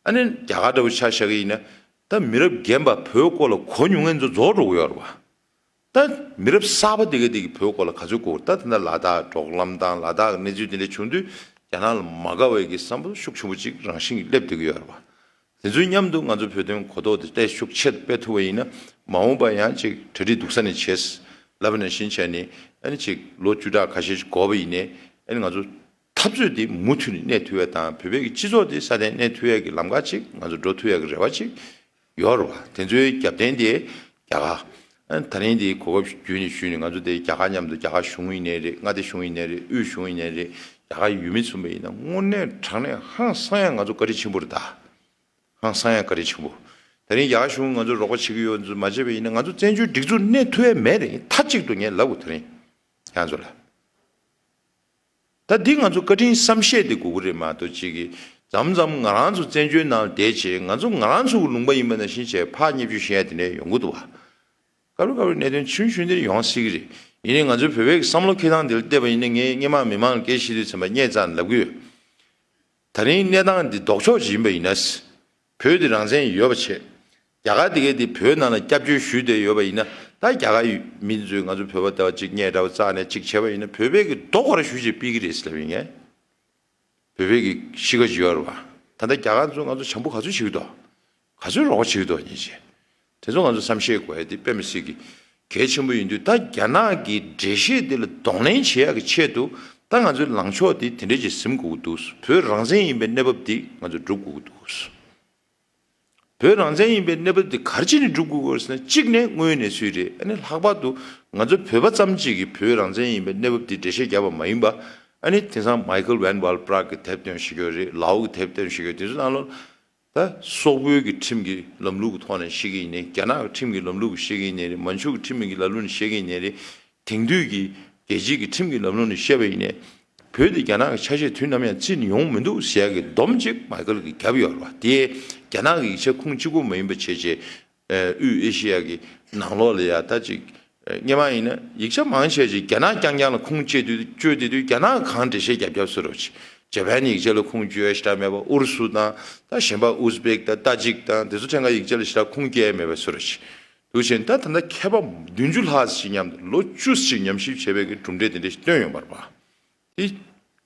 ཨ་ནི་རྒྱ་གར་འདྲ་བོ་ཆ་བཞག་གི་ཡིན་ན། ད་མི་རབས་རྒན་པ་བོད་སྐོར་ལ་གོ་མྱོང་མཁན་ཚོ་རྫོགས་འགྲོ་གི་ཡོད་རེད་བ། ད་མི་རབས་གསར་པ་དེ་ག་དེ་གི་བོད་སྐོར་ལ་ག་ཚོད་གོ། ད་དེ་འདྲ་ལ་དྭགས་འབྲོག་ལམ་དང་ལ་དྭགས་གནས་ཚུལ་དེ་འདྲ་བྱུང་དུས་རྒྱ་ནག་ལ་མ་དགའ་བའི་གི་བསམ་བློ་ཤུགས་ཆེན་པོ་ཅིག་རང་བཞིན་གྱིས་སླེབས་བསྡད་ཀྱི་ཡོད་རེད་བ། དེ་ཚོའི་མཉམ་དུ་ང་ཚོ་བོད་དོན་གོ་རྟོགས་དེ་ཏོག་ཙམ་ཤུགས་ཆེ་སྤེལ་ཐུབ་པ་ཡིན་ན། མ་འོངས་པ་ཡང་ཅིག་གྲ་སྒྲིག་སྡུག་ས་ནས་བྱས། ལབ་པ་ནང་བཞིན་བྱས་ནས་ཨ་ནི་ཅིག་ལོ་བཅུ་ཕྲག་ཁ་ཤས་ཤིག་འགོར་བ་ཡིན་ནའི་ཨ་ནི་ང་ཚོ་འཐབ་རྩོད་དེ་མུ་མཐུད་ནས་གནས་ཐུབ་ཡ་དང་། བོད་པའི་གི་སྤྱི་ཚོགས་དེ་སྲ་བརྟན་གནས་ཐུབ་ཡ་གི་ལམ་ཁ་ཅིག་ང་ཚོ་འགྲོ་ཐུབ་ཡ་གི་རེ་བ་ཅིག་ཡོད་རེད་བ། དེ་ཚོའི་རྒྱབ་རྟེན་དེ་རྒྱ་གར། ཨ་ནི་ད་རིང་དེ་གོ་སྐབས་བརྒྱུད་ནས་ཞུས་ནས་ང་ཚོ་དེ་རྒྱ་གར་མཉམ་དུ་རྒྱ་གར་གཞུང་ཡིན་ནའི་རེད། མངའ་སྡེ་གཞུང་ཡིན་ནའི་རེད། དབུས་གཞུང་ཡིན་ནའི་རེད། རྒྱ་གར་ཡུལ་མི་མཚུངས་པ་ཡིན་ན་དངོས་གནས་དྲང་གནས་ཧང་སང་ཡ་ང་ཚོ་བཀའ་དྲིན་ཆེན་པོ་རེད་ད། ཧང་སང་ཡ་བཀའ་དྲིན་ཆེན་པོ། ད་རིང་རྒྱ་གར་གཞུང་ང་ཚོ་རོགས་པ་བྱེད་ཀྱི་ཡོད་ཚོད་མ་བྱས་པ་ཡིན་ན་ང་ཚོ་བཙན་བྱོལ་སྒྲིག་འཛུགས་གནས་ཐུབ་ཡ་མེད་རེད། མཐའ་གཅིག་ཏུ་ངས་ལབ་དགོས། ད་རིང་ཁྱེད་ཚོ་ལ། ད་འདི་ང་ཚོ་བཀའ་དྲིན་བསམ་ཤེས་དེ་དགོས་ཀྱི་རེད་མ་གཏོགས་ཅིག་གིས་མཚམས་མཚམས་ང་རང་ཚོ་བཙན་བྱོལ་ནང་བསྡད་བྱས་ང་ཚོ་ང་རང་ཚོ་གི་ལུང་པ་ཡིན་པ་ནང་བཞིན་བྱས་ཕར་བརྙས་བཅོས་བྱེད་ཡ་དེ་འདྲ་ཡོང་གི་འདུག་བ། སྐབས་རེ་སྐབས་རེ་གནད་དོན་ཆུང་ཆུང་འདིར་ཡོང་སྲིད་ཀྱི་རེད། ཡིན་ནའི་ང་ཚོའི་བོད་པའི་བསམ་བློ་འཁྱེར་སྟངས་འདི་ལ་བལྟས་པ་ཡིན་ན་ངས་སྔོན་མ་མི་མང་ལ་སྐད་ཆ་བཤད་དུས་ཚང་མ་སྙད་བཙལ་ནས་ལབ་ཀྱི་ཡོད། ད་རིང་གནས་སྟངས་འདི་ལྡོག་ཕྱོགས་ཅིག་ཡིན་པ་ཡིན་ན། བོད་འདི་རང་བཙན་ཡོད་པ་བྱས། རྒྱ་གར་དེ་གས་འདི་བོད་ནང་ལ་སྐྱབས་བཅོལ་ཞུས་བསྡད་ཡོད་པ་ཡིན་ན། ད་རྒྱ་གར་མི་ཚོས་ང་ཚོ་བོད་པ་ལྟ་བུ་ཅིག་སྙད་འདྲ་བོ་བཙལ་ནས་ཅིག་བྱས་པ་ཡིན་ན་བོད་པའི་གི་རྡོ་ག་ར་གཞུས་བྱས་ཕུད་ཀྱི་རེད་ཟེར་ལབ་ཡིན་ངས། བོད་པའི་གི་གཤིས་ཀ་ཅིག་ཡོད་རེད་བ། ད་ལྟ་རྒྱ་གར་ཚོས་ང་ཚོ་བྱམས་པོ་ག་ཚོད་བྱེད་ཀྱི་འདུག་ག་ཚོད་རོགས་བྱེད་ཀྱི་འདུག་ཉིན་བྱེད། དེ་ཚོ་ང་ཚོ་བསམ་ཤེས་དགོས་ཡ་དེ་དཔེ་མི་སྲིད་ཀྱི་གལ་ཆེན་པོ་ཡིན་དུས། ད་རྒྱ་ནག་གི་འགྲེལ་བཤད་དེ་ལ་གདོང་ལེན་བྱེད་ཡ་གི་ཆེད་དུ་ད་ང་ཚོའི་ལངས་ཕྱོགས་དེ་དེ་འདྲས་ཅིག་ཟིན་དགོས་ཀྱི་འདུག་བོད་རང་བཙན་ཡིན་པའི་གནས་བབ་དེ་ང་ཚོ་སྒྲུབ་དགོས་ཀྱི་འདུག་བོད་རང་བཙན་ཡིན་པའི་གནས་བབ་དེ་ག་རེ་བྱས་ནས་སྒྲུབ་དགོས་ཀྱི་ཡོད་ཟེར་ན། གཅིག་ནས་དངོས་ཡོད་གནས་ཚུལ་རེད། ཨ་ནི་ལྷག་པར་དུ་ང་ཚོ་བོད་པ་ཙམ་གཅིག་གིས་བོད་རང་བཙན་ཡིན་པའི་གནས་བབ་དེ་འགྲེལ་བཤད་བརྒྱབ་པ་མ་ཡིན་པ། ཨ་ནི་དེང་སང་མའི་ཁལ་ཝན་ཝལ་པྲག་གི་དེབ་ཐེར་བཤད་ཀྱི་ཡོད་རེད། ལའོ་གི་དེབ་ཐེར་བཤད་ཀྱི་ཡོད། དེ་ཚོ་ནང་ལོགས་ད་སོག་པོའི་གི་ཁྲིམས་ཀྱི་ལམ་ལུགས་ཀྱི་ཐོག་ནས་བཤད་ཀྱི་ཡིན་ནའི། རྒྱ་ནག་གི་ཁྲིམས་ཀྱི་ལམ་ལུགས་ཀྱི་བཤད་ཀྱི་ཡིན་ནའི་རེད། མན་ཇུ་གི་ཁྲིམས་ཀྱི་ལམ་ལུགས་ནས་བཤད་ཀྱི་ཡིན་ནའི་རེད། དེང་དུས་ཀྱི་རྒྱལ་སྤྱིའི་གི་ཁྲིམས་ཀྱི་ལམ་ལུགས་ནས་བཤད་པ་ཡིན་ནའི། བོད་དེ་རྒྱ་ནག་གི་ཆ་ཤས་དུས་ནམ་ཡང་བརྩིས་ནས་ཡོང་མི་འདུག་ཟེར་ཡ་གི་སྡོམ་ཅིག་མའི་ཁལ་གྱིས་བརྒྱབ་ཡོད་རེད་བ། དེ་རྒྱ་ནག་གི་ཡིག་ཆ་ཁུངས་གཅིག་པོ་མ་ཡིན་པ་བྱས་བྱས། ཨ་དབུས་ཨེ་ཤེ་ཡ་གི་ནང་ལོགས་ལ་ཡ་ད་ཅིག་ སྔོན་མ་ཡིན་ན་ཡིག་ཆ་མང་ཆེ་ཞིག་རྒྱ་ནག་རྐྱང་རྐྱང་ལ་ཁུངས་བཅོལ་དུས་བཅོལ་དེ་དུས་རྒྱ་ནག་གང་འགྲེལ་བཤད་རྒྱབ་རྒྱབ་བཟོ་འདྲ་ཅིག་ཇ་པན་ཡིག་ཆ་ལ་ཁུངས་བཅོལ་ཞེ་དྲག་མེད་པ། ཨུ་རུ་སུ་དང་ད་གཞན་པ་ཨུ་ཛི་བེག་དང་ཏ་ཇིག་དང་དེ་ཚོ་ཕྲན་ཁ་ཡིག་ཆ་ལ་ཞེ་དྲག་ཁུངས་བཅོལ་མེད་པ་བཟོ་འདྲ་ཅིག་འདུག་བྱས་ད་ད་ལྟ་མཁས་པ་བདུན་ཅུ་ལྷག་ཞིག་མཉམ་དུ་ལོ་བཅུ་ཞིག་ཉམས་ཞིབ་བྱས་པའི་གི་གྲུབ་འབྲས་དེ་འདྲ་ཞིག་བཏོན་ཡོང་བ་རེད་པ། དེ་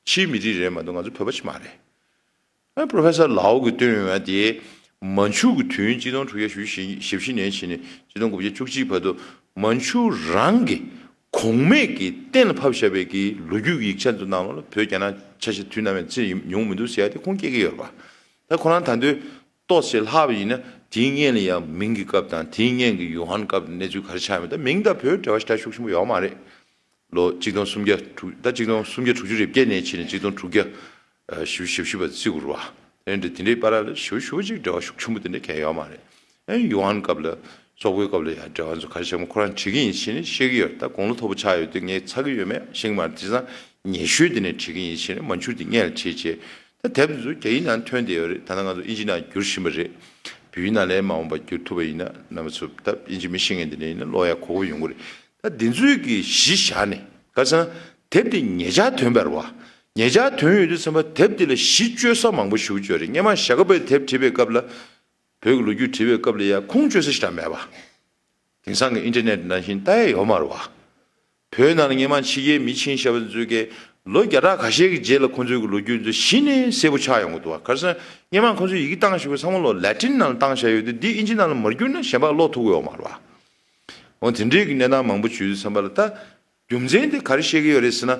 ཕྱིའི་མི་རིགས་རེད་མ་གཏོགས་ང་ཚོ་བོད་པ་ཞིག་མ་རེད། ཨ་Professor Lau གིས་བཏོན་ཡོང་བ་དེ་མན་ཇུ་གི་དུས་ཡུན་གཅིག་སྟོང་དྲུག་བརྒྱ་བཞི་བཅུ་ཞེ་བཞི་ནས་བྱས་ནས་གཅིག་སྟོང་དགུ་བརྒྱ་བཅུ་གཅིག་བར་དུ་མན་ཇུ་རང་གི་གོང་མས་ཀྱི་གཏན་ལ་ཕབ་བཞག་པའི་གི་ལོ་རྒྱུས་ཀྱི་ཡིག་ཆ་ཚོ་ནང་ལོགས་ལ་བོད་རྒྱ་ནག་ཆ་ཤས་དུས་ནམ་ཡང་རྩིས་ཡོང་མི་འདུག་ཟེར་ཡ་དེ་ཁུངས་སྐྱེལ་གྱི་ཡོད་རེད་པ། ད་ཁོ་རང་ད་དུང་ཏོག་ཙམ་ལྷག་པ་ཡིན་ན་དེའི་སྔོན་ལ་ཡང་མིང་གི་སྐབས་དང་དེའི་སྔོན་གྱི་ཡོ་ཧན་སྐབས་གནས་ཚུལ་ག་རེ་ཆགས་ཡོད་མེད། ད་མིང་དང་བོད་འབྲེལ་བ་ཞེ་དྲག་ཤུགས་ཆེན་པོ་ཡོད་མ་རེད། ལོ་གཅིག་སྟོང་སུམ་བརྒྱ་དྲུག་ད་གཅིག་སྟོང་སུམ་བརྒྱ་དྲུག་ཅུ་རེ་བརྒྱད་ནས་བྱས་ནས་གཅིག་སྟོང་དྲུག་བརྒྱ་ཞེ་བཞི་ཞེ་བཞི་བར་བརྩི་དགོས་རེད་པ། དེ་འདྲ་དེ་འདྲའི་བར་ལ་ཞེ་པོ་ཞེ་པོ་ཅིག་འབྲེལ་བ་ཤུགས་ཆེན་པོ་དེ་འདྲ་གང་ཡང་ཡོད་མ་རེད། ཨ་ཡོ་ཧན་སྐབས་ལ་སོག་པོའི་སྐབས་ལ་ཡང་འབྲེལ་བ་ཚོ་ག་རེ་བྱས་མོ་ཁོ་རང་བྲིས་ཀྱི་ཡིན་ཞེས་ནས་བཤད་ཀྱི་ཡོད། ད་དགུང་ལོ་མཐོ་པོ་ཆགས་ཡོད་དུས་ངས་ཚར་གྱི་ཡོད་མེད་ཤེས་ཀྱི་མ་རེད། དེ་ཙང་ཉེ་ཤོས་དེ་ནས་བྲིས་ཀྱི་ཡིན་ཞེས་ནས་མན་ཇུ་དེ་སྔོན་ལ་བྲིས་བྱས། ད་དེབ་འདི་ཚོ་རྒྱ་ཡིག་ནང་ཐོན་བསྡད་ཡོད་རེད། ད་ལྟ་ང་ཚོ་ཨིན་ཇི་ནང་བསྒྱུར་བཞིན་པ་རེད། བོད་ཡིག་ནང་ལས་མ་འོངས་པ་བསྒྱུར་ཐུབ་པ་ཡིན་ན་རྣམ་པ་ཚོ་ད་ཨིན་ཇི་མི་ཤེས་མཁན་དེ་འདྲ་ཡིན་ན་ཀློག་ཡ་གོ་སྐབས་ཡོང་གི་རེད། ད་འདི་ཚོའི་གི་གཞི་བཞག་ནས་ག་རེ་ཟེར་ན་དེབ་འདི་ཉེ་ཆར་ཐོན་པ་རེད་པ། ཉེ་ཆར་ཐོན་ཡོད་དུས་ཙམ་པ་དེབ་འདི་ལ་གཞི་བཅོལ་ས་མང་པོ་ཞེ་པོ་ཅིག་ཡོད་རེད། སྔོན་མ་ཞྭ་སྒབ་པའི་དེབ་བྲིས་པའི་སྐབས་ལ་བོད་ཀྱི་ལོ་རྒྱུས་བྲིས་པའི་སྐབས་ལ་ཡ་ཁུངས་བཅོལ་ས་ཞེ་དྲག་མེད་པ། དེང་སང་གི་ཨིན་ཊར་ནེཊ་ནང་བཞིན་ལྟ་ཡ་ཡོད་མ་རེད་པ། བོད་ནང་ལ་སྔོན་མ་ཕྱི་རྒྱལ་མི་ཕྱིན་བཞག་པ་ཚོས་ཀྱིས་ལོ་བརྒྱ་ཕྲག་ཁ་ཤས་ཀྱི་རྗེས་ལ་ཁོང་ཚོའི་གི་ལོ་རྒྱུས་ཚོ་གཞི་ནས་གསལ་པོ་ཆགས་ཡོང་གི་འདུག་པ། ག་རེ་ཟེར་ན་སྔོན་མ་ཁོང་ཚོས་ཡི་གེ་བཏང་བཞག་པའི་ཚང་མ་ལོ་ལེ་ཊིན་ནང་ལ་བཏང་བཞག་ཡོད་དུས་འདི་ཨིན་ཇི་ནང་ལ་མ་བསྒྱུར་ན་གཞན་པ་ཀློག་ཐུབ་ཀྱི་ཡོད་མ་རེད་པ། འོ་དེ་འདྲའི་གི་གནས་སྟངས་མང་པོ་བྱུང་དུས་ཙམ་པ་ལ་ད་རྒྱུ་མཚན་དེ་ག་རེ་བཤད་ཀྱི་ཡོད་རེད་ཟེར་ན།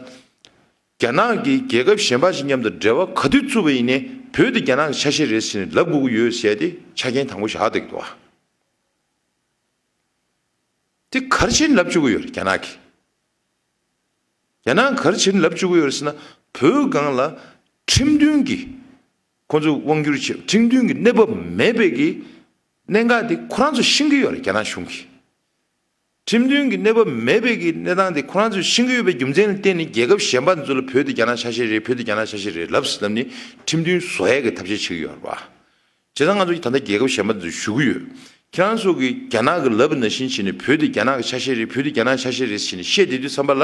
རྒྱ་ནག་གིས་རྒྱལ་ཁབ་གཞན་པ་ཞིག་མཉམ་དུ་འབྲེལ་བ་ག་དུས་བཙུགས་པ་ཡིན་ནའི་བོད་དེ་རྒྱ་ནག་གི་ཆ་ཤས་རེད་ཟེར་ནས་ལབ་དགོས་ཀྱི་ཡོད་ཟེར་ཡ་དེ་ཆ་རྐྱེན་དང་པོ་བཞག་བསྡད་ཀྱི་འདུག་པ། དེ་ག་རེ་བྱས་ནས་ལབ་བཅུག་གི་ཡོད་རེད་རྒྱ་ནག་གིས། རྒྱ་ནག་ག་རེ་བྱས་ནས་ལབ་བཅུག་གི་ཡོད་རེད་ཟེར་ན་བོད་སྒང་ལ་ཁྲིམས་མཐུན་གྱི་ཁོང་ཚོས་དབང་བསྒྱུར་བྱས་ཁྲིམས་མཐུན་གྱི་གནས་བབ་མེད་པའི་གི་གནད་འགག་དེ་ཁོ་རང་ཚོ་ཤེས་ཀྱི་ཡོད་རེད་རྒྱ་ནག་གཞུང་གིས། ཁྲིམས་མཐུན་གྱི་གནས་བབ་མེད་པའི་གི་གནས་སྟངས་དེ་ཁོ་རང་ཚོས་ཤེས་ཀྱི་ཡོད་པའི་རྒྱུ་མཚན་ལ་བརྟེན་ནས་རྒྱལ་ཁབ་གཞན་པ་ཚོ་ལ་བོད་དེ་རྒྱ་ནག་ཆ་ཤས་རེད། བོད་དེ་རྒྱ་ནག་ཆ་ཤས་རེད་ལབ་ཟེར་ལབ་ནས་ཁྲིམས་མཐུན་བཟོ་ཡས་ཀྱི་ཐབས་ཤེས་བྱེད་ཀྱི་ཡོད་རེད་པ། བྱས་ཙང་ང་ཚོ་ད་ལྟ་རྒྱལ་ཁབ་གཞན་པ་ཚོ་ཞུ་གི་ཡོད། ཁྱེད་རང་ཚོ་གིས་རྒྱ་ནག་གི་ལབ་པ་ནང་བཞིན་བྱས་ནས་བོད་དེ་རྒྱ་ནག་གི་ཆ་ཤས་རེད། བོད་དེ་རྒྱ་ནག་ཆ་ཤས་རེད་ཟེར་ནས་བཤད་བསྡད་དུས་ཙམ་པ་ལ།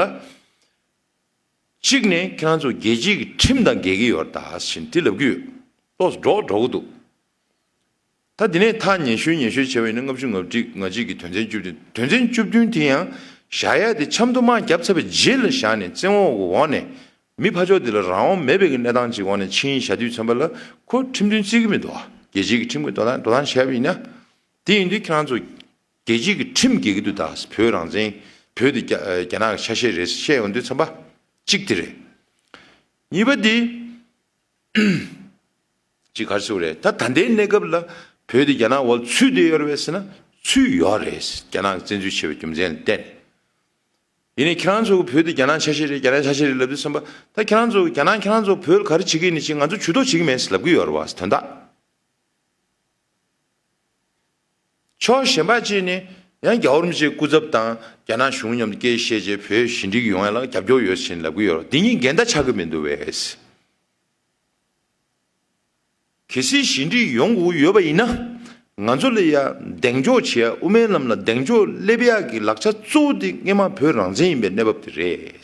གཅིག་ནས་ཁྱེད་རང་ཚོ་རྒྱལ་སྤྱིའི་གི་ཁྲིམས་དང་འགལ་གྱི་ཡོད་རེད་ད་ཟེར་ནས་དེ་ལབ་ཀྱི་ཡོད། ཏོག་ཙམ་འགྲོ་འགྲོ་གི་འདུག་ད་དེ་ནས་ཐག་ཉེ་ཤོས་ཉེ་ཤོས་བྱས་པ་ཡིན་ན་ལྔ་བཅུ་ང་གཅིག་ང་གཅིག་གི་དོན་ཚན་བཅུ་བདུན། དོན་ཚན་བཅུ་བདུན་དེ་ཡང་བཞག་ཡ་དེ་ཆབ་མདོ་དམག་བརྒྱབ་ཚར་བའི་རྗེས་ལ་བཞག་ནས་བཙན་འོག་གི་འོག་ནས་མི་ཕར་ཕྱོགས་དེ་ལ་རང་དབང་མེད་པའི་གི་གནས་སྟངས་ཅིག་འོག་ནས་ཕྱིན་བཞག་དུས་ཙམ་པ་ལ་ཁོ་ཁྲིམས་མཐུན་བརྩི་གི་མི་འདུག་རྒྱལ་སྤྱིའི་གི་ཁྲིམས་ཀྱི་དོ་དམ་དོ་དམ་བྱས་པ་ཡིན་ན། དེ་ཡིན་དུས་ཁྱེད་རང་ཚོ་རྒྱལ་སྤྱིའི་གི་ཁྲིམས་འགལ་གྱི་འདུག་ད་བོད་རང་བཙན་བོད་དེ་རྒྱ་རྒྱ་ནག་གི་ཆ་ཤས་རེད་བཤད་ཡོང་དུས་ཙམ་པ་གཅིག་དེ་རེད། གཉིས་པ་དེ། ཅིག་ག་རེ་ཟེར་དགོས་རེད། ད་ད་ལྟའི་གནས་སྐབས་ལ་བོད་དེ་རྒྱ་ནག་འོག་ཚུད་བསྡད་ཡོད་རེད་པས་ཟེར་ན་ཚུད་ཡོད་རེད། རྒྱ་ནག་གིས་བཙན་འཛུལ་བྱས་པའི་རྒྱུ་མཚན་ལ་བརྟེན། ཡིན་ནའི་ཁྱེད་རང་ཚོ་བོད་དེ་རྒྱ་ནག་ཆ་ཤས་རེད་རྒྱ་ནག་ཆ་ཤས་རེད་ལབ་དུས་ཙམ་པ་ད་ཁྱེད་རང་ཚོ་རྒྱ་ནག་ཁྱེད་རང་ཚོ་བོད་ལ་ག་རེ་བྱེད་ཀྱི་ཡིན་ནི་ཅིག་ང་ཚོ་ཇུས་གཏོགས་བྱེད་ཀྱི་མེད་ཟེར་ལབ་ཀྱི་ཡོད་རེད་བ་དོན་དག་ཕྱོགས་གཞན་པ་གཅིག་ནས་ཡང་རྒྱལ་བ་རིན་པོ་ཆེའི་སྐུ་ཚབ་དང་རྒྱ་ནག་གཞུང་མཉམ་དུ་སྐད་བཤད་བྱས་བོད་ཞི་འགྲིག་ཡོང་ཡ་ལ་རྒྱབ་སྐྱོར་ཡོད་ཟེར་ལབ་ཀྱི་ཡོད་རེད། འདི་གཉིས་འགལ་ཟླ་ཆགས་ཀྱི་མི་འདུག་བས། གལ་སྲིད་ཞི་འགྲིག་ཡོང་དགོས་ཡོད་པ་ཡིན་ན་ང་ཚོ་ལ་ཡ་གདེང་འཇོག་བྱེད་ཡ་དབུ་མའི་ལམ་ལ་གདེང་འཇོག་སླེབས་ཡ་གི་ལག་ཆ་གཙོ་བོ་དེ་སྔོན་མ་བོད་རང་བཙན་ཡིན་པའི་གནས་བབ་དེ་རེད།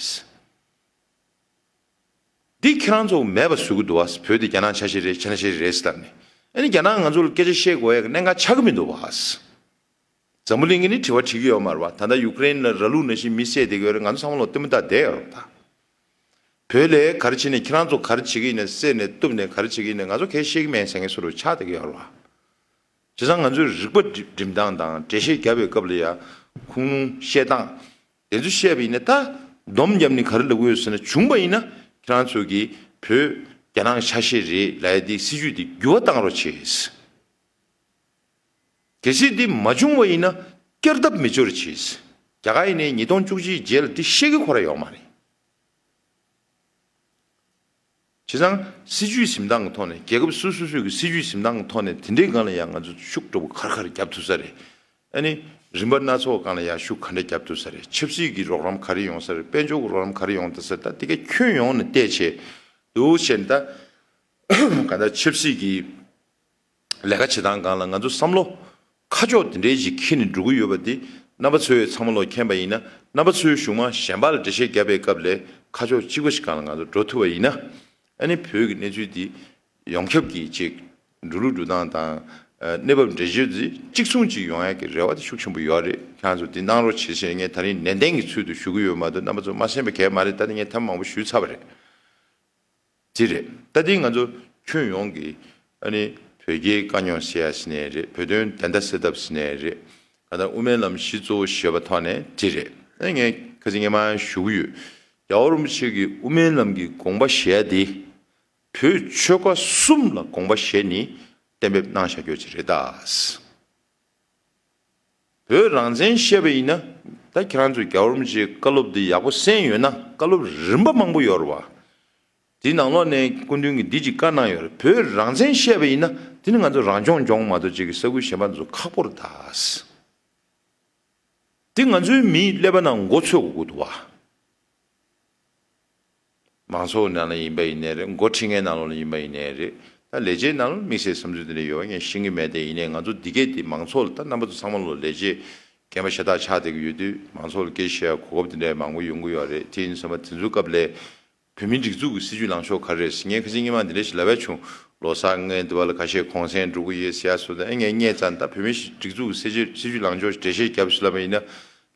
འདི་ཁྱེད་རང་ཚོ་མེད་པ་བཟོ་གི་འདུག་བ། བོད་དེ་རྒྱ་ནག་ཆ་ཤས་རེད་ཆ་ཤས་རེད་ཟེར་ནས་ཨ་ནི་རྒྱ་ནག་ང་ཚོ་ལ་སྐད་ཆ་བཤད་དགོས་ཡ་གི་གནད་འགག་ཆགས་ཀྱི་མི་འདུག་བ། འཛམ་བུ་གླིང་གི་ནི་དྲི་བ་དྲི་གི་ཡོད་མ་རེད་བ། ད་ལྟ་ཡུ་ཀེ་རེན་ལ་ར་ལུག་ནང་བཞིན་མི་བསད་བསྡད་ཀྱི་ཡོད་རེད། ང་ཚོ་ཚང་མ་ལོག་ལྟད་མོ་ལྟ་བསྡད་ཡོད་རེད་ད། བོད་ལ་ག་རེ་བྱས་ནས་ཁྱེད་རང་ཚོ་ག་རེ་བྱེད་ཀྱི་ཡིན་ནས་བསད་ནས་གཏུབ་ནས་ག་རེ་བྱེད་ཀྱི་ཡིན་ནས་ང་ཚོ་གལ་ཤེས་ཀྱི་མེད་ཟེར་མཁན་བཟོ་འདྲ་ཆགས་བསྡད་ཀྱི་ཡོད་རེད་བ། བྱས་ཙང་ང་ཚོས་རིག་པ་འགྲིམ་སྟངས་དང་འགྲེལ་བཤད་རྒྱབ་པའི་སྐབས་ལ་ཡ་ཁུངས་ལུང་བཤད་སྟངས་དེ་ཚོ་བཤད་པ་ཡིན་ན་ད་སྡོམ་བརྒྱབ་ནས་ག་རེ་ལབ་ཀྱི་ཡོད་ཟེར་ན་བྱུང་པ་ཡིན་ན་ཁྱེད་རང་ཚོ་གིས་བོད་རྒྱ་ནག་ཆ་ཤས་རེད་ལབ་ཡ་དེ་སྲིད་ཇུས་དེ་འགྱུར་བ་བཏང་རོགས་བྱེད། གལ་སྲིད་འདི་མ་བྱུང་བ་ཡིན་ན་བསྐྱར་ལྡབ་མི་འབྱོར་བྱེད། རྒྱ་གར་ཡིན་ནའི་ཉིས་སྟོང་བཅུ་གཅིག་རྗེས་ལ་འདི་ཤེས་ཀྱི་ཁོ་ར་ཡོད་མ་རེད། བྱས་ཙང་སྲིད་ཇུས་འཛིན་སྟངས་ཀྱི་ཐོག་ནས་རྒྱལ་ཁབ་སོ་སོ་སོ་སོའི་གི་སྲིད་ཇུས་འཛིན་སྟངས་ཀྱི་ཐོག་ནས་དེ་འདྲའི་སྒང་ལ་ཡང་ང་ཚོ་ཤུགས་འདྲ་པོ་ག་རེ་ག་རེ་རྒྱབ་ཐུབ་ས་རེད། ཨ་ནི་རིམ་པ་སྣ་ཚོགས་སྒང་ལ་ཡང་ཤུགས་ག་འདྲ་རྒྱབ་ཐུབ་ས་རེད། ཆབ་སྲིད་ཀྱི་རོགས་རམ་ག་རེ་ཡོང་ས་རེད། དཔལ་འབྱོར་གྱི་རོགས་རམ་ག་རེ་ཡོང་ཐུབ་ས་རེད། ད་དེ་གའི་ཁྱོན་ཡོངས་ནས་བལྟས་བྱས་འདུག་བྱས་ད་ག་ད་ཆབ་སྲིད་ཀྱི་ལས་ཀ་བྱེད་སྟངས་སྒང་ལ་ང་ཚོ་བསམ་བློ་ཁ་ཕྱོགས་དེ་འདྲའི་ཞིག་འཁྱེར་ནས་འགྲོ་གི་ཡོད་པ་དེ་ རྣམ་པ་ཚོས་ཚང་མ་ལོ་མཁྱེན་པ་ཡིན་ན། རྣམ་པ་ཚོའི་གཞུང་མང་གཞན་པ་ལ་འགྲེལ་བཤད་བརྒྱབ་པའི་སྐབས་ལ་ཁ་ཕྱོགས་གཅིག་པ་ཞིག་སྒང་ལ་ང་ཚོ་འགྲོ་ཐུབ་པ་ཡིན་ན། ཨ་ནི་བོད་ཀྱི་གནས་ཚུལ་འདི་ཡོངས་ཁྱབ་ཀྱིས་ཅིག་འགྲོ་ལུགས་འགྲོ་སྟངས་དང་། ཨ། གནས་བབ་འགྲེལ་བརྗོད་འདི་གཅིག་མཚུངས་ཅིག་ཡོང་ཡ་གི་རེ་བ་དེ་ཤུགས་ཆེན་པོ་ཡོད་རེད། ཁྱེད་རང་ཚོ་འདི་གནང་རོགས་བྱེད་ཞེས་ངས་ད་རིང་ནན་ཏན་གྱི་ཚུལ་དུ་ཞུ་གི་ཡོད་མ་གཏོགས། རྣམ་པ་ཚོ་མ་གསན་པ་གལ་མ་རེད། ད་ནི་ངས་ཐེངས་མང་པོ་ཞུས་ཚར་བ་རེད། དེ་རེད། ད་དེ་ང་ཚོ་ཁྱོན་ཡོངས་ཀྱི། ཨ་ནི་བོད་རྒྱའི་དཀའ་རྙོག་སེལ་ཡ་ཟེར་ནའི་རེད། བོད་དོན་བདེན་མཐའ་གསལ་ཐབས་ཟེར་ནའི་རེད། གང་ལྟར་དབུ་མའི་ལམ་གཞི་གཙོ་བོ་བྱས་པའི་ཐོག་ནས་དེ་རེད། ཨ། ངས་ཁ་སང་སྔོན་མ་ཞུ་གི་ཡོད། རྒྱལ་བ་རིན་པོ་ཆེ་གིས་དབུ་མའི་ལམ་གྱི་དགོངས་པ་བཞེས་ཡ་དེ། བོད་ཆོལ་ཁ་གསུམ་ལ་དགོངས་པ་བཞེས་ནས་གཏན་འབེབས་གནང་བཞག་རྒྱུ་ཅིག་རེད་ད། བོད་རང་བཙན་བཤད་པ་ཡིན་ན། ད་ཁྱེད་རང་ཚོས་རྒྱལ་བ་རིན་པོ་ཆེའི་བཀའ་སློབ་འདི་ཡག་པོ་གསན་ཡོད་ན། བཀའ་སློབ་རིམ་པ་མང་པོ་ཡོད་རེད་བ། དེའི་ནང་ལོགས་ནས་སྐུ་མདུན་གྱིས་འདི་ཅིག་བཀའ་གནང་ཡོད་རེད། བོད་རང་བཙན་བཤད་པ་ཡིན་ན། དེ་ནི་ང་ཚོ་རང་སྐྱོང་ལྗོངས་མ་གཏོགས་ཅིག་གི་ས་ཁུལ་གཞན་པ་ཚོ་ཁག་པོ་རེད་ད། དེ་ང་ཚོའི་མིའི་ཀླད་པ་ནང་མགོ་ཚོས་དགོས་ཀྱི་འདུག་བ། མང་ཚོགས་ནང་ལ་ཡིན་པ་ཡིན་ནའི་རེད། འགོ་ཁྲིད་མཁན་ནང་ལོགས་ལ་ཡིན་པ་ཡིན་ནའི་རེད། ད་ལས་བྱེད་ནང་ལོགས་དམིགས་བསལ་བསམ་ཚུལ་དེ་འདྲ་ཡོད་པ་ངས་ཤེས་ཀྱི་མེད་དེ། ཡིན་ནའི་ང་ཚོ་འདི་གས་དེ་མང་ཚོགས་ལ། ད་རྣམ་པ་ཚོ་ཚང་མ་ལོ་ལས་བྱེད་རྒན་པ་ཤ་སྟག་ཆགས་བསྡད་ཀྱི་ཡོད་དུས། མང་ཚོགས་ལ་སྐད་ཆ་བཤད་ཡ་གོ་སྐབས་དེ་འདྲ་མང་པོ་ཡོང་གི་ཡོད་རེད། དེ་ཡིན་དུས་ཙམ་པ་དེ་ཚོའི་སྐབས་ལ་བོད་མིའི་སྒྲིག་འཛུགས་ཀྱི་སྲིད་བྱུས་ལངས་ཕྱོགས་ག་རེ་རེད་ཟེར། ངས་ཁ་སང་སྔོན་མ་འདི་འདྲ་ཞིག་ལབ་ཡ་བྱུང་། ལོ་གསར་སྔོན་དུ་བ་ལ་ཁ་ཤས་གུང་སེང་འགྲོ་གི་ཡོད་ཟེར་ཡ་སོགས་དང་། ཨེ། ངས་སྔས་ཙམ་ད་བོད་མིའི་སྒྲིག་འཛུགས་ཀྱི་སྲིད་བྱུས། སྲིད་བྱུས་ལངས་ཕྱོགས་འགྲེལ་བཤད་བརྒྱབ་ཟེར་ལབ་པ་ཡིན་ན།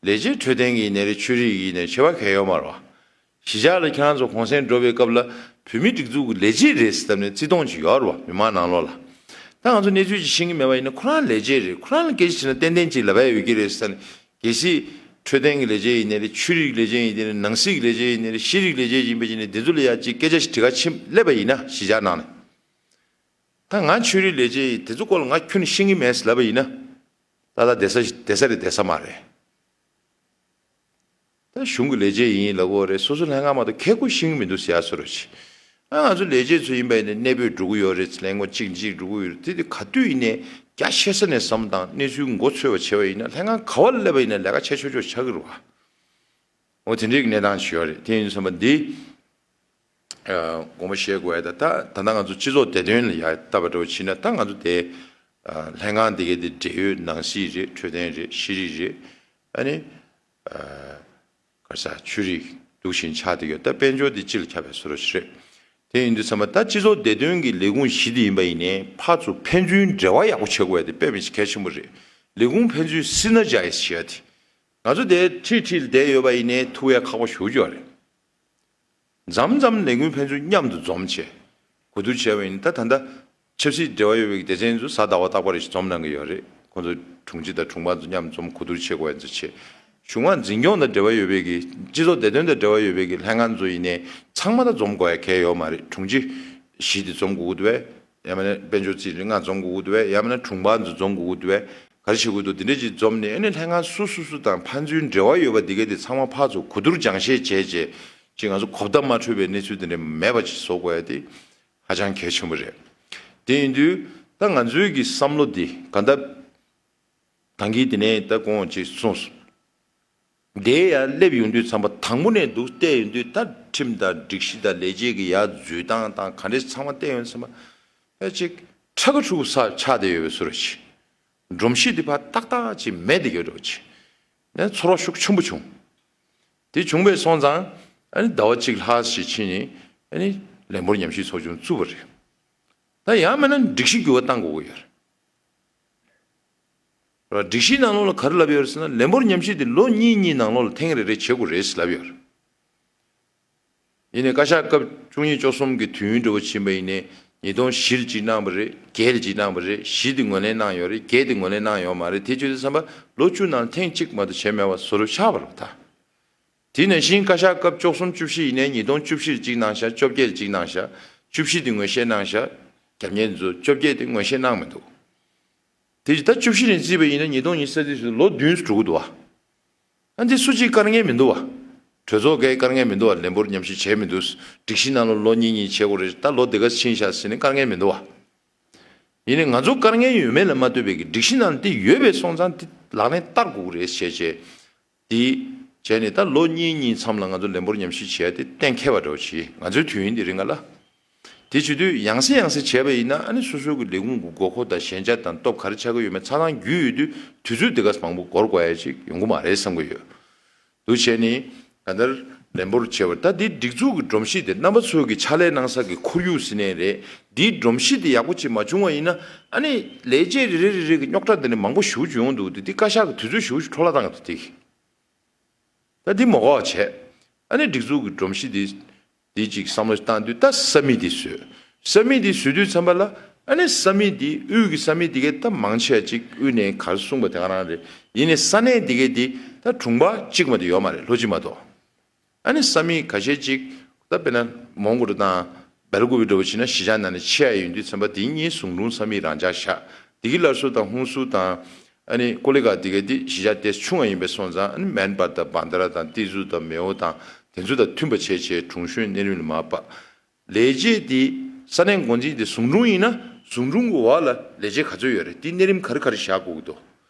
ལས་བྱེད་འཕྲོད་བསྟེན་གྱི་ཡིན་ནའི་རེད། ཆོས་རིག་གི་ཡིན་ནའི་རེད། ཁྱད་པར་གང་ཡང་ཡོད་མ་རེད་བ། གཞིས་ཆགས་ལ་ཁྱེད་རང་ཚོ་གུང་སེང་འགྲོ་བའི་སྐབས་ལ་བོད་མིའི་སྒྲིག་འཛུགས་ཀྱི་ལས་བྱེད་རེད་ཟེར་ལབ་ནས་བརྩི་མཐོང་ཅིག་ཡོད་རེད་བ། མི་མང་ནང་ལོགས་ལ། ད་ང་ཚོ་གནས་ཚུལ་ཅིག་ཤེས་ཀྱི་མེད་པ་ཡིན་ན། ཁོ་རང་ལས་བྱེད་རེད། ཁོ་རང་ལ་སྐད་ཆ་དྲིས་ན་ཏན་ཏན་ཅིག་ལབ་ཡ་ཡོད་ཀྱི་རེད་ཟེར་ནས། གལ་སྲིད་འཕྲོད་བསྟེན་གྱི་ལས་བྱེད་ཡིན་ནའི་རེད། ཆོས་རིག་ལས་བྱེད་ཡིན་ནའི་རེད། ནང་སྲིད་ཀྱི་ལས་བྱེད་ཡིན་ནའི་རེད། ཤེས་རིག་ལས་བྱེད་ཡིན་པ་ཡིན་ནའི། དེ་ཚོ་ལ་ཡ་ཅིག་སྐད་ཆ་ཞིག་དྲི་ག་ཕྱིན་སླེབས་པ་ཡིན་ན། གཞིས་ཆགས་ནང་ནས། ད་ང་ཆོས་རིག་ལས་བྱེད་ཡིན། དེ་ཚོ་སྐོར་ལ་ང་ཁྱོན་ནས་ཤེས་ཀྱི་མེད་ཟེར་ལབ་པ་ཡིན་ན། ད་ལྟ་བསྡད་ས་བསྡད་ས་རེད། བསྡད་ས་མ་རེད། ད་གཞུང་གི་ལས་བྱེད་ཡིན་ལབ་ཀྱི་ཡོད་རེད། སོ་སོ་ལྷན་ཁང་མ་གཏོགས་ཁྱད་ཁོ་ཤེས་ཀྱི་མི་འདུག་ཟེར་ཡ་བཟོ་འདྲ་ཅིག། ཨ། ང་ཚོ་ལས་བྱེད་ཚོ་ཡིན་པ་ཡིན་ན་གནས་སྤོས་འགྲོ་གི་ཡོད་རེད། ལས་འགོ་གཅིག་གཅིག་འགྲོ་གི་ཡོད་རེད། དེ་དེ་ག་དུས་ཡིན་ནའི་རྒྱ་ཆེ་ས་ནས་བསམ་བློ་བཏང་། གནས་ཚུལ་མགོ་ཚོས་པ་བྱས་པ་ཡིན་ན། ལྷན་ཁང་ག་བ་ལ་སླེབས་པ་ཡིན་ན་ལས་ཀ་བྱེད་ཆོག་ཆོག་ཆགས་ཀྱི་རེད་བ། འོ། དེ་འདྲའི་གནས་སྟངས་ཤིག་ཡོད་རེད། དེ་ཡིན་དུས་ཙམ་པ་འདི། ཨ། དགོངས་པ་བཞེས་དགོས་ཡ། ད་ད་ད་ལྟ་ང་ཚོ་སྤྱི་ཚོགས་བདེ་དོན་ལ་ཡ་ལྟ་བ་འདྲ་བོ་བྱས་ན། ད་ང་ཚོ་དེ། ཨ། ལྷན་ཁང་དེ་གའི་དེ་འབྲེལ་ཡོད་ནང་སྲིད་རེད། འཕྲོད་བསྟེན་རེད། ཤེས་རིག་རེད། ཨ་ནི། ཨ། ག་རེ་ཟ། ཆོས་རིག་འདུག་བཞིན་ཆགས་བསྡད་ཡོད། ད་དཔལ་འབྱོར་དེ་སྤྱི་ལ་ཁྱབ་པའི་བཟོ་འདྲ་ཞིག་རེད། དེ་ཡིན་དུས་ཙམ་པ་ད་སྤྱི་ཚོགས་བདེ་དོན་གྱི་ལས་ཁུངས་བཞི་དེ་ཡིན་པ་ཡིན་ནའི་ཕར་ཚུར་ཕན་ཚུན་འབྲེལ་བ་ཡག་པོ་བྱེད་དགོས་ཡ་དེ་དཔེ་མི་སྲིད་གལ་ཆེན་པོ་རེད། ལས་ཁུངས་ཕན་ཚུན་སི་ནར་ཇའི་ཛི་བྱེད་ཡ་དེ། ང་ཚོ་དེ་འཁྲིས་འཁྲིས་ལ་བསྡད་ཡོད་པ་ཡིན་ནའི་ཐུག་ཡ་ཁག་པོ་ཞེ་པོ་ཅིག་ཡོད་རེད། མཚམས་མཚམས་ལས་འགུལ་ཕན་ཚུན་མཉམ་དུ་འཛོམས་བྱས་གོ་བསྡུར་བྱས་པ་ཡིན་ན། ད་ད་ལྟ་ཆབ་སྲིད་འབྲེལ་བ་ཡོད་པའི་སྡེ་ཚན་ཚོ་གཟའ་ཟླ་བ་རྟག་པར་རེ་བཞིན་འཛོམས་གནང་གི་ཡོད་རེད། ཁོང་ཚོ་དྲུང་ཆེ་དང་དྲུང་འཕར་ཚོ་མཉམ་འཛོམས་གོ་བསྡུར་བྱེད་དགོས་ཡ་ཚོ་བྱས། གཞུང་མང་འཛིན་སྐྱོང་དང་འབྲེལ་བ་ཡོད་པའི་གི། སྤྱི་ཚོགས་བདེ་དོན་དང་འབྲེལ་བ་ཡོད་པའི་གི་ལྷན་ཁང་ཚོ་ཡིན་ནའི་ཚང་མ་ད་འཛོམས་དགོས་ཡ་གལ་ཡོད་མ་རེད། དྲུང་ཆེ་བཞི་དེ་འཛོམས་དགོས་ཀྱི་འདུག་པས། ཡང་མིན་ན་དཔལ་འབྱོར་རྩིས་རིག་ལྔ་འཛོམས་དགོས་ཀྱི་འདུག་པས། ཡང་མིན་ན་དྲུང་འཕར་ཚོ་འཛོམས་དགོས་ཀྱི་འདུག་པས། ག་རེ་བྱེད་དགོས་འདུག། དེ་འདྲ་ཅིག་འཛོམས་ནས། ཨ་ནི་ལྷན་ཁང་སུ་སུ་སུ་དང་ཕན་ཚུན་འབྲེལ་བ་ཡོད་པ་དེ་གས་དེ་ཚང་མ་ཕར་ཚུར་གོ་བསྡུར་སྦྱང་བཤད་བྱས་བྱས། ཅིག་ང་ཚོ་གོ་བརྡ་མ་འཕྲོད་པའི་གནས་ཚུལ་དེ་འདྲ་མེད་པ་ཅིག་བཟོ་དགོས་ཡ་དེ་ཧ་ཅང་གལ་ཆེན་པོ་རེད། དེ་ཡིན་དུས་ད་ང་ཚོའི་གི་བསམ་བློ་འདི་གང་ལྟར་གང་གི་དེ་ནས་ད་གོང་ཅིག་གསུངས་སོང་། དེ་ཡར་སླེབས་ཡོང་དུས་ཙམ་པ། དང་པོ་ནས་འདུག་བལྟས་ཡོང་དུས། ད་ཁྲིམས་དང་སྒྲིག་གཞི་དང་ལས་བྱེད་ཀྱི་ཡར་འཛུལ་སྟངས་དང་ག་འདྲས་ཚང་མ་བལྟས་ཡོང་དུས་ཙམ་པ། ཕལ་ཆེར་ཁྲ་ཁ་ཁྲུག་ས་ཆགས་བསྡད་ཡོད་པའི་བཟོ་འདྲ་ཅིག། སྒྲོམ་གཞི་དེ་ཕར་ཏག་ཏག་ཅིག་མེད་བསྡད་ཡོད་འདྲ་ཅིག། ནས་ཚོར་བ་ཤུགས་ཆེན་པོ་བྱུང་། དེ་བྱུང་བས་སོང་ཙང་། ཨ་ནི་ཟླ་བ་གཅིག་ལྷག་ཞིག་ཕྱིན་ནས། ཨ་ནི་ལས་འབོར་ཉམས་ཞིབ་ཚོགས་ཆུང་བཙུགས་པ་རེད། ད་ཡང་མིན་ན་སྒྲིག་གཞི་འགྱུར་བ་གཏང་དགོས་ཀྱི་ཡོད་རེད། སྒྲིག་གཞིའི་ནང་ལོགས་ལ་ག་རེ་ལབ་ཡོད་རེད་ཟེར་ན། ལས་འབོར་ཉམས་ཞིབ་དེ་ལོ་གཉིས་གཉིས་ནང་ལོགས་ལ་ཐེངས་རེ་རེ་བྱེད་དགོས་རེད་ཟེར་ལབ་ཡོད་རེད། ཡིན་ནའི་བཀའ་ཤག་སྐབས་བཅུ་གཉིས་བཅུ་གསུམ་གྱི་དུས་ཡུན་འདྲ་བོ་ཕྱིན་པ་ཡིན་ནའི། ཉིས་སྟོང་བཞི་ལ་གཅིག་གནང་བ་རེད། བརྒྱད་ལ་གཅིག་གནང་བ་རེད། བཞི་དེ་ངོས་ལེན་གནང་ཡོད་རེད། བརྒྱད་དེ་ངོས་ལེན་གནང་ཡོད་མ་རེད། དེ་བྱེད་དུས་ཙམ་པ་ལོ་བཅུ་ནང་ཐེངས་གཅིག་མ་གཏོགས་བྱས་མེད་པ་བཟོ་འདྲ་ཆགས་པ་རེད་ད། དེ་ནང་བཞིན་བཀའ་ཤག་སྐབས་བཅུ་གསུམ་བཅུ་བཞི་ཡིན་ནའི། ཉིས་སྟོང་བཅུ་བཞི་ལ་གཅིག་གནང་ཤག། བཅོ་བརྒྱད་ལ་གཅིག་གནང་ཤག། བཅུ་བཞི་དེ་ངོས་བཞེས་གནང་ཤག། རྒྱབ་གཉེར་ཚོ་བཅོ་བརྒྱད་དེ་ངོས་བཞེས་གནང་མི་འདུག། དེ་བཞིན་ད་བཅུ་བཞི་ནས་བརྩིས་པ་ཡིན་ན་ཉིས་སྟོང་ཉི་ཤུ་རྩ་གཅིག་ཚུན་ལོ་བདུན་ཙམ་འགྲོ་གི་འདུག་བ། ཨ། འདི་སུ་གཅིག་དཀའ་ངལ་མི་འདུག་བ། གྲོས་ཚོགས་ཀྱིས་དཀའ་ངལ་མི་འདུག་བ། ལས་འབོར་ཉམས་ཞིབ་བྱས་མི་འདུག། སྒྲིག་གཞི་ནང་ལ་ལོ་གཉིས་གཉིས་བྱེད་དགོས་རེད། ད་ལོ་འདི་ག་ཕྱིན་ཤག་ཟེར་ནས་དཀའ་ངལ་མི་འདུག་བ། ཡིན་ནའི་ང་ཚོ་དཀའ་ངལ་ཡོད་མེད་ལ་མ་ལྟོས་པའི་གི་སྒྲིག་གཞི་ནང་ལ་དེ་ཡོད་པའི་སོང་ཙང་དེ་ལག་ལེན་བསྟར་དགོས་རེད་ཞེས་བྱས། དེ་བྱས་ནས་ད་ལོ་གཉིས་གཉིས་མཚམས་ལ་ང་ཚོ་ལས་འབོར་ཉམས་ཞིབ་བྱས་ཏེ་གཏན་འཁེལ་བ་འདྲ་བོ་བྱས། ང་ཚོའི་དུས་ཡུན་དེ་རིང་ང་ལ། དེ་བྱེད་དུས་ཡང་སེ་ཡང་སེ་བྱས་པ་ཡིན་ན། ཨ་ནི་སོ་སོའི་གི་ལས་ཁུངས་ཀྱི་དགོས་མཁོ་དང་ཞན་ཆ་དང་སྟོབས་ག་རེ་ཆགས་ཀྱི་ཡོད་མེད་ཆ་ཚང་རྒྱུས་ཡོད་དུས། དུས་ཚོད་དེ་ག་མང་པོ་འགོར་དགོས་ཡ་ཅིག་ཡོང་གི་མ་རེད་བསམ་གྱི་ཡོད། འདུག་བྱས་ནི་གང་ལྟར་ལན་འབོར་ཆེ་བར། ད་འདི་སྒྲིག་འཛུགས་ཀྱི་སྒྲོམ་གཞི་དེ་རྣམ་པ་ཚོ་གི་ཕྱག་ལས་གནང་ས་གི་ཁོར་ཡུག་ཟེར་ནའི་རེད། འདིའི་སྒྲོམ་གཞི་དེ་ཡག་པོ་ཅིག་མ་བྱུང་བ་ཡིན་ན། ཨ་ནི་ལས་བྱེད་རེ་རེ་རེ་རེ་གི་རྙོག་དྲ་དེ་ནི་མང་པོ་ཞེ་པོ་ཅིག་ཡོང་འདུག་དེ་འདི་བཀའ་ཤག་གི་དུས་ཚོད་ཞེ་པོ་ཅིག་འཕྲོ་བརླག་བཏང་གི་འདུག་དེ། ད་འདི་མ་དགོས་པ་བྱས། ཨ་ནི་སྒྲིག་འཛུགས་ཀྱི་སྒྲོམ་གཞི་འདི། འདི་གཅིག་བསམ་བློ་བཏང་དུས། ད་ས་མིག་འདི་བཟོས། ས་མིག་འདི་བཟོས་དུས་ཙམ་པ་ལ། ཨ་ནི་ས་མིག་འདི་དབུས་ཀྱི་ས་མིག་འདི་གས་ད་མང་ཆེ་བ་ཅིག་དབུས་ནས་ག་རེ་གསུངས་པ་དེ་ག་རང་རེད། ཡིན་ནའི་ས་གནས་འདི་གས་འདི་ད་དྲུང་པ་གཅིག་མ་གཏོགས་ཡོད་མ་རེད། ལྷོ་སྤྱི་མ་གཏོགས། ཨ་ནི་ས་མིག་ཁ་ཤས་ཅིག་ད་དཔེར་ན་མོན་གྷོ་རུ་དང་སྦེལ་ཀོབ་འདྲ་བོ་བྱས་ན་གཞིས་ཆགས་ནང་ནས་ཆེ་བ་ཡིན་དུས་ཙམ་པ། དེ་གཉིས་ཟུང་དྲུང་ས་མིག་རང་འཇགས་བཞག་དེ་གི་སླར་གསོ་དང་ཧུན་སུར་དང་། ཨ་ནི་ཀོ་ལི་གྷལ་དེ་ག་དེ་གཞིས་ཆགས་དེ་ཆུང་བ་ཡིན་པའི་སོང་ཙང་། ཨ་ནི་མན་སྦལ་དང་བྷན་དྷ་ར་དང་ཏི་ཟུ་དང་མེའོ་དང་དེ་ཚོ་དང་མཐུན་པ་བྱས་བྱས་དྲུང་གཞོན་གནས་རིམ་ལ་མར་ཕབ། ལས་བྱེད་དེ་ས་གནས་འགོ་འཛིན་དེ་ཟུང་དྲུང་ཡིན་ན། ཟུང་དྲུང་གི་འོག་ལ་ལས་བྱེད་ག་ཚོད་ཡོད་རེད། དེ་གནས་རིམ་ག་རེ་ག་རེ་བཞག་དགོས་ཀྱི་འདུག་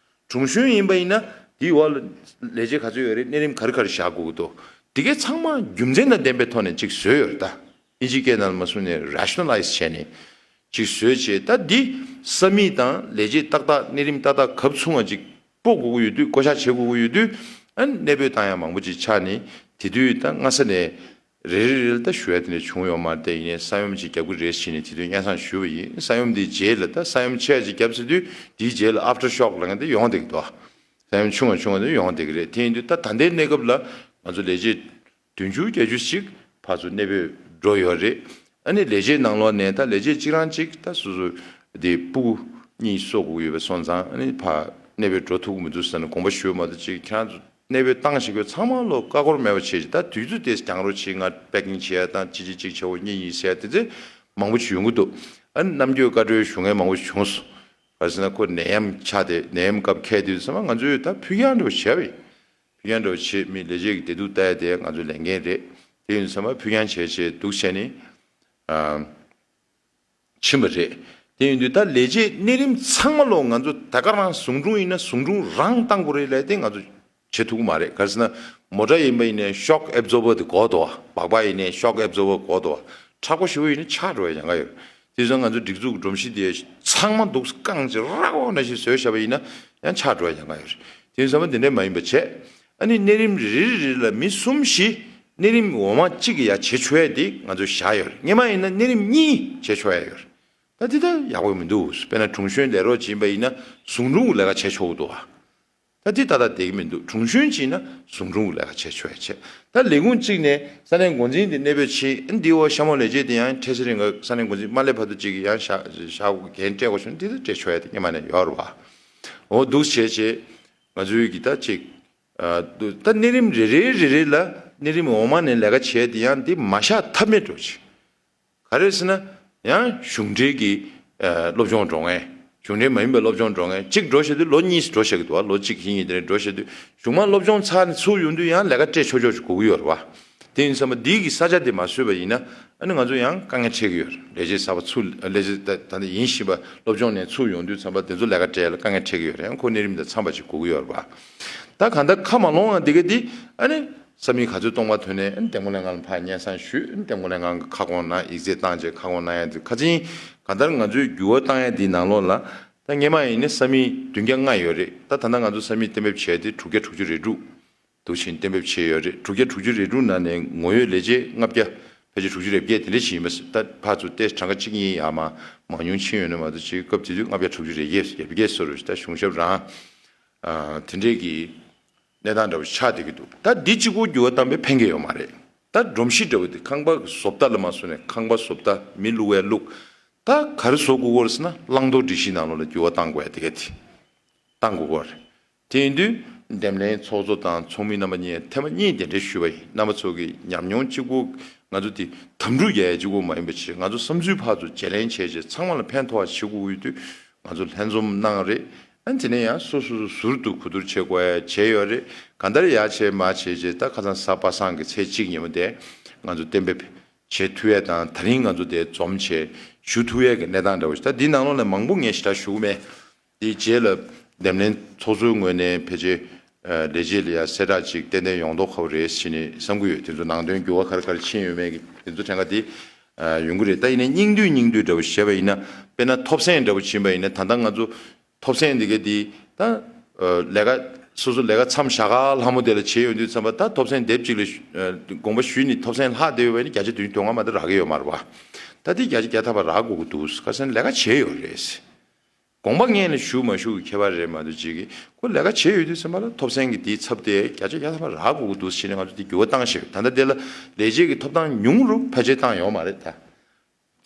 དྲུང་གཞོན་ཡིན་པ་ཡིན་ན། དེའི་འོག་ལ་ལས་བྱེད་ག་ཚོད་ཡོད་རེད། གནས་རིམ་ག་རེ་ག་རེ་བཞག་དགོས་ཀྱི་འདུག་དེ་གའི་ཚང་མ་རྒྱུ་མཚན་དང་ལྡན་པའི་ཐོག་ནས་ཅིག་བཟོས་ཡོད་རེད། ད་ཨིན་ཇི་སྐད་ནང་ལ་མ་གསུངས་ནས་རེ་ཤ་ན་ལའི་ཛི་བྱས་ནས་ཅིག་བཟོས་བྱས། ད་འདི་ས་མིག་དང་ལས་བྱེད་ཏག་ཏག་གནས་རིམ་ཏག་ཏག་གབ་ཚུགས་པ་ཅིག་སྤོ་དགོས་ཀྱི་ཡོད་དུས། བསྐོ་བཞག་བྱེད་དགོས་ཀྱི་ཡོད་དུས། ཨ་ནི་གནས་སྤོས་བཏང་ཡ་མང་པོ་ཅིག་ཆགས་ནས། དེ་དུས་ད་སྔ་ས་ནས་རེ་རེ་རེ་ལ་ད་ཞུ་ཡ་དེ་འདྲ་བྱུང་ཡོད་མ་རེད། དེ་ཡིན་ནའི་ས་ཡོམ་ཅིག་བརྒྱབ་ཀྱི་རེད་ཟེར་ནས་དེ་དུས་སྙན་སེང་ཞུས་པ་ཡིན། ས་ཡོམ་དེའི་རྗེས་ལ། ད་ས་ཡོམ་ཆེ་ཅིག་བརྒྱབ་ཚར་དུས་དེའི་རྗེས་ལ་ཨབ་ཊར་ཤོག་ལབ་མཁན་དེ་ཡོང་བསྡད་ཀྱི་འདུག་ས་ཡོམ་ཆུང་བ་ཆུང་བ་དེ་ཡོང་བསྡད་ཀྱི་རེད། དེ་ཡིན་དུས་ད་ད་ལྟའི་གནས་སྐབས་ལ་ང་ཚོ་ལས་བྱེད་བདུན་ཅུ་བརྒྱད་ཅུ་ཞིག་ཕར་ཚུར་གནས་སྤོས་འགྲོ་ཡོད་རེད། ཨ་ནི་ལས་བྱེད་ནང་ལོགས་ནས་ད་ལས་བྱེད་གཅིག་རང་གཅིག་ད་སོ་སོ་དེ་སྤུ་གུ་གཉིས་གསོ་དགོས་ཀྱི་ཡོད་པ་སོང་ཙང་། ཨ་ནི་ཕར་གནས་སྤོས་འགྲོ་ཐུབ་ཀྱི་མི་འདུག་ཟེར་ནས་དགོངས་པ་ཞུས་མ་གཏོགས། ཅིག་ཁྱེད་རང་ཚོ་གནས་སྤོས་བཏང་བཞག་ཡོད་ཚང་མ་ལོ་ཀ་ཀོར་མེད་པ་བྱས། ད་དུས་ཚོད་དེ་འགྱངས་རོགས་བྱེད། ང་པེ་ཀིང་བྱེད་ཡ་དང་གཅིག་གཅིག་གཅིག་བྱེད་དགོས། གཉིས་གཉིས་ཟེར་ཡ་དེ་ཚོ་མང་པོ་ཞིག་ཡོང་གི་འདུག་ཨ་ནི་རྣམ་འགྱུར་བཀའ་འཁྲོལ་ཞུ་མཁན་མང་པོ་ཞིག་བྱུང་སོང་། ག་རེ་ཟེར་ན་ཁོ་ནད་ཡམས་ཆགས་ཏེ། ནད་ཡམས་སྐབས་འཁེལ་དུས་ཙམ་པ་ང་ཚོས་ད་ཕུགས་རྒྱང་འདྲ་བོ་བྱས་པ་ཡིན། ཕུགས་རྒྱང་འདྲ་བོ་བྱས། མི་ལས་བྱེད་ཀྱི་བདེ་སྡུག་ལྟ་ཡ་དེ་ང་ཚོའི་ལས་འགན་རེད། དེ་ཡིན་དུས་ཙམ་པ་ཕུགས་རྒྱང་བྱས་བྱས་འདུག་བྱས་ནས་ཨ་ཕྱིན་པ་རེད། དེ་ཡིན་དུས་ད་ལས་བྱེད་གནས་རིམ་ཚང་མ་ལོ་ང་ཚོ་ད་ག་རང་ཟུང་དྲུང་ཡིན་ན་ཟུང་དྲུང་རང་བཏང་དགོས་རེད་ལབ་དེ་ང་ཚོ་བྱེད་ཐུབ་ཀྱི་མ་རེད། ག་རེ་ཟེར་ན་མོ་ཊ་ཡིན་པ་ཡིན་ནའི་ཤོག་ཨེབ་ཛོར་བར་དེ་དགོས་འདུག་བ། སྦག་སྦག་ཡིན་ནའི་ཤོག་ཨེབ་ཛོར་བར་དགོས་འདུག་བ། མཁྲེགས་པོ་ཞེ་པོ་ཡིན་ན་ཆག་འགྲོ་བའི་ཉེན་ཁ་ཡོད་རེད། དེ་ཙང་ང་ཚོ་སྒྲིག་འཛུགས་ཀྱི་སྒྲོམ་གཞི་དེ་ཚང་མ་འདུག་སེ་བཀང་བྱས་ར་བ་ནང་བཞིན་བཟོས་བཞག་པ་ཡིན་ན་ཡང་ཆག་འགྲོ་བའི་ཉེན་ཁ་ཡོད་རེད། དེ་ཙང་མ་དེ་འདྲ་མ་ཡིན་པ་བྱས། ཨ་ནི་གནས་རིམ་རེ་རེ་རེ་ལ་མི་གསུམ་བཞི་གནས་རིམ་འོག་མ་གཅིག་གི་ཡ་བྱེད་ཆོག་ཡ་དེ་ང་ཚོས་བཞག་ཡོད་རེད། སྔོན་མ་ཡིན་ན་གནས་རིམ་གཉིས་བྱེད་ཆོག་ཡ་ཡོད་རེད། ད་དེ་ད་ཡག་པོ་མི་འདུག་དཔེར་ན་དྲུང་གཞོན་ལས་རོགས་བྱེད་པ་ཡིན་ན་ཟུང་དྲུང་གི་ལས་ཀ་བྱེད་ཆོག་གི་འདུག་བ། ད་འདི་ཏག་ཏག་བསྡད་ཀྱི་མི་འདུག་དྲུང་གཞོན་གཅིག་ན་ཟུང་དྲུང་གི་ལས་ཀ་བྱེད་ཆོག་ཡ་བྱེད། ད་ལས་ཁུངས་གཅིག་ནས་ས་གནས་འགོ་འཛིན་དེ་གནས་སྤོས་བྱེད། འདི་འོ་ཤ་མོ་ལས་བྱེད་དེ་ཡང་འཕྲལ་སེལ་རིང་ག་ས་གནས་འགོ་འཛིན་མ་སླེབས་བར་དུ་གཅིག་གིས་ཡང་བཞག་བཞག་འགན་སྤྲད་དགོས་བྱུང་། འདི་ད་སྤྲད་ཆོག་ཡ་དེ་སྔོན་མ་ནས་ཡོད་རེད་བ། འོ་འདུག་བྱས་བྱས་ང་ཚོའི་གི་ད་ཅིག་ཨ་འདུག་ད་གནས་རིམ་རེ་རེ་རེ་རེ་ལ་གནས་རིམ་འོག་མ་ནས་ལས་ཀ་བྱས་དེ་ཡང་འདི་མ་བཞག་ཐབས་མེད་འགྲོ་ཅིག་ག་རེ་ཟེར་ན། ཡང་གཞུང་འབྲེལ་གྱི་ཨ་སློབ་སྦྱོང་འགྲོ་མཁན། གཞུང་འབྲེལ་མ་ཡིན་པའི་སློབ་སྦྱོང་འགྲོ་མཁན་གཅིག་འགྲོ་བཞག་དུས་ལོ་གཉིས་འགྲོ་བཞག་གི་འདུག་བ། ལོ་གཅིག་གཉིས་དེ་འདྲ་འགྲོ་བཞག་དུས་གཞུང་མ་སློབ་སྦྱོང་ཚར་ནས་ཚུར་ཡོང་དུས་ཡང་ལས་ཀ་སྤྲད་ཆོག་ཆོག་ཅིག་དགོས་ཀྱི་ཡོད་རེད་བ། དེ་ཡིན་ཙང་མ་འདི་གི་ས་ཆ་དེ་མ་བཟོས་པ་ཡིན་ན་ཨ་ནི་ང་ཚོ་ཡང་དཀའ་ངལ་འཕྲད་ཀྱི་ཡོད་རེད། ལས་བྱེད་གསར་པ་ཚུར་ལས་བྱེད་ད་ད་ནི་ཡིན་བཞིན་པ་སློབ་སྦྱོང་ནས་ཚུར་ཡོང་དུས་ཙམ་པ་དེ་ཚོ་ལས་ཀ་སྤྲད་ལ་དཀའ་ངལ་འཕྲད་ཀྱི་ཡོད་རེད། ཡང་ཁོ་གནས་རིམ་དང་འཚམས་པ་ཅིག་དགོས་ཀྱི་ཡོད་རེད་བ། ད་གང་ལྟར་ཁ་མ་ལོངས་ཡང་དེ་ག་དེ་ཨ་ནི། ས་མིག་ག་ཚོད་སྟོང་པ་ཐོན་ནས་ཨ་ནི་འདེམས་བསྐོ་ལྷན་ཁང་ལ་ཕར་སྙན་སེང་ཞུས། ཨ་ནི་འདེམས་བསྐོ་ལྷན་ཁང་གི་ཁ་སྐོང་གནང་། ཡིག་ཚད་བཏང་བྱས་ཁ་སྐོང་གནང་ཡ་དེ་ཁ་ཚིག་གང་ལྟར་ང་ཚོས་འགྱུར་བ་བཏང་ཡ་དེའི་ནང་ལོགས་ལ། ད་སྔོན་མ་ཡིན་ནའི་ས་མིག་བདུན་བརྒྱ་ལྔ་ཡོད་རེད། ད་ད་ལྟ་ང་ཚོ་ས་མིག་གཏན་འབེབས་བྱས་ཏེ་དྲུག་བརྒྱ་དྲུག་ཅུ་རེ་དྲུག་འདུག་བཞིན་གཏན་འབེབས་བྱས་ཡོད་རེད། དྲུག་བརྒྱ་དྲུག་ཅུ་རེ་དྲུག་ནང་ནས་ངོ་ཡོད་ལས་བྱེད་ལྔ་བརྒྱ་ཕལ་ཆེར་དྲུག་ཅུ་རེ་བརྒྱད་དེ་འདྲ་ཞིག་ཡིན་པ། ད་ཕར་ཚུར་ཏོག་ཙམ་གྲངས་ཀ་གཅིག་གཉིས་ཡར་མར་མང་ཉུང་ཕྱིན་ཡོད་ན་མ་གཏོགས། ཅིག་སྐབས་དེ་དུས་ལྔ་བརྒྱ་དྲུག་ཅུ་རེ་བརྒྱད་ཡར་རྒྱས་སོ་རུ་ད་གཞུང་ཞབས་རང་ཨ་དེ་འདྲས་ཀྱི་གནས་སྟངས་འདྲ་བོ་ཆགས་བསྡད་ཀྱི་འདུག་ད་འདི་གཅིག་པོ་འགྱུར་བ་བཏང་པའི་ཕན་གྱི་ཡོད་མ་རེད། ད་སྒྲོམ་གཞི་འདྲ་བོ་དེ་ཁང་པ་བཟོ་ལྟ་ལ་མ་བཟོ་ནས་ཁང་པ་བཟོ་ལྟ་མི་བླུག་པའི་བླུག་ད་ག་རེ་བཟོ་དགོས་ཀྱི་ཡོད་རེད་ཟེར་ན་བླང་དོར་སྒྲིག་གཞིའི་ནང་ལོགས་ལ་འགྱུར་བ་གཏང་དགོས་ཡ་དེ་ག་དེ་གཏང་དགོས་ཀྱི་ཡོད་རེད། དེ་ཡིན་དུས་འདེམས་ལྷན་ཚོགས་གཙོ་དང་ཚོགས་མི་རྣམ་པ་གཉིས་ཐེངས་མ་གཉིས་གདན་འདྲེན་ཞུས་པ་ཡིན། རྣམ་པ་ཚོ་གི་ཉམས་མྱོང་གཅིག་པོ་ང་ཚོ་དེ་དམ་ཕྲུག་རྒྱག་ཡ་གཅིག་པོ་མ་ཡིན་པ་བྱས། ང་ཚོ་བསམ་ཚུལ་ཕར་ཚུར་བརྗེ་ལེན་བྱས་བྱས་ཚང་མ་ལ་ཕན་ཐོགས་པ་བྱེད་དགོས་ཡོད་དུས་ང་ཚོ་ལྷན་འཛོམས་གནང་རེད། ཨ་ནི་དེ་ནས་ཡང་སོ་སོ་སོ་ཟུར་དུ་གོ་བསྡུར་བྱེད་དགོས་ཡ་བྱས་ཡོད་རེད། གང་ལྟར་ཡར་བྱས་མར་བྱས་བྱས་ད་ཁ་སང་གཟའ་པ་སངས་ཀྱི་ཚེས་གཅིག་ཉིན་མོ་དེ་ང་ཚོ་གཏན་འབེབས་བྱེད་ཐུབ་ཡས་དང་། ད་རིང་ང་ཚོ་དེ་འཛོམས་བྱས་ཞུ་ཐུབ་ཡས་ཀྱི་གནས་སྟངས་འདྲ་བོ་ཞིག་ད་འདི་ནང་ལོགས་ནས་མང་པོ་ངས་ཞེ་དྲག་ཞུ་གི་མེད། དེའི་རྗེས་ལ་འདེམས་ལྷན་ཚོགས་གཙོའི་ངོས་ནས་ཕལ་ཆེར་ལས་བྱེད་ལ་ཡ་གསལ་བསྒྲགས་ཅིག་ཏན་ཏན་ཡོང་མདོག་ཁ་པོ་རེད་ཟེར་ནས་བསམ་གྱི་ཡོད། དེ་ཚོ་ནང་དོན་འགྱུར་བ་ག་རེ་ག་རེ་ཕྱིན་ཡོད་མེད་ཀྱི་དེ་ཚོ་ཕྲན་ཁ་དེ་ ཡོང་གི་རེད། ད་ཡིན་ནའི་སྙིང་བསྡུས་སྙིང་བསྡུས་འདྲ་བོ་བྱས་པ་ཡིན་ན། དཔེར་ན་ཐོབ་ཚན་འདྲ་བོ་ཕྱིན་པ་ཡིན་ན། ད་ལྟ་ང་ཚོ་ཐོབ་ཚན་འདི་ག་དེ་ད་ལས་ཀ་སོ་སོ་ལས་ཀ་མཚམས་བཞག་ག་ལྷ་མོ་དེ་ལ་བྱེད་ཡོང་དུས་ཙམ་པ། ད་ཐོབ་ཚན་དེབ་གཅིག་ལ་དགོངས་པ་ཞུས་ནས་ཐོབ་ཚན་ལྷག་བསྡད་ཡོད་པ་ཡིན་ན། བརྒྱ་ཆ་བདུན་ཅུ་དོན་ལྔ་མ་གཏོགས་རག་གི་ཡོད་མ་རེད་པ། ད་དེ་བརྒྱ་ཆ་བརྒྱ་ཐམ་པ་རག་དགོས་ཀྱི་འདུག། ཁ་སང་ལས་ཀ་བྱས་ཡོད་རེད། དགོངས་པ་ངེས་ནས་ཞུ་མ་ཞུ་གི་ཁྱད་པར་རེད་མ་གཏོགས། ཅིག་གིས་ཁོ་ལས་ཀ་བྱས་ཡོད་དུས་ཙམ་པ་ལ་ཐོབ་ཚན་གྱི་དེའི་ཚབ་དེ་བརྒྱ་ཆ་བརྒྱ་ཐམ་པ་རག་དགོས་ཀྱི་འདུག་ཟེར་ནས་ང་ཚོ་དེ་འགྱུར་བ་བཏང་བཞག་ཡོད། ད་ལྟ་དེ་ལ་ལས་བྱེད་ཀྱི་ཐོབ་ཐང་ཉུང་རུ་ཕལ་ཆེར་བཏང་ཡོད་མ་རེད། ད་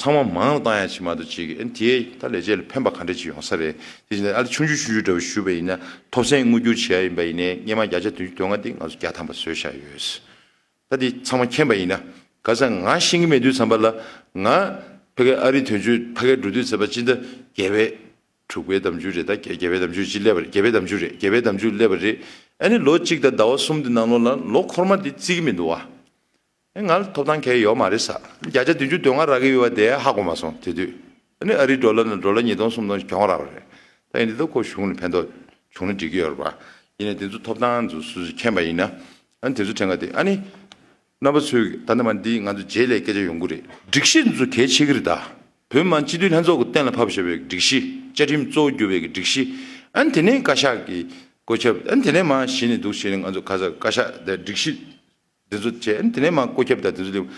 ཚང་མ་མང་ལ་བཏང་ཡ་ཅིག་མ་གཏོགས། ཅིག་གིས་ཨ་ནི་དེས་ད་ལས་བྱེད་ལ་ཕན་པ་ག་འདྲ་ཅིག་ཡོང་ས་རེད། དེ་བཞིན་ཨ་ལས་ཆུང་ཆུང་ཆུང་ཆུང་འདྲ་བོ་ཞུས་པ་ཡིན་ན། ཐོབ་ཚན་དངུལ་བསྒྱུར་བྱེད་ཡ་ཡིན་པ་ཡིན་ནའི་སྔོན་མ་བརྒྱ་ཆ་བདུན་ཅུ་དོན་ལྔ་དེ་ང་ཚོ་བརྒྱ་ཐམ་པ་བཟོས་བཞག་ཡོད། ད་འདི་ཚང་མ་མཁྱེན་པ་ཡིན་ན། ག་ས་ང་ཤེས་ཀྱི་མེད་དུས་ཙམ་པ་ལ། ང་ཕ་གི་ཨ་རི་དོན་གཅོད་ཕ་གིར་འགྲོ་དུས་ཙམ་པ། སྤྱི་ཟླ་བརྒྱད་པའི་དྲུག་པའི་ཟླ་མཇུག་རེད། ད་བརྒྱད་བརྒྱད་པའི་ཟླ་མཇུག་ཅིག་སླེབས་པ་རེད། བརྒྱད་པའི་ཟླ་མཇུག་རེད། བརྒྱད་པའི་ཟླ་མཇུག་སླེབས་པ་རེད། ཨ་ནི་ལོ་གཅིག་དང་ཟླ་བ་གསུམ་དེ་ནང་ལོགས་ལ་ལོ་འཁོར་མ་དེ་བརྩི་གི་མི་འདུག་བ། ཨེ་ང་ལ་ཐོབ་ཐང་གང་ཡང་ཡོད་མ་རེད་ཟེར། བརྒྱ་ཆ་བདུན་ཅུ་དོན་ལྔ་རག་གི་ཡོད་པ་དེ་ཧ་གོ་མ་སོང་དེ་དུས། ཨ་ནི་ཨ་རིའི་ཌོ་ལར་ནང་ཌོ་ལར་ཉིས་སྟོང་སུམ་སྟོང་ཞིག་གྱོང་རག་པ་རེད། ད་ཡིན་དུས་ད་ཁོ་གཞུང་ལ་ཕན་ཐོགས་བྱུང་ན་འགྲིག་གི་ཡོད་རེད་པ། ཡིན་ནའི་དེ་ཚོ་ཐོབ་ཐང་ཚོ་སུ་ཚོས་མཁྱེན་པ་ཡིན་ན། ཨ་ནི་དེ་ཚོ་དྲན་ག་དེ། ཨ་ནི་རྣམ་པ་ཚོས་ད་ནི་མ་འདི་ང་ཚོ་རྗེས་ལ་སྐད་ཆ་ཡོང་གི་རེད། སྒྲིག་གཞི་འདི་ཚོ་གལ་ཆེ་གི་རེད་ད། བོད་མི་མང་སྤྱི་འཐུས་ལྷན་ཚོགས་ཀྱི་གཏན་ལ་ཕབ་བཞག་པའི་སྒྲིག་གཞི། བཅའ་ཁྲིམས་གཙོ་བོ་གྱུར་པའི་སྒྲིག་གཞི། ཨ་ནི་དེ་ནས་བཀའ་ཤག་གི་བཀོད་ཁྱབ། ཨ་ནི་དེ་ནས་མར་གཞི་ནས་འདུག་བྱས་ནས་ང་ཚོ་ག་ས་བཀའ་ཤག་དང་སྒྲིག་གཞི་འདི་ཚོ་བྱས། ཨ་ནི་དེ་ནས་མར་བཀོད་ཁྱབ་དང་དེ་ཚོ་སླེབས།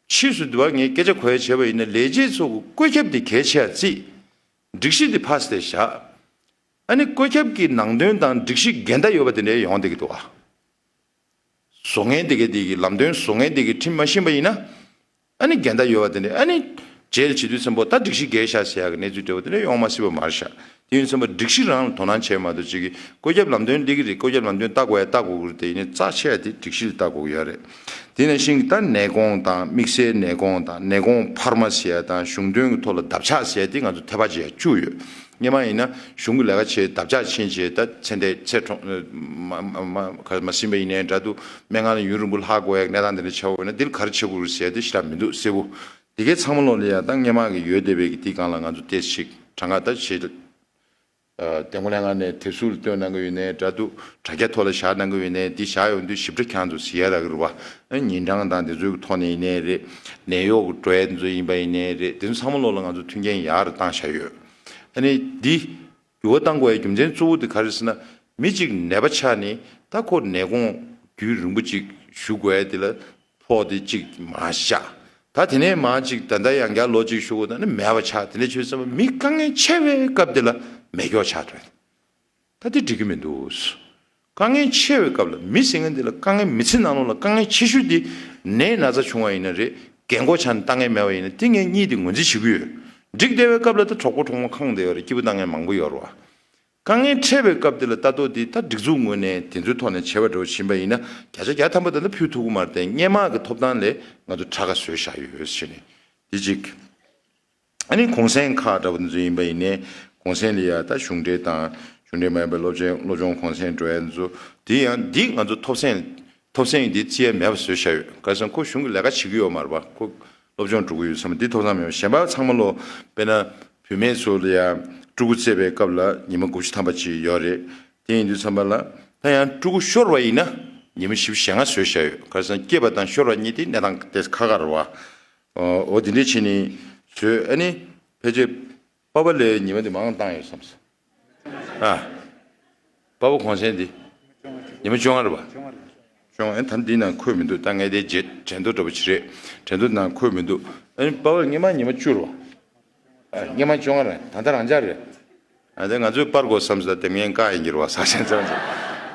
ཕྱིས་སུ་འདི་བ་ངས་སྐད་ཆ་གོ་ཡ་བྱས་པ་ཡིན་ན། ལས་བྱེད་ཚོ་གི་བཀོད་ཁྱབ་དེ་གལ་ཆེ་བ་བརྩིས། སྒྲིག་གཞི་དེ་ཕ་སེ་བཞག། ཨ་ནི་བཀོད་ཁྱབ་ཀྱི་ནང་དོན་དང་སྒྲིག་གཞི་འགལ་ཟླ་ཡོད་པ་དེ་འདྲ་ཡོང་བསྡད་ཀྱི་འདུག་བ། བཟོ་མཁན་དེ་གའི་དེ་གི་ལམ་སྟོན་བཟོ་མཁན་དེ་གི་ཁྲིམས་མ་ཤེས་པ་ཡིན་ན། ཨ་ནི་འགལ་ཟླ་ཡོད་པ་དེ་འདྲ། ཨ་ནི་རྗེས་ལ་བྱེད་དུས་ཙམ་པོ་ད་སྒྲིག་གཞི་འགལ་ཤག་ཟེར་ཡག་གི་གནས་ཚུལ་འདྲ་བོ་དེ་འདྲ་ཡོང་མ་སྲིད་པ་མ་རེད་ཤག། དེ་ཡིན་ཙམ་པ་སྒྲིག་གཞི་རང་ལ་དོ་སྣང་བྱས་མ་གཏོགས། ཅིག་གིས་བཀོད་ཁྱབ་ལམ་སྟོན་སླེབས་ཀྱི་རེད། བཀོད་ཁྱབ་ལམ་སྟོན་ལྟ་དགོས་ཡ་ལྟ་དགོས་ཀྱི་རེད། དེ་ཡིན་ནའི་རྩ་ཆེ་བ་དེ་སྒྲིག་གཞི་ལ་ལྟ་དགོས་ཀྱི་ཡོད་རེད། དེ་ནང་བཞིན་ད་ནད་གོང་དང་། དམིགས་བསལ་ནད་གོང་དང་། ནད་གོང་འཕར་མ་ཟེར་ཡ་དང་། གཞུང་དོན་གྱི་ཐོག་ལ་འདབ་ཆགས་ཟེར་ཡ་དེ་ང་ཚོ་ཐེ་བ་བྱེད་ཡ་བཅུག་ཡོད། སྔོན་མ་ཡིན་ན་གཞུང་གི་ལས་ཀ་བྱས་འདབ་ཆགས་ཕྱིན་བྱས། ད་ཚེ་འདས་ཚེ་གྲོངས་མ་མ་མ་ག་མ་ཟིན་པ་ཡིན་ནའི་འདྲ་འདུག། སྨན་ཁང་ལ་ཡུན་རིང་པོ་ལྷག་དགོས་ཡ་གནས་སྟངས་དེ་འདྲ་ཆགས་ཡོད་ན། འདིར་ག་རེ་བྱེད་དགོས་རེད་ཟེར་ཡ་དེ་ཞེ་དྲག་མི་འདུག་གསལ་པོ། དེ་གའི་ཚང་མ་ལོག་ལ་ཡ་ད་སྔོན་མ་གི་ཡོད་བསྡད་པའི་གི་དེ་སྒང་ལ་ང་ཚོ་ཏོག་ཙམ་ཞིག་གྲངས་ཀ་ད་བྱེད། ཨ་འདེམས་བསྐོ་ལྷན་ཁང་ནས་དེབ་གཟུགས་ལ་སྟོན་གནང་གི་ཡོད་ནའི་འདྲ་འདུག། དྲ་རྒྱ་ཐོག་ལ་བཞག་གནང་གི་ཡོད་ནའི། འདི་བཞག་ཡོང་དུས་ཞིབ་ཕྲ་ཁྱེད་རང་ཚོ་གཟིགས་ཡ་རག་གི་རེད་བ། ཨ་ཉིན་གྲངས་དང་དེ་ཚོའི་ཐོག་ནས་ཡིན་ནའི་རེད། ནད་གཡོག་གི་འགྲོ་ཡ་དེ་ཚོ་ཡིན་པ་ཡིན་ནའི་རེད། དེ་ཚོ་ཚང་མ་ལོག་ལ་ང་ཚོ་མཐུན་རྐྱེན་ཡག་རུ་བཏང་བཞག་ཡོད། ཨ་ནི་འདི་འགྱུར་བ་གཏང་དགོས་ཡ་རྒྱུ་མཚན་གཙོ་བོ་དེ་ག་རེ་ཟེར་ན། མི་གཅིག་ནད་པ་ཆགས་ནས་ད་ཁོ་ནད་ཁོངས་རྒྱུན་རིང་པོ་ཅིག་བཞུགས་དགོས་ཡ་དེ་ལ་ཕོག་སྟེ་གཅིག་མར་བཞག། ད་དེ་ནས་མར་གཅིག་ད་ལྟ་ཡང་བསྐྱར་ལོ་གཅིག་བཞུགས་དགོས། ད་ནི་མེད་པ་ཆགས། དེ་འདྲ་བྱས་ཙང་མི་དཀའ་ངལ་ཆེ་བའི་སྐབས་དེ་ལ་མེད་སྐྱོ་ཆགས་ཐུབ། ད་དེ་འགྲིག་གི་མི་འདུག། དཀའ་ངལ་ཆེ་བའི་སྐབས་ལ། མི་ཟེར་མཁན་དེ་ལ་དཀའ་ངལ། མི་ཚེ་ནང་ལོགས་ལ་དཀའ་ངལ་ཆེ་ཤོས་དེ་ནད་ན་ཚ་བྱུང་བ་ཡིན་ན་རེད། རྒན་གོག་ཆགས་ནས་ལྟ་མཁན་མེད་པ་ཡིན་ན། དེ་ངས་གཉིས་དེ་ངོས་འཛིན་བྱེད་ཀྱི་ཡོད། འགྲིག་བསྡད་པའི་སྐབས་ལ་ད་གྲོགས་པོ་གྲོགས་མོ་ཁེངས་བསྡད་ཡོད་རེད། སྐྱིད་པོ་བཏང་མཁན་མང་པོ་ཡོད་རེད་བ། དཀའ་ངལ་འཕྲད་པའི་སྐབས་དེ་ལ་ལྟ་རྟོག་དེ་ད་སྒྲིག་འཛུགས་ངོས་ནས་དེ་ཚོའི་ཐོག་ནས་བྱས་པ་འདྲ་བོ་ཕྱིན་པ་ཡིན་ན། བརྒྱ་ཆ་བརྒྱ་ཐམ་པ་ད་ལྟ་ཕུལ་ཐུབ་ཀྱི་མ་རེད་དེ། སྔོན་མ་གི་ཐོབ་ཐང་ལས་ང་ཚོ་ཕྲ་ཁ་བཟོས་བཞག་ཡོད་ཟེར་ནས་དེ་གཅིག། ཨ་ནི་གུང་སེང་ཁག་འདྲ་པོ་འདི་ཚོ་ཡིན་པ་ཡིན་ནའི། གུང་སེང་ལ་ཡ་ད་གཞུང་འབྲེལ་དང་གཞུང་འབྲེལ་མ་ཡིན་པའི་སློབ་ཆེན་སློབ་སྦྱོང་གུང་སེང་འགྲོ་ཡ་འདི་ཚོ། དེ་ཡང་འདི་ང་ཚོ་ཐོབ་ཚན། ཐོབ་ཚན་འདི་བརྩི་ཡ་མེད་པ་བཟོས་བཞག་ཡོད། ག་རེ་ཟེར་ན་ཁོ་གཞུང་གི་ལས་ཀ་བྱེད་ཀྱི་ཡོད་མ་རེད་པ། ཁོ་སློབ་སྦྱོང་འགྲོ་གི་ཡོད་བསམ། འདི་ཐོབ་ཐང་མེད་པ། གཞན་པ་ཚང་མ་ལོ། དཔེར་ན་བུད་མེད་ཚོ་ལ་ཡ་ཕྲུ་གུ་བཙས་པའི་སྐབས་ལ་ཉི་མ་དགུ་བཅུ་ཐམ་པ་ཅིག་ཡོད་རེད། དེ་ཡིན་དུས་ཙམ་པ་ལ་ད་ཡང་ཕྲུ་གུ་ཤོར་བ་ཡིན་ན་ཉི་མ་བཞི་བཅུ་ཞེ་ལྔ་བཟོས་བཞག་ཡོད། ག་རེ་ཟེར་ན་སྐྱེས་པ་དང་ཤོར་བ་གཉིས་དེ་གནས་སྟངས་དེ་ཁག་ཁག་རེད་པ། འོ་འདི་འདྲས་བྱས་ནས་བཟོས། ཨ་ནི་ཕལ་ཆེར་པ་ཕ་ལ་ཉི་མ་དེ་མང་བཏང་ཡོད་བསམ་སོང་། ཨ། པ་ཕ་གུང་སེང་འདི་ཉི་མ་བཅོ་ལྔ་རེད་པ། བཅོ་ལྔ། ཨ་ད་འདི་ནང་འཁོད་མི་འདུག། ད་ངས་དེ་རྗེས་དྲན་ཐོ་འདྲ་པོ་ཅིག་རེད། དྲན་ཐོ་ནང་འཁོད་མི་འདུག། ཨ་ནི་པ་ཕ་སྔོན་མ་ཉི་མ་བཅུ་རེད་པ། ཨ་སྔོན་མ་བཅོ་ལྔ་རེད། ད་ལྟ་རང་འཇགས་རེད། ཨ་དེ་ང་ཚོས་པར་དགོས་བསམ་སོང་། དེ་ངས་བཀག་ཡིན་གྱི་རེད་པ། ས་ཆེན་ཚང་ཚང་།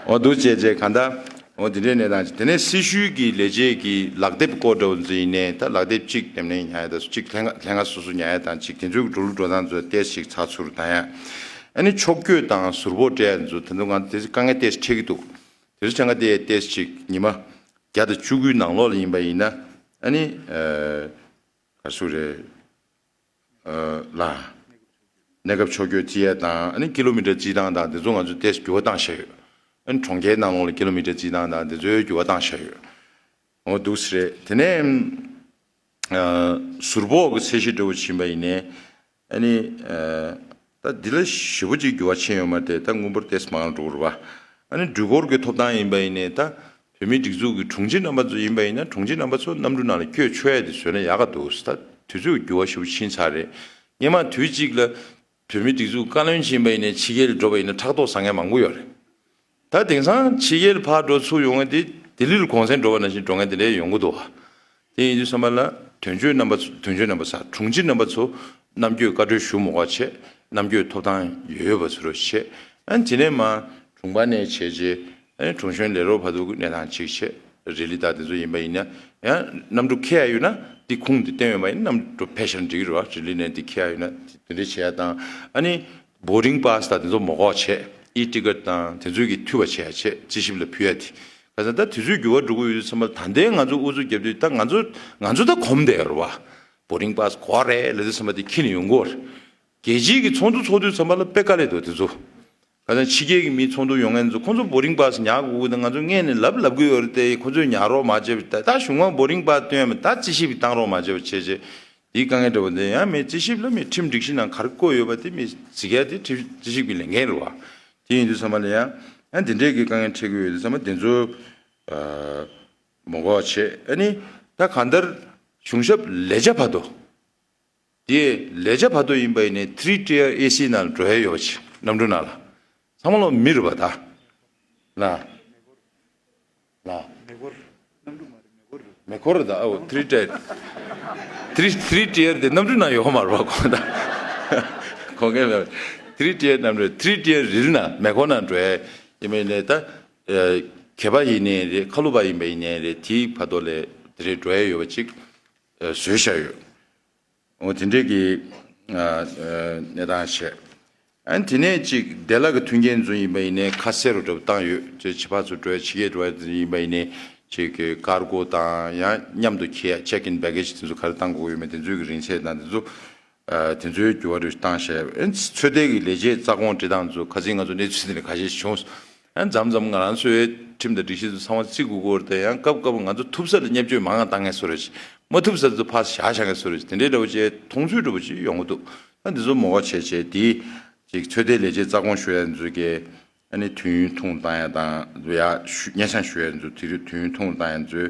འོ་འདུག་བྱས་བྱས་གང་ལྟར། འོ་དེ་འདྲའི་གནས་སྟངས་ཅིག། དེ་ནས་སྲི་ཞུའི་གི་ལས་བྱེད་ཀྱི་ལག་དེབ་སྐོར་འདྲ་བོ་ཚོ་ཡིན་ནའི། ད་ལག་དེབ་གཅིག་དེ་ནས་ཉར་ཡ་དང་། གཅིག་ལྷན་ཁང་ལྷན་ཁང་སོ་སོ་ཉར་ཡ་དང་། གཅིག་དེ་ཚོའི་འགྲོ་ལུགས་འགྲོ་སྟངས་ཚོ་ཏོག་ཙམ་ཞིག་ཚགས་ཚུད་རུ་བཏང་ཡ། ཨ་ནི་ཕྱོགས་བསྐྱོད་དང་ཟུར་ཕོགས་སྤྲད་ཡ་ཚོ་དེ་ཚོ་ང་དེ་ཚོ་དཀའ་ངལ་ཏོག་ཙམ་འཕྲད་ཀྱི་འདུག། དེ་ཚོ་དཀའ་ངལ་དེ་ཏོག་ཙམ་ཞིག་ཉི་མ་བརྒྱ་དང་བཅུ་དགུའི་ནང་ལོགས་ལ་ཡིན་པ་ཡིན་ན། ཨ་ནི་ཨ་ག་རེ་ཟེར་དགོས་རེད། ལ། གནས་སྐབས་ཕྱོགས་བསྐྱོད་བརྩི་ཡ་དང་། ཨ་ནི་ཀི་ལོ་མི་ཊར་བརྩི་སྟངས་དང་དེ་ཚོ་ང་ཚོས་ཏོག་ཙམ་འགྱུར་བ་བཏང་བཞག་ཡོད། ཨ་ནི་གྲོང་ཁྱེར་ནང་ལོགས་ལ་ཀི་ལོ་མི་ཊར་བརྩི་སྟངས་དང་དེ་ཚོའི་འགྱུར་བ་བཏང་བཞག་ཡོད། འོ་འདུག་སེ་རེད། དེ་ནས་ཨ་ཟུར་ཕོགས་ཀྱི་ཚད་གཞི་འདྲ་བོ་ཕྱིན་པ་ཡིན་ནའི། ཨ་ནི་ཨ་ད་འདི་ལ་ཞེ་པོ་ཅིག་འགྱུར་བ་ཕྱིན་ཡོད་མ་རེད་དེ། ད་དངུལ་འབོར་ཏོག་ཙམ་མང་རུ་འགྲོ་གི་རེད་པ། ཨ་ནི་འགྲུལ་འཁོར་གྱི་ཐོབ་ཐང་ཡིན་པ་ཡིན་ནའི། ད་ བོད་མིའི་སྒྲིག་འཛུགས་ཀྱི་དྲུང་ཆེ་རྣམ་པ་ཚོ་ཡིན་པ་ཡིན་ན་དྲུང་ཆེ་རྣམ་པ་ཚོ་གནམ་གྲུ་ནང་ལ་བསྐྱོད་ཆོག་ཡ་དེ་བཟོས་ན་ཡག་ག་འདུག་ད་དུས་ཚོད་འགྱུར་བ་ཞེ་པོ་ཕྱིན་ཚར་རེད། སྔོན་མ་དུས་གཅིག་ལ་བོད་མིའི་སྒྲིག་འཛུགས་བཀའ་བློན་ཕྱིན་པ་ཡིན་ན་ཕྱི་རྒྱལ་ལ་འགྲོ་བ་ཡིན་ན་ཕྲག་དོག་ཟ་མཁན་མང་པོ་ཡོད་རེད། ད་དེང་སང་ཕྱི་རྒྱལ་ཕར་འགྲོ་ཚུར་ཡོང་མཁན་དེ་ལྡི་ལི་ལ་གུང་སེང་འགྲོ་བ་ནང་བཞིན་འགྲོ་མཁན་དེ་འདྲ་ཡོང་གི་འདུག་བ། དེ་ཡིན་དུས་ཙམ་པ་ལ་དོན་གཅོད་རྣམ་པ་ཚོ་དོན་གཅོད་རྣམ་པ་ཚོ་དྲུང་ཆེ་རྣམ་པ་ཚོ་རྣམ་འགྱོད་བཀའ་འཁྲོལ་ཞུ་མ་དགོས་བྱས་རྣམ་འགྱོད་ཐོབ་ཐང་ཡོད་ཡོད་པ་ཚོ་རུ་བྱས། ཨ་ནི་དེ་ནས་མར་དྲུང་པ་ནས་བྱས་རྗེས་ཨ་ནི་དྲུང་གཞོན་ལས་རོགས་བར་དུ་གནས་སྟངས་གཅིག་བྱས། རི་ལི་དང་དེ་ཚོ་ཡིན་པ་ཡིན་ན་ཡང་གནམ་གྲུ་འཁེལ་ཡ་ཡོད་ན་འདི་ཁུངས་འདི་བསྟན་ཡོད་པ་ཡིན་ན་གནམ་གྲུ་ཕེབས་ཤར་འགྲིག་གི་རེད་བ། རི་ལི་ནས་འདི་འཁེལ་ཡ་ཡོད་ན་དེ་འདྲ་བྱེད་ཡ་དང་ཨ་ནི་boarding pass་དང་དེ་ཚོ་མ་དགོས་བྱས་e-ticket་དང་དེ་ཚོའི་གི་འཐུས་པ་བྱེད་ཡ་བྱས་རྩིས་ཞིབ་ལ་ཕུལ་ཡ་དེ་ག་ཚོད་ད་དུས་ཚོད་འགྱུར་བ་འགྲོ་གི་ཡོད་དུས་ཙམ་པ་ད་ལྟའི་ང་ཚོ་ཨུ་ཚུགས་རྒྱབ་དུས་ད་ང་ཚོ་ང་ཚོ་ད་གོམས་བསྡད་ཡོད་རེད་བ། boarding pass་དགོས་རེད་ལབ་དུས་ཙམ་པ་དེ་ཁྱེར་ནས་ཡོང་གི་ཡོད་རེད། རྒྱལ་སྤྱིའི་གི་ཚོགས་འདུ་ཚོགས་དུས་ཙམ་པ་ལ་དཔེ་དཀའ་ལས་འདུག་དེ་ཚོ། ག་ཚོད་ཕྱི་རྒྱལ་གྱི་མི་ཚོགས་འདུ་ཡོང་མཁན་ཚོ་ཁོང་ཚོ་boarding pass་ཉར་དགོས་ཀྱི་འདུག་ང་ཚོ་སྔས་ནས་ལབ་ལབ་གི་ཡོད་རེད་དེ་ཁོང་ཚོས་ཉར་རོགས་མ་བྱས་པ་ད་ད་གཞུང་དབང་boarding pass་སྟོན་ཡ་མེད་ད་རྩིས་ཞིབ་བཏང་རོགས་མ་བྱས་པ་བྱས་བྱས་དེའི་དཀའ་ངལ་འདྲ་བོ་འདི་ཡང་མེད། རྩིས་ཞིབ་ལ་མི་ཁྲིམས་སྒྲིག་གཞི་ནང་ག་རེ་བཀོད་ཡོད་པ་དེ་མི་གཟིགས་ཡ་དེ་ཁྲིམས་རྩིས་ཞིབ་ཀྱི་ལས་འགན་རེད་བ། དེ་ཡིན་དུས་ཚང་མ་ལ་ཡང་ཡང་དེ་འདྲས་ཀྱི་དཀའ་ངལ་འཕྲད་ཀྱི་ཡོད་དུས་ཚང་མ་དེ་ཚོ་མ་དགོས་བྱས་ཨ་ནི་ད་གང་ལྟར་གཞུང་ཞབས་ལས་བྱ་བར་དུ། དེ་ལས་བྱ་བར་དུ་ཡིན་པ་ཡིན་ནའི་three tier A C་ནང་ལ་འགྲོ་ཡ་ཡོད་པ་ཅིག་གནམ་གྲུ་ནང་ལ་ཚང་མ་ལོ་མི་རུ་བ་ད་ལ་ལ་མེ་འཁོར་ད་ཨོ་three tier three three tier་དེ་གནམ་གྲུ་ནང་ཡོད་མ་རུ་བ་གོ་ད་གོ་མཁན་མེད། three tier་གནམ་གྲུ་three tier་རི་ལི་ནང་མེ་འཁོར་ནང་འགྲོ་ཡ་ཡིན་པ་ཡིན་ནའི་ད་གད་པ་ཡིན་ནའི་རེད་ཁ་ལུ་པ་ཡིན་པ་ཡིན་ནའི་རེད་དེའི་བར་དུ་ལས་དེ་རེད་འགྲོ་ཡ་ཡོད་པ་ཅིག་བཟོས་བཞག་ཡོད། འོ་དེ་འདྲས་ཀྱི་གནས་སྟངས་བྱས། ཨ་ནི་དེ་ནས་ཅིག་བདེ་བླག་གི་མཐུན་རྐྱེན་ཚོ་ཡིན་པ་ཡིན་ནའི་ཁ་གསལ་རུ་འགྲོ་བཏང་ཡོད་ཅེས་ཕྱི་ཕག་ཚོ་འགྲོ་ཡ་ཕྱི་རྒྱལ་འགྲོ་ཡ་ཡིན་པ་ཡིན་ནའི་ཅིག་གི་ཀར་གོ་དང་ཡང་མཉམ་དུ་འཁྱེར་ཡ་check in baggage་དེ་ཚོ་ག་རེ་བཏང་དགོས་ཡོད་མེད་དེ་ཚོའི་གི་རིང་ཚད་དང་དེ་ཚོ་དེ་ཚོའི་འགྱུར་བ་རུ་བཏང་བྱས། ཨ་ནི་ཚོད་ལྟའི་གི་ལས་བྱེད་རྩ་དགོངས་འབྲི་སྟངས་ཚོ་ཁ་སང་ང་ཚོ་གནས་ཚུལ་དེ་ནས་ཁ་ཤས་བྱུང་། ཡང་མཚམས་མཚམས་ང་རང་ཚོའི་ཁྲིམས་དང་སྒྲིག་གཞི་ཚོ་ཚང་མ་བརྩི་དགོས་ཀྱི་ཡོད་རེད་དེ་ཡང་སྐབས་སྐབས་ང་ཚོ་ཐུབ་ས་ལ་བརྙས་བཅོས་མང་ང་བཏང་མཁན་བཟོ་འདྲ་ཞིག་མ་ཐུབ་ས་ཚོ་ཕར་བཞག་བཞག་མཁན་བཟོ་འདྲ་ཞིག་དེ་འདྲའི་འདྲ་བོ་བྱས་མཐོང་ཚུལ་འདྲ་བོ་ཅིག་ཡོང་གི་འདུག་ཨ་འདི་ཚོ་མ་དགོས་བྱས་བྱས་དེ་ཅིག་ཚོད་ལྟའི་ལས་བྱེད་རྩ་དགོངས་ཞུ་ཡ་ཚོ་གིས་ཨ་ནི་དུས་ཡུན་ཐུང་བཏང་ཡ་དང་ཡ་ཞུ་སྙན་སེང་ཞུ་ཡ་ཚོ་དེ་རིང་དུས་ཡུན་ཐུང་བཏང་ཡ་ཚོ་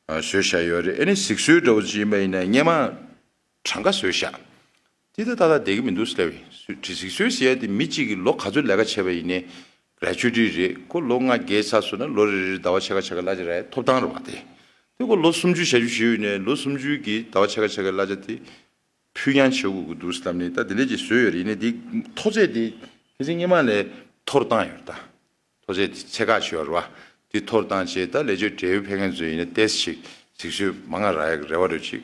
བཟོས་བཞག་ཡོད་རེད། ཨ་ནི་གཟིགས་གསོལ་འདྲ་བོ་ཅིག་ཡིན་པ་ཡིན་ན་སྔོན་མ། གྲངས་ཀ་བཟོས་བཞག་དེ་ད་ཏག་ཏག་བསྡད་ཀྱི་མི་འདུག་ཟེར་བས། གཟིགས་གཟིགས་གསོལ་ཟེར་ཡ་དེ་མི་གཅིག་གིས་ལོ་ག་ཚོད་ལས་ཀ་བྱས་པ་ཡིན་ནའི་gratuity་རེད། ཁོ་ལོ་ལྔ་བརྒྱད་ཚར་སོང་ན་ལོ་རེ་རེར་ཟླ་བ་ཕྱེད་ཀ་ཕྱེད་ཀ་གླ་ཆ་རག་ཡ་ཐོབ་ཐང་རེད་བ་དེ། དེ་ཁོ་ལོ་སུམ་ཅུ་ཞེ་བཞི་བཞུགས་ཡོད་ནའི་ལོ་སུམ་ཅུ་གི་ཟླ་བ་ཕྱེད་ཀ་ཕྱེད་ཀ་གླ་ཆ་དེ་ཕུལ་རྐྱང་བྱེད་དགོས་ཀྱི་འདུག་ཟེར་ལབ་ནས་ད་དེ་འདྲས་ཅིག་བཟོས་ཡོད་རེད། ཡིན་ནའི་དེ་མཐོ་ཚད་དེ་ཁ་སང་སྔོན་མ་ལས་མཐོ་རུ་བཏང་ཡོད་རེད་ད། མཐོ་ཚད་དེ་ཚད་བཀག་བྱས་ཡོད་རེད་བ། དེ་མཐོ་རུ་བཏང་བྱས་ད་ལས་བྱེད་བགྲེས་ཡོལ་ཕེབས་མཁན་ཚོ་ཡིན་ན་ཏོག་ཙམ་ཞིག་གཟིགས་གསོལ་མང་ང་རག་ཡག་གི་རེ་བ་རེ་ཅིག་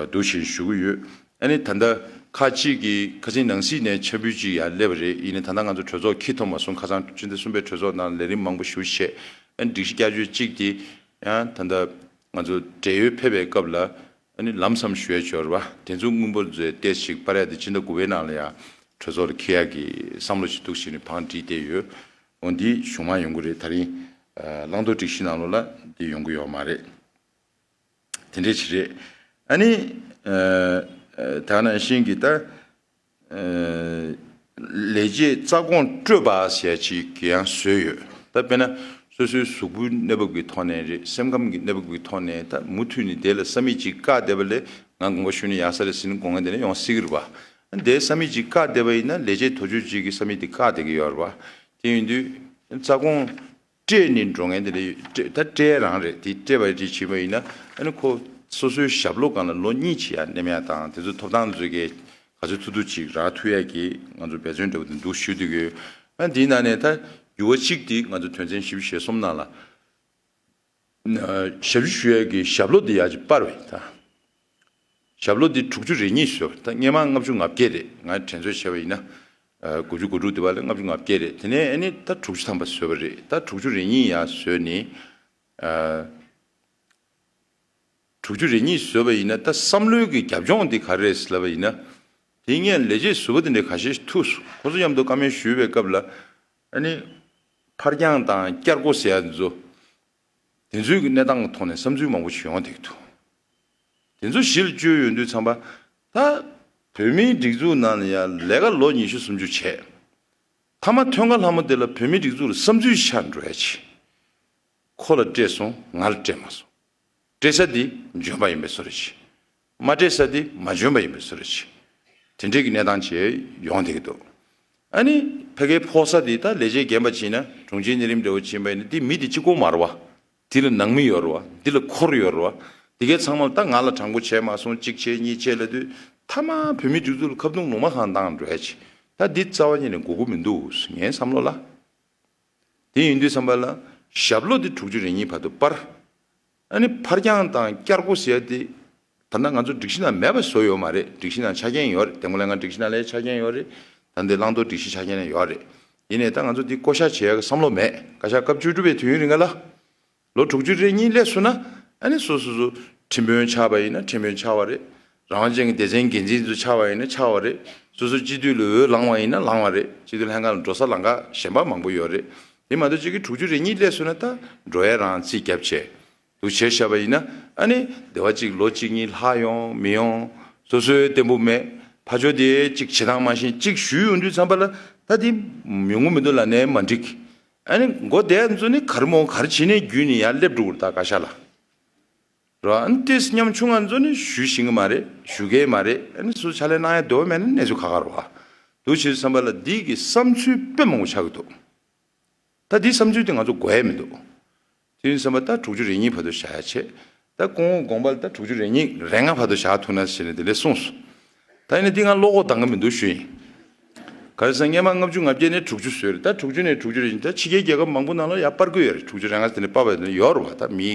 འདུག་ཅེས་ཞུ་གི་ཡོད། ཨ་ནི་ད་ལྟ་ཁག་ཅིག་གིས་ཁ་སང་ནང་སྲིད་ནས་ཕྱག་འབུལ་ཅིག་ཡར་སླེབས་པ་རེད། ཡིན་ནའི་ད་ལྟ་ང་ཚོ་གྲོས་ཚོགས་འཁྱེར་ཐུབ་མ་སོང་། ཁ་སང་སྤྱི་ཟླ་གསུམ་པའི་གྲོས་ཚོགས་ནང་ལས་རིམ་མང་པོ་ཞེ་པོ་བྱས། ཨ་ནི་སྒྲིག་གཞི་བསྐྱར་བཅོས་གཅིག་དེ་ཡང་ད་ལྟ་ང་ཚོ་བགྲེས་ཡོལ་ཕེབས་པའི་སྐབས་ལ་ཨ་ནི་ལམ་སང་ཞུ་ཡ་ཅིག་ཡོད་རེད་བ། དེ་ཚོ་དངུལ་འབོར་ཚོའི་ཏོག་ཙམ་ཞིག་སྤར་ཡ་དེ་སྤྱི་ཟླ་དགུ་པའི་ནང་ལ་ཡང་གྲོས་ཚོགས་ལ་འཁྱེར་ཡག་གི་བསམ་བློ་ཞིག་འདུག་ཅེས་ནས་བང་བསྒྲིགས་བསྡད་ཡོད། འོ་འདི་གཞུང་མང་ཡོང་གི་རེད། ད་རིང་བླང་དོར་སྒྲིག་གཞི་ནང་ལོགས་ལ་འདི་ཡོང་གི་ཡོད་མ་རེད། དེ་འདྲའི་ཅིག་རེད། ཨ་ནི་ད་ག་ནང་བཞིན་གྱི་ད་ལས་བྱེད་རྩ་དགོངས་སྤྲོད་པ་ཟེར་ཡ་ཅིག་གི་ཡང་བཟོས་ཡོད། ད་དཔེར་ན་སོ་སོའི་གཟུགས་པོའི་གནས་བབ་ཀྱི་ཐོག་ནས་རེད། སེམས་ཁམས་ཀྱི་གནས་བབ་ཀྱི་ཐོག་ནས་ད་མུ་མཐུད་ནས་དེ་ལ་ས་མིག་ཅིག་བཀག་བསྡད་པ་ལས་ང་དགོངས་པ་ཞུས་ན་ཡག་ས་རེད་ཟེར་ནས་དགོངས་མཁན་དེ་འདྲ་ཡོང་སྲིད་ཀྱི་རེད་པ། ཨ་ནི་དེ་ས་མིག་ཅིག་བཀག་བསྡད་པ་ཡིན་ན་ལས་བྱེད་དོན་གཅོད་ཅིག་གིས་ས་མིག་དེ་བཀག་བསྡད་ཀྱི་ཡོད་རེད་པ། དེ་ཡིན་དུས་རྩ་དགོངས་སྤྲད་ནས་འགྲོ་མཁན་དེ་འདྲ་ཡོད། སྤྲད་ད་སྤྲད་རང་རེད། དེ་སྤྲད་པ་རེད་བྱས་པ་ཡིན་ན་ཨ་ནི་ཁོ་སོ་སོའི་ཞབས་ལོ་སྒང་ལ་ལོ་གཉིས་ཅིག་ཡར་འདེམས་ཡ་དང་དེ་ཚོ་ཐོབ་ཐང་ཚོ་གི་ག་ཚོད་ཐུབ་ཐུབ་ཅིག་རག་ཐུབ་ཡ་གི་ང་ཚོ་འབད་བརྩོན་འདྲ་བོ་དེ་འདུག་ཞུ་འདོད་ཀྱི་ཡོད། ཨ་འདིའི་ནང་ནས་ད་འགྱུར་བ་གཅིག་དེ་ང་ཚོ་དོན་ཚན་བཞི་བཅུ་ཞེ་གསུམ་ནང་ལ་ཞབས་ཞུ་ཞུ་ཡ་གི་ཞབས་ལོ་དེ་ཡར་ཅིག་སྤར་བ་ཡིན་ད། ཞབས་ལོ་འདི་དྲུག་ཅུ་རེ་གཉིས་བཟོས་པ་རེད། ད་སྔོན་མ་ལྔ་བཅུ་ང་བརྒྱད་རེད། ང་དྲན་གསོ་བྱས་པ་ཡིན་ན། ཨ་དགུ་བཅུ་གོ་དྲུག་འདི་བ་ལ་ལྔ་བཅུ་ང་བརྒྱད་རེད། དེ་ནས་ཨ་ནི་ད་དྲུག་ཅུ་ཐམ་པ་བཟོས་པ་རེད། ད་དྲུག་ཅུ་རེ་གཉིས་ཡར་བཟོས་ནས། ཨ་དྲུག་ཅུ་རེ་གཉིས་བཟོས་པ་ཡིན་ན་ད་བསམ་བློའི་གི་རྒྱབ་ལྗོངས་འདི་ག་རེ་རེད་ལབ་པ་ཡིན་ན། དེ་སྔོན་ལས་བྱེད་ཟུར་པ་དེ་འདྲའི་ཁ་ཤས་ཐུག་སོང་། ཁོ་ཚོ་མཉམ་དུ་བཀའ་མོལ་ཞུས་པའི་སྐབས་ལ། ཨ་ནི་ཕར་འགྱངས་དང་བསྐྱར་བསྐོ་ཟེར་ཡ་འདི་ཚོ། དེ་ཚོའི་གི་གནས་སྟངས་ཀྱི་ཐོག་ནས་བསམ་ཚུལ་མང་པོ་ཞིག་ཡོང་བསྡད་ཀྱི་འདུག་དེ་ཚོ་གཞི་ལ་བཅོལ་ཡོང་དུས་ཙམ་པ། ད་བོད་མིའི་སྒྲིག་འཛུགས་ནང་ལ་ཡང་ལས་ཀ་ལོ་ཉི་ཤུ་སུམ་ཅུ་བྱས། མཐའ་མ་ཐོན་ཁ་ལྷ་མོ་དེ་ལ་བོད་མིའི་སྒྲིག་འཛུགས་ལ་བསམ་ཚུལ་ཤར་འགྲོ་ཡ་ཆེ། ཁོ་ལ་སྤྲད་སོང་། ང་ལ་སྤྲད་མ་སོང་། སྤྲད་ས་དེ་འཇོན་པ་ཡིན་པའི་བཟོ་འདྲ་ཅིག་མ་སྤྲད་ས་དེ་མ་འཇོན་པ་ཡིན་པའི་བཟོ་འདྲ་ཅིག་དེ་འདྲའི་གི་གནས་སྟངས་ཅིག་ཡོང་བསྡད་ཀྱི་འདུག་ཨ་ནི་ཕ་གིའི་ཕོ་གསར་དེ་ད་ལས་བྱེད་རྒན་པ་ཅིག་ཡིན་ན། དྲུང་ཆེའི་གཉེར་རིམ་འདྲ་བོ་ཅིག་ཡིན་པ་ཡིན་ན། དེ་མི་དེ་གཅིག་པོ་མ་རེད་བ། དེ་ལ་ནང་མི་ཡོད་རེད་བ། དེ་ལ་འཁོར་ཡོད་རེད་བ། དེ་གའི་ཚང་མ་ལ་ད་ང་ལ་དྲང་པོ་བྱས་མ་སོང་། གཅིག་བྱས་གཉིས་བྱས་ལབ་དུས། མཐའ་མ་བོད་མིའི་སྒྲིག་འཛུགས་ལ་ཁ་བརྡུང་ལུང་མ་གང་བཏང་འགྲོ་ཡ་ཅིག་ད་འདི་རྩ་བ་ཉིད་ནས་དགོས་ཀྱི་མི་འདུག་ངའི་བསམ་བློ་ལ། དེ་ཡིན་དུས་ཙམ་པ་ལ་ཞབས་ལོ་དེ་དྲུག་ཅུ་རེ་གཉིས་བར་དུ་སྤར། ཨ་ནི་ཕར་འགྱངས་དང་བསྐྱར་བསྐོ་ཟེར་ཡ་དེ་ད་ལྟ་ང་ཚོ་སྒྲིག་གཞི་ནང་མེད་པ་བཟོ་ཡོད་མ་རེད། སྒྲིག་གཞི་ནང་ཆ་རྐྱེན་ཡོད་རེད། འདེམས་བསྐོ་ལྷན་ཁང་སྒྲིག་གཞི་ནང་ལ་ཆ་རྐྱེན་ཡོད་རེད། ད་ལྟའི་བླང་དོར་སྒྲིག་གཞི་ཆ་རྐྱེན་ཡང་ཡོད་རེད། ཡིན་ནའི་ད་ང་ཚོ་འདི་བསྐོ་བཞག་བྱེད་ཡ་གི་བསམ་བློ་མེད། བསྐོ་བཞག་སྐབས་བཅུ་དྲུག་པའི་དུས་ཡུན་རིང་ག་ལ། ལོ་དྲུག་ཅུ་རེ་གཉིས་སླེབས་སོང་ན། ཨ་ནི་སོ་སོ་སོ་ཁྲིམས་དཔོན་ཆགས་པ་ཡིན་ན་ཁྲིམས་དཔོན་ཆགས་པ་རེད། རང་དབང་ཅན་གྱི་སྡེ་ཚན་འགན་འཛིན་ཚོ་ཆགས་པ་ཡིན་ན་ཆགས་པ་རེད། སོ་སོ་སྤྱི་འཐུས་ལ་འོས་ལངས་པ་ཡིན་ན་ལངས་པ་རེད། སྤྱི་འཐུས་ལྷན་ཁང་ལ་འགྲོ་ས་ལམ་ཁ་གཞན་པ་མང་པོ་ཡོད་རེད། དེ་མ་གཏོགས་གཅིག་གི་དྲུག་ཅུ་རེ་གཉིས་སླེབས་སོང་ན་ད་འགྲོ་ཡ་རང་རྩིས་རྒྱབ་བྱས་འདུག་བྱས་བཞག་པ་ཡིན་ན། ཨ་ནི་སྡེ་བ་གཅིག་ལོ་གཅིག་གཉིས་ལྷག་ཡོང་མི་ཡོང་སོ་སོའི་བརྟན་པོ་མེད། ཕར་ཕྱོགས་དེ་གཅིག་བྱེད་སྟངས་མ་ཤེས། གཅིག་ཞུས་ཡོང་དུས་ཙམ་པ་ལ་ད་དེ་མི་ངོ་མི་འདུག་ལབ་ནའི་མ་འགྲིག་ཨ་ནི་མགོ་བསྡད་ཚོ་ནི་ག་རེ་མོ་ག་རེ་བྱས་ནས་བརྒྱུད་ནས་ཡར་སླེབས་འགྲོ་གི་རེད་ད་བཀའ་ཤག་ལ། རོ། ཨ་ནི་ཏིས་ཉམ་ཆུང་ང་ཚོ་ནི་ཞུ་ཤེས་ཀྱི་མ་རེད། ཞུ་གི་མ་རེད། ཨ་ནི་སུ་ཕྱག་ལས་གནང་ཡ་འདོད་པ་མེད་ན་གནས་ཚུལ་ཁག་ཁག་རེད་བ། འདུག་བྱས་བསམ་པ་ལ་འདི་གི་བསམ་ཚུལ་དཔེ་མང་པོ་ཆགས་ཀྱི་འདུག་ད་འདི་བསམ་ཚུལ་དེ་ང་ཚོ་དགོས་ཡ་མི་འདུག་དེ་ཡིན་བསམ་པ་ད་དྲུག་ཅུ་རེ་གཉིས་བར་དུ་བཞག་ཡ་བྱས། ད་སྐུ་ངོ་དགོངས་པ་ལ་ད་དྲུག་ཅུ་རེ་གཉིས་རེ་ལྔ་བར་དུ་བཞག་ཐུབ་ན་ཟེར་ནས་དེ་འདྲས་གསུངས་སོང་། ད་ཡིན་ན་འདི་ང་བློ་ཁོག་འདང་གི་མི་འདུག་ཞུ་ཡིན། ག་རེ་ཟེར་ན་སྔོན་མ་ལྔ་བཅུ་ང་བརྒྱད་ནས་དྲུག་ཅུ་བཟོས་རེད། ད་དྲུག་ཅུ་ནས་དྲུག་ཅུ་རེ་བཞིན་ད་ཕྱི་རྒྱལ་རྒྱལ་ཁབ་མང་པོ་ནང་ལ་ཡར་སྤར་གི་ཡོད་རེད། དྲུག་ཅུ་རེ་ལྔ་ཟེར་ནས་སྤར་བ་ཡོད་རེད་བ། ད་མི་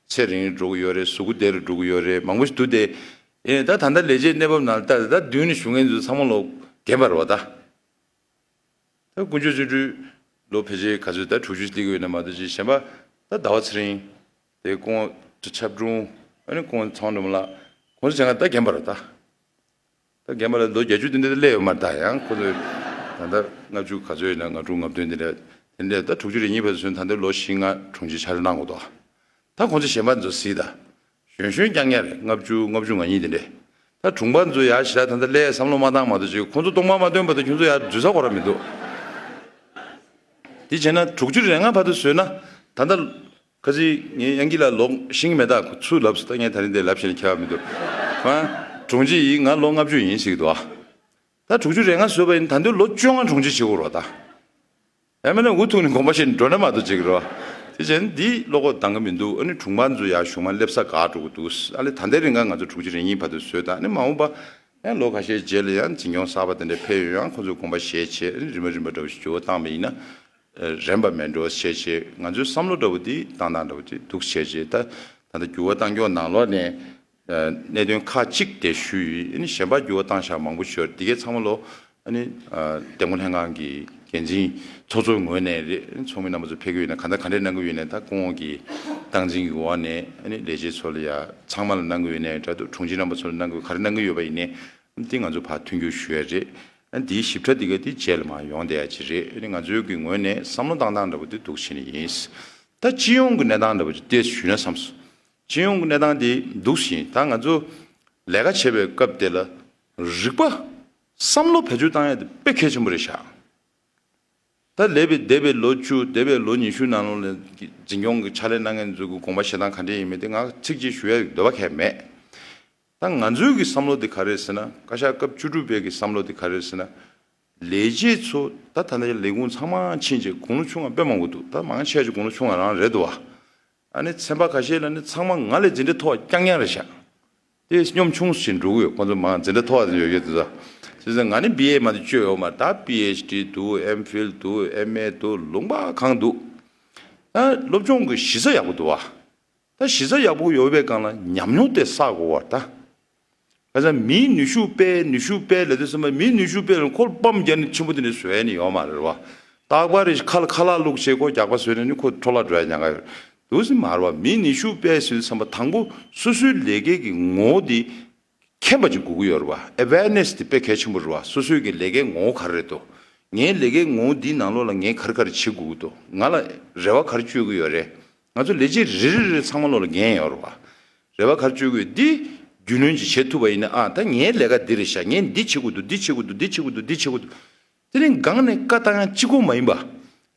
ཚེ་རིང་རུ་འགྲོ་གི་ཡོད་རེད། གཟུགས་པོ་བདེ་རུ་འགྲོ་གི་ཡོད་རེད། མང་པོ་ཞིག་འདུག་སྟེ། ཡིན་ནའི་ད་ད་ལྟ་ལས་བྱེད་གནས་བབ་ནང་ལ་ད་ད་མདུན་ནས་ཞུ་མཁན་ཚོ་ཚང་མ་ལོ་རྒན་པ་རེད་བ་ད། ད་དཀོན་མཆོག་བརྩོན་འགྲུས་ལོ་ཕལ་ཆེར་ག་ཚོད་ད་དྲུག་ཅུ་སླེབས་ཀྱི་ཡོད་ན་མ་གཏོགས་ཅིག་གཞན་པ་ད་ཟླ་བ་ཚེ་རིང་། དེ་སྐུ་ངོ་ཁྲི་ཆབ་དྲུང་། ཨ་ནི་སྐུ་ངོ་ཚེ་དབང་སྒྲོལ་མ་ལགས། ཁོང་ཚོ་གཞན་ཁ་ད་རྒན་པ་རེད་ད། ད་རྒན་པ་ལ་ལོ་བརྒྱད་ཅུ་དེ་འདྲ་སླེབས་ཡོད་མ་རེད་ད། ཡང་ཁོ་ཚོས་ད་ལྟ་ལྔ་བཅུ་ག་ཚོད་ཡིན་ན་ལྔ་དྲུག་ལྔ་བདུན་དེ་འདྲ། དེ་འདྲ་ད་དྲུག་ཅུ་རེ་གཉིས་བར་དུ་སོན། ད་ལྟ་ལོ་བཞི་ལྔ་དྲུང་ཆེ་ཕྱག་ལས་གནང་དགོས་འདུག་ད་ཁོང་ཚོ་གཞན་པ་ཚོ་གཟིགས་ད། གཞོན་གཞོན་རྐྱང་རྐྱང་རེད། ལྔ་བཅུ་ལྔ་བཅུ་ང་གཉིས་དེ་འདྲས། ད་དྲུང་པ་ཚོ་ཡར་ཞེ་དྲག་ད་ལྟ་སླེབས་བསམ་བློ་མ་བཏང་མ་གཏོགས་ཅིག་ཁོང་ཚོ་གཏོང་མ་མ་སྟོན་བར་དུ་ཁྱོད་ཚོ་ཡར་འཛུལ་ས་གོ་ར་མི་འདུག་དེ་བྱས་ན་དྲུག་ཅུ་རེ་ལྔ་བར་དུ་བཟོས་ན་ད་ལྟ་ཁ་ཅིག་ངའི་དབྱངས་སྐྱིད་ལགས་ལོ་ཤེས་ཀྱི་མེད་ད། ཁོ་ཚུར་ལབ་སོང་། ད་ངས་ད་རིང་འདིར་ལབ་བྱས་ནས་ཁྱད་པར་མི་འདུག་ཨ། དྲུང་ཆེ་ཡིན། ང་ལོ་ལྔ་བཅུ་ཡིན་ཟེར་གྱི་འདུག་ཨ། ད་དྲུག་ཅུ་རེ་ལྔ་བཟོས་པ་ཡིན། ད་དུང་ལོ་བཅོ་ལྔ་དྲུང་ཆེ་བྱེད་དགོས་རེད་ད། ཡང་མིན་ན་འུ་ཐུག་ནས་དགོངས་པ་བཞེས་ནས་འགྲོ་ན་མ་གཏོགས་ཅིག་རེད་བ། དེ་བྱས་ན་འདི་བློ་ཁོག་འདང་གི་མི་འདུག་ཨ་ནི་དྲུང་པ་ཚོ་ཡར་གཞུང་མ་སླེབས་ས་འགག་འགྲོ་གི་འདུག་ཨ་ནི་ད་ལྟའི་རིང་ག་ང་ཚོ་དྲུག་ཅུ་རེ་གཉིས་བར་དུ་བཟོས་དང་། ཨ་ནི་མ་འོངས་པ་ཡང་ལོ་ཁ་ཤས་རྗེས་ལ་ཡང་འཛིན་སྐྱོང་གསར་པ་དེ་འདྲ་ཕེབས་ཡོང་། ཡང་ཁོ་ཚོས་དགོངས་པ་བཞེས་བྱས། ཨ་ནི་རིམ་པ་རིམ་པ་འདྲ་བོ་ཞིག་འགྱུར་བ་བཏང་བ་ཡིན་ན། རན་པ་མེད་འགྲོ་བྱས་བྱས། ང་ཚོའི་བསམ་བློ་འདྲ་བོ་འདི་བཏང་སྟངས་འདྲ་བོ་འདི་འདུག་བྱས་བྱས། ད་ད་ལྟ་འགྱུར་བ་བཏང་ཀྱོག་ནང་ལོགས་ནས། གནད་དོན་ཁག་གཅིག་དེ་ཞུས་ཡིན། ཨ་ནི་གཞན་པ་འགྱུར་བ་བཏང་བཞག་མང་པོ་ཞིག་ཡོད་རེད། དེ་གའི་ཚང་མ་ལོ། ཨ་ནི་འདེམས་བསྐོ་ལྷན་ཁང་གི་འགན་འཛིན་ཚོགས་གཙོའི་ངོས་ནས་རེད། ཚོགས་མི་རྣམ་པ་ཚོ་ཕེབས་ཀྱི་ཡོད་ན་ག་འདྲ་ག་འདྲས་གནང་གི་ཡོད་ན། ད་སྐུ་ངོ་གི་སྟངས་འཛིན་གྱི་འོག་ནས་ཨ་ནི་ལས་བྱེད་ཚོ་ལ་ཡ་ཚང་མ་ལ་གནང་གི་ཡོད་ན་འདྲ་འདུག་དྲུང་ཆེ་རྣམ་པ་ཚོ་ལ་གནང་གི་ཡོད། ག་རེ་གནང་གི་ཡོད་པ་ཡིན་ནའི་འདི་ང་ཚོ་ཕར་མཐུན་འགྱུར་ཞུ་ཡ་རེད། ཨ་ནི་འདིའི་ཞིབ་ཕྲ་འདི་ག་འདི་རྗེས་ལ་མར་ཡོང་བསྡད་ཡ་ཅིག་རེད། ཨ་ནི་ང་ཚོའི་གི་ངོས་ནས་བསམ་བློ་བཏང་སྟངས་འདྲ་པོ་འདི་འདུག་བྱས་ནས་ཡིན། ད་སྤྱི་ཡོངས་ཀྱི་གནས་སྟངས་འདྲ་པོ་ཅིག་ཏོག་ཙམ་ཞུས་ན་བསམས་སོང་། སྤྱི་ཡོངས་ཀྱི་གནས་སྟངས་འདི་འདུག་བཞིན། ད་ང་ཚོ་ལས་ཀ་བྱེད་པའི་སྐབས་དེ་ལ་རིག་པ་བསམ་བློ་བེད་སྤྱོད་བཏང་ཡ་དེ་དཔེ་གལ་ཆེན་པོ་རེད་ཤག་ད་སླེབས་པའི་འདས་པའི་ལོ་བཅུ། འདས་པའི་ལོ་ཉི་ཤུ་ནང་ལོགས་ལ་འཛིན་སྐྱོང་གི་ཕྱག་ལས་གནང་མཁན་ཚོ་གི་དགོངས་པ་བཞེས་སྟངས་ག་འདྲས་ཡིན་མིན་དེ་ང་ཚིག་གཅིག་ཞུ་ཡ་འདོད་པ་གང་ཡང་མེད། ད་ང་ཚོའི་གི་བསམ་བློ་དེ་ག་རེ་རེད་ཟེར་ན། བཀའ་ཤག་སྐབས་བཅུ་དྲུག་པའི་གི་བསམ་བློ་དེ་ག་རེ་རེད་ཟེར་ན། ལས་བྱེད་ཚོ་ད་ད་ལྟ་ལས་ཁུངས་ཚང་མ་ཕྱིན་བྱས་དགུང་ལོ་ཆུང་བ་དཔེ་མང་པོ་འདུག་ད་མང་ཆེ་ཆེ་དགུང་ལོ་ཆུང་བ་རང་རེད་འདུག་བ། ཨ་ནི་ཚན་པ་ཁ་ཤས་ལ་ནི་ཚང་མ་ང་ལས་འཛིན་གྲྭ་མཐོ་བ་རྐྱང་རྐྱང་རེད་ཤག་དེ་གཉོམ་ཆུང་ཞིག་འགྲོ་གི་ཡོད། ཁོང་ཚོ་མང་འཛིན་གྲྭ་མཐོ་བ་ཡོད་ཡོད་དེ་ཚོ། བྱས་ཙང་ང་ནི་བི་ཨེ་མ་གཏོགས་བཅོས་ཡོད་མ་རེད། ད་པི་ཨེཆ་ཌི་འདུག་ཨེམ་ཕིལ་འདུག་ཨེམ་ཨེ་འདུག་ལུང་པ་གང་འདུག་ད་སློབ་སྦྱོང་གི་གཞི་རྩ་ཡག་པོ་འདུག་བ། ད་གཞི་རྩ་ཡག་པོ་ཡོད་པའི་སྒང་ལ་ཉམས་མྱོང་དེ་བསགས་དགོས་པ་རེད་ད། ཁ་སང་མིའི་ནུས་ཤུགས་སྤེལ། ནུས་ཤུགས་སྤེལ་ལབ་དུས་ཙམ་པ་མིའི་ནུས་ཤུགས་སྤེལ་ལ་ཁོ་པམ་བརྒྱབ་ནས་ཆེན་པོ་དེ་འདྲ་བཟོ་ཡ་ནི་ཡོད་མ་རེད་བ། རྟག་པར་རེ་ཁ་ལ་ཁ་ལག་བླུགས་བྱས་ཁོ་རྒྱག་པ་བཟོས་ནས་ནི་ཁོ་འཕྲོ་བརླག་འགྲོ་ཡ་ཉེན་ཁ་ཡོད། འདུག་སེ་མ་རེད་བ། མིའི་ནུས་ཤུགས་སྤེལ་ཟེར་དུས་ཙམ་པ་དང་པོ་སོ་སོའི་ལས་ཀའི་གི་ངོ་བོ་དེ་མཁྱེན་པ་ཅིག་དགོས་ཀྱི་ཡོད་རེད་བ། ཨེ་ཝེར་ནེ་སི་དེ་དཔེ་གལ་ཆེན་པོ་རེད་བ། སོ་སོའི་གི་ལས་ཀའི་ངོ་བོ་ག་རེ་རེད་དོ། ངའི་ལས་ཀའི་ངོ་བོ་འདིའི་ནང་ལོགས་ལ་ངས་ག་རེ་ག་རེ་བྱེད་དགོས་ཀྱི་འདུག་ང་ལ་རེ་བ་ག་རེ་བཅོལ་གྱི་ཡོད་རེད། ང་ཚོ་ལས་བྱེད་རེ་རེ་རེ་ཚང་མ་ལོགས་ལ་འགན་ཡོད་རེད་བ། རེ་བ་ག་རེ་བཅོལ་དགོས་འདི་རྒྱུས་ལོན་ཅིག་བྱེད་ཐུབ་པ་ཡིན་ན། ཨ་ད་ངའི་ལས་ཀ་འདི་རེད་ཤག་ངས་འདི་བྱེད་དགོས་འདུག་འདི་བྱེད་དགོས་འདུག་འདི་བྱེད་དགོས་འདུག་འདི་བྱེད་དགོས་འདུག་དེ་རིང་སྒང་ནས་བཀའ་བཏང་ཡ་གཅིག་པོ་མ་ཡིན་པ།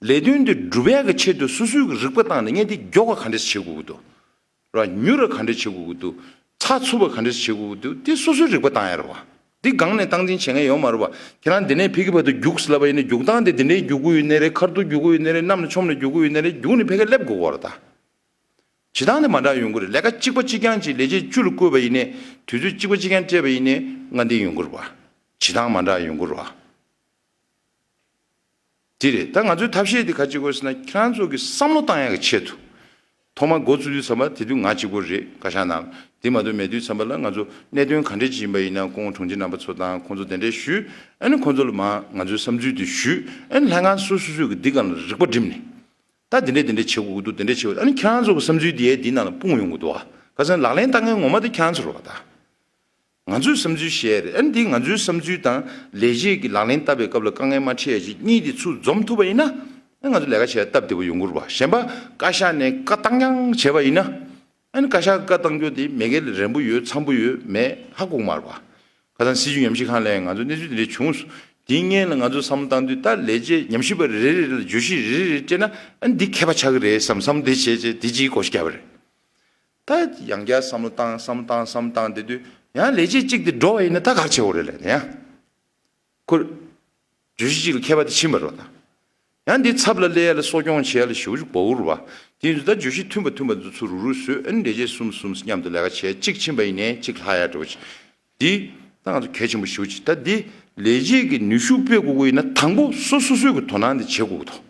ལས་དོན་དེ་སྒྲུབ་ཡག་གི་ཆེད་དུ་སོ་སོའི་གི་རིག་པ་བཏང་ནས་ངས་འདི་མགྱོགས་པ་ག་འདྲས་བྱེད་དགོས་ཀྱི་འདུག་ར། མྱུར་ར་ག་འདྲས་བྱེད་དགོས་ཀྱི་འདུག་ཚགས་ཚུད་པ་ག་འདྲས་བྱེད་དགོས་ཀྱི་འདུག་དེ་སོ་སོའི་རིག་པ་བཏང་ཡ་རེད་བ། འདི་སྒང་ནས་སྟངས་འཛིན་བྱེད་མཁན་ཡོད་མ་རེད་བ། ཁྱེད་རང་འདི་ནས་ཕ་གི་བར་དུ་རྒྱུགས་ལབ་པ་ཡིན་ན་རྒྱུག་སྟངས་དེ་འདི་འདྲའི་རྒྱུག་གི་ཡོད་ནའི་རེད། ཁ་ཐུག་རྒྱུག་གི་ཡོད་ནའི་རེད། གནམ་ལ་མཆོངས་ནས་རྒྱུག་གི་ཡོད་ནའི་རེད། རྒྱུགས་ནས་ཕ་གིར་སླེབས་དགོས་ཀྱི་རེད་ད། བྱེད་སྟངས་དེ་མ་འདྲ་ཡོང་གི་རེད། ལས་ཀ་གཅིག་པ་གཅིག་རྐྱང་གཅིག་ལས་བྱེད་བཅུ་ལ་བསྐོས་པ་ཡིན་ནའི་དུས་ཚོད་གཅིག་པ་གཅིག་རྐྱང་སྤྲད་པ་ཡིན་ནའི་སྔ་འདིང་ཡོང་གི་རེད་བ། བྱེད་སྟངས་མ་འདྲ་ཡོང་གི་རེད་བ། དེ་རེད། ད་ང་ཚོའི་ཐབས་ཤེས་དེ་ག་ཅིག་དགོས་ཟེར་ན། ཁྱེད་རང་ཚོ་གི་བསམ་བློ་བཏང་ཡག་གི་ཆེད་དུ། ཐོག་མར་འགོ་བཙུགས་དུས་ཙམ་པ་དེ་དུས་ང་གཅིག་པོ་རེད། བཀའ་ཤག་ནང་དེ་མ་གཏོགས་མེད་དུས་ཙམ་པ་ལ་ང་ཚོ་གནད་དོན་ག་འདྲས་ཅིག་ཡིན་པ་ཡིན་ན་སྐུ་ངོ་དྲུང་ཆེ་རྣམ་པ་ཚོ་དང་ཁོང་ཚོ་དེ་འདྲས་ཞུས། ཨ་ནི་ཁོང་ཚོ་ལ་མར་ང་ཚོའི་བསམ་ཚུལ་དེ་ཞུས། ཨ་ནི་ལྷན་ཁང་སོ་སོ་སོས་ཀྱི་འདི་སྒང་ལ་རིག་པ་བསྒྲིམས་ནས། ད་དེ་འདྲས་དེ་འདྲས་བྱེད་དགོས་ཀྱི་འདུག་དེ་འདྲས་བྱེད་དགོས། ཨ་ནི་ཁྱེད་རང་ཚོ་གི་བསམ་ཚུལ་དེ་ཡས་འདི་ནང་ལ་སྤུངས་ཡོང་གི་འདུག་བ། ཁ་སང་ལག་ལེན་བསྟར་མཁན་ངོ་མ་དེ་ཁྱེད་རང་ཚོ་རེད་བ་ད། ང་ཚོའི་བསམ་ཚུལ་བཤད་རེད། ཨ་ནི་འདི་ང་ཚོའི་བསམ་ཚུལ་དང་ལས་བྱེད་ཀྱི་ལག་ལེན་བསྟར་བའི་སྐབས་ལ་དཀའ་ངལ་མ་འཕྲད་ཡ་ཅིག་གཉིས་དེ་ཚུར་འཛོམས་ཐུབ་པ་ཡིན་ན། ཨ་ང་ཚོ་ལས་ཀ་བྱེད་ཡ་སྟབས་བདེ་པོ་ཡོང་གི་རེད་བ། གཞན་པ་བཀའ་ཤག་ནས་བཀའ་བཏང་རྐྱང་བྱས་པ་ཡིན་ན། ཨ་ནི་བཀའ་ཤག་བཀའ་བཏང་རྒྱུ་དེ་མ་གི་ལ་རན་པོ་ཡོད་འཚམ་པོ་ཡོད་མེད་ཧ་གོ་གི་མ་རེད་བ། ཁ་སང་སྲིད་བྱུས་ཉམས་ཞིབ་ཁང་ལ་ཡང་ང་ཚོ་གནས་ཚུལ་དེ་འདྲ་བྱུང་སོང་། དེའི་སྔོན་ལ་ང་ཚོ་བསམ་བློ་བཏང་དུས་ད་ལས་བྱེད་ཉམས་ཞིབ་པ་རེ་རེ་རེ་ལ་བརྗོད་གཞི་རེ་རེ་རེ་སྤྲད་ན། ཨ་ནི་འདི་མཁས་པ་ཆགས་ཀྱི་རེད་བསམ་བསམ་བློ་དེ་བྱས་བྱས་དེ་གཅིག་གོ་བརྒྱབ་པ་རེད། ད་ཡང་བསྐྱར་བསམ་བློ་བཏང་བསམ་བློ་བཏང་བསམ་བློ་བཏང་བསྡད་དུས་ཡང་ལས་བྱེད་གཅིག་དེ་འགྲོ་བ་ཡིན་ན་ད་ག་རེ་བྱེད་དགོས་རེད་ལབ་ནས་ཡང་། ཁོ་བརྗོད་གཞི་གཅིག་ལ་མཁས་པ་དེ་ཕྱིན་པ་རེད་བ་ད། ཡང་འདི་ཚབ་ལ་སླེབས་ཡ་ལ་གསོ་སྐྱོང་བྱེད་ཡ་ལ་ཞེ་པོ་ཅིག་འབོར་རེད་བ། དེ་ཡིན་དུས་ད་བརྗོད་གཞི་མཐུན་པ་མཐུན་པ་འདི་ཚོ་རུག་རུག་བཟོས། ཨ་ནི་ལས་བྱེད་གསུམ་གསུམ་མཉམ་དུ་ལས་ཀ་བྱས་གཅིག་ཕྱིན་པ་ཡིན་ནའི་གཅིག་ལྷག་ཡ་འདྲ་བོ་ཅིག་འདི་ད་ང་ཚོ་གལ་ཆེན་པོ་ཞེ་པོ་ཅིག་ད་འདི་ལས་བྱེད་ཀྱི་ནུས་ཤུགས་སྤེལ་དགོས་ཀྱི་ཡིན་ན་དང་པོ་སོ་སོ་སོའི་གི་དོ་སྣང་འདི་བྱེད་དགོས་ཀྱི་འདུག་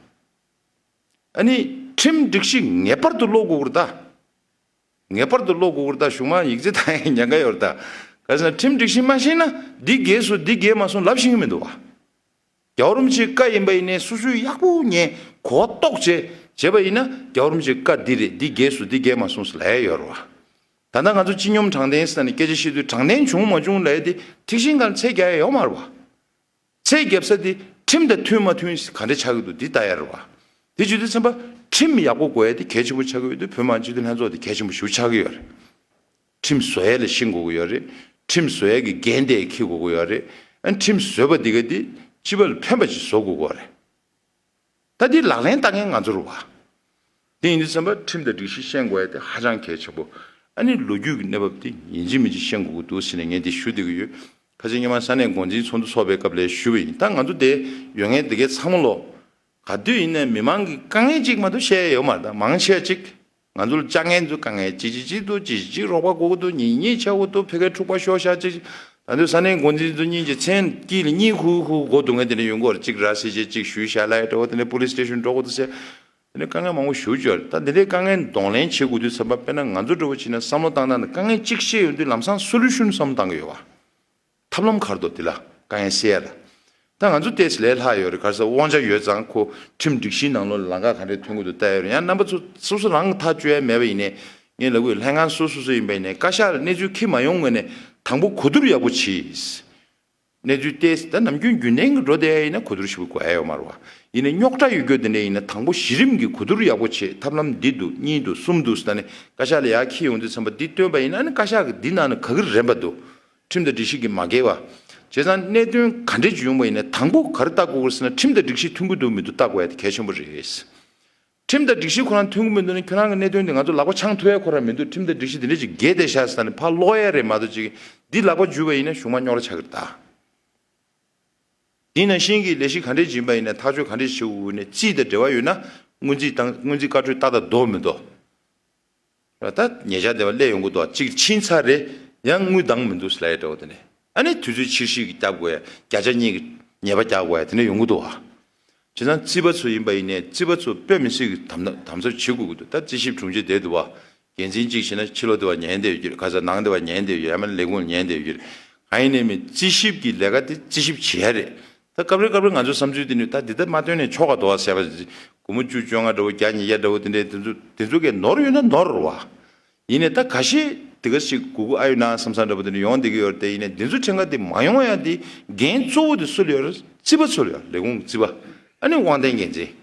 ཨ་ནི་ཁྲིམས་སྒྲིག་གཞི་ངེས་པར་དུ་ཀློག་དགོས་ཀྱི་རེད་ད། ངེས་པར་དུ་ཀློག་དགོས་ཀྱི་རེད་ད། གཞུག་མ་ཡིག་ཆ་དང་ཡང་ཉེན་ཁ་ཡོད་རེད་ད། ག་ཟེར་ན་ཁྲིམས་སྒྲིག་གཞི་མ་ཤེས་ན་འདི་འགལ་སོང་འདི་འགལ་མ་སོང་ལབ་ཤེས་ཀྱི་མི་འདུག་བ། རྒྱལ་བ་རིན་པོ་ཆེའི་བཀའ་ཡིན་པ་ཡིན་ནའི་སོ་སོས་ཡག་པོ་ཉན་གོ་བ་རྟོགས་བྱས་བྱས་པ་ཡིན་ན་རྒྱལ་བ་རིན་པོ་ཆེའི་བཀའ་འདི་རེད། འདི་འགལ་སོང་འདི་འགལ་མ་སོང་ཟེར་ལབ་ཡ་ཡོད་རེད་བ། ད་ལྟ་ང་ཚོ་སྤྱི་སྙོམས་དྲང་བདེན་ཟེར་ནས་སྐད་ཆ་བཤད་དུས་དྲང་བདེན་བྱུང་མ་བྱུང་ལབ་ཡ་དེ་ཐེག་ཆེན་སྒང་ལ་ཚད་རྒྱག་ཡ་ཡོད་མ་རེད་བ། ཚད་རྒྱབ་ས་དེ་ཁྲིམས་དང་མཐུན་མ་མཐུན་ག་འདྲ་ཆགས་ཀྱི་འདུག་འདི་ལྟ་ཡ་རེད་བ། དེ་བྱེད་དུས་ཙམ་པ་ཁྲིམས་ཡག་པོ་དགོས་ཡ་དེ་གལ་ཆེན་པོ་ཆགས་ཀྱི་ཡོད་དུས་བོད་མི་མང་སྤྱི་འཐུས་ལྷན་ཚོགས་དེ་གལ་ཆེན་པོ་ཞེ་པོ་ཆགས་ཀྱི་ཡོད་རེད། ཁྲིམས་བཟོ་ཡ་ལ་ཤེས་དགོས་ཀྱི་ཡོད་རེད། ཁྲིམས་བཟོ་ཡ་གི་འགན་དེ་འཁྱེར་དགོས་ཀྱི་ཡོད་རེད། ཨ་ཁྲིམས་བཟོས་པ་འདི་ག་དེ་སྤྱི་པ་ལ་ཕན་པ་ཅིག་བཟོ་དགོས་ཀྱི་ཡོད་རེད། ད་འདི་ལག་ལེན་བསྟར་མཁན་ང་ཚོ་རེད་བ། དེ་ཡིན་དུས་ཙམ་པ་ཁྲིམས་དང་སྒྲིག་གཞི་ཤེས་དགོས་ཡ་དེ་ཧ་ཅང་གལ་ཆེན་པོ། ཨ་ནི་ལོ་རྒྱུས་ཀྱི་གནས་བབ་དེ་ཡིན་གཅིག་མིན་གཅིག་ཤེས་དགོས་ཀྱི་འདུག་ཟེར་ནས་ངས་འདི་ཞུ་བསྡད་ཀྱི་ཡོད། ཁ་སང་སྔོན་མ་ས་གནས་འགོ་འཛིན་ཚོགས་འདུ་ཚོགས་པའི་སྐབས་ལ་ཞུས་པ་ཡིན། ད་ང་ཚོ་དེ་ཡོད་མཁན་དེ་གའི་ཚང་མ་ལོ། ག་དུས་ཡིན་ནའི་མི་མང་གི་དཀའ་ངལ་གཅིག་མ་གཏོགས་བཤད་ཡ་ཡོད་མ་རེད། ད་མང་ཆེ་བ་གཅིག་ང་ཚོ་ལ་བཅར་མཁན་ཚོ་དཀའ་ངལ་ཅི་ཅི་ཅི་འདུག་ཅི་ཅི་ཅི་རོགས་པ་དགོས་ཀྱི་འདུག་གཉིས་གཉིས་ཆགས་ཀྱི་འདུག་ཕ་གིར་འཁྲུག་པ་ཤོར་ཤག་ཅིག་ད་དུང་ས་གནས་འགོ་འཛིན་ཚོ་གཉིས་ཀྱི་མཚན་དཀྱིལ་ལ་གཉིད་ཁུག་ཁུག་མགོ་སྡུག་མཁན་དེ་འདྲ་ཡོང་གི་ཡོད་རེད། གཅིག་ར་བཟི་བྱས་གཅིག་ཞུས་བཞག་ལབ་ཡ་འདྲ་བོ། དེ་ནས་པོ་ལིས་སི་ཊེ་ཤན་འགྲོ་དགོས་འདུག་ཟེར། དེ་ནས་དཀའ་ངལ་མང་པོ་ཞེ་པོ་ཅིག་ཡོད་རེད། ད་འདི་འདྲའི་དཀའ་ངལ་གདོང་ལེན་བྱེད་དགོས་དུས་ཙམ་པ་དཔེར་ན་ང་ཚོ་འདྲ་བོ་བྱས་ན་བསམ་བློ་བཏང་སྟངས་དང་དཀའ་ངལ་གཅིག་བཤད་ཡོང་དུས་ལམ་སང་སོ་ལུ་ཤན་བསམ་བློ་བཏང་གི་ཡོད་པ། ཐབས་ལམ་ག་རེ་འདུག་འདི་ལ་དཀའ་ངལ་སེལ་ཡ་ལ། ད་ང་ཚོ་ཏོག་ཙམ་ལས་སླ་ཡོད་རེད། ག་རེ་ཟེར་དབང་ཆ་ཡོད་ཙང་ཁོ་ཁྲིམས་སྒྲིག་གཞིའི་ནང་ལོགས་ལ་ལམ་ཁ་ག་འདྲས་ཐོན་གྱི་འདུག་ལྟ་ཡ་རེད། ཡང་རྣམ་པ་ཚོ་སོ་སོ་རང་གི་ཐག་གཅོད་ཡ་མེད་པ་ཡིན་ནའི་ངས་ལབ་དགོས། ལྷན་ཁང་སོ་སོ་སོ་ཡིན་པ་ཡིན་ནའི་བཀའ་ཤག་ལ་གནས་ཚུལ་འཁྱེར་མ་ཡོང་ངོས་ནས་དང་པོ་གོ་བསྡུར་ཡག་པོ་བྱེད། གནས་ཚུལ་ཏོག་ཙམ་ད་ནམ་རྒྱུན་རྒྱུན་ལྡན་གྱི་འགྲོ་བསྡད་ཡ་ཡིན་ན་གོ་བསྡུར་ཞིག་དགོས་ཡ་ཡོད་མ་རེད་བ། ཡིན་ནའི་རྙོག་དྲ་ཡོད་རྒྱུ་དེ་འདྲ་ཡིན་ན་དང་པོ་གཞི་རིམ་གྱི་གོ་བསྡུར་ཡག་པོ་བྱེད། ཐབས་ལམ་འདི་འདུག་གཉིས་འདུག་གསུམ་འདུག་ཟེར་ནས་བཀའ་ཤག་ལ་ཡར་འཁྱེར་ཡོང་དུས་ཙམ་པ་འདི་བཏོན་པ་ཡིན་ན་ཨ་ནི་བཀའ་ཤག་གིས་འདི་ནང་ནས་ག་གི་རན་པ་འདུག་ཁྲིམས་དང་སྒྲིག་གཞི་གིས་མ་འགལ་བ། བྱས་ཙང་གནད་དོན་ག་འདྲས་ཅིག་ཡོང་པ་ཡིན་ན་དང་པོ་ག་རེ་ལྟ་དགོས་ཀྱི་རེད་ཟེར་ན་ཁྲིམས་དང་སྒྲིག་གཞི་མཐུན་གྱི་འདུག་མི་འདུག་ལྟ་དགོས་ཡ་དེ་གལ་ཆེན་པོ་རེད། ཁྲིམས་དང་སྒྲིག་གཞི་ཁོ་རང་མཐུན་གྱི་མི་འདུག་ན་ཁྱོད་རང་གི་གནད་དོན་དེ་ང་ཚོ་ལག་པ་འཆང་ཐུབ་ཡ་ཁོ་རང་མི་འདུག་ཁྲིམས་དང་སྒྲིག་གཞི་དེ་འདྲས་ཅིག་འགལ་བསྡད་ཤག་ཟེར་ནས་ཕར་སློག་ཡ་རེད་མ་གཏོགས་ཅིག་འདི་ལག་པ་འཇུས་པ་ཡིན་ན་གཞུག་མ་རྙོག་དྲ་ཆགས་ཀྱི་རེད་ད། དེ་ནང་བཞིན་གྱི་ལས་གཞི་ག་འདྲས་ཡིན་པ་ཡིན་ན་ཐག་གཅོད་ག་འདྲས་བྱེད་དགོས་ནས་རྩིས་དང་འབྲེལ་བ་ཡོད་ན་སྔོན་རྩིས་དང་སྔོན་རྩིས་བཀའ་འཁྲོལ་ཏག་ཏག་འདུག་མི་འདུག་ད་ཉེ་ཆར་དེ་བ་སླེབས་ཡོང་གི་འདུག་གཅིག་ཕྱིན་ཚར་རེད། ཡང་དངུལ་འདང་མི་འདུག་ཟེར་ལབ་ཡ་འདྲ་བོ་དེ་ནས་ཨ་ནི་དུས་ཚོད་ཕྱིར་བཤིག་གི་རྒྱབ་དགོས་ཡ། བརྒྱ་ཆ་གཉིས་ཀྱི་ཉེས་པ་རྒྱག་དགོས་ཡ་དེ་འདྲ་ཡོང་གི་འདུག་བ། བྱས་ཙང་རྩིས་པ་ཚོ་ཡིན་པ་ཡིན་ནའི་རྩིས་པ་ཚོ་དཔེ་མི་སྲིད་ཀྱི་དམ་དམ་ཟབ་བྱེད་དགོས་ཀྱི་འདུག་ད་རྩིས་ཞིབ་དྲུང་ཆེ་བསྡད་འདུག་བ། འགན་འཛིན་གཅིག་བྱས་ན་ཕྱི་ལོགས་དེ་བ་ཉན་བསྡད་ཡོད་ཀྱི་རེད། ག་ས་ནང་དེ་བ་ཉན་བསྡད་ཡོད་ཀྱི་རེད། ཡང་མིན་ལས་ཁུངས་ཉན་བསྡད་ཡོད་ཀྱི་རེད། གང་ཡིན་ནའི་མིན་རྩིས་ཞིབ་ཀྱི་ལས་ཀ་དེ་རྩིས་ཞིབ་བྱེད་ཡ་རེད། ད་སྐབས་རེ་སྐབས་རེ་ང་ཚོའི་བསམ་ཚུལ་དེ་ནི་ད་འདི་ལྟར་མ་བཏོན་ནས་ཆོག་ག་འདུག་བ་ཟེར་བ། སྒོར་མོ་བཅུ་བཅོ་ལྔ་འདྲ་བོ་བརྒྱ་ཉིས་བརྒྱ་འདྲ་བོ་དེ་འདྲའི་དེ་ཚོ་དེ་ཚོ་གས་ནོར་ཡོད་ན་ནོར་རེད་བ། ཡིན་ནའི་ད་ཁ་ཤས་དེ་ག་ཞིག་དགོས་མཁོ་ཨ་ཡོད་ན་བསམ་བསམ་འདྲ་བོ་དེ་འདྲ་ཡོང་བསྡད་ཀྱི་ཡོད་རེད་དེ། ཡིན་ནའི་འདི་ཚོ་ཕྲན་ཁ་དེ་མ་ཡོང་ཡ་དེ་འགན་གཙོ་བོ་དེ་སུ་ལ་ཡོད་རེད། རྩིས་པ་ཚོ་ལ་ཡོད། ལས་ཁུངས་རྩིས་པ། ཨ་ནི་དབང་ལྡན་འགན་འཛིན།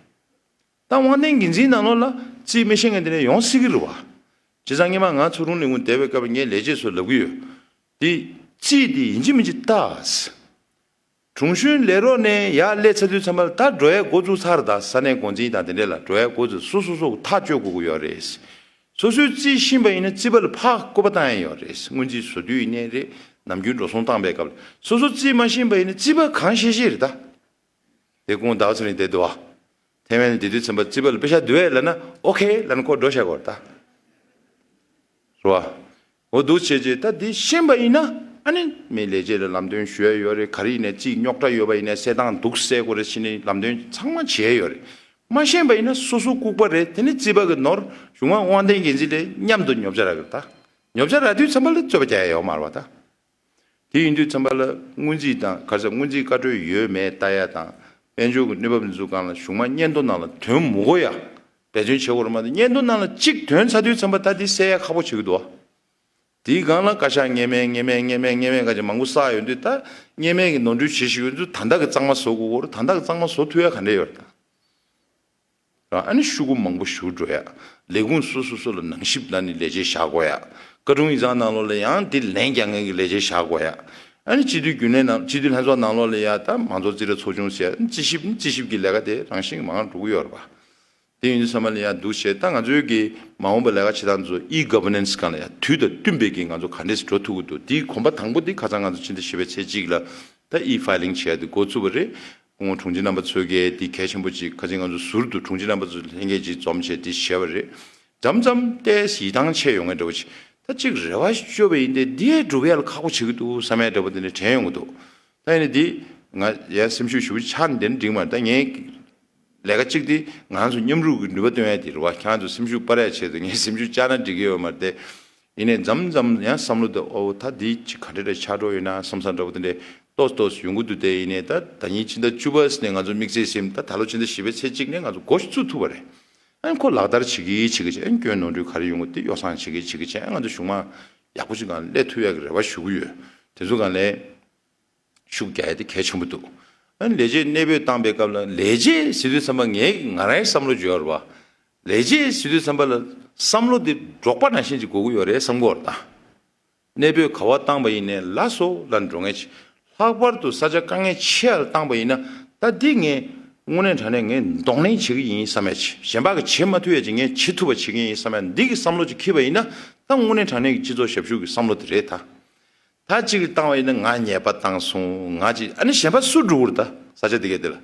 ད་དབང་ལྡན་འགན་འཛིན་ནང་ལོགས་ལ་རྩིས་མི་ཤེས་མཁན་དེ་འདྲ་ཡོང་སྲིད་ཀྱི་རེད་བ། བྱས་ཙང་སྔོན་མ་ང་ཚུར་རུང་ལས་ཁུངས་བསྡད་པའི་སྐབས་ངས་ལས་བྱེད་ཚོར་ལབ་ཀྱི་ཡོད། དེ་རྩིས་དེ་ཡིན་གཅིག་མིན་གཅིག་ལྟ། དྲུང་གཞོན་ལས་རོགས་ནས་ཡར་སླེབས་ཚར་དུས་ཙམ་པ་ལ་ད་འགྲོ་ཡ་འགོ་བཙུགས་ཚར། ད་ས་གནས་འགོ་འཛིན་དང་དེ་འདྲས་ལ་འགྲོ་ཡ་འགོ་བཙུགས། སོ་སོ་སོ་ཐག་གཅོད་དགོས་ཀྱི་ཡོད་རེད། སོ་སོས་རྩིས་ཤེས་པ་ཡིན་ན་རྩིས་པ་ལ་ཕར་སྐུར་པ་བཏང་ཡ་ཡོད་རེད། སྔོན་རྩིས་བཟོ་དུས་ཡིན་ནའི་རེད། ནམ་རྒྱུན་འགྲོ་སོང་བཏང་པའི་སྐབས་ལ་སོ་སོ་རྩིས་མ་ཤེས་པ་ཡིན་ན་རྩིས་པ་གང་ཤེས་ཤེས་རེད་ད། དེ་ཁོང་ཟླ་བ་ཚེ་རིང་བསྡད་འདུག་བ། ཐའེ་ཝན་ལ་བསྡད་དུས་ཙམ་པ་རྩིས་པ་ལ་པེ་ཤ་བསྡུ་ཡས་ལབ་ན་ཨོ་ཁེ་ལབ་ན་ཁོ་འགྲོ་བཞག་གི་ཡོད་རེད་ད། རེད་བ། འོ་འདུག་བྱས་རྗེས་ད་འདི་ཤེས་པ་ཡིན་ན་ཨ་ནི་མི་ལས་བྱེད་ལ་ལམ་སྟོན་ཞུ་ཡ་ཡོད་རེད། ག་རེ་ཡིན་ནའི་རྩིས་རྙོག་དྲ་ཡོད་པ་ཡིན་ནའི་སེལ་སྟངས་འདུག་སེལ་དགོས་རེད་ཟེར་ནས་ལམ་སྟོན་ཚང་མ་བྱས་ཡོད་རེད། མ་ཤེས་པ་ཡིན་ན་སོ་སོ་ལྐུགས་པ་རེད། དེ་ནི་རྩིས་པ་གི་ནོར། གཞུང་མང་དབང་ལྡན་འགན་འཛིན་ལས་མཉམ་དུ་ཉོ་ཆ་རག་གི་རེད་ད། ཉོ་ཆ་རག་དུས་ཙམ་པ་ལ་རྩོད་པ་རྒྱག་ཡ་ཡོད་མ་རེད་བ་ད། དེ་ཡིན་དུས་ཙམ་པ་ལ་སྔོན་རྩིས་དང་ག་རེ་ཟེར་སྔོན་རྩིས་བཀའ་འཁྲོལ་ཡོད་མེད་ལྟ་ཡ་དང་། དཔལ་འབྱོར་གྱི་གནས་བབ་འཛུགས་སྒང་ལ་གཞུང་མང་སྙན་ཐོ་ནང་ལ་དོན་མི་དགོས་ཡ། འབད་བརྩོན་བྱེད་དགོས་རེད་མ་གཏོགས་སྙན་ཐོ་ནང་ལ་གཅིག་དོན་ཚར་དུས་ཙམ་པ་ད་དེ་སེལ་ཡ་ཁག་པོ་བྱེད་ཀྱི་འདུག་བ། དེའི་སྒང་ལ་བཀའ་ཤག་སྔས་མ་སྔས་མ་སྔས་མ་སྔས་མ་བཀའ་ཤག་མང་པོ་བསགས་ཡོང་དུས་ད་སྔས་མ་གི་ནོར་འཁྲུལ་བྱེད་བཞིན་ཡོད་དུས་ད་ལྟ་གི་གཙང་མ་བཟོ་དགོས་ཀྱི་རེད། ད་ལྟ་གི་གཙང་མ་བཟོ་ཐུབ་ཡ་ག་འདྲ་ཡོད་རེད་ད། རང་ཨ་ནི་ཤོག་གུ་མང་པོ་ཞུ་འགྲོ་ཡ། ལས་ཁུངས་སོ་སོ་སོ་ལ་ནང་ཞིབ་ལ་ནི་ལས་བྱེད་བཞག་དགོས་ཡ། བཀའ་དྲུང་ཡིག་ཚང་ནང་ལོགས་ལ་ཡང་དེ་ལན་རྒྱག་མཁན་གྱི་ལས་བྱེད་བཞག་དགོས་ཡ། ཨ་ནི་སྤྱི་འཐུས་རྒྱུན་ལས་ནང་སྤྱི་འཐུས་ལྷན་ཚོགས་ནང་ལོགས་ལ་ཡ་ད་མང་གཙོ་རྩིས་ཁྲ་ཚོགས་ཆུང་ཟེར་ཡ་རྩིས་ཞིབ་རྩིས་ཞིབ་ཀྱི་ལས་ཀ་དེ་རང་བཞིན་གྱི་མང་འགྲོ་གི་ཡོད་རེད་པ། དེ་ཡིན་དུས་ཙམ་པ་ལ་ཡ་འདུག་བྱས་ད་ང་ཚོའི་གི་མ་འོངས་པ་ལས་ཀ་བྱེད་སྟངས་ཚོ་ཨི་གྷ་བྷ་ནན་སི་སྒང་ལ་ཡ་དུས་དང་བསྟུན་པའི་གི་ང་ཚོ་ག་འདྲས་འགྲོ་ཐུབ་ཀྱི་འདུག་དེའི་གོམ་པ་དང་པོ་དེ་ཁ་སང་ང་ཚོ་ཕྱི་ཟླ་བཞི་པའི་ཚེས་གཅིག་ལ་ད་ཨི་ཕའི་ལིང་བྱས་ཏེ་འགོ་བཙུགས་པ་རེད། སྐུ་ངོ་དྲུང་ཆེ་རྣམ་པ་ཚོས་གལ་ཏེ་གལ་ཆེན་པོ་ཅིག་ཁ་ཅིག་ང་ཚོ་ཟུར་དུ་དྲུང་ཆེ་རྣམ་པ་ཚོ་ལྷན་རྒྱས་ཅིག་འཛོམས་བྱས་ཏེ་བྱས་པ་རེད། འཇམ་འཇམ་ཏོག་ཙམ་ཡིད་ཐང་ཆད་ཡོང་མཁན་འདྲ་བོ་ཅིག་ད་ཅིག་རེ་བ་བཅོལ་བ་ཡིན་ཏེ་འདི་ཡས་འགྲུབ་ཡ་ལ་ཁག་པོ་བྱེད་ཀྱི་འདུག་བསམ་ཡ་འདྲ་བོ་དེ་འདྲ་དྲན་ཡོང་གི་འདུག་ད་ཡིན་ནའི་འདི་ང་ཡ་སེམས་ཤུགས་ཞེ་པོ་ཆག་འདི་འདྲ་འགྲིག་མ་རེད། ད་ངའི་ལས་ཀ་གཅིག་དེ་ང་ཚོ་མཉམ་རུབ་ཀྱི་ནུས་པ་སྟོན་ཡ་དེ་རེད་བ། ཁྱེད་རང་ཚོ་སེམས་ཤུགས་སྤར་ཡ་ཆེད་དུ་ངས་སེམས་ཤུགས་བཅག་ན་འགྲིག་གི་ཡོད་མ་རེད་དེ། ཡིན་ནའི་མཚམས་མཚམས་ཡང་བསམ་བློ་དེ་ཨོ་ད་འདི་ཅིག་ག་འདྲ་འདྲ་ཆགས་འགྲོ་ཡོད་ན་བསམ་བསམ་འདྲ་བོ་དེ་འདྲས་ཏོག་ཏོག་ཡོང་གི་འདུག་དེ་ཡིན་ནའི་ད་ད་ཉིན་ཕྱི་ཟླ་བཅུ་པ་ནས་ང་ཚོ་དམིགས་བསལ་ཟིན་ད་ད་ལོ་ཕྱི་ཟླ་བཞི་པའི་ཚེས་གཅིག་ནས་ང་ཚོ་འགོ་བཙུགས་ཐུབ་པ་རེད། ཨ་ནི་ཁོ་ལག་བསྟར་བྱེད་ཀྱི་བྱེད་ཀྱི་བྱེད་ཨ་ནི་སྐྱོན་ནོར་འཁྲུལ་ག་རེ་ཡོང་གི་དེ་ཡོ་བསྲང་བྱེད་ཀྱི་བྱེད་ཀྱི་བྱེད་ཨ་ང་ཚོ་གཞུང་མང་ཡག་པོ་ཞིག་སྒང་སླེབས་ཐུབ་ཡག་གི་རེ་བ་ཞུ་གི་ཡོད། དེ་ཚོ་སྒང་ལས། ཤུགས་རྒྱག་ཡ་དེ་གལ་ཆེན་པོ་འདུག་ཨ་ནི་ལས་བྱེད་གནས་སྤོས་བཏང་པའི་སྐབས་ལ་ལས་བྱེད་ཟེར་དུས་ཙམ་པ་ངའི་ང་རང་བསམ་བློ་བརྗོད་ཡོད་རེད་བ། ལས་བྱེད་ཟེར་དུས་ཙམ་པ་ལ་བསམ་བློ་དེ་འབྲོག་པ་ནང་བཞིན་ཅིག་དགོས་ཀྱི་ཡོད་རེད་བསམ་གྱི་ཡོད་རེད་ད། གནས་སྤོས་ག་བ་བཏང་པ་ཡིན་ནའི་ལགས་སོ་ལབ་འགྲོ་མཁན་ཅིག་ལྷག་པར་དུ་ས་ཆ་དཀའ་ངལ་ཆེ་བ་ལ་བཏང་པ་ཡིན་ན་ད་འདི་ངས་དངོས་གནས་དྲང་གནས་ངས་གདོང་ལེན་བྱེད་ཀྱི་ཡིན་བསམ་ཡ་ཅིག་གཞན་པ་གིས་བྱེད་མ་ཐུབ་ཡ་ཅིག་ངས་བྱེད་ཐུབ་པ་བྱེད་ཀྱི་ཡིན་བསམ་ཡ་འདི་གི་བསམ་བློ་ཅིག་འཁྱེར་པ་ཡིན་ན་ད་དངོས་གནས་དྲང་གནས་ཀྱི་སྤྱི་ཚོགས་ཞབས་ཞུ་གི་བསམ་བློ་དེ་རེད་ད། ད་གཅིག་གིས་བཏང་བ་ཡིན་ན་ང་ཉེས་པ་བཏང་སོང་ང་ཅིག་ཨ་ནི་གཞན་པ་སུ་འགྲོ་གི་རེད་ད་ས་ཆ་དེ་གའི་དེ་ལ།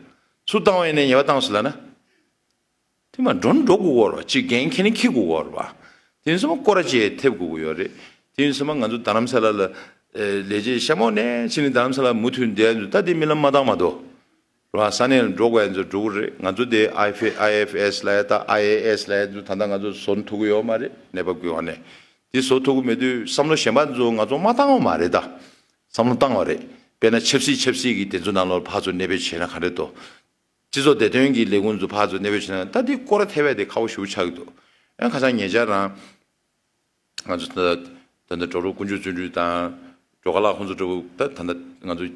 སུ་བཏང་བ་ཡིན་ན་ཉེས་པ་བཏང་སོང་ལབ་ན། དེ་མ་འགྲོ་ན་འགྲོ་དགོས་ཀྱི་ཡོད་རེད་བ། གཅིག་འགན་འཁྱེར་ན་འཁྱེར་དགོས་ཀྱི་ཡོད་རེད་བ། དེ་ཡིན་ཙང་སྐོར་ར་བྱས་ཐེབས་དགོས་ཀྱི་ཡོད་རེད། དེ་ཡིན་ཙང་ང་ཚོ་རྡ་རམ་ས་ལ་ལ་ལས་བྱེད་ཤ་མོ་ནས་ཕྱིན་ནས་རྡ་རམ་ས་ལ་མུ་མཐུད་བསྡད་འདུག་ད་དེ་རྨི་ལམ་མ་བཏང་མ་གཏོགས། རེད་བ། ས་གནས་ལ་འགྲོ་དགོས་ཡ་ཚོ་འགྲོ་གི་རེད། ང་ཚོ་དེ་ཨའི་ཨེཕ་ཨའི་ཨེཕ་ཨེས་ལབ་ཡ་ད་ཨའི་ཨེ་ཨེས་ལབ་ཡ་ཚོ་ད་ལྟ་ང་ཚོ་བཟོ་ཐུབ་ཀྱི་ཡོད་མ་རེད་གནས་བབ་ཀྱི་འོག་ནས། དེ་བཟོ་ཐུབ་ཀྱི་མེད་དུས་བསམ་བློ་གཞན་པ་ཚོ་ང་ཚོ་མ་བཏང་བ་མ་རེད་ད། བསམ་བློ་བཏང་བ་རེད། དཔེར་ན་ཆབ་སྲིད་ཆབ་སྲིད་ཀྱི་དེ་ཚོ་ནང་ལོགས་ཕར་ཚུར་གནས་སྤོས་བྱས་ན་ག་འདྲ་འདུག་སྤྱི་ཚོགས་བདེ་དོན་གྱི་ལས་ཁུངས་ཚོ་ཕར་ཚུར་གནས་སྤོས་བྱས་ན་ད་དེ་སྐོར་ར་ཐེབས་ཡ་དེ་ཁག་པོ་ཞེ་པོ་ཆགས་ཀྱི་འདུག་ཨ་ཁ་སང་ཉེ་ཆར་རང་ང་ཚོ་ད་ད་ལྟ་ཌོག་ཊར་དཀོན་མཆོག་བརྩོན་འགྲུས་དང་ཇོ་ཁ་ལགས་ཁོང་ཚོ་འདྲ་བོ་ད་ད་ལྟ་ང་ཚོ་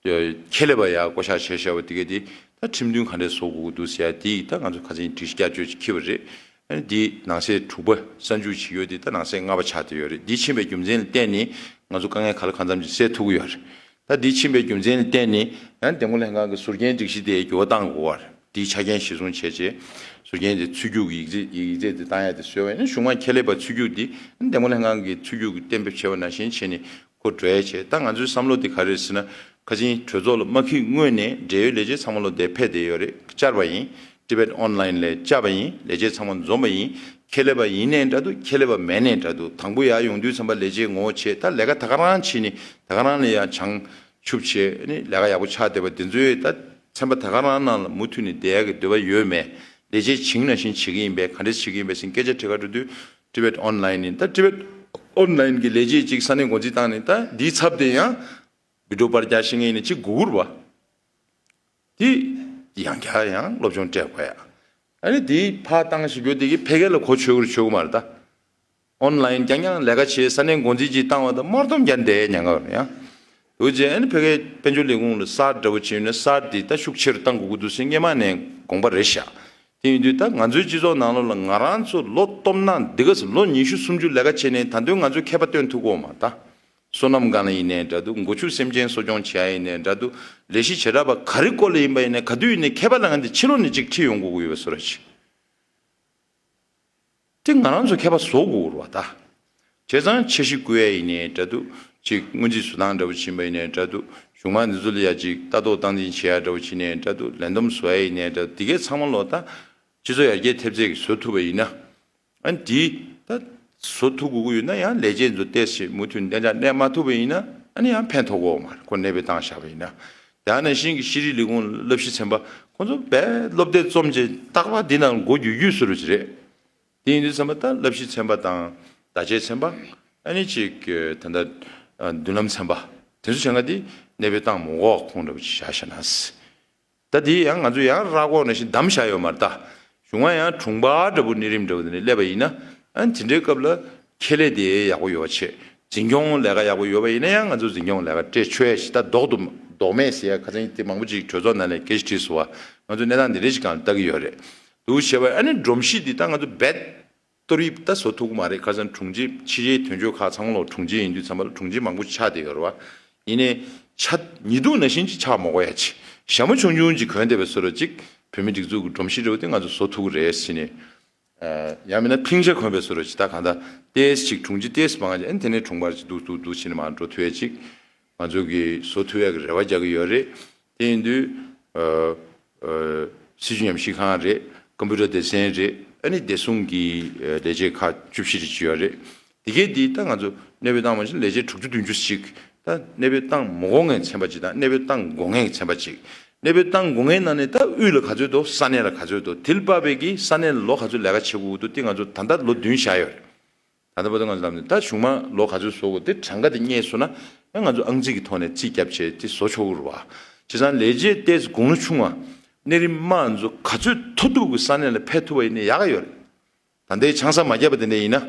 ཁྱད་ལས་པ་ཡ་བསྐོ་བཞག་བྱས་བཞག་པ་དེ་གས་དེ་ད་ཁྲིམས་མཐུན་ག་འདྲས་བཟོ་དགོས་ཀྱི་འདུག་ཟེར་ཡ་དེ་ད་ང་ཚོ་ཁ་སང་སྒྲིག་གཞི་བསྐྱར་བཅོས་ཅིག་འཁྱེར་བ་རེད། ཨ་ནི་དེ་ནང་གསེས་དྲུག་པ་གསར་འཇུག་བྱེད་ཡོད་དེ་ད་ནང་གསེས་ལྔ་པ་ཆགས་བསྡད་ཡོད་རེད། འདི་ཕྱིན་པའི་རྒྱུ་མཚན་ལ་བརྟེན་ནས་ང་ཚོ་དཀའ་ངལ་ག་ལ་གང་འཚམ་ཅིག་སེལ་ཐུབ་ཀྱི་ཡོད་རེད། ད་འདི་ཕྱིན་པའི་རྒྱུ་མཚན་ལ་བརྟེན་ནས་ཡང་འདེམས་བསྐོ་ལྷན་ཁང་གི་ཟུར་རྒྱན་སྒྲིག་གཞི་དེ་འགྱུར་བ་གཏང་དགོས་པ་རེད། དེའི་ཆ་རྐྱེན་གཞིར་བཟུང་བྱས་རྗེས་ཟུར་རྒྱན་དེ་ཚུད་རྒྱུགས་ཀྱི་ཡིག་ཚད་ཡིག་ཚད་དེ་བཏང་ཡ་དེ་བཟོས་པ་ཡིན་ན་གཞུང་མང་ཁྱད་ལས་པ་ཚུད་རྒྱུགས་དེ་འདེམས་བསྐོ་ལྷན་ཁང་གི་ཚུད་རྒྱུགས་ཀྱི་གཏན་འབེབས་བྱས་པ་ནང་བཞིན་བྱས་ནས་ཁོ་འགྲོ་ཡ་བྱས། ད་ང་ཚོའི་བསམ་བློ་དེ་ག་རེ་རེད་ཟེར་ན་ཁ་ཆེན་གྲོས་ཚོགས་ལ་མ་འཁེལ་སྔོན་ནས་འབྲེལ་ཡོད་ལས་བྱེད་ཚང་མ་ལོ་དེ་ཕེབས་བསྡད་ཡོད་རེད། བཅར་བ་ཡིན། Tibet Online ལས་བཅར་བ་ཡིན། ལས་བྱེད་ཚང་མ་འཛོམས་པ་ཡིན། ཁྱད་ལས་པ་ཡིན་ནའི་འདྲ་འདུག་ཁྱད་ལས་པ་མེད་ནའི་འདྲ་འདུག་དང་པོ་ཡར་ཡོང་དུས་ཙམ་པ་ལས་བྱེད་ངོ་བོ་བྱས་ད་ལས་ཀ་ད་ག་རང་བྱས་ནས་ད་ག་རང་ལ་ཡ་བྱང་ཆུབ་བྱས་ནས་ལས་ཀ་ཡག་པོ་ཆགས་བསྡད་པ་དེ་ཚོའི་ད་ཚན་པ་ད་ག་རང་ནང་ལ་མུ་མཐུད་ནས་བསྡད་ཡག་གི་འདོད་པ་ཡོད་མེད། ལས་བྱེད་བྱིངས་ནང་བཞིན་བྱེད་ཀྱི་ཡིན་པས་ག་འདྲས་བྱེད་ཀྱི་ཡིན་པས་ཟེར་སྐད་ཆ་དྲི་ག་འགྲོ་དུས་Tibet Online ཡིན། ད་Tibet Online གི་ལས་བྱེད་ཅིག་ས་གནས་འགོ་འཛིན་བཏང་ནས་ད་འདིའི་ཚབ་དེ་ཡང་བི་ཌིའོ་པར་རྒྱག་ཤེས་མཁན་ཡིན་ན་ཅིག་དགོས་ཀྱི་རེད་བ། དེ་ཡང་བསྐྱར་ཡང་སློབ་སྦྱོང་སྤྲད་དགོས་ཡ། ཨ་ནི་དེ་ཕར་བཏང་ཞིག་རྒྱུ་དེ་གི་ཕལ་སྐད་ལ་གོ་ཆོད་ཀྱི་རེད་ཆོད་ཀྱི་མ་རེད་ད། Online རྐྱང་རྐྱང་ལས་ཀ་བྱེད་ས་གནས་འགོ་འཛིན་ཅིག་བཏང་བ་དང་དམར་འདོམ་རྒྱག་བསྡད་ཉན་ག་རེད་ཡ། འདུག་ཅེ་ཨ་ནི་ཕལ་སྐད་དཔལ་འབྱོར་ལས་ཁུངས་ལ་གསར་འདྲ་བོ་བྱས་ཡོད་ན་གསར་དེ་ད་ཤུགས་ཆེ་རུ་བཏང་དགོས་ཀྱི་འདུག་ཟེར་སྔས་མ་ནས་དགོངས་པ་རེད་ཤག་དེ་ཡིན་དུས་ད་ང་ཚོའི་སྤྱི་ཚོགས་ནང་ལོགས་ལ་ང་རང་ཚོ་ལོ་སྟོབས་ན་འདི་ག་ཚོ་ལོ་ཉི་ཤུ་སུམ་ཅུ་ལས་ཀ་བྱས་ནས་ད་དུང་ང་ཚོའི་མཁས་པ་བཏོན་ཐུབ་ཀྱི་ཡོད་མ་རེད་ད། སོ་ནམ་སྒང་ལ་ཡིན་ནའི་འདྲ་འདུག་སྒོ་ཕྱུགས་སེམས་ཅན་གསོ་སྐྱོང་བྱེད་ཡ་ཡིན་ནའི་འདྲ་འདུག་ལས་གཞི་བྱེ་བྲག་པ་ག་རེ་སྐོར་ལ་ཡིན་པ་ཡིན་ནའི་ག་དུས་ཡིན་ནའི་མཁས་པ་ལ་ང་འདི་ཕྱི་ལོགས་ནས་ཅིག་ཁྲིད་ཡོང་དགོས་ཀྱི་ཡོད་པ་བཟོ་འདྲ་ཅིག་དེ་ང་རང་ཚོ་མཁས་པ་བཟོ་དགོས་རེད་བ་ད། བྱས་ཙང་འཆར་གཞི་བཀོད་ཡ་ཡིན་ནའི་འདྲ་འདུག་ཅིག་སྔོན་རྩིས་བཟོ་སྟངས་འདྲ་བོ་ཕྱིན་པ་ཡིན་ནའི་འདྲ་འདུག་གཞུང་མང་འདི་ཚོ་ལ་ཡ་ཅིག་ལྟ་རྟོག་སྟངས་འཛིན་བྱེད་ཡ་འདྲ་བོ་ཕྱིན་ནའི་འདྲ་འདུག་ལས་བསྡོམས་བཟོ་ཡ་ཡིན་ནའི་འདྲ་འདུག་དེ་གའི་ཚང་མ་ལོ་ད་སྤྱི་ཚོགས་ཡར་རྒྱས་ཐེབས་རྩས་ཀྱི་བཟོ་ཐུབ་པ་ཡིན་ན། ཨ་ནི་དེ་ད་བཟོ་ཐུབ་དགོས་ཀྱི་ཡོད་ན་ཡང་ལས་བྱེད་ཚོ་ཏོག་ཙམ་མུ་མཐུད་གཏན་འཇགས་གནས་མ་ཐུབ་པ་ཡིན་ན་ཨ་ནི་ཡང་ཕན་ཐོགས་ཀྱི་ཡོད་མ་རེད། ཁོ་གནས་སྤོས་བཏང་བཞག་པ་ཡིན་ན། དེ་ནང་བཞིན་གྱི་ཤེས་རིག་ལས་ཁུངས་བསླབ་གཞི་ཚན་པ་ཁོ་ཚོ་རྦད་སློབ་དེབ་རྩོམ་བྱས་རྟག་པར་འདི་ནང་མགོ་འགྱུར་རྒྱུ་བཟོ་འདྲ་ཅིག་རེད། དེ་ཡིན་དུས་ཚན་པ་ད་བསླབ་གཞི་ཚན་པ་དང་བརྡ་ཆད་ཚན་པ། ཨ་ནི་ཅིག་ད་ལྟ་མདུན་ལམ་ཚན་པ་དེ་ཚོ་བྱ་ང་དེ་གནས་སྤོས་བཏང་མ་དགོས་ཁོང་འདྲ་པོ་ཅིག་བཞག་བཞག་ན། ད་དེ་ཡང་ང་ཚོ་ཡང་ར་སྐོར་ནང་བཞིན་བསྡམས་བཞག་ཡོད་མ་རེད་ད། གཞུང་ང་ཡང་དྲུང་འཕར་འདྲ་པོ་གནས་རིམ་འདྲ་པོ་དེ་ནས་སླེབས་པ་ཡིན་ན་ཨ་ནི་དེ་འདྲའི་སྐབས་ལ་ཁྱད་ལས་དེ་ཡག་པོ་ཡོད་པ་བྱེད། འཛིན་སྐྱོང་ལས་ཀ་ཡག་པོ་ཡོད་པ་ཡིན་ན་ཡང་ང་ཚོ་འཛིན་སྐྱོང་ལས་ཀ་སྤྲད་ཆོག་ཡ་ཞིག་ད་ལྡོག་ཏུ་ལྡོག་མེད་ཟེར་ཡ་ཁ་སང་དེ་མང་པོ་ཅིག་གྲོས་ཚོགས་ནང་ནས་སྐད་ཆ་དྲིས་སོང་བ། ང་ཚོ་གནས་སྟངས་འདི་འདྲ་ཞིག་སྒང་ལ་ལྟ་གི་ཡོད་རེད། འདུག་བྱས་པ་ཨ་ནི་སྒྲོམ་གཞི་འདི་ད་ང་ཚོ་རྦད་གཏོར་དབྱིབས་ད་བཟོ་ཐུབ་ཀྱི་མ་རེད། ཁ་སང་དྲུང་ཆེ་ཕྱི་རྒྱལ་དོན་གཅོད་ཁག་ཚང་མ་ལོ་དྲུང་ཆེ་ཡིན་དུས་ཚང་མ་ལ་དྲུང་ཆེ་མང་པོ་ཆགས་བསྡད་ཡོད་རེད་བ། ཡིན་ནའི་ཆ་ཉི་གདུགས་ནང་བཞིན་ཅིག་ཆགས་མ་དགོས་ཡ་ཆེ། ཞྭ་མོ་ཆུང་ཆུང་ཅིག་གོན་བསྡད་པའི་བཟོ་འདྲ་ཅིག་བོད་མི་སྒྲིག་འཛུགས་ཀྱི་སྒྲོམ་གཞི་འདྲ་པོ་དེ་ང་ཚོ་བཟོ་ཐུབ་ཀྱི་རེད་ཟེར་ནས། ཡང་མིན་ན་ཕིང་ཤ་གོན་པའི་བཟོ་འདྲ་ཅིག་ད་གང་ལྟར་ཏོག་ཙམ་ཅིག་དྲུང་ཆེ་ཏོག་ཙམ་མང་ཆེ་ཨ་ནི་དེ་ནས་དྲུང་འཕར་ཅིག་འདུག་འདུག་འདུག་བྱས་ནས་མར་འགྲོ་ཐུབ་ཡ་ཅིག་ང་ཚོ་གིས་བཟོ་ཐུབ་ཡ་གི་རེ་བ་རྒྱག་གི་ཡོད་རེད། དེ་ཡིན་དུས། ཨ། ཨ། སྲིད་བྱུས་ཉམས་ཞིབ་ཁང་རེད། ཀམ་པུ་ཊར་སྡེ་ཚན་རེད། ཨ་ནི་བདེ་སྲུང་གི་ཨ་ལས་བྱེད་ཁག་བཅུ་བཞི་རེ་ཅིག་ཡོད་རེད། དེ་གས་འདི་ད་ང་ཚོ་གནས་སྤོས་བཏང་བ་བཞིན་ལས་བྱེད་དྲུག་ཅུ་བདུན་ཅུ་ཞིག་ད་གནས་སྤོས་བཏང་མ་དགོས་མཁན་ཚན་པ་ཅིག་དང་གནས་སྤོས་བཏང་དགོས་མཁན་ཚན་པ་ཅིག་གནས་སྤོས་བཏང་དགོས་མཁན་ནང་ནས་ད་དབུས་ལ་ག་ཚོད་འདུག་ས་གནས་ལ་ག་ཚོད་འདུག་དེ་ལ་དཔག་པའི་གི་ས་གནས་ལ་ལོ་ག་ཚོད་ལས་ཀ་བྱེད་དགོས་འདུག་དེ་ང་ཚོ་ད་ལྟ་ལོ་བདུན་བཞག་ཡོད་རེད། ད་ལྟ་བར་དུ་ང་ཚོ་ལབ་ནས་ད་གཞུང་མང་ལོ་ག་ཚོད་བཟོ་དགོས་དེ་གྲངས་ཀ་དེ་རྙེད་སོང་ན་ཨེ་ང་ཚོ་ཨང་རྩིས་ཀྱི་ཐོག་ནས་རྩིས་བརྒྱབ་བྱས་དེ་བཟོ་ཆོག་གི་རེད་བ། བྱས་ཙང་ལས་བྱེད་ཏོག་ཙམ་དགུང་ལོ་ཆུང་བ་གནས་རིམ་དམའ་ཚོ་ག་ཚོད་མཐོ་གཏུག་གི་ས་གནས་ལ་ཕེབས་ཐུབ་པ་ཡིན་ན་ཡག་ག་ཡོད་རེད། ད་ལྟའི་ཆང་ས་མ་བརྒྱབ་པ་དེ་འདྲ་ཡིན་ན།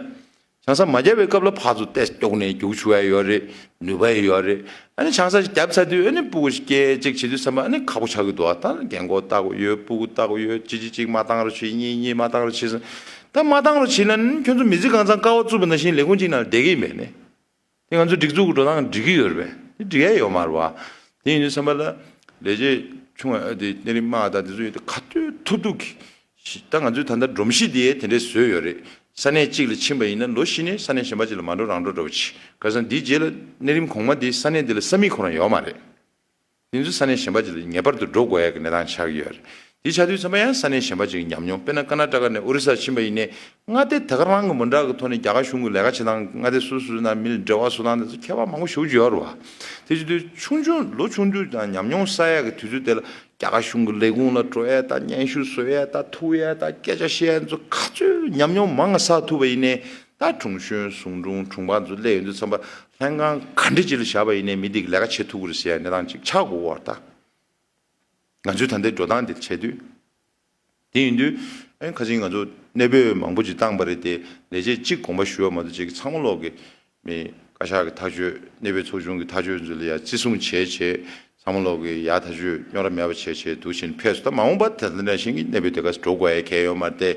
ཆང་ས་མ་བརྒྱབ་པའི་སྐབས་ལ་ཕར་ཚུར་ཏོག་ཙམ་མགྱོགས་ནས་རྒྱུག་ཆོག་ཡ་ཡོད་རེད། ནུས་པ་ཡོད་རེད། ཨ་ནི་ཆང་ས་ཞིག་བརྒྱབ་ཚར་དུས་ཨ་ནི་སྤུ་གུ་ཞིག་སྐྱེལ་ཅིག་བྱེད་དུས་ཙམ་པ་ཨ་ནི་ཁག་པོ་ཆགས་ཀྱི་འདུག་ཨ་ད་རྒན་གོག་ལྟ་དགོས་ཡོད། སྤུ་གུ་ལྟ་དགོས་ཡོད། གཅིག་གཅིག་གཅིག་མ་བཏང་རོགས་བྱེད། གཉིས་གཉིས་མ་བཏང་རོགས་བྱེད་ཟེར། ད་མ་བཏང་རོགས་བྱེད་ན་ནི་ཁྱོད་ཚོ་མི་ཚེ་གང་ཚང་ཀ་བ་བཙུགས་པ་ནང་བཞིན་ལས་ཁུངས་གཅིག་ནང་ལ་བསྡད་ཀྱི་ཡིན་པས་ནི། དེ་ང་ཚོ་སྒྲིག་འཛུགས་ཀྱི་འགྲོ་སྟངས་འགྲིག་གི་ཡོད་རེད་པས། དེ་འགྲིག་ཡ་ཡོད་མ་རེད་བ། དེ་ཡིན་དུས་ཙམ་པ་ལ་ལས་བྱེད་ཆུང་བ་དེ་གནས་རིམ་དམའ་དང་དེ་ཚོ་ཡོད་དེ་ག་དུས་ཐུབ་ཐུབ་ཀྱིས་ད་ང་ཚོས་ད་ལྟ་སྒྲོམ་གཞི་དེ་དེ་འདྲས་བཟོས་ཡོད་རེད། ས་གནས་གཅིག་ལ་ཕྱིན་པ་ཡིན་ན་ལོ་གཞི་ནས་ས་གནས་གཞན་པ་ཅིག་ལ་མ་འགྲོ་རང་འགྲོ་འདྲ་བོ་ཅིག་ཁ་སང་འདིའི་རྗེས་ལ་གནས་རིམ་གོང་མ་དེ་ས་གནས་དེ་ལ་ས་མིག་ཁོ་རང་ཡོད་མ་རེད། དེ་ཚོ་ས་གནས་གཞན་པ་ཅིག་ལ་ངེས་པར་དུ་འགྲོ་དགོས་ཡ་གི་གནས་སྟངས་ཆགས་ཀྱི་ཡོད་རེད། དེ་ཆགས་དུས་ཙམ་པ་ཡང་ས་གནས་གཞན་པ་ཅིག་གི་ཉམས་མྱོང་དཔེར་ན་ཀར་ནཱ་ཊ་ཀ་ནས་ཨོ་རི་ས་ཕྱིན་པ་ཡིན་ནའི་མངའ་སྡེ་དེ་ག་རང་གི་མི་འདྲ་གི་ཐོག་ནས་རྒྱ་གར་གཞུང་གི་ལས་ཀ་བྱེད་སྟངས་མངའ་སྡེ་སོ་སོ་ནང་མི་ལ་འབྲེལ་བ་བཟོ་སྟངས་དེ་ཚོ་ཁྱད་པར་མང་པོ་ཞེ་པོ་ཅིག་ཡོད་རེད་བ། དེ་བྱེད་དུས་ཆུང་ཆུང་ལོ་ཆུང་ཆུང་དང་ཉམས་མྱོང་བསགས་ཡ་གི་དུས་ཚོད་དེ་ལ་རྒྱ་གར་གཞུང་གི་ལས་ཁུངས་ལ་འགྲོ་ཡ་དང་སྙན་ཞུ་བཟོ་ཡ་དང་ཐུག་ཡ་དང་སྐད་ཆ་བཤད་ཡ་ཚོ་ག་ཚོད་ཉམས་མྱོང་མང་ང་བསགས་ཐུབ་པ་ཡིན་ནའི་ད་དྲུང་གཞོན་ཟུང་དྲུང་དྲུང་འཕར་ཚོ་སླེབས་ཡོང་དུས་ཙམ་པ་ལྷན་ཁང་ག་འདྲ་ཅིག་ལ་བཞག་པ་ཡིན་ནའི་མི་འདི་གི་ལས་ཀ་བྱེད་ཐུབ་ཀྱི་རེད་ཟེར་ཡ་གནས་སྟངས་ཅིག་ཆགས་དགོས་པ་རེད་ད། ང་ཚོའི་ད་ལྟའི་འགྲོ་སྟངས་འདི་བྱས་དུས། དེ་ཡིན་དུས་ཨ་ཁ་ཅིག་ང་ཚོ་གནས་སྤོས་མང་པོ་ཅིག་བཏང་པ་རེད་དེ་ལས་བྱེད་གཅིག་དགོངས་པ་ཞུ་བ་མ་གཏོགས་ཅིག་ཚང་མ་ལོག་གི་མི་བཀའ་ཤག་གི་ཐག་གཅོད་གནས་སྤོས་ཚོགས་ཆུང་གི་ཐག་གཅོད་ཚོ་ལ་ཡ་བརྩི་སྲུང་བྱས་བྱས་ཚང་མ་ལོག་གི་ཡ་ཐག་གཅོད་རྙོག་དྲ་མེད་པ་བྱས་བྱས་འདུག་བཞིན་ཕེབས་སོང་། ད་མ་འོངས་པ་དེ་འདྲ་ཞིག་གི་གནས་སྤོས་དེ་ག་འགྲོ་དགོས་ཡ་གལ་ཡོད་མ་རེད་དེ།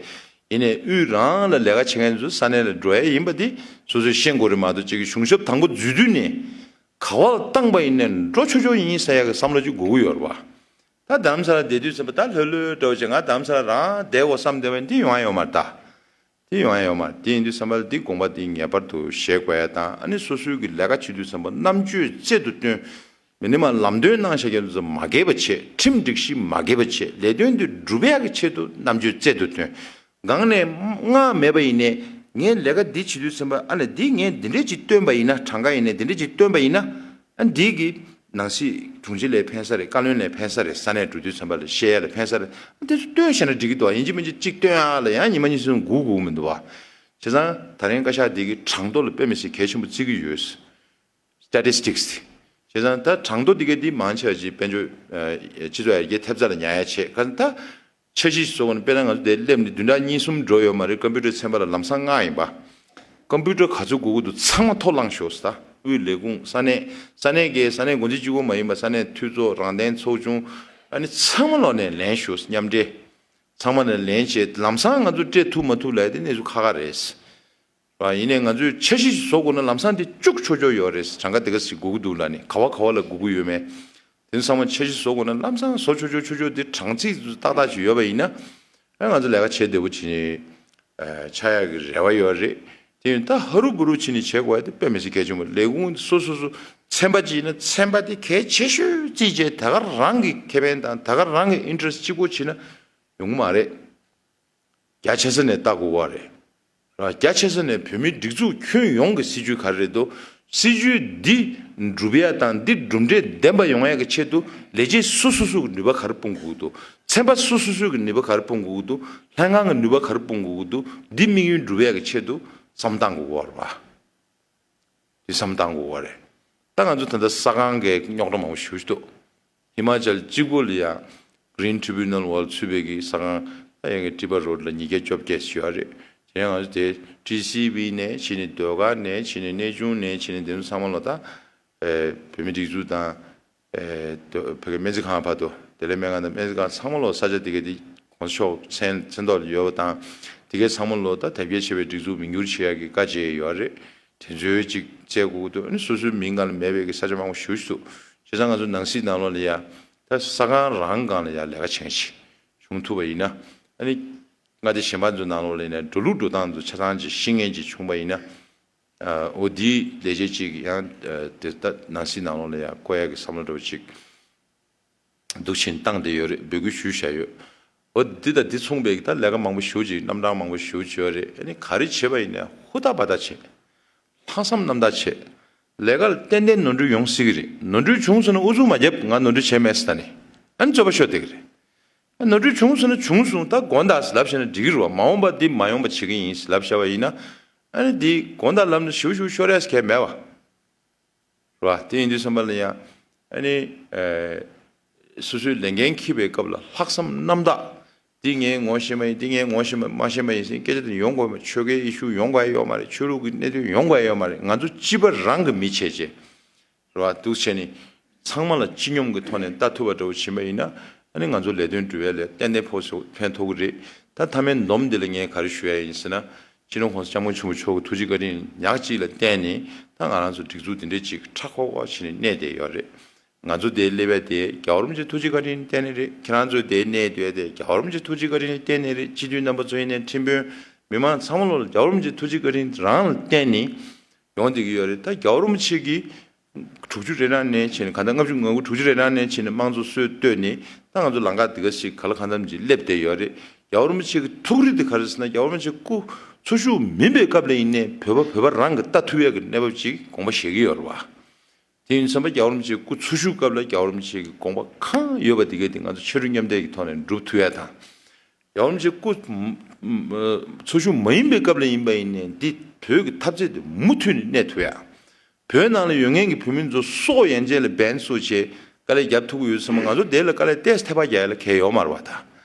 ཡིན་ནའི་དབུས་རང་ལ་ལས་ཀ་བྱེད་མཁན་ཚོ་ས་གནས་ལ་འགྲོ་ཡ་ཡིན་པ་དེ་སོ་སོས་ཤེས་དགོས་རེད་མ་གཏོགས་ཅིག་གཞུང་ཞབས་དང་པོ་འཛུལ་དུས་ནས་ག་བ་ལ་བཏང་པ་ཡིན་ནའི་འགྲོ་ཆོག་ཆོག་ཡིན་ཟེར་ཡ་གི་བསམ་བློ་ཅིག་དགོས་ཀྱི་ཡོད་རེད་བ། ད་རྡ་རམ་ས་ལ་བསྡད་དུས་ཙམ་པ་ད་ལྷོད་ལྷོད་འདྲ་བོ་བྱས་ང་རྡ་རམ་ས་ལ་རང་བསྡད་དགོས་བསམ་བསྡད་པ་ཡིན་དེ་ཡོང་ཡ་ཡོད་མ་རེད་ད། དེ་ཡོང་ཡ་ཡོད་མ་རེད། དེ་ཡིན་དུས་ཙམ་པ་ལ་འདི་དགོངས་པ་འདི་ངེས་པར་དུ་བཞེས་དགོས་ཡ་དང་ཨ་ནི་སོ་སོའི་གི་ལས་ཀ་བྱེད་དུས་ཙམ་པ་རྣམ་དཔྱོད་རྩལ་དུ་བཏོན། མི་ནི་མ་ལམ་སྟོན་གནང་བཞག་རྒྱུ་ཚོ་མ་འགལ་བ་བྱེད། ཁྲིམས་སྒྲིག་གཞི་མ་འགལ་བ་བྱེད། ལས་དོན་འདི་སྒྲུབ་ཡག་གི་ཆེད་དུ་རྣམ་དཔྱོད་རྩལ་དུ་བཏོན། སྒང་ནས་སྔགས་མེད་པ་ཡིན་ནའི་ངས་ལས་ཀ་འདི་བྱེད་དུས་ཙམ་པ་ཨ་ལས་འདི་ངས་འདི་འདྲས་ཅིག་བཏོན་པ་ཡིན་ན་གྲངས་ཀ་ཡིན་ནའི་འདི་འདྲས་ཅིག་བཏོན་པ་ཡིན་ན་ཨ་འདི་གི་ནང་སྲིད་དྲུང་ཆེ་ལས་ཕན་ས་རེད། བཀའ་བློན་ལས་ཕན་ས་རེད། ས་གནས་འགྲོ་དུས་ཙམ་པ་ལ་བཤད་ཡ་ལ་ཕན་ས་རེད། ཨ་འདི་ཚོ་བཏོན་བཞག་ན་འགྲིག་གི་འདུག་ཡིན་གཅིག་མིན་གཅིག་གཅིག་བཏོན་ཡ་ལ་ཡང་ཉི་མ་གཉིས་གསུམ་སྒུག་དགོས་མི་འདུག་བ། བྱས་ཙང་ད་རིང་བཀའ་ཤག་འདི་གི་གྲངས་ཐོ་ལ་དཔེ་མི་སྲིད་གལ་ཆེན་པོ་བརྩི་གི་ཡོད། Statistics། བྱས་ཙང་ད་གྲངས་ཐོ་འདི་ག་འདི་མང་ཆེ་བ་ཅིག་དཔལ་འབྱོར་ཨ་སྤྱི་ཚོགས་ཡར་རྒྱས་ཐེབས་རྩ་ལ་ཉར་ཡ་བྱས། ག་ད་འཆར་གཞི་བཟོ་དགོས་ན་དཔེར་ན་ང་ཚོ་འདིར་སླེབས་ནས་བདུན་ཕྲག་གཉིས་གསུམ་འགྲོ་ཡོད་མ་རེད། ཀམ་པུ་ཊར་ཚན་པ་ལ་ལམ་སང་མངགས་ཡིན་པ། ཀམ་པུ་ཊར་ག་ཚོད་དགོས་ཀྱི་འདུག་ཚང་མ་ཐོ་བླངས་ཤོག་ཟེར། ད་དབུས་ལས་ཁུངས་ས་གནས་ས་གནས་ཀྱི་ས་གནས་འགོ་འཛིན་གཅིག་པོ་མ་ཡིན་པ་ས་གནས་འཐུས་ཚོགས་རང་བདེན་ཚོགས་ཆུང་ཨ་ནི་ཚང་མ་ལོག་ནས་ལེན་ཤོག་མཉམ་འབྲེལ། ཚང་མ་ནས་ལེན་བྱས་ལམ་སང་ང་ཚོ་སྤྲད་ཐུབ་མ་ཐུབ་ལབ་ཡ་དེ་གནས་ཚུལ་ཁག་ཁག་རེད། ར། ཡིན་ནའི་ང་ཚོས་འཆར་གཞི་ཞིག་བཟོ་དགོས་ན་ལམ་སང་དེ་བཅུག་ཆོག་ཆོག་ཡོད་རེད། གྲངས་ཀ་དེ་ག་ཞིག་དགོས་ཀྱི་འདུག་ལབ་ནས་ག་བ་ག་བ་ལ་དགོས་ཀྱི་ཡོད་མེད། དེ་ཚང་མ་འཆར་གཞི་བཟོ་དགོས་ན་ལམ་སང་བཟོ་ཆོག་ཆོག་ཆོག་ཆོག་དེ་གྲངས་ཚིག་ཏག་ཏག་ཅིག་ཡོད་པ་ཡིན་ན། ཨ་ང་ཚོ་ལས་ཀ་བྱེད་བདེ་པོ་བྱེད་ནས་ཆགས་ཡག་གི་རེ་བ་ཡོད་རེད། དེ་ཡིན་ད་ཧ་རུ་བུ་རུ་བྱེད་ནས་བྱེད་དགོས་ཡ་དེ་དཔེ་མི་སྲིད་གལ་ཆེན་པོ། ལས་ཁུངས་སོ་སོ་སོ་ཚན་པ་ཅིག་ཡིན་ན་ཚན་པ་དེ་གལ་ཆེ་ཤོས་བརྩིས་བྱས་ད་ག་རང་གི་ཁེ་ཕན་དང་ད་ག་རང་གི་ཨིན་ཊི་རེ་སི་གཅིག་པོ་བྱེད་ན་ཡོང་གི་མ་རེད། རྒྱ་ཆེ་ས་ནས་ལྟ་དགོས་པ་རེད། ར། རྒྱ་ཆེ་ས་ནས་བོད་མིའི་སྒྲིག་འཛུགས་ཁྱོན་ཡོངས་ཀྱི་སྲིད་ཇུས་ག་རེ་རེད་འདུག་སྲིད་ཇུས་འདི་འགྲུབ་ཡ་དང་འདི་གྲུབ་འབྲས་ལྡན་པ་ཡོང་ཡ་གི་ཆེད་དུ་ལས་བྱེད་སུ་སུ་སུ་གི་ནུས་པ་ག་རེ་སྤུངས་དགོས་འདུག་ཚན་པ་སུ་སུ་སུ་གི་ནུས་པ་ག་རེ་སྤུངས་དགོས་འདུག་ལྷན་ཁང་གི་ནུས་པ་ག་རེ་སྤུངས་དགོས་འདུག་འདི་དམིགས་ཡུལ་འགྲུབ་ཡ་གི་ཆེད་དུ་བསམ་བཏང་དགོས་པ་རེད་པ། དེ་བསམ་བཏང་དགོས་པ་རེད། ད་ང་ཚོ་ད་ལྟ་ས་ཁང་གི་རྙོག་དྲ་མང་པོ་ཞེ་པོ་ཅིག་འདུག་ཧི་མ་ཅལ་གཅིག་པོ་ལ་ཡང་Green Tribunal་འོག་ཚུད་པའི་གི་ས་ཁང་ད་ཡང་གི་ཊི་པ་རོ་ཌི་ལ་ཉིས་བརྒྱ་བཅོ་བརྒྱད་ཞིག་ཡོད་རེད། དེ་ཡང་ང་ཚོ་དེ་ཊི་སི་བི་ནས་བྱས་ནས་ཟློས་གར་ནས་བྱས་ནས་གནས་ཆུང་ནས་བྱས་ནས་དེ་ཚོ་ཚང་མ་ལ་ད་བོད་མི་སྒྲིག་འཛུགས་དང་བོད་ཀྱི་སྨན་རྩིས་ཁང་བར་དུ་བདེ་ལེགས་སྨན་ཁང་དང་སྨན་རྩིས་ཁང་ཚང་མ་ལ་ས་ཆ་དེ་ག་དེ་གོང་ས་མཆོག་མཚན་མཚན་ཐོག་ལ་ཡོད་པ་དང་དེ་གའི་ཚང་མ་ལ་ད་དར་རྒྱས་ཆེ་བའི་སྒྲིག་འཛུགས་མིང་བསྒྱུར་བྱེད་ཡག་གི་བཀའ་བཅད་ཡོད་རེད། དེ་ཚོའི་ཅིག་བཙལ་དགོས་ཀྱི་འདུག་ཨ་ནི་སོ་སོའི་མིང་སྒང་ལ་མེད་པའི་གི་ས་ཆ་མང་པོ་ཞེ་པོ་ཅིག་འདུག་བྱས་ཙང་ང་ཚོ་ནང་སྲིད་ནང་ལོགས་ལ་ཡ་ད་ས་ཁང་རང་སྒང་ལ་ཡ་ལས་ཀ་བྱེད་མཁན་ཞིག་བྱུང་ཐུབ་པ་ཡིན་ན། ཨ་ནི་མངའ་སྡེ་གཞན་པ་ཚོའི་ནང་ལོགས་ལ་ཡིན་ན་འགྲོ་ལུགས་འགྲོ་སྟངས་ཚོ་ཆ་ཚང་ཅིག་ཤེས་མཁན་ཅིག་བྱུང་པ་ཡིན་ན། ཨ་འོ་དེའི་ལས་བྱེད་ཅིག་ཡང་ཨ་དེ་ལྟ་ནང་སྲིད་ནང་ལོགས་ལ་ཡང་བསྐོ་ཡག་གི་བསམ་བློ་འདྲ་བོ་ཅིག་འདུག་ཕྱིན་བཏང་བསྡད་ཡོད་རེད། འབོད་སྐུལ་ཞུས་བཞག་ཡོད། འོ་འདི་དང་འདི་མཚུངས་པའི་ད་ལས་ཀ་མང་པོ་ཞེ་པོ་ཅིག་རྣམ་གྲངས་མང་པོ་ཞེ་པོ་ཅིག་ཡོད་རེད། ཨ་ནི་ག་རེ་བྱེད་པ་ཡིན་ནའི་ཧུར་ཐག་འབད་ཐག་བྱེད། ལྷག་བསམ་རྣམ་དག་བྱེད། ལས་ཀ་ལ་ཏན་ཏན་ནོར་འཁྲུལ་ཡོང་སྲིད་ཀྱི་རེད། ནོར་འཁྲུལ་བྱུང་སོང་ན་ཨུ་ཚུགས་མ་རྒྱབ། ང་ནོར་འཁྲུལ་བྱས་མེད་ཟེར་ད་ནི་ཨ་ནི་རྩོད་པ་ཤོར་བསྡད་ཀྱི་རེད། ནོར་འཁྲུལ་བྱུང་སོང་ན་བྱུང་སོང་ད་དགོངས་དག་ཟེར་ལབ་བཞག་ན་འགྲིག་གི་རེད་བ། མ་འོངས་པ་འདི་མ་ཡོང་པ་བྱེད་ཀྱི་ཡིན་ཟེར་ལབ་བཞག་པ་ཡིན་ན། ཨ་ནི་འདི་དགོངས་དག་ལབ་ན་ཞུ་ཞུ་ཤོར་ཡས་གལ་མེད་བ། རེད་བ། དེ་ཡིན་དུས་ཙམ་པ་ལ་ཡང་ཨ་ནི་ཨེ་སོ་སོའི་ལས་འགན་འཁྱེར་བའི་སྐབས་ལ་ལྷག་བསམ་རྣམ་དག་འདི་ངས་ངོ་ཤེས་མ་ཡིན། འདི་ངས་ངོ་ཤེས་མ་མ་ཤེས་མ་ཡིན་ཟེར་སྐད་ཆ་དེ་ཡོང་དགོས་མ། ཆོལ་ཁའི་ཨི་ཤུ་ཡོང་དགོས་ཡ་ཡོད་མ་རེད། ཆོས་ལུགས་ཀྱི་གནད་དོན་ཡོང་དགོས་ཡ་ཡོད་མ་རེད། ང་ཚོ་སྤྱི་པ་རང་གི་མི་བྱས་རྗེས། རེད་བ། འདུག་བྱས་ནས་ཚང་མ་ལ་སྤྱི་སྙོམས་ཀྱི་ཐོག་ནས་ལྟ་ཐུབ་པ་འདྲ་བོ་བྱེད་པ་ཡིན་ན། ཨ་ནི་ང་ཚོ་ལས་དོན་སྒྲུབ་ཡ་ལ་ཏན་ཏན་ཕོ་སོ་ཕན་ཐོགས་ཀྱི་རེད། ད་མཐའ་མའི་འདོམས་འདི་ལ་ངས་ག་རེ་ཞུ་ཡ་ཡིན་ཟེར་ན། སྤྱི་ནོར་༸གོང་ས་༸སྐྱབས་མགོན་ཆེན་པོ་མཆོག་གི་ཐུགས་རྗེ་བཀའ་དྲིན་ཉག་གཅིག་ལ་བརྟེན་ནས་ད་ང་རང་ཚོ་སྒྲིག་འཛུགས་འདི་འདྲའི་ཅིག་ཁྲ་ཁོག་ཁོག་བྱས་ནས་གནས་བསྡད་ཡོད་རེད། ང་ཚོ་འདིར་སླེབས་ཡ་དེ་རྒྱལ་བ་རིན་པོ་ཆེའི་ཐུགས་རྗེ་བཀའ་དྲིན་བརྟེན་ནས་རེད། ཁྱེད་རང་ཚོ་འདིར་གནས་སྡོད་ཡ་དེ་རྒྱལ་བ་རིན་པོ་ཆེའི་ཐུགས་རྗེ་བཀའ་དྲིན་བརྟེན་ནས་རེད། སྤྱི་འཐུས་རྣམ་པ་ཚོ་ཡིན་ནའི་ཁྲིམས་དཔོན་མི་མང་ཚང་མ་ལོ་ལ་རྒྱལ་བ་རིན་པོ་ཆེའི་ཐུགས་རྗེ་བཀའ་དྲིན་རང་ལ་བརྟེན་ནས། ཡོང་བསྡད་ཀྱི་ཡོད་རེད། ད་རྒྱལ་བ་རིན་པོ་ཆེ་གིས་དྲུག་ཅུ་རེ་གྲངས་ནས་བྱས་ནས་ག་ད་ལྔ་བཅུ་ང་དགུ་དྲུག་ཅུ་རེ་གྲངས་ནས་བྱས་ནས་དམངས་གཙོ་སྲོལ་བཏོད་ནས་ད་ང་ཚོ་ལམ་ཁ་འདི་ག་ཞིག་ག་ལ་གང་འཚམ་ཅིག་སླེབས་བསྡད་ཡོད་རེད། རྒྱལ་བ་རིན་པོ་ཆེ་གི་ཐུགས་རེ་དེ་ག་རེ་ཟེར་ན། རྒྱལ་བ་རིན་པོ་ཆེ་སྐུ་འཚོ་བཞུགས་མིན་པའི་སྐབས་ལ་ཡིན་ནའི་བོད་པ་བོད་པ་རང་གིས་ལྟ་ཐུབ་ཡག་གི་གནས་བབ་ཅིག་དགོངས་པ་བཞེས་ཀྱི་ཡོད་རེད་བ། དེ་ཡིན་ཙམ་པ་རྒྱལ་བ་རིན་པོ་ཆེ་སྐུ་འཚོ་བཞུགས་སྐབས་ལ་རྒྱལ་བ་རིན་པོ་ཆེ་གི་དགོངས་པ་གང་ཡོད་པ་དེ་ག་དེ་ང་ཚོ་ཆ་རོགས་མཉམ་འདེགས་ཀྱི་ཐོག་ནས་འགྲུབ་ཐུབ་ཡ་དང་། རྒྱལ་བ་རིན་པོ་ཆེ་སྐུ་འཚོ་བཞུགས་མ་ཡིན་པའི་སྐབས་ལ་ཡིན་པ་ཡིན་ནའི་འདི་བོད་ཀྱི་འཐབ་རྩོད་དེ་མུ་མཐུད་ནས་གནས་ཐུབ་ཡ། བོད་ནང་ལ་ཡོད་མཁན་གྱི་བོད་མི་ཚོ་སྲོག་ཡན་ཆད་ལ་འབེན་བཙུགས་བྱས་དཀའ་ལས་རྒྱབ་ཐུབ་ཀྱི་ཡོད་ཙང་ང་ཚོ་དེ་ལ་དཀའ་ལས་ཏོག་ཙམ་ཐེབས་པ་རྒྱག་ཡ་ལ་གལ་ཡོད་མ་རེད་བ།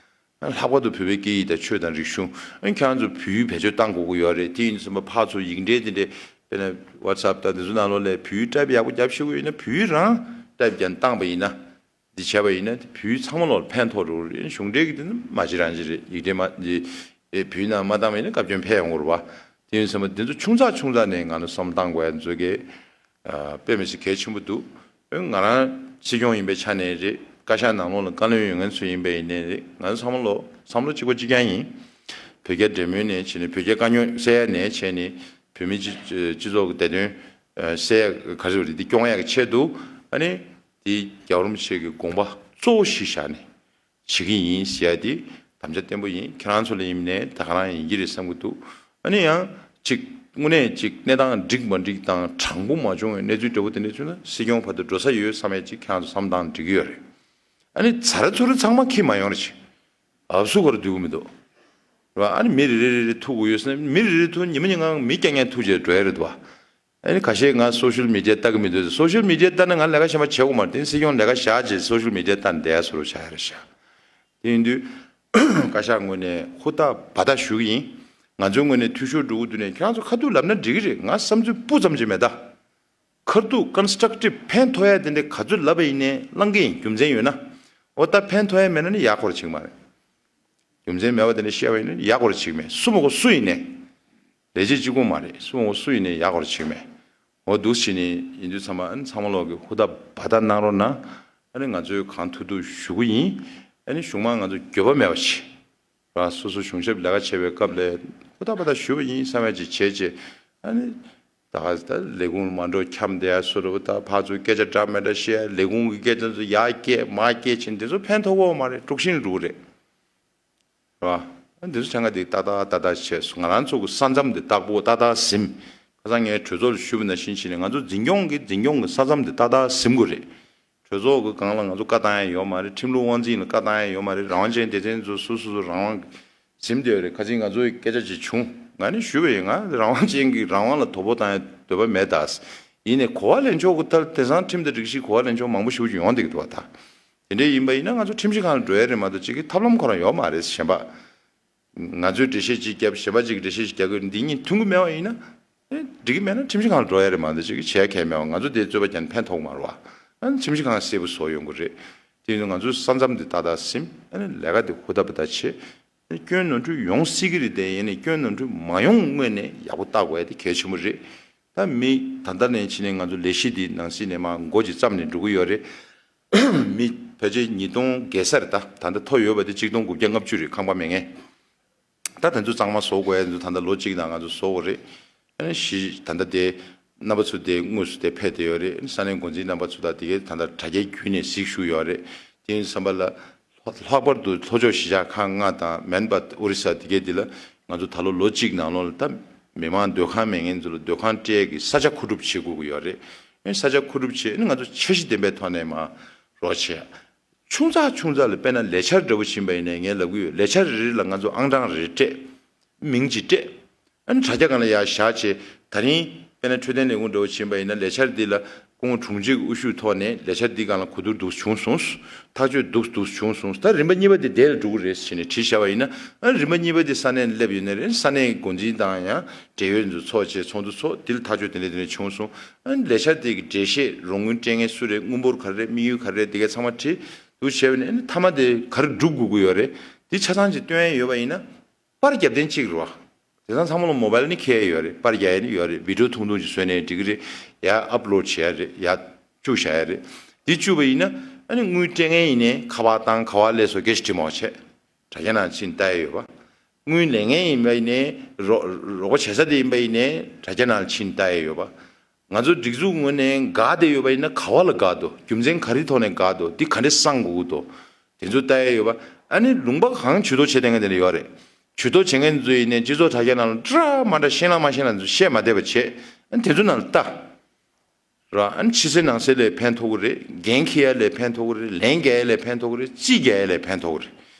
ད་ལྷག་པར་དུ་བོད་པའི་སྐད་ཡིག་དང་ཆོས་དང་རིག་གཞུང་ཨ་ཁྱེད་རང་ཚོ་བོད་ཡིག་བེད་སྤྱོད་གཏང་དགོས་ཀྱི་ཡོད་རེད། དེ་ཡིན་ཙང་ཕར་ཚུར་ཡིག་འབྲེལ་དེ་འདྲས་དཔེར་ན་ཝ་ཊི་སབ་དང་དེ་ཚོ་ནང་ལོགས་ལ་བོད་ཡིག་ཊའིབ་ཡག་པོ་རྒྱབ་ཤེས་ཀྱི་ཡོད་ན་བོད་ཡིག་རང་ཊའིབ་རྒྱབ་བཏང་པ་ཡིན་ན། འདི་བྱས་པ་ཡིན་ན་དེ་བོད་ཡིག་ཚང་མ་ལོག་ཕན་ཐོགས་འགྲོ་གི་རེད། གཞུང་འབྲེལ་གྱི་དེ་ནི་མ་བྱེད་རང་བྱེད་རེད། ཡིག་འབྲེལ་མ་འདི་ཨེ་བོད་ཡིག་ནང་མ་བཏང་བ་ཡིན་ན་བཀའ་བཀྱོན་ཕེབས་ཡོང་གི་རེད་བ། དེ་ཡིན་ཙང་འདི་ཚོ་ཆུང་ཙག་ཆུང་ཙག་ནས་ང་ཚོ་བསམ་བློ་བཏང་དགོས་ཡ་འཛོལ་གི་ཨ་དཔེ་མི་སྲིད་གལ་ཆེན་པོ་འདུག་ཨ་ང་རང་སྲིད་སྐྱོང་ཡིན་པའི་ཆ་ནས་རེད། བཀའ་ཤག་ནང་ལོགས་ལ་བཀའ་བློན་ཡོད་མཁན་ཚོ་ཡིན་པ་ཡིན་ནའི་རེད། ང་ཚོ་ཚང་མ་ལོ་བསམ་བློ་གཅིག་པ་གཅིག་རྐྱང་ཡིན། བོད་རྒྱ་འབྲེལ་མོལ་ནས་བྱས་ནས་བོད་རྒྱ་དཀའ་རྙོག་སེལ་ཡ་ནས་བྱས་ནས་བོད་མི་སྤྱི་སྤྱི་ཚོགས་ཀྱི་བདེ་དོན་ཨ་སེལ་ཡ་ག་ཚོད་རེད་འདི་སྐྱོང་ཡ་གི་ཆེད་དུ་ཨ་ནི། དེ་རྒྱལ་བ་རིན་པོ་ཆེ་གི་དགོངས་པ་གཙོ་བོ་གཞི་བཞག་ནས་བྱེད་ཀྱི་ཡིན་ཟེར་ཡ་དེ་དམ་བཅའ་བརྟན་པོ་ཡིན། ཁྱེད་རང་ཚོ་ལ་ཡིན་ནའི་ད་ག་རང་ཡིན་གྱི་རེད་བསམ་གྱི་འདུག་ཨ་ནི་ཡང་ཅིག་དངོས་གནས་ཅིག་གནས་སྟངས་འགྲིག་མ་འགྲིག་དང་དྲང་པོ་མ་བྱུང་བའི་གནས་ཚུལ་འདྲ་པོ་དེ་འདྲ་བྱུང་ན་སྲིད་སྐྱོང་བར་དུ་འགྲོ་ས་ཡོད་བསམ་ཡ་ཅིག་ཁྱེད་རང་ཚོ་བསམ་སྟངས་འགྲིག་གི་ཡོད་རེད། ཨ་ནི་ཚ་ར་ཚུ་ར་ཚང་མ་ཁྱེར་མ་ཡོང་རེ་ཅིག་ཨབ་སུ་ག་རུ་འདུག་གི་མི་འདུག་ར། ཨ་ནི་མི་རེ་རེ་རེ་རེ་ཐུག་དགོས་ཡོད་ཟེར་ན་མི་རེ་རེ་ཐུག་ཉི་མ་ཉིན་གང་མི་རྐྱང་རྐྱང་ཐུག་བྱས་འགྲོ་ཡ་རེད་འདུག་བ། ཨ་ནི་ཁ་ཤས་ང་སོ་ཤལ་མི་ཌི་ཡ་ལྟ་གི་མི་འདུག་སོ་ཤལ་མི་ཌི་ཡ་ལྟ་ན་ང་ལས་ཀ་གཞན་པ་བྱེད་དགོས་མ་རེད། དེ་སྲིད་སྐྱོང་ལས་ཀ་བཞག་རྗེས་སོ་ཤལ་མི་ཌི་ཡ་ལྟ་ནས་བསྡད་ཡ་བཟོ་འདྲ་བྱ་ཡ་རེད་ཤག་དེ་ཡིན་དུས་བཀའ་ཤག་ངོས་ནས་ཧུར་ཐག་འབད་ཐག་ཞུ་གི་ཡིན། ང་ཚོའི་ངོས་ནས་འཐུས་ཤོར་འགྲོ་གི་འདུག་ནས་ཁྱེད་རང་ཚོ་ཁ་ཐུག་ལབ་ན་འགྲིག་གི་རེད། ང་བསམ་ཚུལ་སྤུ་ཙམ་ཅིག་མེད་ད། ཁ་ཐུག་ཀོན་སི་ཊྲག་ཊིབ་ཕན་ཐོགས་ཡ་དེ་འདྲ་ག་ཚོད་ལབ་པ་ཡིན་ནའི་བླང་གི་ཡིན། རྒྱུ་མཚན་ཡོད་ན། འོ་ད་ཕན་ཐོགས་ཡ་མེད་ན་ནི་ཡག་པོ་ར་བྱེད་ཀྱི་མ་རེད། རྒྱུ་མཚན་མེད་པ་དེ་འདྲ་བཤད་པ་ཡིན་ན་ཡག་པོ་ར་བྱེད་ཀྱི་མེད། སུ་མ་གོ་སུ་ཡིན་ནའི། ལས་བྱེད་གཅིག་པོ་མ་རེད། སུ་འོ་སུ་ཡིན་ནའི་ཡག་པར་བྱེད་མེད། འོ་འདུག་བྱས་ནས་ཡིན་དུས་ཚང་མ་ཨ་ནི་ཚང་མ་ལོག་གི་ཧུར་ཐག་འབད་ཐག་གནང་རོགས་གནང་། ཨ་ནི་ང་ཚོས་གང་ཐུབ་ཐུབ་ཞུ་གི་ཡིན། ཨ་ནི་གཞུང་མང་ང་ཚོ་འགྱོད་པ་མེད་པ་བྱེད། ར་སོ་སོ་གཞུང་ཞབས་ལས་ཀ་བྱེད་པའི་སྐབས་ལ་ཧུར་ཐག་འབད་ཐག་ཞུ་བ་ཡིན་བསམ་ཡ་ཅིག་བྱས་རྗེས། ཨ་ནི་ད་ག་ད་ལས་ཁུངས་མ་འགྲོ་འཁྱམས་བསྡད་ཡ་བཟོ་འདྲ་པོ། ད་ཕར་ཚུར་སྐད་ཆ་འདྲ་མི་འདྲ་བཤད་ཡ། ལས་ཁུངས་ཀྱི་སྐད་ཆ་ཚོ་ཡར་སྐྱེལ་མར་སྐྱེལ་བྱས་ནས་དེ་ཚོ་ཕན་ཐོགས་ཀྱི་ཡོད་མ་རེད། དཀྲུག་ཤིང་འགྲོ་གི་རེད། ར་འདི་ཚོ་ཆང་ག་དེ་ཏག་ཏག་ཏག་ཏག་བྱས་སོང་། ང་རང་ཚོ་གི་ས་མཚམས་དེ་ཏག་པོ་ཏག་ཏག་ཟིན། ཁ་སང་ངས་གྲོས་ཚོགས་ལ་ཞུས་པ་ནང་བཞིན་བྱས་ནས་ང་ཚོ་འཛིན་སྐྱོང་གི་འཛིན་སྐྱོང་གི་ས་མཚམས་དེ་ཏག་ཏག་ཟིན་དགོས་རེད། གྲོས་ཚོགས་ཀྱི་སྒང་ལ་ང་ཚོ་བཀའ་བཏང་ཡ་ཡོད་མ་རེད། ཁྲིམས་ལུགས་དབང་འཛིན་ལ་བཀའ་བཏང་ཡ་ཡོད་མ་རེད། རང་དབང་ཅན་སྡེ་ཚན་ཚོ་སོ་སོ་སོ་རང་དབང་ཟིན་བསྡད་ཡོད་རེད། ཁ་སང་ང་ཚོའི་སྐད་ཆ་ཅིག་བྱུང་། ང་ནི་ཞུས་པ་ཡིན། ང་རང་དབང་ཅན་གྱི་རང་དབང་ལ་དོ་ཕོག་བཏང་ཡ་འདོད་པ་མེད་ད། ཡིན་ནའི་གོ་བ་ལེན་ཆོག་གི་ཐལ། དེང་སང་ཁྲིམས་དང་སྒྲིག་གཞི་གོ་བ་ལེན་ཆོག་མང་པོ་ཞེ་པོ་ཅིག་ཡོང་བསྡད་ཀྱི་འདུག་བ་ད། དེ་འདྲ་ཡིན་པ་ཡིན་ན་ང་ཚོ་ཁྲིམས་ཞིབ་ཁང་ལ་འགྲོ་ཡ་རེད་མ་གཏོགས་ཅིག་གི་ཐབས་ལམ་ཁོ་རང་ཡོད་མ་རེད། གཞན་པ། ང་ཚོས་འགྲེལ་བཤད་ཅིག་བརྒྱབ། གཞན་པ་ཅིག་གིས་འགྲེལ་བཤད་ཅིག་རྒྱག་དགོས། འདི་གཉིས་མཐུན་གྱི་མེད་པ་ཡིན་ན། ཨེ་འགྲིག་གི་མེད་ན་ཁྲིམས་ཞིབ་ཁང་ལ་འགྲོ་ཡ་རེད་མ་གཏོགས་ཅིག་གི་བྱེད་ཡ་གང་ཡང་མེད་པ། ང་ཚོ་དེ་རྩོད་པ་རྒྱག་ན་ཕན་ཐོགས་མ་རེད་བ། ཨ་ནི་ཁྲིམས་ཞིབ་ཁང་གསལ་པོ་བཟོ་ཡོང་གི་རེད། དེ་ཡིན་ན་ང་ཚོའི་ས་མཚམས་འདི་ཏག་ཏག་ཟིན། ཨ་ནི་ལས་ཀ་དེ་ཧུར་ཐག་འབད་ཐག་བྱེད། ཨ་ནི་སྐྱོན་ནོར་འཁྲུལ་ཡོང་སྲིད་ཀྱི་རེད་དེ། ཡིན་ནའི་སྐྱོན་ནོར་འཁྲུལ་མ་ཡོང་སྔོན་ནས་ཡག་པོ་བལྟ་དགོས་ཡ་དེ་གལ་ཆེན་པོ་རེད། ད་མི་ད་ལྟ་ནས་ཕྱིན་ནས་ང་ཚོ་ལས་གཞི་འདི་ནང་སྲིད་ནས་མར་འགོ་ཅིག་བརྩམས་ནས་འགྲོ་གི་ཡོད་རེད། མི་ཕལ་ཆེར་ཉིས་སྟོང་བརྒལ་ས་རེད། ད་ད་ལྟ་ཐོ་ཡོད་པ་དེ་ཆིག་སྟོང་དགུ་བརྒྱ་ལྔ་བཅུ་རེད། ཁང་པ་མེད་མཁན། ད་དེ་ཚོ་གཙང་མ་བཟོ་དགོས་ཡ་དེ་ཚོ་ད་ལྟ་ལོ་གཅིག་ནང་ང་ཚོ་བཟོ་དགོས་རེད། ཨ་ནི་གཞི་ད་ལྟ་དེ་རྣམ་པ་ཚོ་དེ་དངོས་སུ་དེ་ཕེབས་བསྡད་ཡོད་རེད། ཨ་ནི་ས་གནས་འགོ་འཛིན་རྣམ་པ་ཚོ་དང་དེ་གའི་ད་ལྟ་དྲ་རྒྱའི་བརྒྱུད་ནས་གཟིགས་ཞུས་ཡོད་རེད། དེ་ཡིན་བསམ་པ་ལ་ལྷག་ལྷག་པར་དུ་ལྷོ་ཕྱོགས་གཞིས་ཆགས་ཁག་ལྔ་དང་མན་པ་ཨོ་རི་ས་དེ་གའི་དེ་ལ་ང་ཚོ་ད་ལོ་ལོ་གཅིག་ནང་ལོགས་ལ་ད་མི་མང་སྡོད་ཁང་མེད་མཁན་ཚོ་ལ་སྡོད་ཁང་སྤྲད་ཀྱི་ས་ཆ་མཁོ་སྒྲུབ་བྱེད་དགོས་ཀྱི་ཡོད་རེད། ཨ་ནི་ས་ཆ་མཁོ་སྒྲུབ་བྱེད། ཨ་ནི་ང་ཚོ་འཆར་གཞི་ལྡན་པའི་ཐོག་ནས་མར་རོགས་བྱེད། ཆུང་ཙག་ཆུང་ཙག་ལ་དཔེར་ན་ལས་འཆར་འདྲ་བོ་ཕྱིན་པ་ཡིན་ནའི་ངས་ལབ་གི་ཡོད། ལས་འཆར་རེ་རེ་ལ་ང་ཚོ་ཨང་གྲངས་རེ་སྤྲད། མིང་གཅིག་སྤྲད། ཨ་ནི་དྲ་རྒྱ་སྒང་ལ་ཡར་བཞག་བྱས། ད་རིང་དཔེར་ན་འཕྲོད་བསྟེན་ལས་ཁུངས་འདྲ་བོ་ཕྱིན་པ་ཡིན་ན་ལས་འཆར་འདི་ལ་སྐུ་ངོ་དྲུང་ཆེ་གི་དབུ་བཞུགས་ཐོག་ནས་ལས་འཆར་འདི་སྒང་ལ་གོ་བསྡུར་འདུག་བྱུང་སོང་། ཐག་གཅོད་འདུག་འདུག་བྱུང་སོང་། ད་རིམ་པ་གཉིས་པ་དེ་དེ་ལ་འགྲོ་གི་རེད་ཟེར་ནས་བྲིས་བཞག་པ་ཡིན་ན། ཨ་ནི་རིམ་པ་གཉིས་པ་དེ་ས་གནས་ལ་སླེབས་ཡོད་ནའི་རེད། ས་གནས་འགོ་འཛིན་དང་ཡང་འབྲེལ་ཡོད་ཚོ་ཚོགས་བྱས་ཚོགས་འདུ་ཚོགས། འདི་ལ་ཐག་གཅོད་དེ་འདྲ་དེ་འདྲ་བྱུང་སོང་། ཨ་ནི་ལས་འཆར་དེ་གི་འགྲེལ་བཤད་རོགས་དངུལ་སྤྲད་མཁན་སུ་རེད། དངུལ་འབོར་ག་རེ་རེད། དམིགས་ཡུལ་ག་རེ་རེད། དེ་གའི་ཚང་མ་བྲིས་འདུག་བྱས་པ་ཡིན་ན། ཨ་ནི་མཐའ་མ་དེ་ག་རེ་སྒྲུབ་དགོས་ཀྱི་ཡོད་རེད། དེ་ཆ་ཚང་ཅིག་སྟོན་ཡ་ཡོད་པ་ཡིན་ན། པར་རྒྱབ་སྟེ་གཅིག་རེད་བ། དེང་སང་ཚང་མ་ལ་མོ་བལ་ནི་འཁྱེར་ཡོད་རེད། པར་རྒྱག་ཡ་ནི་ཡོད་རེད། བི་ཌིའོ་ཐུང་ཐུང་ཅིག་བཟོས་ནས་འགྲིག་གི་རེད། ཡར་ཨབ་ལོཌ་བྱེད་ཡ་རེད། ཡར་བཅུག་བཞག་ཡ་རེད། འདི་བཅུག་པ་ཡིན་ན་ཨ་ནི་དངུལ་སྤྲད་མཁན་ཡིན་ནའི་ཁ་པར་བཏང་། ག་པར་སླེབས་སོང་། སྐད་ཆ་དྲི་མ་བྱེད། དྲ་རྒྱ་ནང་ཕྱིན་ལྟ་ཡ་ཡོད་པ། དངུལ་ལེན་མཁན་ཡིན་པ་ཡིན་ནའི་རོགས་རོགས་པ་བྱེད་ས་དེ་ཡིན་པ་ཡིན་ནའི་དྲ་རྒྱ་ནང་ཕྱིན་ལྟ་ཡ་ཡོད་པ། ང་ཚོ་སྒྲིག་འཛུགས་ངོས་ནས་འགག་བསྡད་ཡོད་པ་ཡིན་ན་ག་པ་ལ་འགག་འདུག་རྒྱུ་མཚན་ག་རེའི་ཐོག་ནས་འགག་འདུག་འདི་ག་འདྲས་སེལ་དགོས་ཀྱི་འདུག་དེ་ཚོ་ལྟ་ཡ་ཡོད་པ། ཨ་ནི་ལུང་པ་གང་ཇུས་གཏོགས་བྱེད་བསྡད་མཁན་དེ་འདྲ་ཡོད་རེད། ཇུས་གཏོགས་བྱེད་མཁན་ཚོ་ཡིན་ནའི་སྤྱི་ཚོགས་དྲ་རྒྱ་ནང་ལ་འདྲ་མ་འདྲ་ཤེས་ན་མ་ཤེས་ན་ཚོ་བཤད་མ་བསྡད་པ་བྱེད། ཨ་ནི་དེ་ཚོ་ནང་ལ་ལྟ། ར་ཨ་ནི་ཕྱི་གསལ་ནང་གསལ་ལ་ཕན་ཐོགས་ཀྱི་རེད། འགན་འཁྱེར་ཡ་ལ་ཕན་ཐོགས་ཀྱི་རེད། ལན་རྒྱག་ཡ་ལ་ཕན་ཐོགས་ཀྱི་རེད། རྩིས་རྒྱག་ཡ་ལ་ཕན་ཐོགས་ཀྱི་རེད།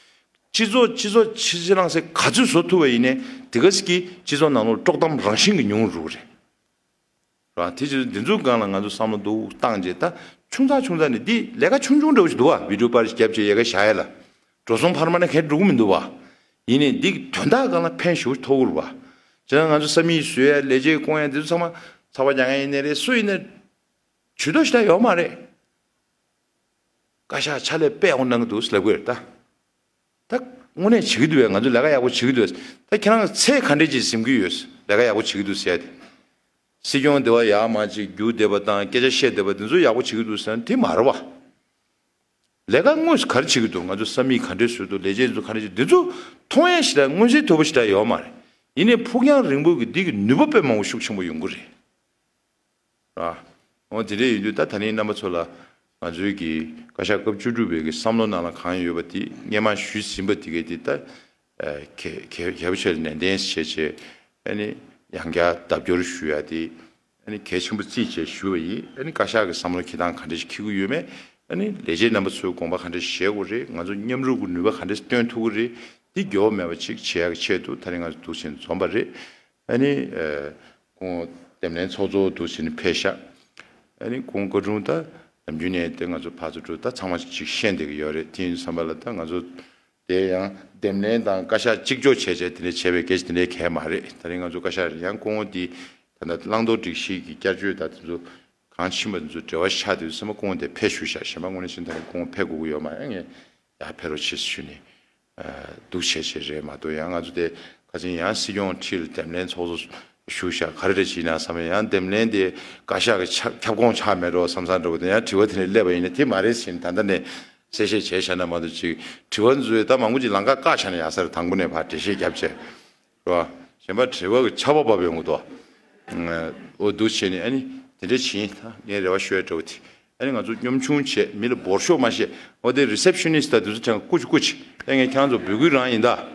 སྤྱི་ཚོགས་སྤྱི་ཚོགས་ཕྱི་གསལ་ནང་གསལ་ག་ཚོད་བཟོ་ཐུབ་པ་ཡིན་ནའི་དེ་ག་ཙམ་གྱིས་སྤྱི་ཚོགས་ནང་ལོགས་དཀྲོག་གཏམ་རང་བཞིན་གྱིས་ཉུང་རུ་འགྲོ་གི་རེད། ར་དེ་ཕྱིར་འདི་ཚོའི་སྒང་ལ་ང་ཚོ་བསམ་བློ་འདུག་བཏང་རྗེས། ད་ཆུང་ཙག་ཆུང་ཙག་ནས་འདི་ལས་ཀ་ཆུང་ཆུང་འདྲ་བོ་ཞིག་འདུག་བ། བི་ཌིའོ་པར་ཞིག་བརྒྱབ་བྱས་ཡལ་ག་བཞག་ཡ་ལ། འགྲོ་སོང་འཕར་མ་ནས་གང་འགྲོ་གི་མི་འདུག་བ། ཡིན་ནའི་འདི་དོན་དག་སྒང་ལ་ཕན་ཞེ་པོ་ཐོགས་ཀྱི་རེད་བ། བྱས་ན་ང་ཚོ་ས་མིག་བཟོ་ཡ། ལས་བྱེད་སྐོང་ཡ། འདི་ཚོ་ཚང་མ་ཚགས་པར་རྒྱག་མཁན་ཡིན་ནའི་རེད། སུ་ཡིན་ནའི་ཇུས་གཏོགས་ཞེ་དྲག་ཡོད་མ་རེད། བཀའ་ཤག་ཕྱག་ལས་དཔེ་ཡག་པོ་གནང་གི་འདུག་ལབ་དགོས་རེད་ད། ད་དངོས་གནས་བྱེད་ཀྱི་འདུག་བས། ང་ཚོས་ལས་ཀ་ཡག་པོ་བྱེད་ཀྱི་འདུག་ད་ཁྱེད་རང་ཚད་ག་འདྲས་ཅིག་ཟིན་གྱི་ཡོད། ལས་ཀ་ཡག་པོ་བྱེད་ཀྱི་འདུག་ཟེར་ཏེ། སྲིད་སྐྱོང་དེ་བ་ཡར་མར་ཅིག་རྒྱུག་བསྡད་པ་དང་སྐད་ཆ་བཤད་བསྡད་པ་དེ་ཚོ་ཡག་པོ་བྱེད་ཀྱི་འདུག་ཟེར་ན་དེ་མ་རེད་བ། ལས་ཀ་དངོས་སུ་ག་རེ་བྱེད་ཀྱི་འདུག་ང་ཚོ་ས་མིག་ག་འདྲས་བཟོས་འདུག་ལས་བྱེད་ཚོ་ག་འདྲས་བྱེད། འདི་ཚོ་མཐོང་ཡ་ཞེ་དྲག་མངོན་གསལ་དོད་པོ་ཞེ་དྲག་ཡོད་མ་རེད། ཡིན་ནའི་ཕུགས་རྒྱང་རིང་པོ་གི་འདི་གི་ནུས་པ་དཔེ་མང་པོ་ཤུགས་ཆེན་པོ་ཡོང་གི་རེད། ར། འོ་དེ་འདྲ་ཡིན་དུས་ད་ད་ནི་རྣམ་པ་ཚོ་ལ་ང་ཚོའི་གི་བཀའ་ཤག་སྐབས་བཅུ་དྲུག་པའི་གི་བསམ་བློ་ནང་ལ་གང་ཡོད་པ་དེ་སྔས་མ་ཞུས་ཟིན་པ་དེ་གའི་དེ་ད་གལ་གལ་གལ་པོ་ཆེ་ལ་ནན་ཏན་བྱས་བྱས། ཨ་ནི་ཡང་བསྐྱར་ལྡབ་སྐྱོར་ཞུ་ཡ་དེ་ཨ་ནི་གལ་ཆེན་པོ་བརྩིས་བྱས་ཞུ་བ་ཡིན། ཨ་ནི་བཀའ་ཤག་གི་བསམ་བློ་འཁྱེར་སྟངས་ག་འདྲ་ཞིག་འཁྱེར་གྱི་ཡོད་མེད། ཨ་ནི་ལས་བྱེད་རྣམ་པ་ཚོའི་དགོངས་པ་ག་འདྲ་ཞིག་བཞེས་དགོས་རེད། ང་ཚོ་མཉམ་རུབ་ཀྱི་ནུས་པ་ག་འདྲ་ཞིག་བཏོན་ཐུབ་ཀྱི་རེད། འདི་འགྱུར་བ་མེད་པ་ཅིག་བྱེད་ཡག་གི་ཆེད་དུ་ད་རིང་ང་ཚོ་འདུག་བྱས་ནས་འཛོམས་པ་རེད། ཨ་ནི་ཨ། སྐུ་ངོ་འདེམས་ལྷན་ཚོགས་གཙོ་འདུག་བྱས་ནས་ཕེབས་ཤག་ཨ་ནི་སྐུ་ངོ་བཀའ་དྲུང་ད་ནམ་རྒྱུན་ནས་དེ་ང་ཚོ་ཕར་ཚུར་འགྲོ་ད་ཚང་མ་ཅིག་ཤེས་བསྡད་ཀྱི་ཡོད་རེད། དེ་ཡིན་བསམ་པ་ལ་ད་ང་ཚོ་དེ་ཡང་འདེམས་ལྷན་དང་བཀའ་ཤག་གཅིག་ལྕོགས་བྱས་བྱས་དེ་འདྲ་བྱས་པའི་སྐད་ཆ་དེ་འདྲའི་གལ་མ་རེད། ད་རིང་ང་ཚོ་བཀའ་ཤག་རེད། ཡང་སྐུ་ངོ་འདི་ད་ལྟ་བླང་དོར་སྒྲིག་གཞི་གི་བསྐྱར་བཅོས་དང་དེ་ཚོ་གང་ཕྱིན་པ་དེ་ཚོ་འབྲེལ་བ་ཆགས་དུས་ཙམ་པ་སྐུ་ངོ་དེ་ཕེབས་བཞུགས་ཤག་གཞན་པ་དངོས་གནས་བྱས་ན་ད་རིང་སྐུ་ངོ་ཕེབས་དགོས་ཀྱི་ཡོད་མ་རེད། ངས་ཡར་ཕེབས་རོགས་བྱེད་ཞུས་ནས་འདུག་བྱས་བྱས་རེད་མ་གཏོགས། ཡང་ང་ཚོ་དེ་ ཁ་ཅིག་ཡང་སྲིད་སྐྱོང་ཁྲི་ལ་འདེམས་ལྷན་ཚོགས་གཙོ་ཞུ་བཞག་ག་རེ་རེད་བྱས་ན་བསམ་ཡང་འདེམས་ལྷན་དེ་བཀའ་ཤག་གི་ཆ་ཁྱབ་ཁོངས་ཆགས་མེད་འགྲོ་བསམ་བསམ་འདྲ་བོ་དེ་ཡང་དྲི་བ་དེ་ནས་སླེབས་པ་ཡིན་ན་དེ་མ་རེད་ཟེར་ནས་ད་ལྟ་ནས་གསལ་བཤད་བྱས་བཞག་ན་མ་གཏོགས་ཅིག་དྲི་བ་ཚོས་ད་མང་པོ་ཅིག་ལམ་ཁ་བཀག་བཞག་ན་ཡག་ས་རེད། དང་པོ་ནས་ཕར་འགྲེལ་བཤད་བརྒྱབ་བྱས། རེད་བ། གཞན་པ་དྲི་བ་གི་ཆར་པ་བབས་ཡོང་གི་འདུག་འོ་འདུག་བྱས་ནས་ཨ་ནི་དེ་འདྲ་བྱིན་ད་ངས་རེ་བ་ཤོད་འདྲ་བོ་དེ་ཨ་ནི་ང་ཚོ་སྙོམ་ཆུང་བྱས་མི་ལ་འབོར་ཤོག་མ་བཤད། འོ་དེ་རི་སེབ་ཤ་ནིས་ཊི་དང་དེ་ཚོ་ཁྱེད་རང་ཀུ་ཅི་ཀུ་ཅི་ཨ་ངས་ཁྱེད་རང་ཚོ་འབོད་སྐུལ་རང་ཡིན་ད། དེ་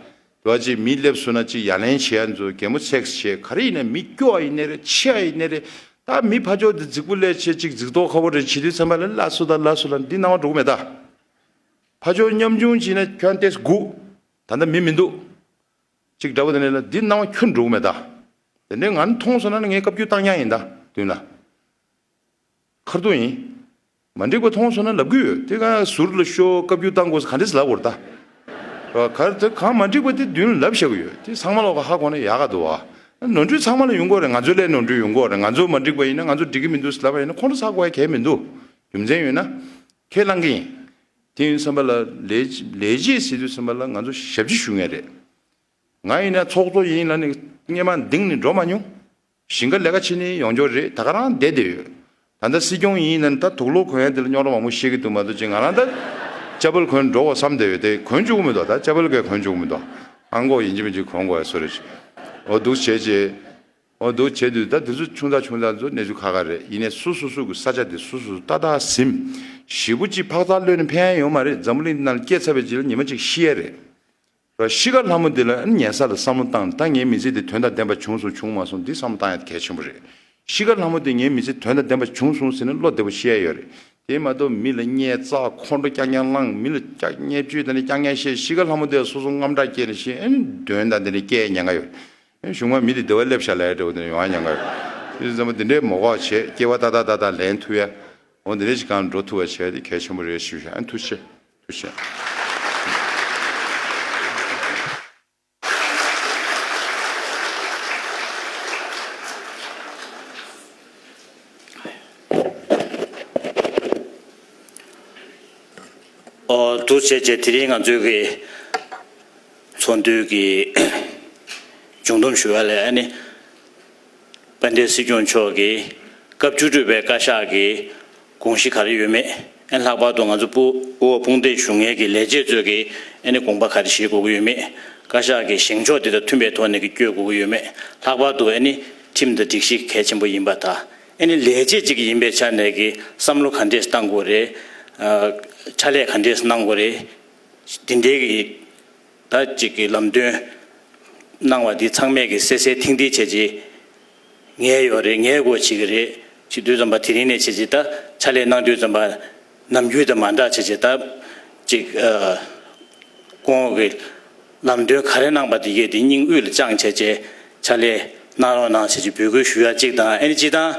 བ་ཅིག་མི་སླེབས་སོང་ན་ཅིག་ཡ་ལན་བྱེད་ཡ་ཚོ་གད་མོ་ཚེགས་བྱས་ག་རེ་ཡིན་ན་མི་སྐྱོ་བ་ཡིན་ནའི་རེད་ཆེ་བ་ཡིན་ནའི་རེད། ད་མི་ཕར་ཕྱོགས་དེ་རྫིག་པོ་ལས་བྱས་ཅིག་རྫིག་མདོག་ཁ་པོ་རེད་བྱེད་དུས་ཚང་མ་ལ་ལ་སུ་ད་ལ་སུ་ལ་འདི་སྣང་བ་འགྲོ་གི་མེད་ད། ཕར་ཕྱོགས་སྙོམ་ཆུང་བྱས་ན་ཁྱོད་ཏེས་སྒུག་ད་ལྟ་མི་མི་འདུག་ཅིག་འདྲ་བོ་དེ་ནས་ལ་འདི་སྣང་བ་ཁྱོན་འགྲོ་གི་མེད་ད། དེ་འདྲའི་ང་ནི་མཐོང་སོང་ན་ནི་ངས་བཀའ་བཀྱོན་བཏང་ཡག་ཡིན་ད་མདུན་ལ། ཁར་ཐུག་ཡིན། མ་འགྲིག་པ་མཐོང་སོང་ན་ལབ་ཀྱི་ཡོད་དེ་ག་ཟུར་ལ་ཤོག་བཀའ་བཀྱོན་བཏང་དགོས་ས་ག་འདྲས་ལབ་དགོས་རེད་ད། གར་དེ་གང་མ་འགྲིག་པ་དེ་མདུན་ལ་ལབ་བཞག་གི་ཡོད་དེ་ཚང་མ་ལོག་ག་ཧ་གོ་ན་ཡག་ག་འདུག་བ། ནོར་འཁྲུལ་ཚང་མ་ལ་ཡོང་གི་རེད། ང་ཚོ་ལས་ནོར་འཁྲུལ་ཡོང་གི་རེད། ང་ཚོ་མ་འགྲིག་པ་ཡིན་ན་ང་ཚོ་འགྲིག་གི་མི་འདུག་ལབ་པ་ཡིན་ན་ཁོང་ཁྲོ་ཟ་དགོས་ཡ་གལ་མི་འདུག་རྒྱུ་མཚན་ཡོད་ན་ཁས་བླངས་གི་ཡིན། དེ་ཡིན་བསམ་པ་ལ་ལས་ལས་བྱེད་ཟེར་དུས་བསམ་པ་ལ་ང་ཚོ་ཞབས་ཕྱི་ཞུ་མཁན་རེད། ང་ཡིན་ན་ཚོགས་གཙོ་ཡིན་ལ་ནི་སྔས་མ་འདིང་ནས་འགྲོ་མ་མྱོང་། ཞིང་ཁ་ལས་ཀ་བྱེད་ནི་ཡོང་འབྱོར་རེད། ད་ག་རང་བསྡད་བསྡད་ཡོད། ད་ལྟ་སྲིད་སྐྱོང་ཡིན་ན་ནི་ད་དུག་ལོག་གོན་ཡ་དེ་ལ་རྙོག་དྲ་མང་པོ་བཤད་ཀྱི་འདུག་མ་གཏོགས་ཅིག་ང་རང་ད་ཅ་པལ་གོན་འགྲོ་བ་བསམ་བསྡད་ཡོད་དེ་གོན་བཅུག་གི་མི་འདུག་ད་ཅ་པལ་གས་གོན་བཅུག་གི་མི་འདུག་ཨང་གོག་ཡིན་གཅིག་མིན་གཅིག་གོན་དགོས་ཡ་སུ་རེད། འོ་འདུག་བྱས་རྗེས། འོ་འདུག་བྱས་དུས་ད་དེ་ཚོ་ཆུང་ཙག་ཆུང་ཙག་ཚོ་གནས་ཚུལ་ཁག་ཁག་རེད། ཡིན་ནའི་སུ་སུ་སུ་གི་ས་ཆ་དེ་སུ་སུ་ཏག་ཏག་ཟིན། ཞེ་པོ་ཅིག་འཕག་འཚག་གློད་ནས་ཕན་ཡ་ཡོད་མ་རེད། འཛམ་བུ་གླིང་འདི་ནང་ལ་སྐྱེས་ཚར་བའི་རྗེས་ལ་ཉི་མ་གཅིག་ཤི་ཡ་རེད། ར་ཤི་ཁ་ལྷ་མོ་འདི་ལ་ཉན་ས་ལ་བསམ་བློ་བཏང་ད་ངའི་མི་ཚེ་འདི་དོན་དང་ལྡན་པ་བྱུང་སོང་བྱུང་མ་སོང་འདི་བསམ་བློ་བཏང་ཡ་གལ་ཆེན་པོ་རེད། ཤི་ཁ་ལྷ་མོ་འདི་ངའི་མི་ཚེ་དོན་དང་ལྡན་པ་བྱུང་སོང་ཟེར་ནས་བློ་བདེ་པོ་ཤི་ཡ་ཡོད་རེད། དེ་མ་གཏོགས་མི་ལ་བརྙས་བཙག་ཁོང་ཁྲོ་རྐྱང་རྐྱང་བསླངས་མི་ལ་སྐྱག་བརྙས་བཅོས་དང་ནི་རྐྱང་རྐྱང་བཤད་ཤི་ཁ་ལྷ་མོ་འདི་སོ་སོ་དངངས་སྐྲག་སྐྱེས་ནས་ཤི་ཨེ་ནི་དོན་དང་དེ་ནི་སྐྱེ་ཉེན་ཁ་ཡོད། ཨེ་གཞུང་མ་མི་དེ་བདེ་བ་སླེབས་ཤག་ལས་འགྲོ་དེ་ནི་ཡོང་བ་ཉེན་ཁ་ཡོད། དེ་ཚོ་ཚང་མ་དེ་འདྲའི་མོ་གོག་བྱས་སྐྱེ་བ་ཏག་ཏག་ཏག་ཏག་ལེན་ཐུབ་ཡ། འོ་འདི་འདྲ་ཞིག་གང་འགྲོ་ཐུབ་པ་བྱས་ཏེ་གལ་ཆེན་པོ་རེད་ཞུ་ཞུ་ཨ་ཐུགས་རྗེ་ཆེ། ཐུགས་རྗེ་ཆེ། ཨོ་ཐུགས་རྗེ་ཆེ། དེ་རིང་ང་ཚོའི་གི་ཚོགས་འདུའི་གི་མཇུག་བསྡོམས་ཞུ་བ་ལས་ཨ་ནི། དཔལ་ལྡན་སྲིད་སྐྱོང་མཆོག་གིས་སྐབས་བཅུ་དྲུག་པའི་བཀའ་ཤག་གི་དགོངས་གཞི་ག་རེ་ཡོད་མེད། ཨེ་ལྷག་པར་དུ་ང་ཚོ་དབུ་དབུ་བ་དཔུང་སྡེ་ཞུ་མཁན་གྱི་ལས་བྱེད་ཚོས་ཀྱི་ཨེ་ནི་དགོངས་པ་ག་རེ་བཞེས་དགོས་ཀྱི་ཡོད་མེད། བཀའ་ཤག་གི་བཞེངས་ཕྱོགས་དེ་དང་མཐུན་པའི་ཐོག་ནས་ཀྱི་བསྐྱོད་དགོས་ཀྱི་ཡོད་མེད། ལྷག་པར་དུ་ཨེ་ནི་ཁྲིམས་དང་སྒྲིག་གཞི་གལ་ཆེན་པོ་ཡིན་པ་དང་ཨེ་ནི་ལས་བྱེད་ཅིག་ཡིན་པའི་ཆ་ནས་ཀྱི་བསམ་བློ་ག་འདྲས་བཏང་དགོས་རེད། ཨ་ཕྱག་ལས་ག་འདྲས་གནང་དགོས་རེད། དེ་འདྲའི་གི་ད་ཅིག་གི་ལམ་སྟོན་གནང་བ་འདི་ཚང་མས་གི་གསལ་གསལ་ཐིང་ཐིང་བྱས་རྗེས་ངས་ཡོད་རེད། ངས་དགོས་བྱེད་ཀྱི་རེད། བྱེད་དུས་ཙམ་པ་དེ་རིང་ནས་བྱས་རྗེས་ད་ཕྱག་ལས་གནང་དུས་ཙམ་པ་ནམ་རྒྱུན་དང་མ་འདྲ་བྱས་རྗེས་ད་ཅིག་ཨ་ཁོང་གི་ལམ་སྟོན་ག་རེ་གནང་པ་དེ་གས་དེ་སྙིང་དབུས་ལ་བཅངས་བྱས་རྗེས་ཕྱག་ལས་གནང་རོགས་གནང་བྱས་རྗེས་འབོད་སྐུལ་ཞུ་ཡ་གཅིག་དང་ཨ་ནི་སྤྱིར་བཏང་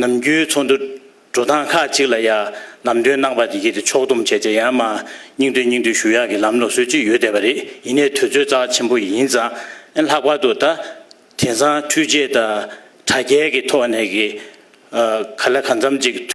ནམ་རྒྱུན་ཚོགས་འདུ་འགྲོ་སྟངས་ཁག་ཅིག་ལ་ཡ་ལམ་སྟོན་གནང་པ་དེ་གས་དེ་ཕྱོགས་བསྡོམས་བྱས་རྗེས་ཡང་མ་སྙིང་འདོད་སྙིང་འདོད་ཞུ་ཡག་གི་ལམ་ལུགས་སྲོལ་ཅིག་ཡོད་བསྡད་པ་རེད། ཡིན་ནའི་དུས་ཚོད་རྩ་ཆེན་པོ་ཡིན་ཙང་ཨ་ལྷག་པར་དུ་ད་དེང་སང་འཕྲུལ་ཆས་དང་དྲ་རྒྱའི་གི་ཐོག་ནས་གི་ཨ་ག་ལ་གང་འཚམ་ཅིག